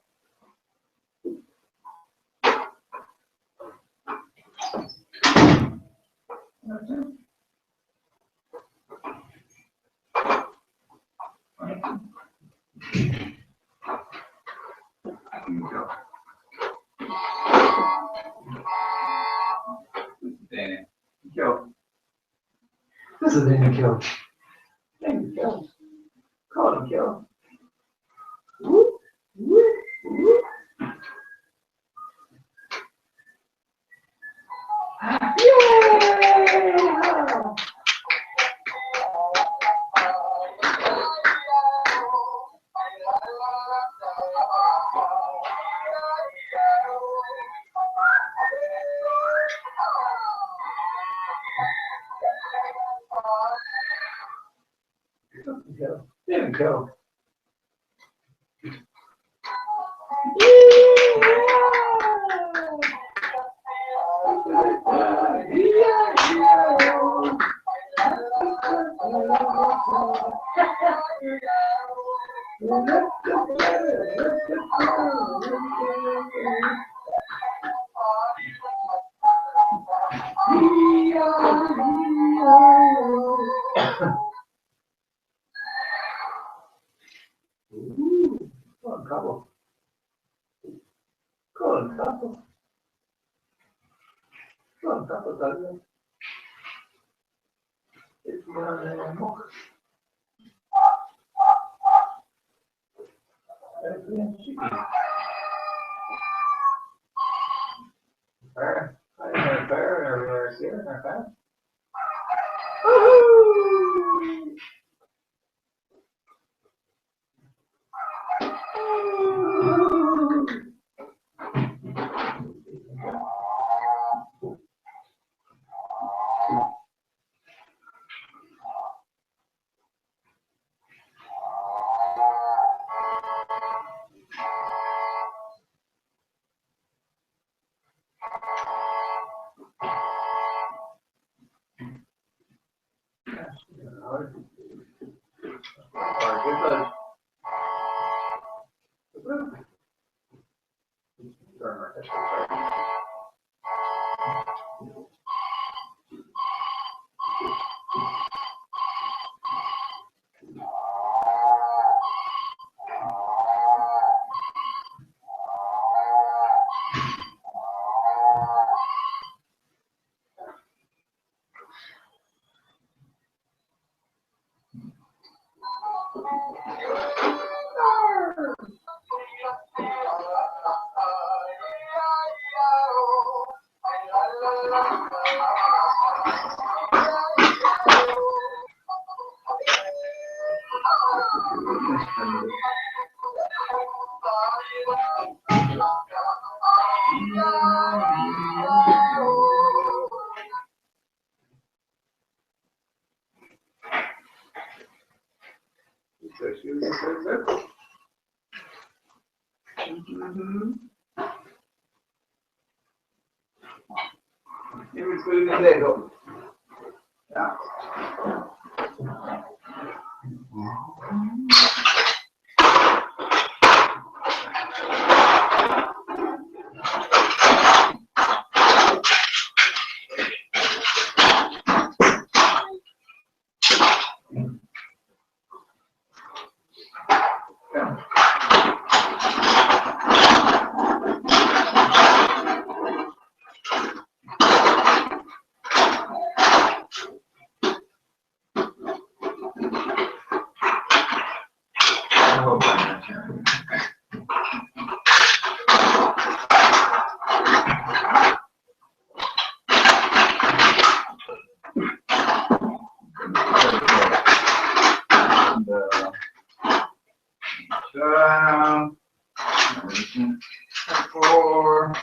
4.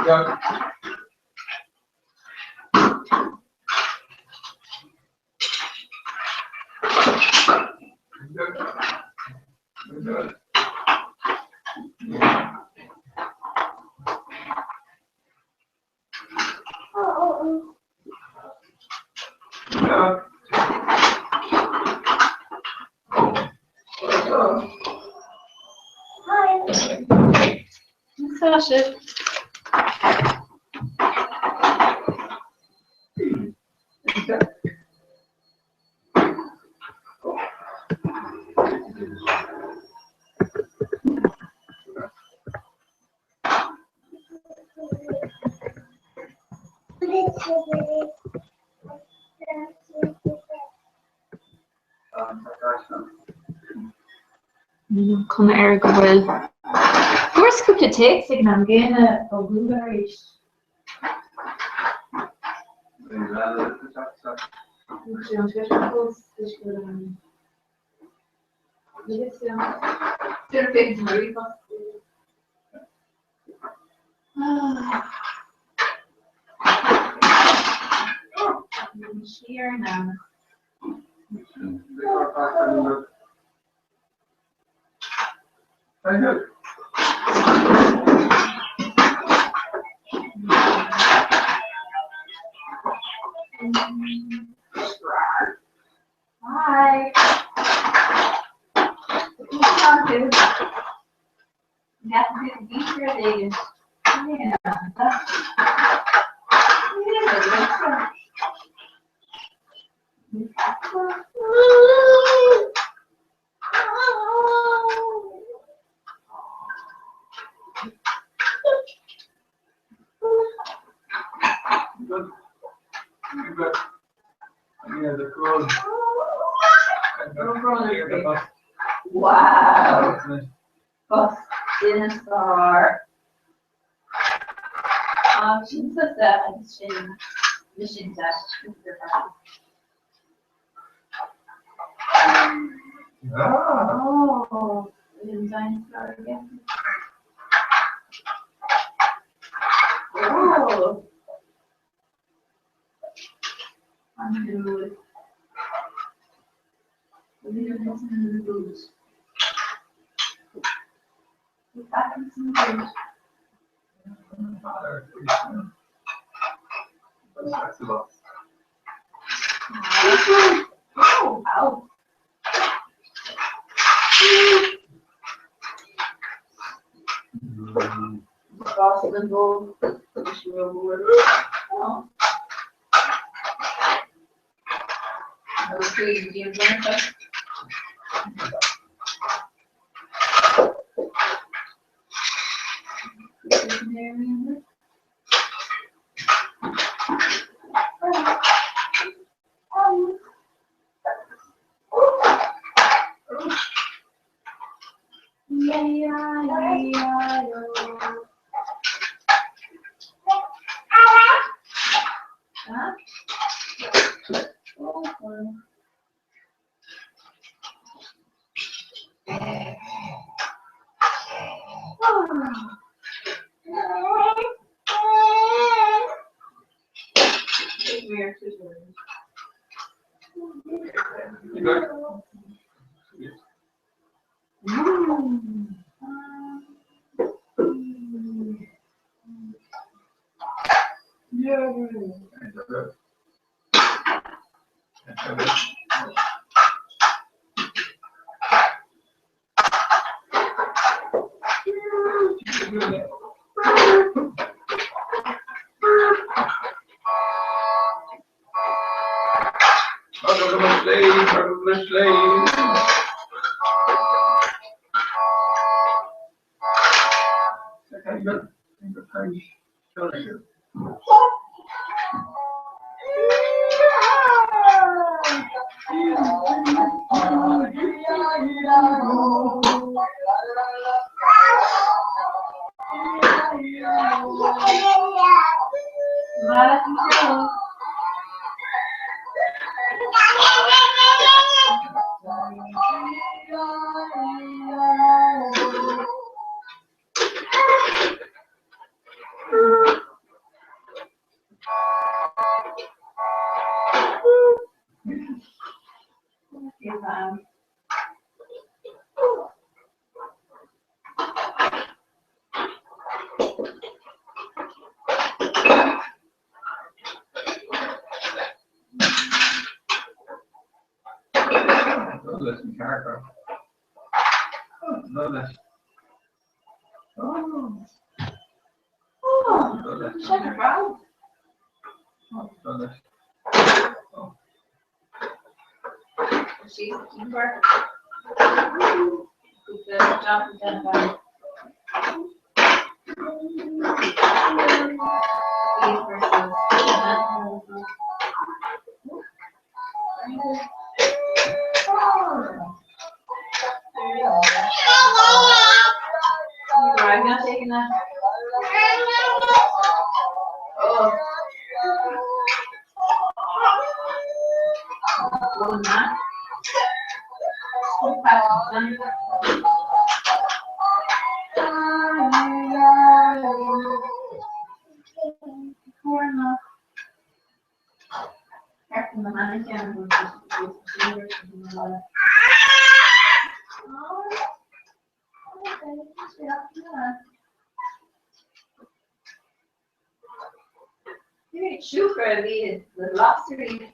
Yeah. Tá sibh. Cuma air go bhfuil Fuaireas cúpla téacs ag an am gcéanna ó Google arís. Siar in am. Hi. Good. Good. Yeah, the crow. Wow. Bus dineasár. Sin tusa agus sin Lucinda. Ah. Oh, an dinosaur again. Oh. An-suimiúil. Oh, ow. Oh. Cúpla sléibh. Leis an cearca. Leis. Siúcra a bhí na glasraí.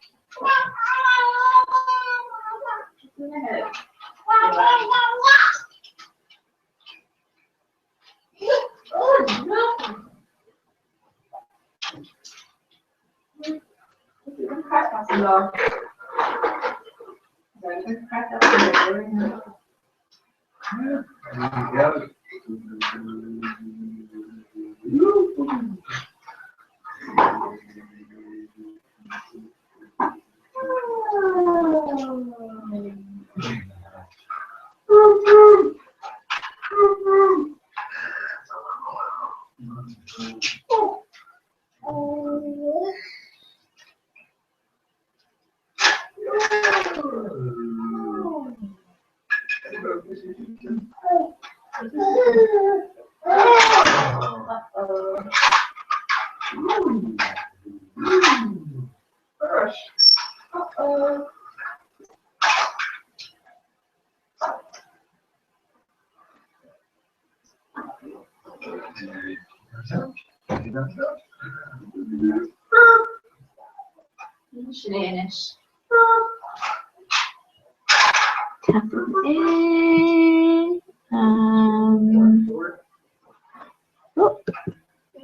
Sin é anois. Ceapaim é. Oh,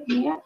yeah.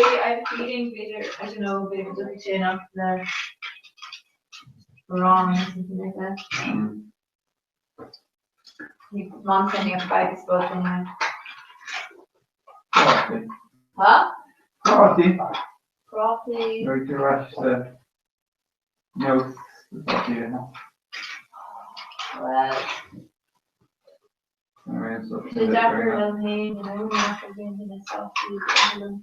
I have a feeling b'fhéidir, I don't know, b'fhéidir go dtiocfaidh sé amach le arán or something like that. Mom sending a bag of spots anyway. Prátaí. Huh? Prátaí. Prátaí. Nuair tú ar ais sa nós atá tú ina. Well. Sé deacair liom féin, you know, nach bhfuil aon duine sásta liom.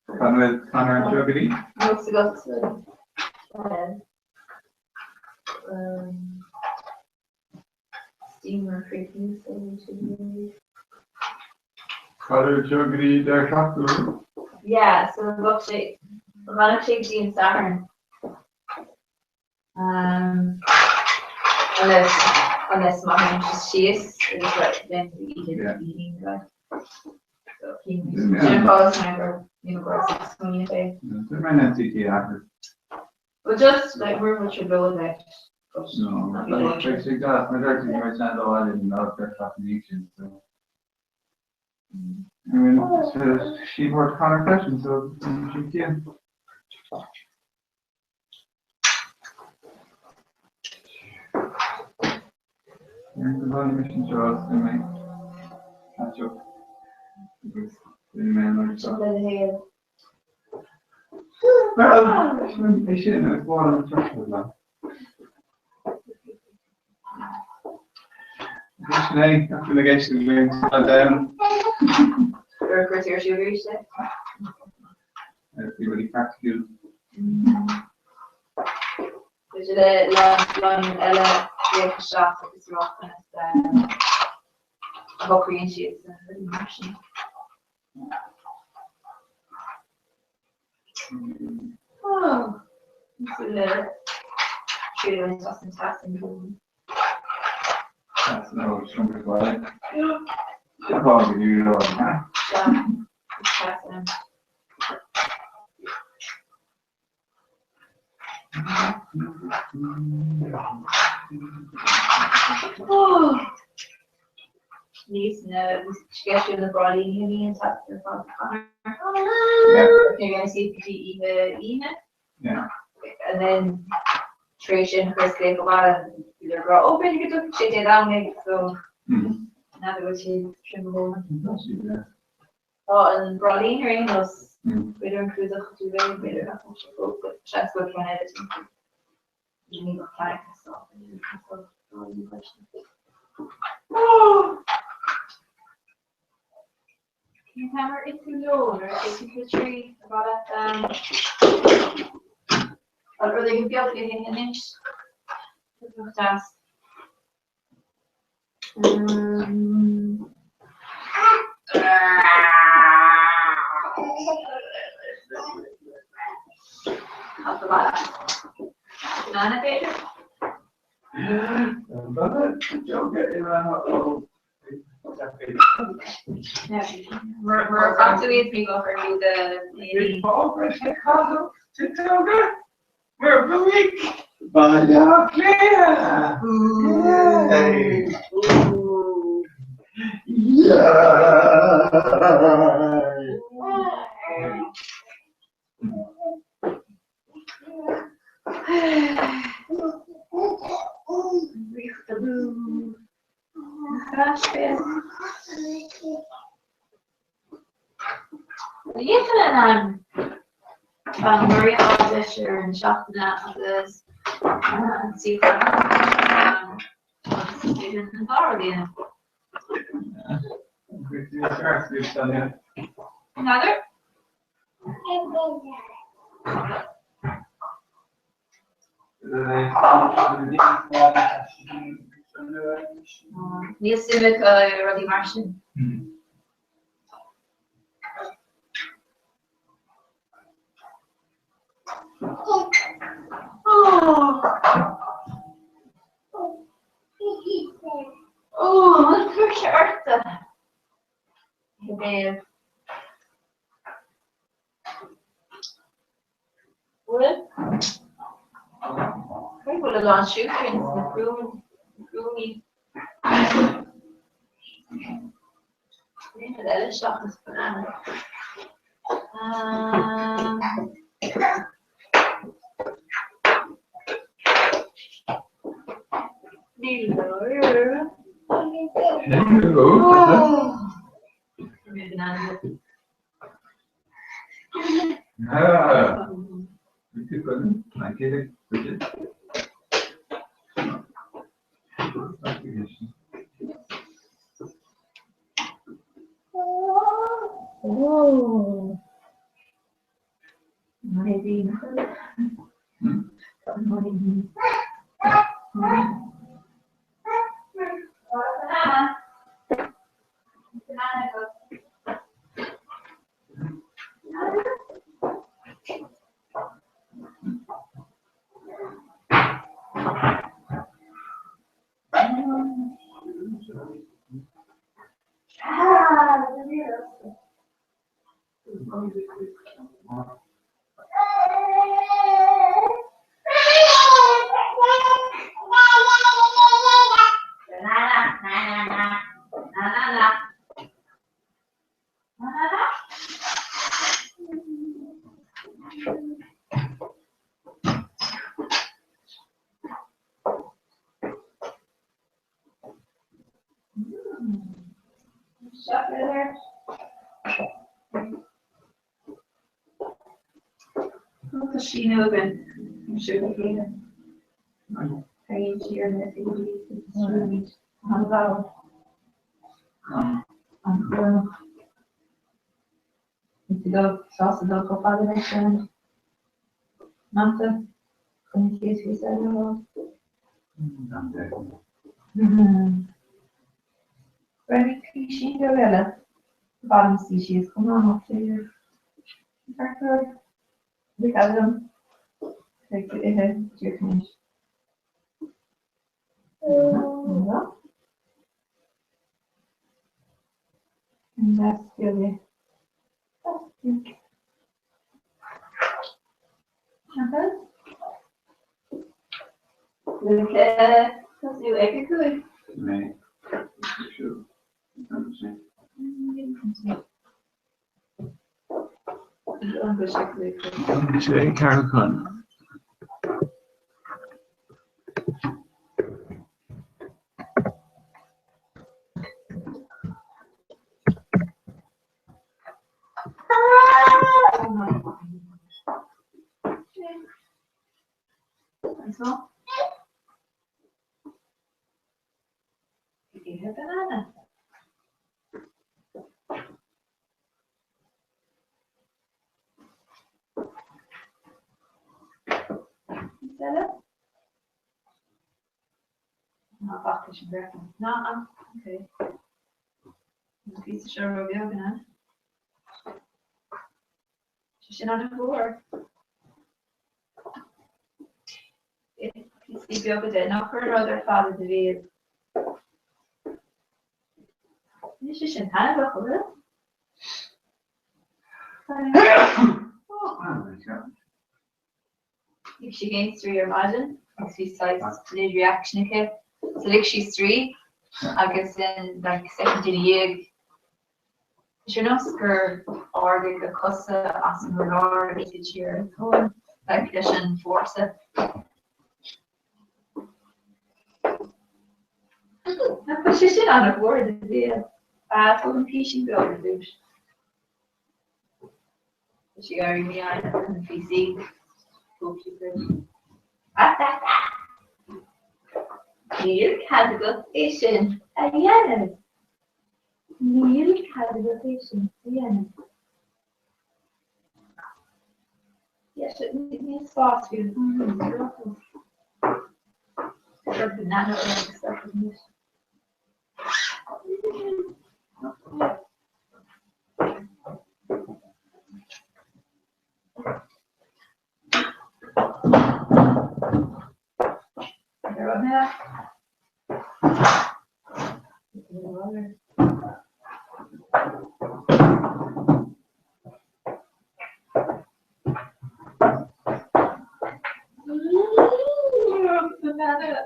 Can bhfuil Conor anseo go dtí? Nós agat. Steamer Conor anseo go dtí deireadh seachtaine. Yeah, so bheadh sé, bheadh sé go dtí an Satharn. Um, unless, unless má théann sé síos agus like, then the evening, Yeah. evening like. So, sin Yeah. an fáth is gur, you know, gur smaoineamh é. Dúirt mé an CT athair. Well, just like we're much below that. But No, not be going beidh sé gas, mar deir tú, ní raibh sean dul eile in áit ar feadh an oíche sin, so. I mean, she brought Conor freisin, so she can. Practical. B'fhéidir le lánúin eile féach isteach agus rá conas a shocraíonn siad sna rudaí mar sin. Cosúil le triail a bhaint as an teas in gcónaí. Teas nó seomra baile. Sin fáth go dtí Sea, is teas ann. Níos na sceisiú na bráillíní a bhíonn teacht ar fad Conor. You're gonna see go dtí oíche Aoine. And then tar éis sin chuir sé go maith idir rá ó b'fhéidir go dtiocfaidh sé Dé Domhnaigh so n'fheadar bhfuil sé trim a dhóthain. Tá an bráillín ar aon nós, b'fhéidir an clúdach duvet, b'fhéidir nach mbeadh sé fós, but seans go bhfuil ceann eile timpeall. Ní bheadh ceann ag teastáil, b'fhéidir ag teastáil bráillín freisin. Cén t-am ar ith tú lón ar ith tú 3 ar mhaith leat rud éigin beag le hithe anois? Bheadh deas. Banana b'fhéidir? Mura chaith tú iad ní bheadh ar tú do Mar bhuaigh Baile Átha Cliath! Yay! Yay! An Maria deis ar an seachtaine agus an suíochán agus an dá rud a dhéanamh. N'fheadar? Níl suim acu i rudaí mar sin. Ó, an tuirse ortsa! A Mhéabh. Bhfuil? Cé bhfuil a lán siúcra ins na prúiníní? Aon rud eile seachas banana. Níl Tá síneadh againn aimsir na bliana. Tarraingíonn siar na oifigí an mhall. An chúramach. Is dul sásta dul chomh fada leis an mata chun an chéad phíosa eile a fháil. Roghnaigh písín beag eile. Ba mhaith liom suí síos chomh maith más féidir. Ceart go leor. Bhí cead agam. Beidh tú ithe díreach anois. And that's really that's cute. Okay. Tosú ag a 5. Mé. Sé ceathrú chun. Ithe banana. Eile? Ná bac leis an gcraiceann. Ná, ok. An píosa seo ró-bheag, an ea? Sé sin an-mhór. Ith píosaí beaga de. Ná cuir an rud ar fad i do bhéal. Níl sé sin taitneamhach, an bhfuil? Lig sí féin straoi ar maidin agus bhí saghas lid reaction aici. So lig sí straoi agus in like soicind ina dhiaidh tá sé ar nós gur ardaigh a cosa as an urlár agus thit sí ar a tóin like leis an fórsa. Nach bhfuil sé sin an-mhór i do bhéal? Ah, tóg an písín beag ar dtús. Tá sí ag éirí mífhoighneach leis na píosaí. Thóg sí cuid. Ah, ah, ah! Níl cead agat é sin a dhéanamh. Níl cead agat é sin a dhéanamh. Níl spás fiú. Cuir banana orm anois. Banana.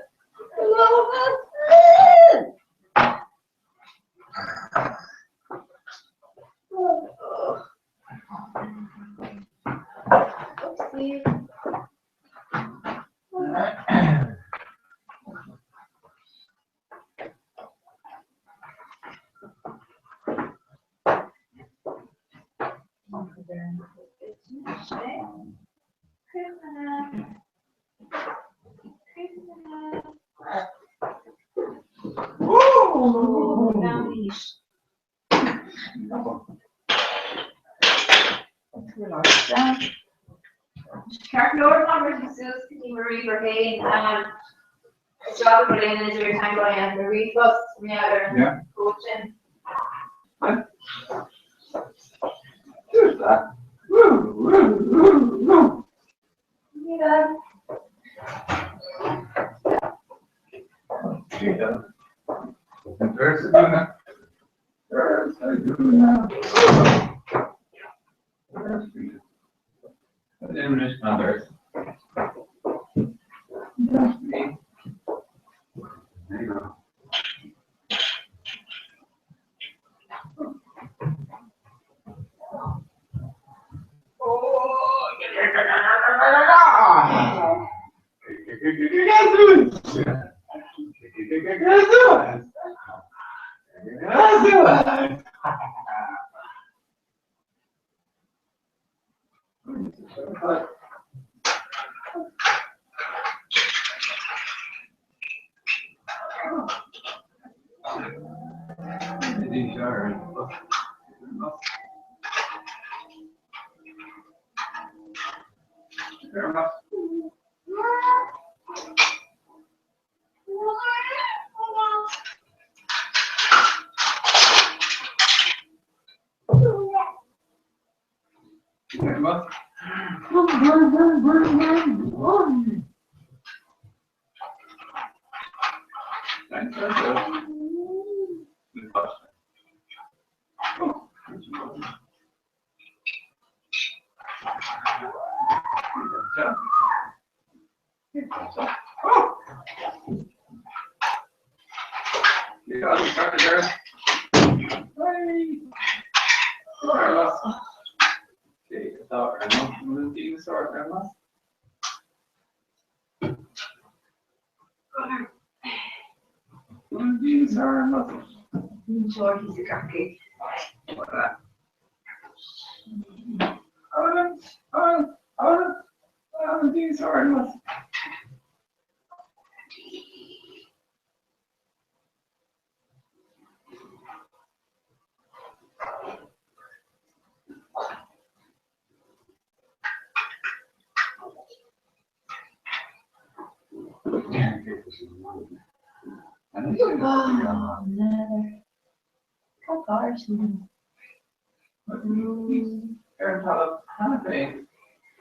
Ceart go leor, tá muid suas go dtí mo ríomhaire féin. Is deacair go aon duine ag teagmháil a dhéanamh le ríomhphost mar gheall ar an gcód sin.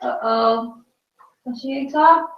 Uh-oh. Tá sí ag teacht.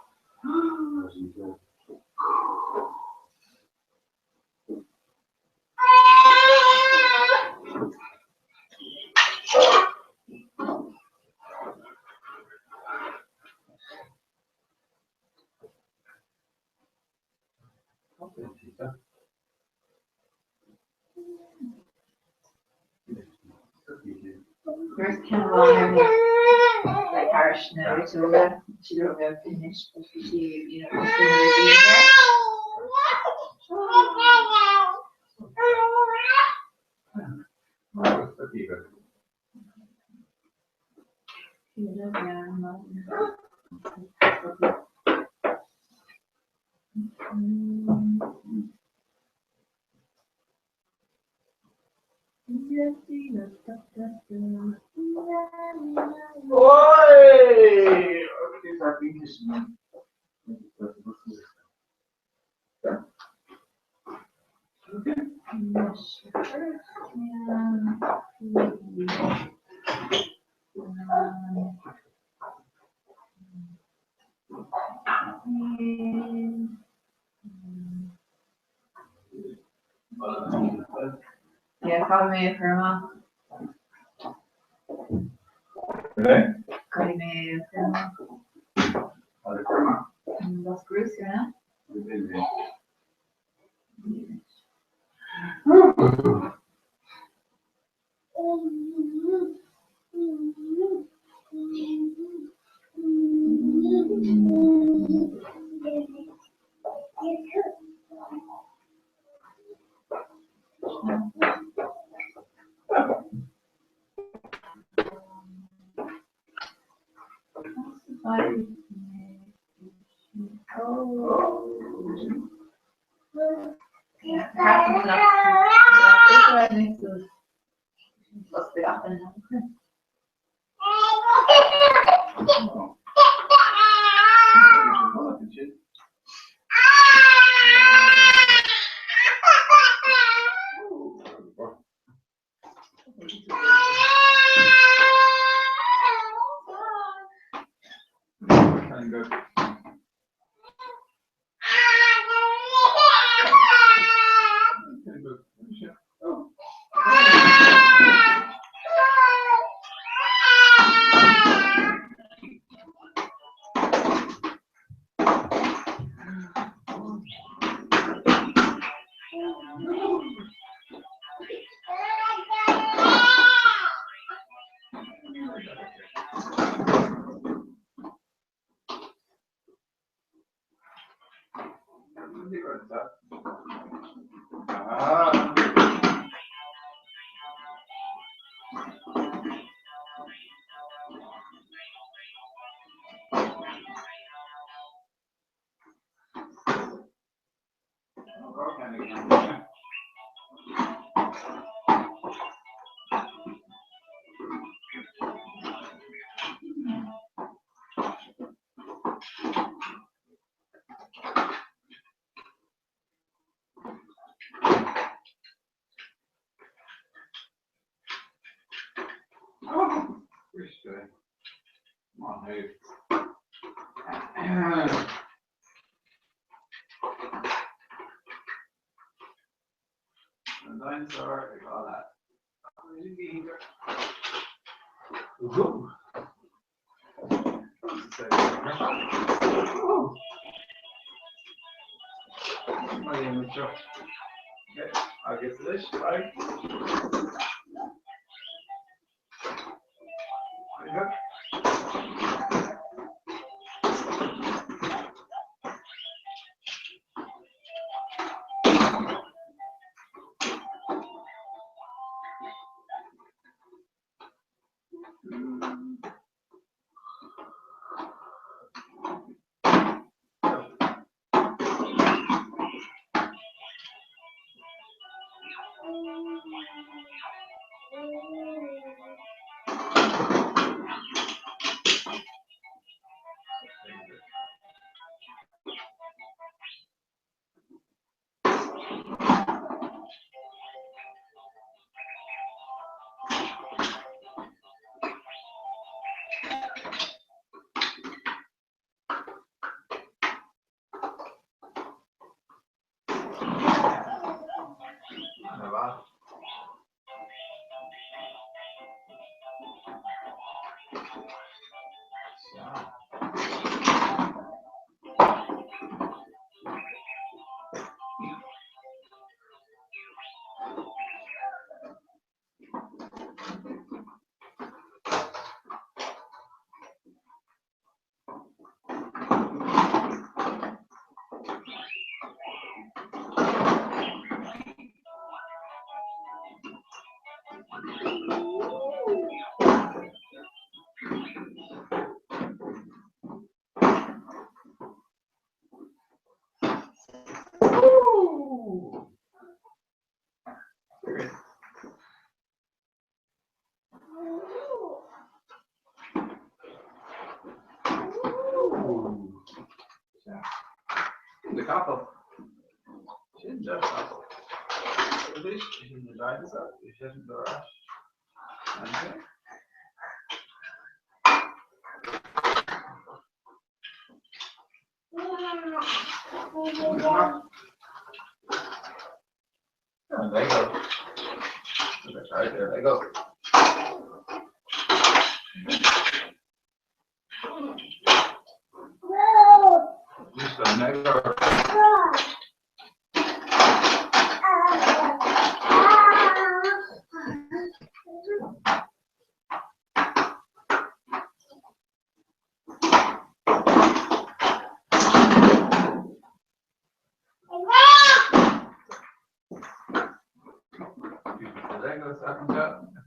First ceann amháin ar like thairis na riteoga sí raibh mé anois but bhí sí you know just been really there. Yeah, caithfidh mé a chur amach. Caithfidh mé a chur amach. That's gross, yeah.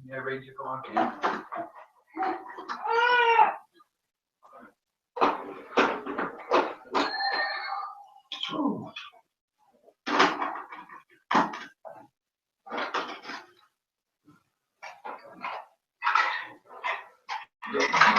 Ní réidir go Sea.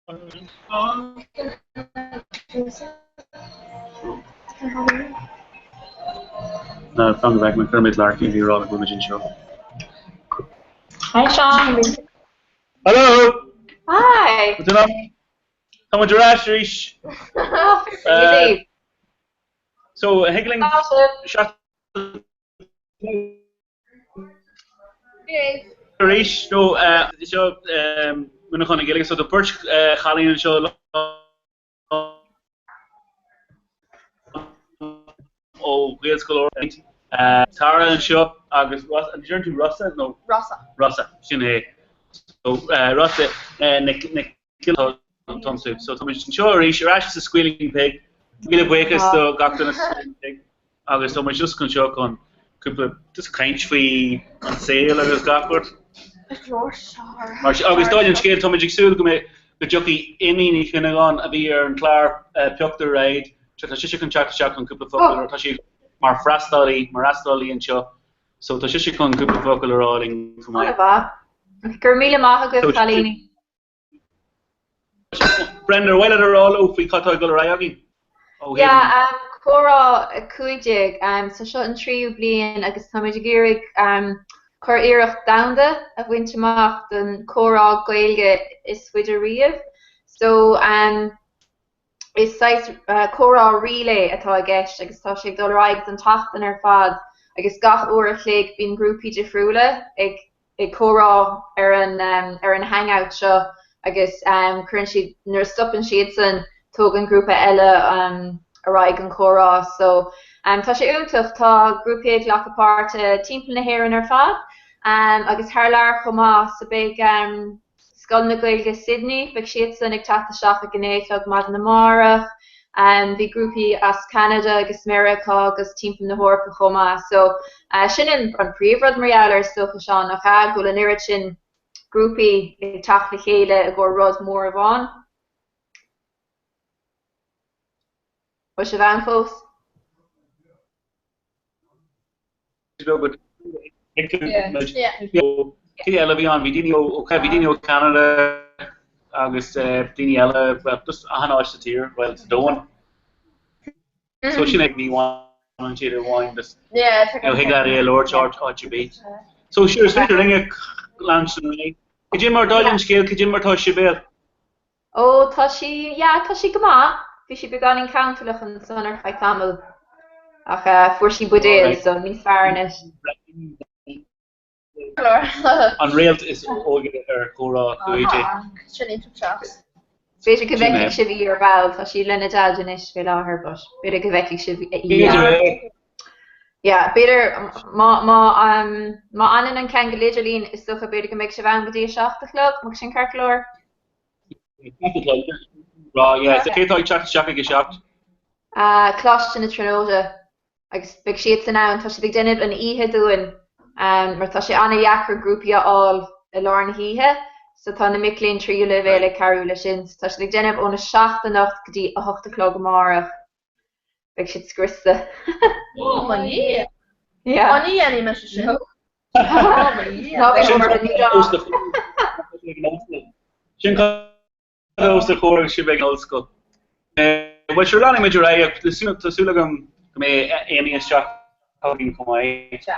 Ná fan go bhfeicfidh mé, cuirfidh mé Larkin ag rá go bhfuil muid anseo. Hi Seán! Hello! Hi! Tá muid ar ais arís! So, thig linn Arís, nó seo Muineachán na Gaeilge, so tá beirt chailín anseo ó Ghaelscoil Oiriall. Tara anseo agus Rossa, an deireann tú Rossa nó? Rossa. Rossa, sin é. So Rossa Nic Giolla. So tá muid anseo arís, ar ais sa Squealing Pig. Míle buíochas do gach duine sa Squealing Pig. Agus tá muid just anseo chun cúpla just caint faoi an saol agus gach rud. Mar sin, agus dála an scéil, tá muid ag súil go mbeidh, go dtiocfaidh Amy Ní Chuinneagáin a bhí ar an chlár Pioctúir Ride, tá sise chun teacht isteach chun cúpla focal a rá, tá sí mar freastalaí, mar fhreastalaí anseo, so tá sise chun cúpla focal a rá linn chomh maith. An-mhaith. Go raibh míle maith agaibh, chailíní. Brenda, ar mhaith leat a rá leo faoi cad tá ag dul ar aghaidh againn? Ó thaobh Yeah, um, comhrá 15, um, so seo an tríú bliain agus táimid ag iarraidh um, curiarracht domhanda a bhaint amach don comhrá Gaeilge is faide riamh. So um, is saghas uh, comhrá relay atá i gceist agus tá sé ag dul ar aghaidh don tseachtain ar fad agus gach uair a chloig bíonn grúpaí difriúla ag ag comhrá ar an ar an hangout seo agus cuireann siad nuair a stopann siadsan tógann grúpa eile ar aghaidh an comhrá so tá sé iontach tá grúpaí ag glacadh páirte timpeall na hÉireann ar fad agus thar lear chomh maith so beidh Scoil na Gaeilge Sydney, beidh siadsan ag teacht isteach ag a naoi a chlog maidin amárach. Bhí grúpaí as Ceanada agus Meiriceá agus timpeall na hEorpa chomh maith. So sin an príomhrud mar gheall air is dócha, Seán, nach ea? Go bhfuil an oiread sin grúpaí ag teacht le chéile i gcomhair rud mór amháin. Bhfuil sibh ann fós? Cé eile a bhí ann? Bhí daoine ó bhí daoine ó Canada agus daoine eile, well, just achan áit sa tír, well, sa domhan. So sin é ní bhaineann siad amháin just you know, thig leat é a labhairt áit áit ar bith. So sure, is féidir linne leanúint ar aghaidh. Cad é mar dála an scéil, cad é mar tá Sibéal? Ó, tá sí, yeah, tá sí go maith. Bhí sí beagáinín cantalach ansan ar feadh tamaill ach fuair sí buidéal so níos fearr anois. An réalt is óige ar Chomhrá 15. Sin iontach deas. B'fhéidir go bhfeicfidh sibh í ar ball, tá sí lena deaid anois fé láthair but b'fhéidir go bhfeicfidh sibh í. B'fhéidir. Yeah, b'fhéidir má má má fhanann an ceangal idirlín is dócha b'fhéidir go mbeidh sibh ann go dtí a 7 a chlog, an mbeadh sin ceart go leor? Cé atá ag teacht isteach ag a 7? Coláiste na Tríonóide agus beidh siadsan ann, tá siad ag déanamh an oíche dúinn mar tá sé an-dheacair grúpaí a fháil i lár na hoíche so tá na mic léinn tríú leibhéal ag cabhrú leis sin. So tá siad ag déanamh óna 7 anocht go dtí a 8 a chlog amárach. Beidh siad scriosta. Ó mo Dhia! Yeah. Ó ní dhéanfaidh mise sin. Sin cad os do chomhair agus sibh ag an ollscoil. Bhuel, sure, leanfaidh muid ar aghaidh ach tá súil agam go mbeidh Amy isteach againn chomh maith.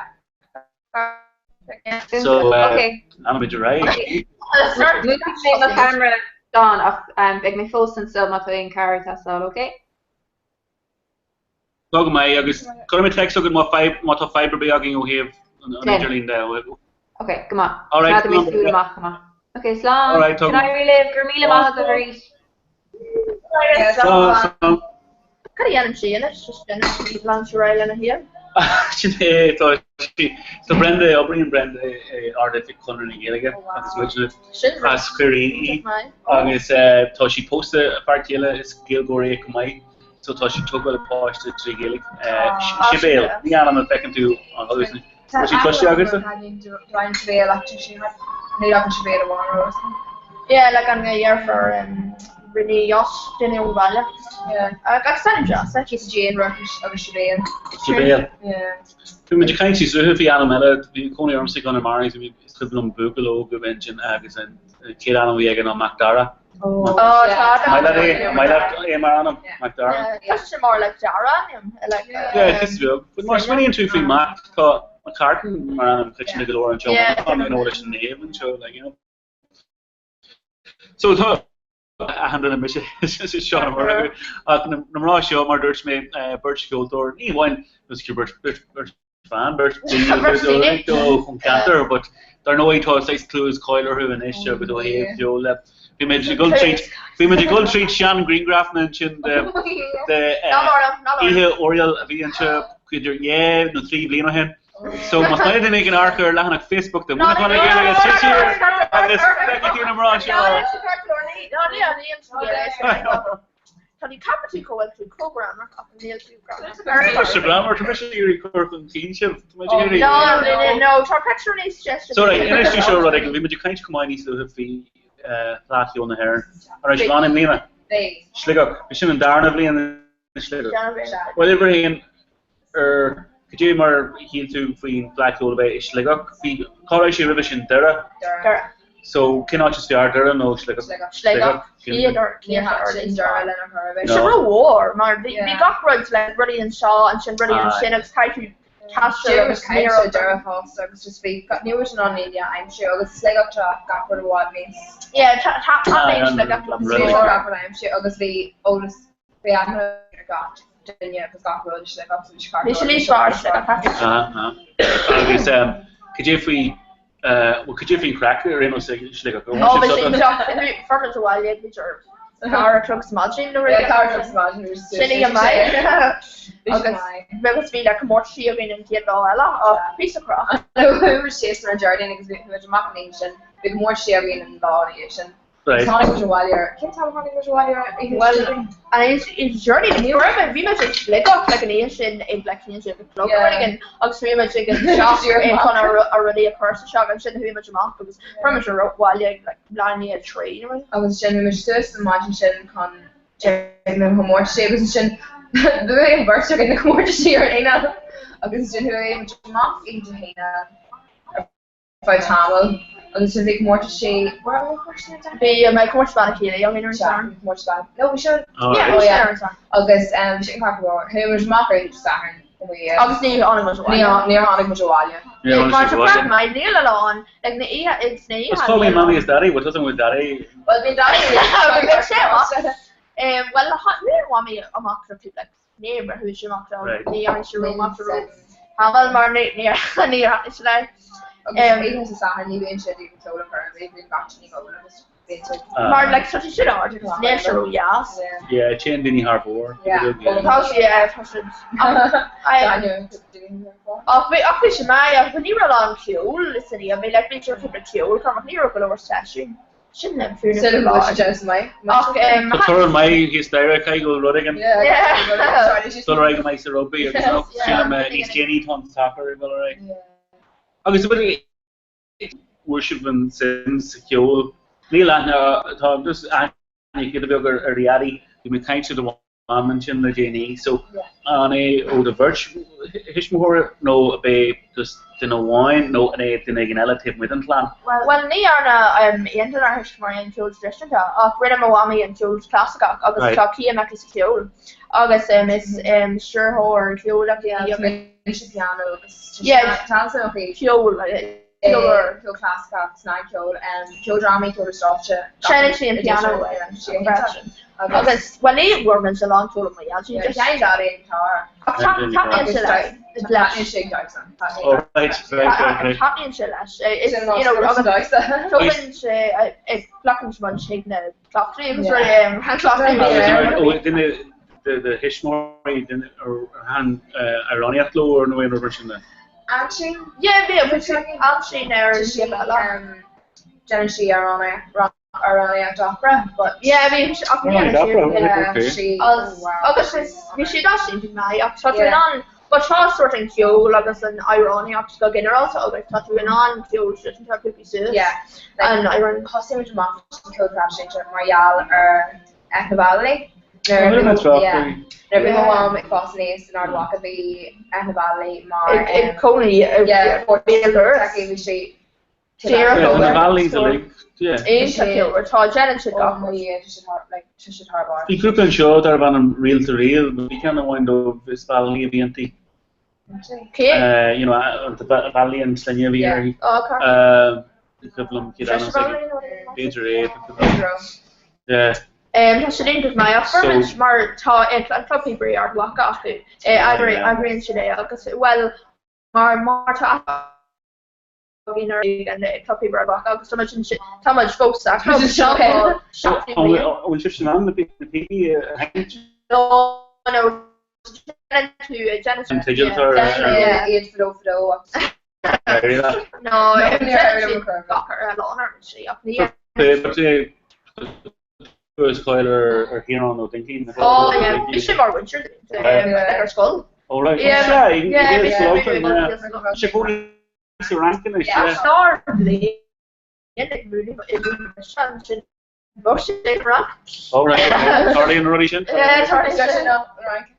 So, leanfaidh muid ar aghaidh. Múchfaidh mé mo cheamara, Seán, ach beidh mé fós anseo má tá aon cabhair ag teastáil, ok? Tá go maith agus cuirfidh mé téacs chugat má fadhb má tá fadhb ar bith againn ó thaobh an an idirlín de. Ok, go maith. All right, Coimeádfaidh mé súil amach go maith. Ok, slán. All right, Go n-éirí libh, go raibh míle maith agaibh arís. Slán, slán. Cad a dhéanann sí anois? Just déanann sí leanann sí ar aghaidh lena shaol. Sin é, tá sí. So Brenda, oibríonn Brenda i Ard-Oifig Chonradh na Gaeilge agus muidne as Ciarraí í agus tá sí pósta, a fear céile is Gaeilgeoir é chomh maith so tá sí ag tógáil a páiste trí Ghaeilge. Sibéal, ní ainm a feiceann tú an Bhfuil sí cloiste agatsa? Níl ach an Sibéal amháin romhat. Yeah, like an dheirfiúr Renee Josh, duine ón bhaile. Yeah. Agus ainm deas, eh? Cíosa Jane Roicis agus Sibéal. Sibéal. Yeah. Bhí muid ag caint níos luaithe faoi ainm eile, bhí cónaí ormsa i gConamara agus bhí is cuimhin liom buachaill óg a bhí ansin agus an. chéad ainm a bhí aige ná Mac Dara. Oh, tá. Maith leat é, maith leat é mar ainm, Mac Dara. Tá sé mar like Dara ainm, like. Yeah, is beag. But má smaoiníonn tú faoi Mac, tá McCartan mar ainm coitianta go leor anseo, you know, leis an naomh anseo, like, you know. So tá achan duine mise Seán Ó Murchú ach na mná seo mar dúirt mé beirt cheoltóir ní amháin is beirt beirt beirt bhean beirt daoine ón cheantar but dar ndóigh tá saghas clú is cáil orthu anois agus ó thaobh ceoil de. Bhí muid ag dul tríd bhí muid ag dul tríd sean grianghrafanna ansin de de oíche Oriel a bhí anseo b'fhéidir dhá nó trí bhliain ó shin. So más maith le duine éigin amharc ar leathanach Facebook de Mhuineachán ag Gaeilge téigh siar agus feicfidh tú na mná seo. Tá sé greannmhar, tá mise ag iarraidh cur chun cinn sibh. Tá muid ag iarraidh. So right, inis tú seo rud éigin, bhí muid ag caint chomh maith níos luaithe faoi Fleadh Cheoil na hÉireann. An raibh sibh ann i mbliana? Bhí. Sligeach. Bhí sin an darna bhliain i Sligeach. Bhuel, uimhir a haon, ar cad é mar a shíl tú faoin Fleadh Cheoil a bheith i Sligeach? Bhí, cá raibh sé roimhe sin? Doire? Doire. So, cén áit is fearr, Doire nó Sligeach? Sligeach. Sligeach. Níor thaitin Doire linn ar chor ar bith. Bhí sé rómhór mar bhí gach rud like rudaí anseo ansin rudaí ansin agus caithfidh tú taisteal agus ní raibh Doire fosta agus just bhí ní raibh in ann aon ní a aimsiú agus Sligeach tá gach rud i bhfad níos Yeah, tá tá Sligeach liom. Gach rud a aimsiú agus bhí eolas Bhí aithne ar gach duine agus gach rud i Sligeach so bhí sé ceart. Bhí sé níos fearr i Sligeach. Aha. Agus cad é faoi, bhuel cad é faoin chraic ar aon nós i Sligeach? Ó bhí sé iontach, fuair muid abhaile ag b'fhéidir ceathair a chlog sa maidin nó rud Yeah, ceathair a chlog sa maidin bhí sé Sin ag an maith. Agus agus bhí le comórtaisí againn an chéad lá eile ach píosa craic. Chuaigh muid síos ar an Déardaoin agus bhí muid amach an oíche sin, bhí comórtaisí againn an lá ina dhiaidh sin. Right. Tháinig muid abhaile ar, cén t-am a tháinig muid abhaile ar oíche Well, Déardaoin? an oíche Déardaoin, ní raibh mé, bhí muid ag Sligeach like an oíche sin ag like haon déag a chlog Yeah. or éigin agus bhí muid ag an teach Díreach eh, amach. chun ár ár rudaí a chur sa teach ansin chuaigh muid amach agus fuair muid abhaile ag like leath i ndiaidh a trí nó rud. Agus ansin bhí muid suas an maidin sin chun téigh na comórtaisí agus ansin bhuaigh an bheirt againn na comórtaisí ar an Aoine agus ansin chuaigh muid amach oíche Dé hAoine ar feadh tamaill agus ansin bhí comórtaisí where were comórtaisí ar Bhí mé comórtas bean chéile againn ar an Satharn. comórtas bean no bhí sin Oh, Yeah, right. bhí sin ar an Satharn. agus um, bhí sin ceart go leor. Chuaigh muid amach ar oíche Sathairn Agus ní tháinig muid ní abhaile. níor tháinig muid abhaile. Níor tháinig Mar sibh tá abhaile. craic maith, níl a lán, like na oíche is na oíche. Let's call me mommy is daddy, what doesn't with daddy? Well bhí daddy Bhí sé amach. Um, well, níor mhamaí amach le like Ní mar chuaigh sé amach leo, Right. ní dheachaigh sé amach go raibh tamall mar ní níor níor thaitnigh sé leis. Agus oíche Dé Sathairn ní bhíonn siad ag ceol ar chor ar bith, bíonn gach duine ag obair agus bíonn siad. Ah. Mar like tá sé sin ard agus níl sé ródheas. Yeah, téann daoine thar fóir. Yeah. Yeah. Tá sé yeah, tá sé Daniel, daoine thar fóir. Ach bhí ach bhí sé maith ach ní raibh an ceol is an bhí like bhí sé cúpla ceol ach ní raibh go leor seisiún. Sin le fiú Sin an bhfuil sé maith. Ach Tá toradh maith thíos staighre, caithfidh go bhfuil rud éigin dul ar aghaidh go maith sa rugbaí agus nach sílim níos déanaí tá an sacar ag dul ar aghaidh. Agus an bhfuair sibh an suim sa cheol? Níl aithne, tá just aithne giota beag ar Dhaidí, bhí mé ag caint le do mham ansin le déanaí. So, an é ó do bheirt thuismitheoir nó ab é just duine amháin nó an é duine éigin eile taobh amuigh den chlann? Bhuel, ní dhearna aon duine dár thuismitheoirí an ceol traidisiúnta ach rinne mo mhamaí an ceol clasaiceach agus tá céim aici sa cheol agus is stiúrthóir ceoil aici agus pianó agus ceol. Ceol clasaiceach, snagcheol, ceoldrámaí, ceol ar stáitse. Seinneann sí an pianó freisin. Agus, bhuel, ní bhfuair muid a lán ceol amuigh, she just. Sheinn Daddy an guitar. Ach taitníonn sé leis. Taitníonn sé ag damhsa. Oh, right, right, right, right. Taitníonn sé leis. Is, you know, agus tugann sé, glacann sé muid chuig na cleachtaí agus rudaí, an cleachtaí. Agus duine de do thuismitheoirí, duine ar thaitin amhránaíocht leo nó aon rud mar sin de? Aintín? Yeah, bhí bhí sí aintín ar an taobh eile. Déanann sí amhránaíocht opera, but. Yeah, bhí sí ach ní Amhránaíocht opera, sí Agus is bhí siad as sin maith ach tá tú in ann but tá sort an ceol agus an amhránaíocht go ginearálta agus tá tú in ann ceol traidisiúnta a phiocadh suas. Yeah, An amhrán. Thosaigh muid amach leis an ceol traidisiúnta mar gheall ar Eithne Vallely. Nuair a bhí mo mham ag fás aníos in Ard Mhacha bhí Eithne Vallely mar Ag cónaí i yeah, béal dorais. Bhí sí Díreach Na Valleleys uilig, yeah. Iontach ceolmhar. Tá, déanann siad gach rud. Yeah, tá siad thar, like, tá siad thar barr. Bhí grúpa anseo darbh ainm Reel to Reel, bhí ceann amháin dóibh is Vallely a bhí inti. Cé? You know, Vallely an sloinne a bhí uirthi. Oh, okay. Ní cuimhin liom cén ainm s'aige. B'fhéidir é, ba cuimhin liom. Yeah. Tá siad iontach maith ach fuair muid mar tá an Club Píobairí Ard Mhacha acu, eagraíonn siad é agus, bhuel, mar mar tá againn ar an Club Píobairí Ard Mhacha agus tá muid ansin, tá muid fós sa chlub seo tá seachtú An bliain. bhfuil sibhse in ann na píobaí a sheinnt? No, no, déanann tú, déanann An teideal atá ar yeah. an Iad fadó fadó agus. Éirí leat. No, déanann siad gach ar a lán ar sí ach ní Is cáil ar Chiarán Ó Duinnchín. Oh yeah, bhí sé mar mhúinteoir ag ar scoil. Oh right. Yeah, Yeah, yeah, he bhí is sé local, yeah. yeah. Sé cónaí sa Fhrainc anois, Yeah, yeah. sár bhliain ag múineadh i múineadh ansin bhog sé go Fhrainc. Oh right, okay. Tarlaíonn na rudaí sin? Yeah, tarlaíonn sin. Fhrainc.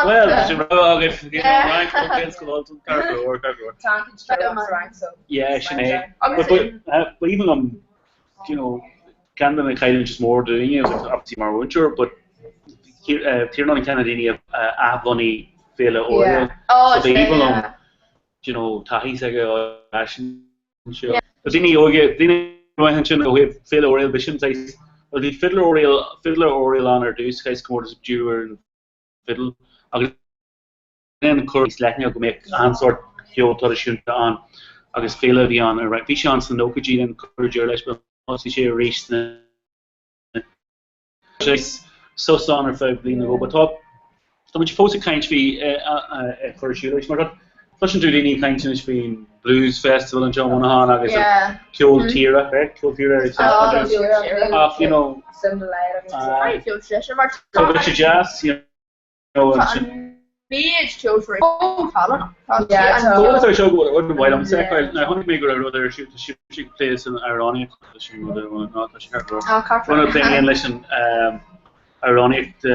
Well, tá sé rogha agaibh, you know, Fhrainc ó Ghaelscoil Ultan, ceart go leor, ceart go leor. Tá an sa Fhrainc, so. Yeah, sin é. Agus But, but, but even um, you know, ceann de na cailliúint is mó dúinne obviously mar mhúinteoir, but Tiarnán ceann de na daoine a athbhunaigh Féile Oiriall. Oh, So b'aoibhinn liom, yeah. you know, taithí s'aige ar ais anseo. Tá daoine óga, daoine maithe ansin ó thaobh Féile Oiriall, b'shin saghas, well bhí Fiddler Oriel, Fiddler Oriel ann ar dtús, saghas comórtas dírithe ar an bhfidil, agus then cuireadh níos leithne go mbeadh achan sórt ceol traidisiúnta ann agus féile a bhí ann ar bhí sé ann sna nóchaidí then cuireadh deireadh leis but thosaigh sé arís sna sos ann ar feadh bliain nó dhó but tá tá muid fós ag caint faoi é a chur ar siúl arís mar tá cloiseann tú daoine ag caint anois faoin Blues Festival anseo i Muineachán agus Yeah. ceol tíre, eh, ceol tíre ar Oh, ach you know Suim le leid agus ceol tíre mar tá sé deas you know Tá an méid ceoltóirí chomh tallann. Tá sé an Tá ar seo go bhfuil rud mhaith liom feiceáil. Nuair a chonaic mé go raibh rud ar siúl, tá sibhse ag plé san amhránaíocht, tá sin rud ar bhfuil ná tá sé ceart go leor. Ah, ceart. Rud a phléann leis an amhránaíocht,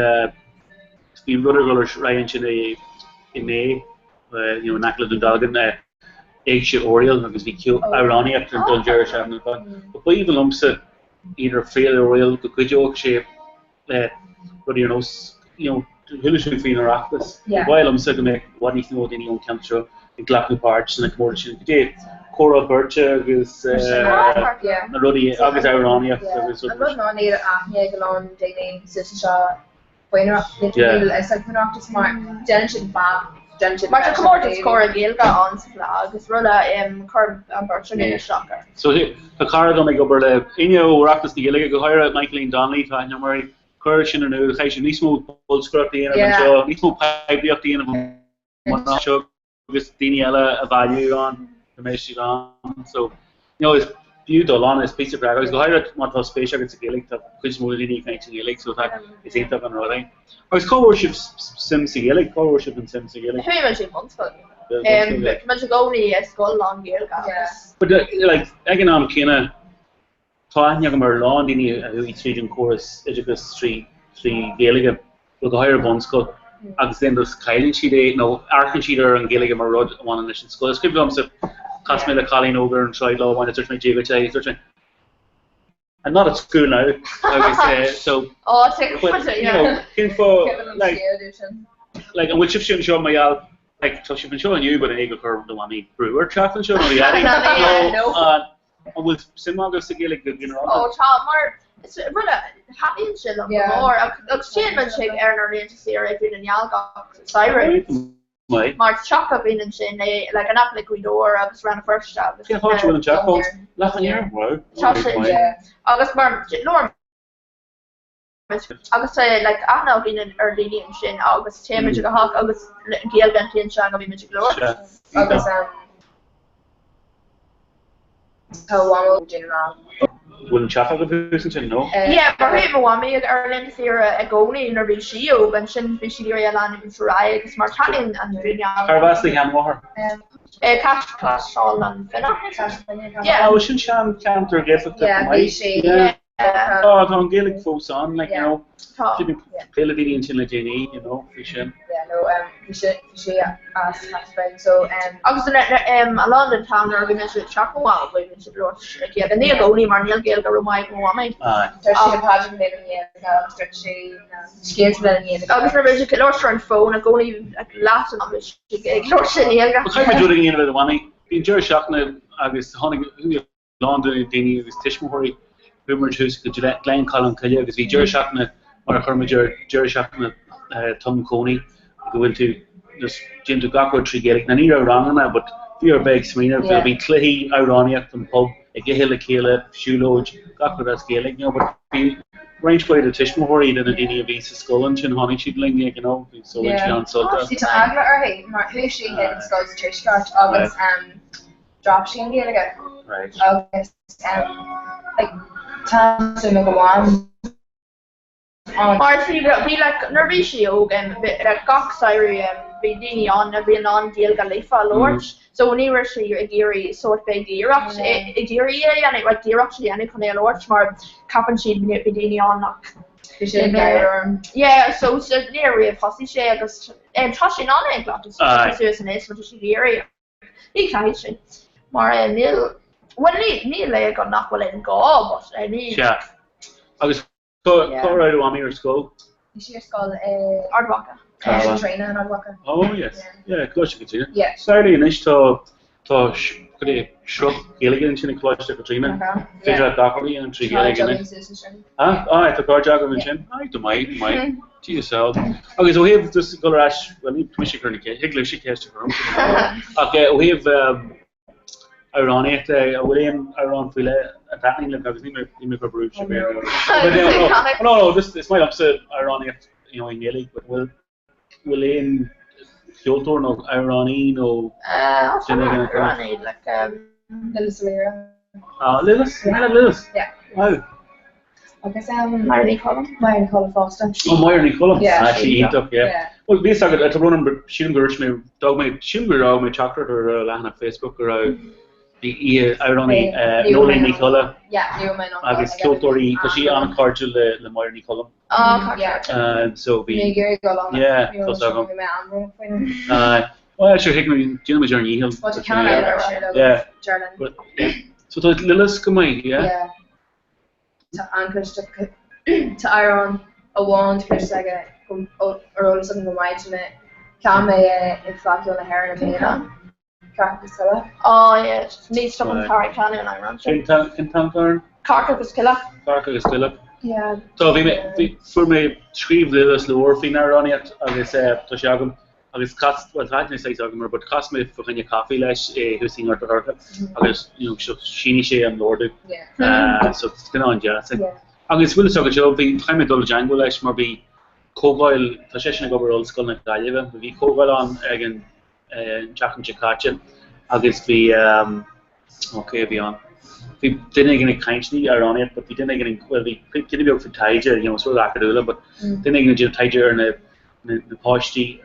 bhí rud ar dhul ar aghaidh ansin inné, you know, in aice le Dún Dealgan, Éigse Oiriall agus bhí ceol amhránaíocht ar don deireadh seachtaine ar fad. But b'aoibhinn liomsa idir Féile Oiriall go gcuideodh sé le rudaí ar nós, you know, chuala tú faoin Oireachtas. Yeah. Ba mhaith liomsa go mbeadh i bhfad níos mó daoine ón cheantar seo ag glacadh páirt sna comórtais sin. Goidé, comhrá beirte agus Yeah. na rudaí agus amhránaíocht agus An rudaí. rud ná níl aithne ag a lán daoine suas anseo faoin Oireachtas, Yeah. níl a fhios acu faoin Oireachtas mar déanann siad ba déanann siad Mar tá comórtas comhrá Gaeilge ann sa Fleadh agus rud a chuir an bheirt againn isteach air. So tá cara agam ag obair le éinne ó Oireachtas na Gaeilge, go háirithe Michaeline Donnelly, tá aithne agam uirthi, cuir sin in iúl, caithfidh sibh níos mó bolscaireachta a dhéanamh Yeah. anseo, níos mó poiblíochta a dhéanamh anseo agus daoine eile a bhailiú ann, go mbeidh siad ann. So, you know, is fiú dul ann, is píosa breá, agus go háirithe má tá spéis agat sa Ghaeilge, tá cuid is mó de dhaoine ag caint i nGaeilge, so tá, is iontach an rud é. Agus cá bhfuair sibh suim sa Ghaeilge? Cá bhfuair sibh an suim sa Ghaeilge? Chuaigh muid i mbunscoil. Bhí muid i gcónaí i scoil lán-Ghaeilge agus. But like, ag an am céanna, tá aithne agam ar a lán daoine a chuaigh tríd an córas oideachais trí trí Ghaeilge, bhuel go háirithe bunscoil, agus then just cailleann siad é nó amharcann siad ar an Ghaeilge mar rud a bhaineann leis an scoil. Is cuimhin liomsa, chas mé le cailín óg ar an tsráid lá amháin agus dúirt mé Dia duit agus dúirt mé, I'm not at school now agus eh, so Oh, take but, you know, cén fáth, like, like, an bhfuil sibhse anseo mar gheall, like, tá sibh anseo inniu but an é gur chuir do mhamaí brú ort teacht anseo nó do dhaidí? No. Uh, an bhfuil suim agaibh sa Ghaeilge go ginearálta? Oh, tá, mar is rud a thaitníonn sé liom go mór agus téann muid chuig ar na laethanta saoire ag Dún na nGall gach samhradh. Maith. Mar teach againn ansin é, like, in aice le Gaoth Dobhair agus Rann na Feirste agus. Cén áit a bhfuil an teach fós? Leath an Iarthair? Wow. Tá sé, Maith. agus mar, labhair muid, agus tá, like, aithne againn ar dhaoine ansin agus téann muid go theach agus Gaeilge an t-aon teanga a bhí muid ag labhairt. Sea. Agus, um. Tá Mhamó ag déanamh. Bhfuil an teach agat thuas ansin, nó? Yeah, mar bhí mo mhamaí ag ar laethanta saoire i gcónaí nuair bhí sí óg, ansin bhí sí ag iarraidh a leanúint ar aghaidh agus mar taitníonn an Dún na nGall. Carbh as do sheanmháthair? Caiseal an Fine. Yeah. Oh, sin sean ceantar Gaeltachta Yeah, chomh maith. bhí sí. Yeah. Tá, tá an Ghaeilge fós ann, like, you know. Tá. Bhí mé ag plé le daoine ansin le déanaí, you know, faoi sin. Yeah, no, um, bhí sé, bhí sé as Caspian, so, um, Agus um, a lán den t-am nuair a bhí mise ag teacht abhaile bhí mise ag labhairt ag Gaeilge. Ní i gcónaí mar níl Gaeilge rómhaith ag mo mhamaí. Aye. Dúirt sí an paidreacha linn i nGaeilge agus dúirt sí na scéalta linn i nGaeilge. Agus nuair a bhí mise ag labhairt ar an bhfón i gcónaí like, leath den am bhí sí ag labhairt i nGaeilge. But caithfidh muid rud a dhéanamh le do mhamaí. Bhí an deireadh seachtaine agus tháinig, chuaigh lán de daoine agus tuismitheoirí. Chuaigh muid thuas go Gleann Cholm Cille agus bhí deireadh seachtaine mar a chuir muid air, deireadh seachtaine tum cónaí go bhfuil tú just déanann tú gach rud trí Ghaeilge. Now ní raibh ranganna but bhí ar bheith ag smaoineamh, bhí cluichí, amhránaíocht, an pub, ag ithe le chéile, siúlóid, gach rud as Gaeilge, you know, but bhí roinnt mhaith de tuismitheoirí de na daoine a bhí sa scoil ansin, tháinig siad linn, you know, so bhain siad an-sult as. Tá eagla uirthi mar chuaigh sí chuig an scoil sa Tuaisceart agus drop sí an Ghaeilge agus like tá suim ag amháin ann. Mar bhí bhí like nuair a bhí sí óg em bhí like gach samhradh em bhí daoine ann a bhí in ann Gaeilge líofa a labhairt so ní raibh sí ag iarraidh sórt bheith ag iarracht ag iarraidh é a dhéanamh like iarracht a dhéanamh chun é a labhairt mar ceapann siad bhí daoine ann nach Bhí sé ag gáire orm. Yeah so so níor riamh thosaigh sé agus em tá sí in ann é a ghlacadh suas anois mar tá sí ag iarraidh. Ní chaithfidh sé. Mar níl, bhuel ní, níl é go nach bhfuil aon gá but ní. Sea. Agus cá, cá raibh do mhamaí ar scoil? Bhí sí ar scoil i. Ard Mhacha. Coláiste Chaitríona in Ard Mhacha. Oh yes. Yeah, Coláiste Chaitríona. Yeah. Sadly anois tá, tá cad é, sruth Gaeilge ansin i Coláiste Chaitríona. Nach ea? Féidir leat gach rud a dhéanamh trí Ghaeilge anois. Tá cairde agam ansin. Ah, ah, tá cairde agat ansin. Aye, go maith, go maith. Jesus hell. Agus ó thaobh just dul ar ais, bhuel ní mise ag cur na ceiste, thig libhse ceist a chur orm. Ach ó thaobh amhránaíochta, an bhfuil aon amhrán faoi leith a thaitníonn libh agus níl mé níl mé ag cur brú sibh ar No, no, no, just is maith liomsa amhránaíocht you know, i nGaeilge, but bhfuil bhfuil aon cheoltóir nó amhránaí nó duine éigin atá Amhránaí, like, um, Lillis O'Leary. Ah, Lillis? Yeah. Lillis? Yeah. Wow. Agus um, Máire Ní Choilm. Máire Ní Choilm fosta. Oh, Máire Ní Choilm. Yeah. Ah, sí iontach, yeah. Yeah. Bhuel, bhí fhios agat, tá brón orm, but sílim gur dúirt mé, d'fhág mé, sílim gur fhág mé teachtaireacht ar ar leathanach Facebook go raibh bhí oíche amhránaí Yeah. Ní raibh Noeleen mé Ní Cholla Yeah, ní raibh mé in ann agus ceoltóirí, tá sí an-chairdiúil le le Máire Ní Choilm. Oh, Yeah. So bhí Bhí mé ag iarraidh dul ann. Yeah, Ní raibh tá mé agam. bhí mé an-bhrónach faoina. Aye. Well, sure, thig muid, déanfaidh muid ár ndícheall. Well, tá ceann eile ar siúl agam, Yeah. Geraldine. But, yeah. So tá Lillis go maith, yeah? Yeah. Tá an-chuid tá amhrán amháin cloiste aige ar eolas agam go maith mé chan mé é ag Fleadh Cheoil na hÉireann i mbliana, Cearc agus Coileach. Oh yeah, ní stopann carr ag canadh an amhrán sin. Cén t-amhrán? Cearc agus Coileach. Cearc agus Coileach. Yeah. Tá, bhí mé, bhí, fuair mé, scríobh Lillis leabhar faoin amhránaíocht agus tá sé agam. Agus chas, bhuel tá aithne saghas agam air, but chas mé fá choinne caife leis thuas i nGort a' Choirce agus you know seo shínigh sé an leabhar domh. Yeah. So is duine an-deas é. Yeah. Agus bhfuil fhios agat seo, bhí, chaith mé dul i dteangmháil leis mar bhí comhdháil, tá seisean ag obair i Ollscoil na Gaillimhe, bhí comhdháil ann ag an tseachtain seo caite agus bhí ó cé a bhí ann? Bhí duine éigin ag caint, ní amhránaíocht, but bhí duine éigin ag, bhuel bhí duine beag faoi taighde, you know, is rud acadúil but duine éigin ag déanamh taighde ar na na páistí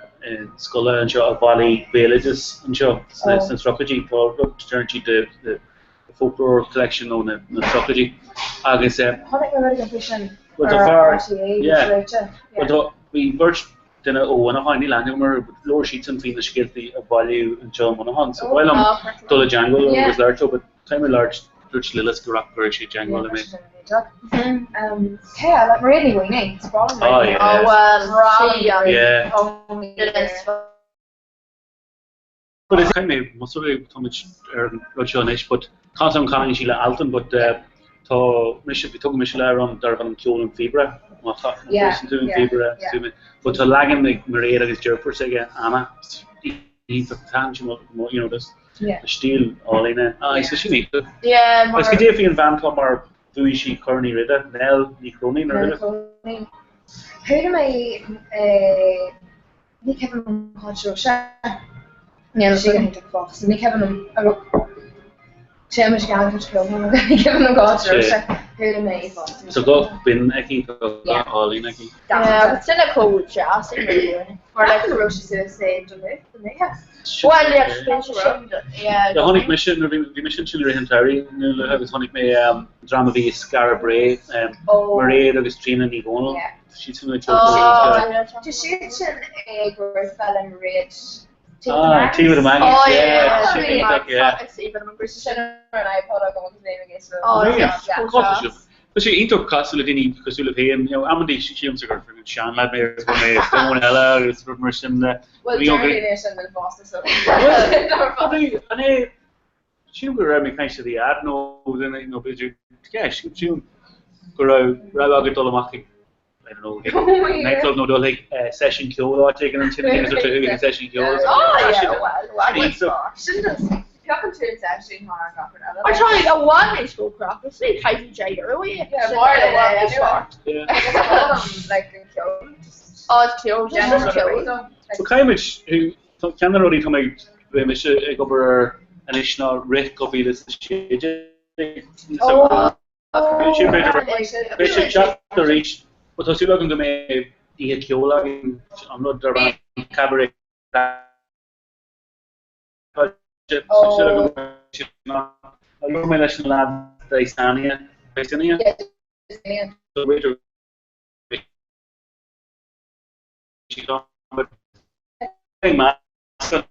scoile anseo a bhailigh béaloideas anseo sna sna tríochaidí, tá rud deireann siad the the folklore collection ó na na tríochaidí agus eh Chonaic mé rud éigin faoi sin Bhuel tá ar fear, RTÉ, yeah, réite, bhuel tá, bhí beirt duine ó Mhuineachán, níl aithne agam air, but labhair siadsan faoi na scéaltaí a bailíodh anseo i Muineachán, so ba mhaith liom dul i dteangmháil leo agus labhairt leo, but caithfidh mé labhairt, dúirt Lillis go raibh go raibh sé i dteangmháil le mé. Cé eile? Mairéad Ní Mhaonaigh, is breá liom Oh yeah. Oh well, sí an Yeah. duine is But is caithfidh mé, más rud é tá muid ar an rud seo anois, but tá an canann sí le Altan, but tá mise, bhí tugadh mise le amhrán darbh ainm Ceol an Phíobaire, má tá Yeah, tú an yeah, Phíobaire, yeah. tú mé, but tá leagan ag Mairéad agus deirfiúr s'aige, Anna, iontach, tá sin you know, this Yeah. stíl álainn é. Ah, so sin iontach. Yeah, mar Agus cad é faoi an bhean atá mar bhuaigh sí Corn Uí Riada, Nell Ní Chróinín, ar Nell Chróinín. Chuala mé eh, Ní cuimhin liom cá háit a raibh sé. Níl sí go hiontach fosta. Ní cuimhin liom a raibh. Téim isteach agus ceol give them God Chuala mé í fosta. So guth binn aici, tá guth álainn aici. Yeah, sin a chomh deas í mar Mar like go raibh sí suas é do mé, do mé. Well, yeah, sin sin yeah. Yeah, chonaic mise, nuair bhí bhí mise ansin i rith an tsamhraidh nó agus chonaic mé dream a bhí i Skara Brae, Mairéad agus Tríona Ní Dhomhnaill. Siad sin na Oh, Tá siad sin ag rith le Mairéad. Ah, Tea with the Maggies, Oh, yeah, yeah, sin yeah. iontach, yeah. Is aoibhinn liom an Bhí sin ar an iPod agam agus bhí mé ag éisteacht Oh, leo. yeah. Yeah. Tá sé Tá sé iontach casadh le daoine cosúil libh féin, you know, amantaí sílimse gur seanleaid mé agus gur mé domhan eile agus rud mar sin de. Well, Bhí deir an- daoine sin linn fosta, so. Well, an é, sílim go raibh mé ag caint le do dhaid nó duine, nó b'fhéidir, yeah, sílim go raibh rogha agat dul amach ag I don't know, chuig nightclub nó dul chuig seisiún ceoil áit éigin ansin agus dúirt tú chuig an seisiún ceoil. Oh yeah, well, well, So, Sin just piocann tú an seisiún thar gach rud eile. Mar tá i bhfad níos mó craic, is ní caithfidh €10 é. Yeah, mar i bhfad níos fearr. yeah. Agus foghlaim, like, an ceol, just Oh, it's ceol, déanann just rud ceol. ar bith dom. So caithfidh muid, tá ceann de na rudaí tá mé ag, beidh mise ag obair air anois ná rith 2016. So, Oh, Sin b'fhéidir, beidh sé ag teacht arís, but tá súil agam go mbeidh oíche ceoil againn, an rud darb ainm Cabaret Clash, tá súil agam go mbeidh sin ann. Labhair mé leis na lads Dysania, Dysania? So b'fhéidir go mbeidh siad ann, but beidh meascán.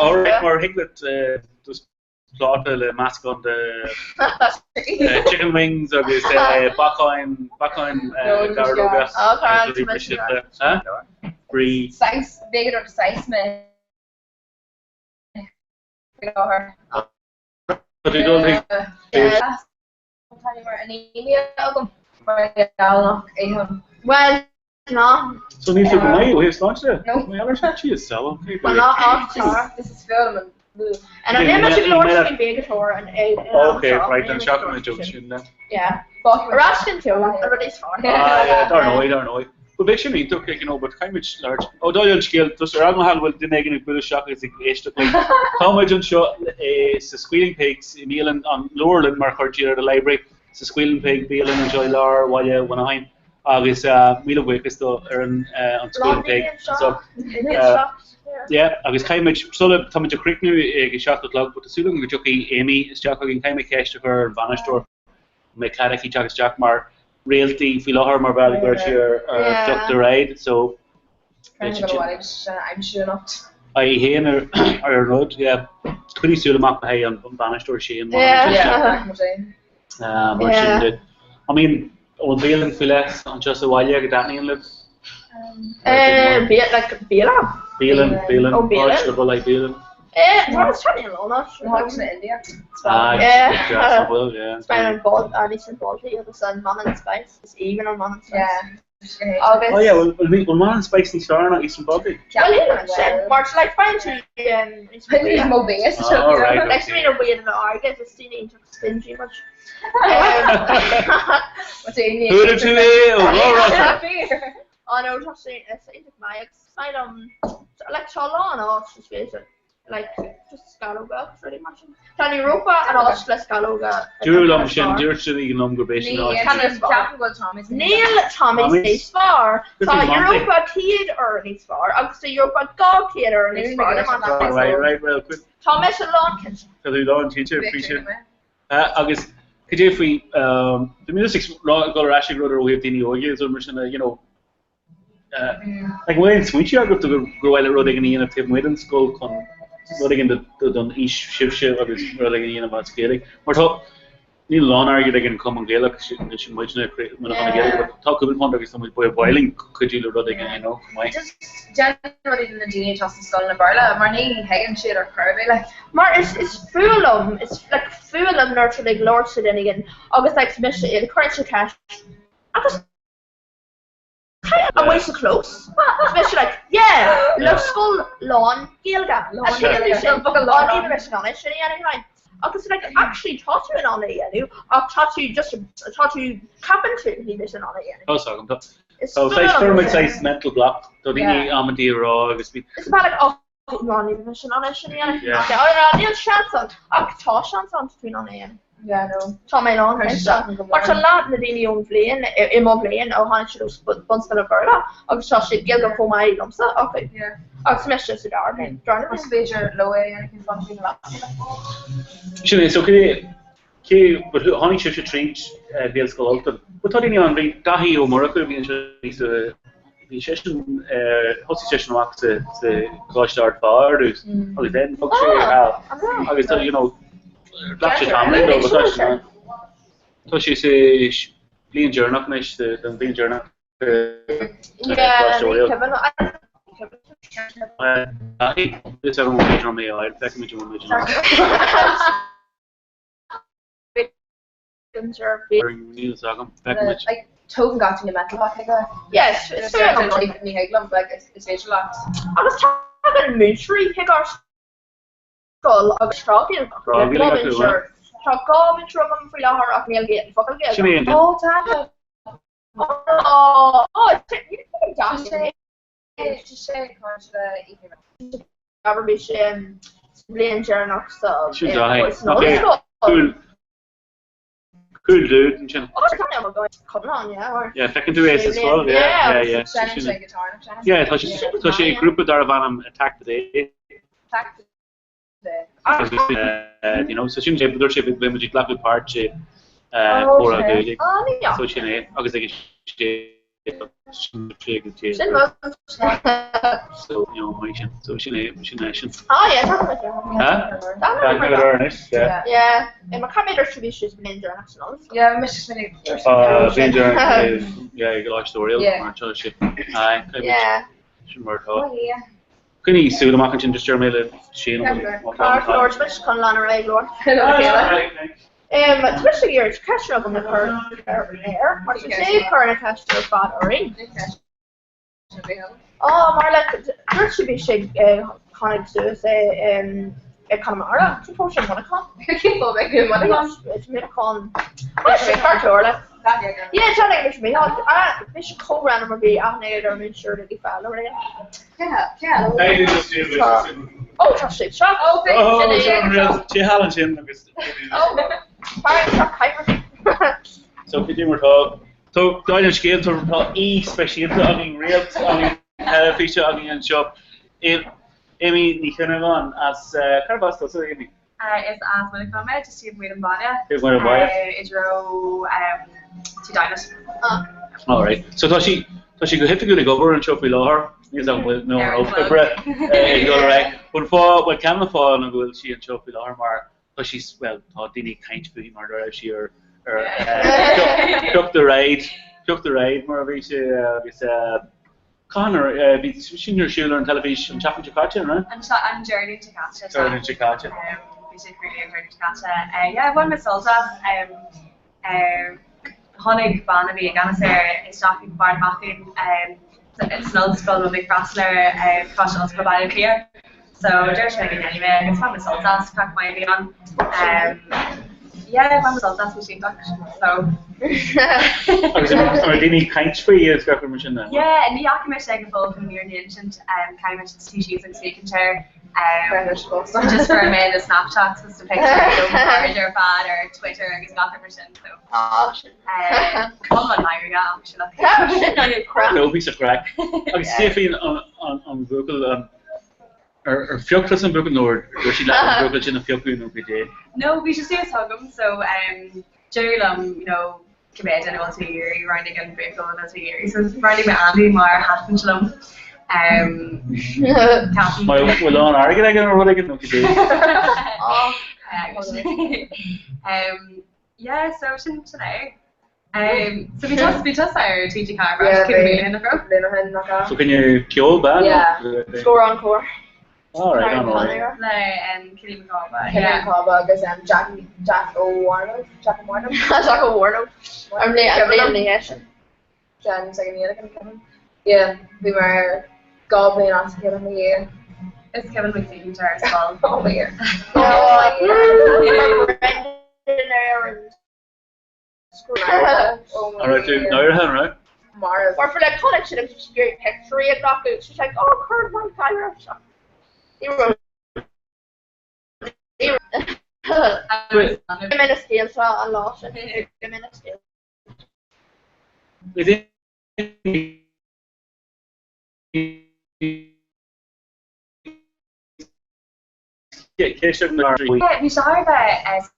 Alright, mar thig leat just pláta le meascán de chicken wings agus bacáin, bacáin gairdóga. Brí. Saghas, b'fhéidir saghas mé. Faoi láthair. Tá tú dul chuig. Tá mar anemia agam mar gheall nach ithim. Well, ná. So níl tú go maith ó thaobh sláinte de? No. Mar gheall air sin? Jeez, Sal, Well, ná ach tá. This is fuath liom an And an image ag labhairt faoin bpéigeatóir an Okay, right, then seachtain na joke sin then. Yeah. Ar ais den ceol, an rud is fearr. Ah, yeah, dar ndóigh, dar ndóigh. Well, beidh sin iontach, you know, but caithfidh muid labhairt. Ó, dá an scéal, just ar eagla go bhfuil duine éigin ag bualadh isteach agus ag éisteacht linn. Tá muid anseo sa Squealing Pigs i mbialann an leabharlann mar chuir siad ar the library, sa Squealing Pig bialann anseo i lár bhaile Mhuineacháin agus míle buíochas do fhoireann an Squealing Pig anseo. Yeah, agus caithfidh muid, sula, tá muid ag críochnú ag a 7 a chlog, but tá súil agam go dtiocfaidh Amy isteach chugainn, caithfidh mé ceist a chur ar an bhainisteoir, an mbeidh cead aici teacht isteach mar réaltaí faoi láthair mar bheal go raibh sí ar ar Duck the Ride, so beidh Go bhfuil sé aimsiú anocht. Í féin ar ar an rud, yeah. Coinnigh súil amach le haghaidh an bainisteoir Shane mar sin. Mar sin de. I mean, an bhfuil bialann faoi leith anseo sa bhaile go dtaitníonn libh? Bia, like, bialann? Bialann, bialann, Oh, bialann. áit le dul ag bialann. Eh, tá taitníonn lón áit. Áit na India. Ah, Yeah. yeah, bhfuil, yeah. Is maith an ball, an Eastern Balti agus an Mannin Spice, is aoibhinn an Mannin Spice. Yeah. Agus Oh yeah, well, well, well Mannin Spice níos fearr ná Eastern Balti. Well, hang on sin, mar like faigheann tú Níos mó bia Oh, all right, Like okay. I mean, weird an airgead is daoine iontach stingy much. Thuair tú é ó rá Oh no, tá sé is iontach maith agus is maith liom like tá a lán áit is féidir like just scallóga pretty much. Tá an Europa an áit le scallóga. Dúradh liom sin, dúirt siad liom gurb é sin an áit. Níl Tommy's níos fearr. Tá Europa 100 uair níos fearr agus tá Europa 200 uair níos fearr. Right, right, well, quick. Tá mise lánchinnte. Tá tú lánchinnte, faoi sin. Agus cad é faoi, bhí mé just ag rá ag dul ar ais ag rud ar ó thaobh daoine óige is rud mar sin, you know, Like, an bhfuil aon smaointe agat gur mhaith leat rud éigin a dhéanamh taobh amuigh den scoil chun rud éigin don aois sibhse agus rud éigin a dhéanamh as Gaeilge? Mar tá, níl a lán airgid ag an Chumann Gaelach, sin muidne, Muineachán na Gaeilge, but tá cúpla punt agus tá muid ba mhaith linn cuidiú le rud éigin, you know, chomh maith. Just déanamh rudaí do na daoine atá sna scoileanna Béarla mar ní thuigeann siad ar chor ar bith, like. Mar is is fuath liom, is like fuath liom nuair atá ag labhairt le duine éigin agus like mise iad, cuireann siad ceist agus. Amuigh sa chlós. Is mise like, yeah, ollscoil lán Gaeilge. Lán Gaeilge. Ní raibh mise in ann é sin a dhéanamh like. Agus like, actually tá tú in ann é a dhéanamh ach tá tú just, tá tú, ceapann tú ní bheidh in ann é a dhéanamh. Tá 's agam, tá. Tá saghas, fuair muid saghas mental block, tá daoine amantaí ag rá agus bhí. Is about like, oh, ná ní bheidh in ann é sin a dhéanamh. Yeah. Níl seans ann, ach tá seans ann tá tú in ann é a dhéanamh. Yeah, no. Tá mé lán cinnte. Mar tá leath na daoine ón bhliain, i mo bhliain, ó tháinig siad ó bunscoil an Bhéarla agus tá siad Gaeilge chomh maith liomsa ach agus mise sa dara bliain, darna bliain. Is féidir leo é a dhéanamh cén fáth nach féidir leat? Sin é, so cé, cé, but tháinig sibhse tríd Gaelscoil Ultain. But tá daoine ann, bhí Daithí Ó Murchú, bhí anseo níos Bhí seisean, thosaigh seisean amach sa Choláiste Ard Fheá ar dtús agus then bhog sé thall agus tá, you know, ghlac sé tamaillín dó but tá sé, tá sé sa bhliain deireanach anois, sa bhliain deireanach sa Choláiste Oiriall. Is ar an bhféidir mé a fháil, feicfimid an bhfuil muid in ann. Níl 'fhios agam. Feicfimid. Like, tógann gach duine mental block aige. Yes, it's fair enough. Ní thig liom, like, is féidir leat. Agus tagann múinteoirí chuig ár scoil agus tá Gaeilge acu. Tá dhá mhúinteoir agam faoi láthair ach níl focal Gaeilge. Sin é an Ó, tá. Ó, tá sé. Bhí sé sa bhliain deireanach sa Sin é. Cool. Cool dude ansin. Yeah, feiceann tú é sa scoil, yeah, yeah, yeah. Yeah, tá sé tá sé i grúpa darbh ainm Attack the Day. Attack the Day. Uh, you know, so sin é dúirt sé bheadh muid ag glacadh páirt i comhrá Gaeilge. So sin é agus ag sé Sin mo. So, you know, mar sin. So sin é, sin é sin. Ah, yeah, tá mé. Huh? Tá mé anois, yeah. Yeah, and my caithfidh mé bhí sé bliain deireanach san ollscoil. Yeah, mise sin é. Ah, bliain deireanach, yeah, i gColáiste Oiriall, mar atá sé. Aye, Yeah. Sin mar atá. Oh, yeah. Coinnigh súil amach ansin, just deir mé le Shane. Ár Lord, mise chun lean ar aghaidh, Lord. Tá mise ag iarraidh ceist agam le cur ar an aer, mar tá sé ag cur na ceiste ar fad orainn. Á, mar like, dúirt sé bhí sé tháinig suas i i Conamara, cén fáth sé Muineachán? Cén fáth bheith i Muineachán? Is Muineachán. Tá sé thart ar le. Yeah, tá mé mise mé. Bhí sé chomh random mar bhí aithne ar múinteoir ag fáil ar é. Ó tá sé seo. Ó Té thall ansin agus So cad é mar tá Tá dáil an scéil tá aoi speisialta againn réalt againn teilifíse againn anseo. Amy Ní Chuinneagáin as cárb as tusa Amy? Is as Muineachán mé, just taobh amuigh den bhaile. Taobh amuigh den bhaile. I dtreo Tí Dynott. All right. So tá sí tá sí go hoifigiúil ag obair anseo faoi láthair. Níl a fhios agam nó an obair ag dul ar aghaidh. An fáth, bhuel ceann de na fáthanna go bhfuil sí anseo faoi láthair mar tá sí, bhuel tá daoine ag caint fúithi mar go raibh sí ar ar Pioc the Ride, Pioc the Ride mar a bhí sé agus Cathain a bhí sin ar siúl ar an teilifís an tseachtain seo caite, an raibh? An an Déardaoin seo caite. Déardaoin seo caite. Bhí sé craoladh an Déardaoin seo caite. Yeah, bhain mé sult as. Tháinig bean a bhí i gceannas air isteach ag Barr na Beachan san ollscoil a bhí ag freastal ar Coláiste Ollscoile Baile Átha Cliath. So dúirt sé go ndéanfaidh mé agus bhain mé sult as, craic maith a bhí ann. Yeah, bhain mé sult as, bhí sé iontach. So. Agus an raibh daoine ag caint faoi agus gach rud mar sin? Yeah, ní fhaca mise é go fóill chun an fhírinne a insint, caithfidh mé suí síos agus féachaint air. Just fuair mé na Snapchats agus na pictures ó mo chairde ar fad ar Twitter agus gach rud mar sin. So. Come on, éirigh actually. No, bhí sa chraic. Agus cé faoin an bhuachaill Ar phioc tusa an buachaill nó ar dúirt siad leat an buachaill sin a phiocadh nó goidé? No, bhí sé suas chugam so deireadh liom you know cibé duine a bhfuil tú ag iarraidh, roghnaigh an buachaill a bhfuil tú ag iarraidh. So roghnaigh mé Andy mar thaitin sé liom. Ceapaim. Mar bhfuil lán airgid aige nó rud éigin nó goidé? Yeah, so sin sin é. Um, so bhí tusa bhí tusa ar TG4 yeah, cúpla bliain ó shin, nach raibh? Bliain ó shin, nach ea? So can you ceol band? Yeah. Scór an cór. All right, all right. Le um, Cillian Mac Cába. Cillian Mac Cába agus um, Jack Jack O'Warnow, Jack O'Warnow. Jack O'Warnow. An bliain an bliain ní sin. Jen ag an Kevin. Yeah, bhí mé air 2 bhliain as a chéile ina dhiaidh. Is cuimhin liom féin ar scoil. Oh my God. Brendan ar an An raibh tú náirithe, an raibh? Marbh. Or for like chonaic siad agus bhí siad ag iarraidh pictiúirí a ghlacadh. She's like, oh, cuir an mic Irish. Ní raibh. Ní raibh. Bhí mé na scéalta an lá sin. Bhí mé na scéalta. Ceist na. Bhí sé thar a bheith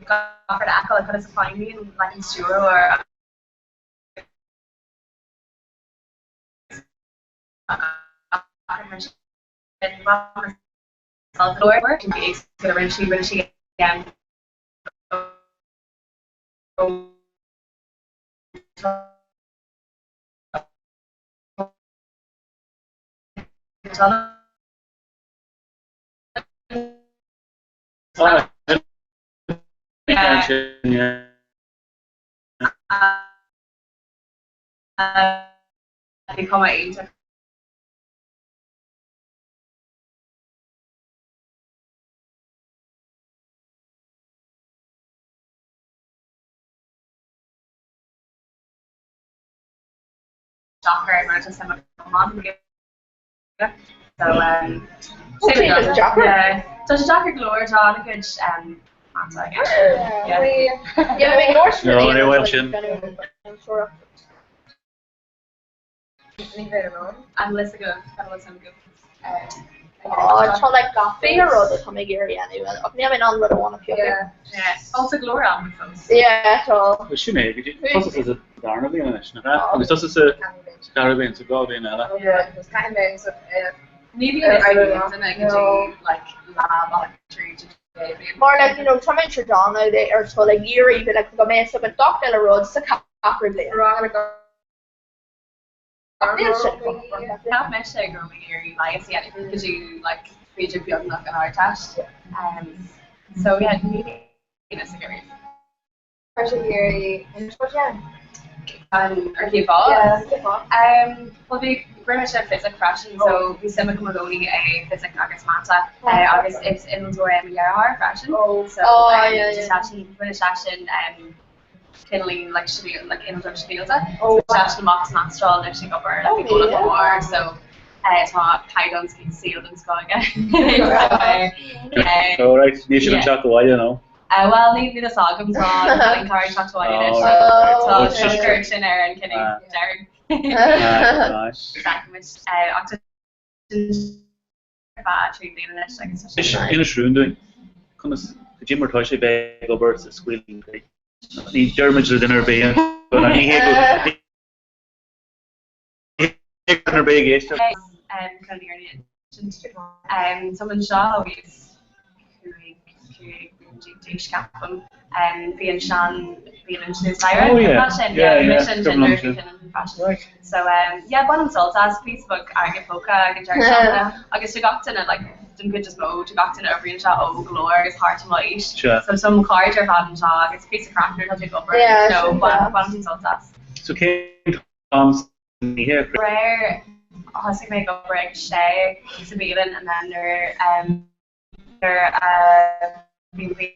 gach rud a fheiceáil conas a feidhmíonn like an stiúrthóir agus rinne sí Bhí cuma iontach. Deacair mar tá suim agam. So um deacair? Yeah. Tá sé deacair go leor tá an-chuid um mata aige. Yeah. Yeah, bhí North Ní raibh sin. Ní bheidh ann. An bhfuil fhios agaibh an bhfuil suim agaibh? Ó, tá like gach aon rud atá mé ag iarraidh a dhéanamh ach níl mé in ann rud amháin a phiocadh. Yeah. Ó, tá go leor am fós. Yeah, tá. Well, sin é, go dtí tusa sa darna bliain anois, nach ea? Agus tusa sa ceathrú bliain, so 2 bhliain eile. Yeah, agus caithfidh mé so Ní bhíonn fhios ag aon duine go dtí like lá bealach tríd an bliain. Mar like, you know, tá mé tar déanamh ar scoil ag iarraidh like go mbeidh fhios agam gach uile rud sa cheathrú bliain. Rang le Ach níl sin Cheap mise go raibh mé ag iarraidh leigheas a dhéanamh go dtí like b'fhéidir beagnach an Ardteist. Um, so yeah, ní bhíonn fhios ag iarraidh. Tá sé ag iarraidh inspóid yeah. An ar cén fáth? Yeah, cén fáth? Um, well bhí rinne mise fisic freisin, so bhí suim agam i gcónaí i fisic agus mata uh, agus is innealtóir é mo dheartháir freisin. So Oh, um, yeah, yeah. seisean, rinne seisean um, cineáilín like sibhial like innealtóireacht sibhialta. So tá seisean amach san Astráil anois ag obair like i gcomhlacht mór so eh tá caighdeán saoil den scoth aige. So eh yeah. So right, níl siad chun teacht abhaile nó? Eh well níl níl fhios agam tá an cara ag teacht abhaile anois so tá tionchar sin ar an cinneadh deiridh. Nice. Feicfimid eh ach tá sin ar feadh 3 bliana anois agus tá sé Inis rún dúinn conas cad é mar atá sé bheith ag obair sa Scaoileann Croí. Ní deirimid le duine ar bith ní hé go duine ar bith ag éisteacht. Tá mé anseo ó bhíos 15 bliain d'aois ceapaim. Bhí an sean bhialann Tús Éire sin yeah bhí mise ansin nuair a bhí sin ann freisin. So yeah bainim sult as píosa beag airgead póca ag an deireadh seachtaine agus tá gach duine like den chuid is mó tá gach duine a oibríonn anseo óg go leor agus thart i m'aois. So tá mo chairde ar fad anseo agus píosa craic nuair atá tú ag obair Yeah, so sin bainim deas. bainim sult as. So cén t-am san oíche a Aréir thosaigh mé ag obair ag sé sa bhialann and then nuair um nuair a bhí an bhliain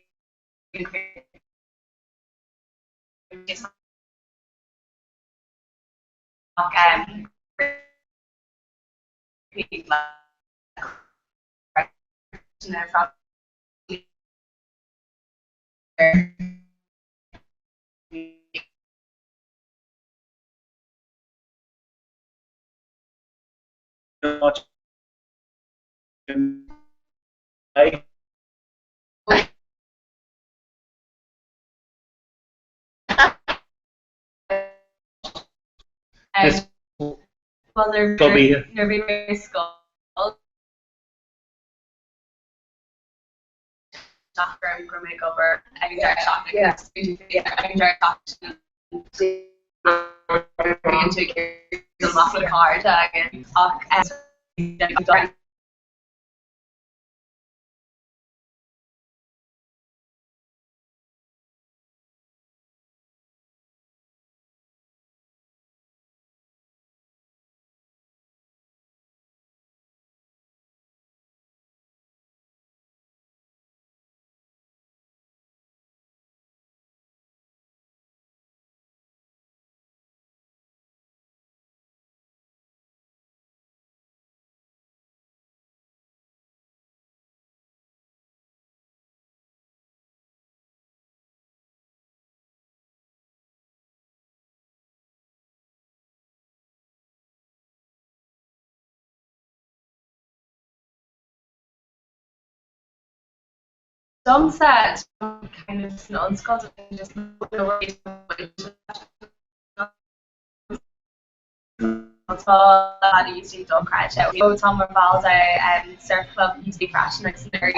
Well nuair nuair a bhí mé ar scoil deacair orm go raibh mé ag obair ag an deireadh seachtaine ag an deireadh seachtaine bíonn tú ag dul amach le cairde ach Domsa, kind of san ollscoil just tá dochreidte. Ó tá mar bhall de Surf Club UCD freisin agus nuair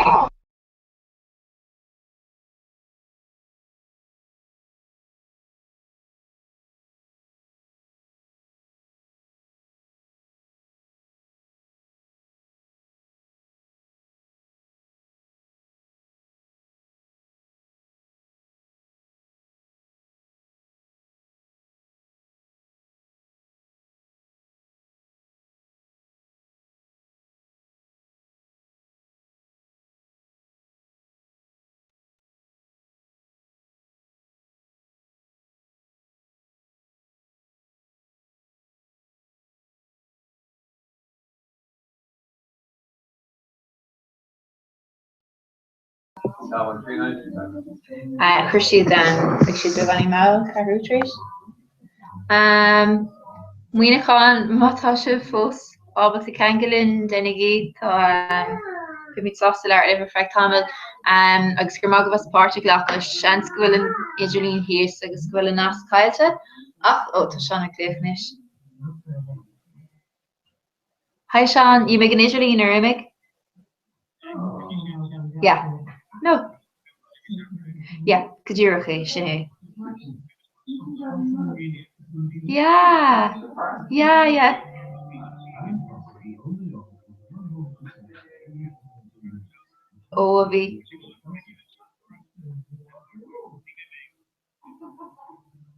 Chuir siad beidh siad beagáinín mall, ceathrú tar éis. Muineachán, má tá sibh fós ábalta ceangal linn, déanaigí, tá beimid sásta labhairt libh ar feadh tamaill. Agus go raibh maith agaibh as páirt a ghlacadh. Seans go bhfuil an idirlíon thíos agus go bhfuil an nasc caillte, ach, ó, tá Seán ag glaoch anois. Hi Seán, d'imigh an idirlíon ar imigh? Yeah. No. Yeah, go díreach é, sin é. Yeah. Yeah, yeah. Ó, a bhí.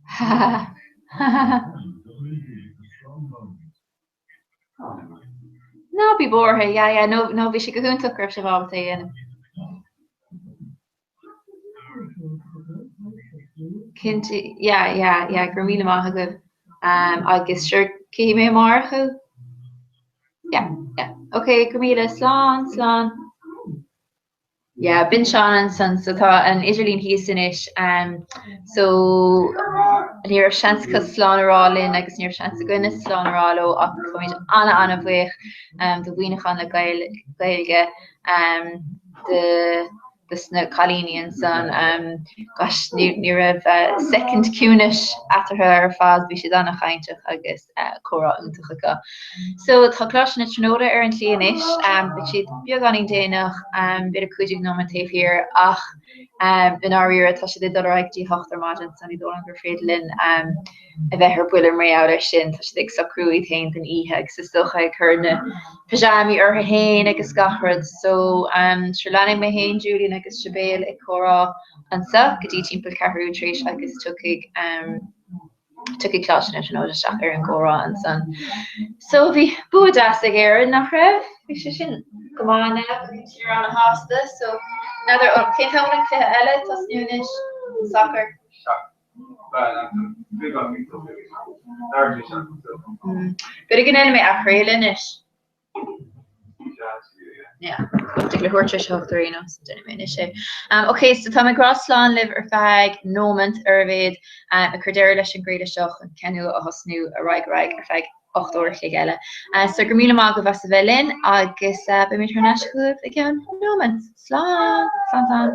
Ha ha ha. Ná bí buartha, yeah, yeah, no, no, bhí sé go hiontach go raibh sibh ábalta é a dhéanamh. Cinnte, yeah, yeah, yeah, go raibh míle maith agaibh. Um, agus sure, cífidh mé amárach thú? Yeah, yeah. Ok, go raibh míle, slán, slán. Yeah, b'in Seán ansan, so tá an idirlíon thíos anois, so ní raibh seans acu slán a rá linn agus ní raibh seans againne slán a rá leo ach táimid ana-ana-bhuíoch do Mhuineachán le Gaeilge, do dos na cailíní ansan. Gosh, ní raibh soicind ciúnais eatarthu ar fad, bhí siad ana-chainteach agus comhrá iontach acu. So tá Coláiste na Tríonóide ar an tslí anois, beidh siad beagáinín déanach, b'fhéidir 15 nóiméad taobh thiar, ach i ndáiríre tá siad ag dul ar aghaidh go dtí a hocht ar maidin so ní dóigh liom gur féidir linn a bheith ar buile mar gheall air sin, tá siad ag socrú iad féin don oíche agus is dócha ag cur na pyjamaí orthu féin agus gach rud. So sure leanfaidh mé féin, Julian agus Sibéal ag comhrá anseo go dtí timpeall ceathrú tar éis agus tiocfaidh tiocfaidh Coláiste na Tríonóide isteach ar an gcomhrá ansan. So bhí bua deas ag Éirinn, nach raibh? Bhí sé sin go maith now, bhí an tír ana-shásta, so n'fheadar, cén t-am an cluiche eile ag tosnú anois? Soccer? B'fhéidir go ndéanfaidh mé athchraoladh anois. Tig le huair tar éis a hocht ar aon nós, déanfaidh mé anois é. Ok, so tá mé ag rá slán libh ar feadh nóimint ar a mhéad, ag cur deireadh leis an gcraoladh seo chun ceann nua a thosnú ar aghaidh ar aghaidh ar feadh 8 uair a chloig eile. So go raibh míle maith agaibh as a bheith linn agus beimid thar n-ais chugaibh i gceann nóimint. Slán! Slán slán!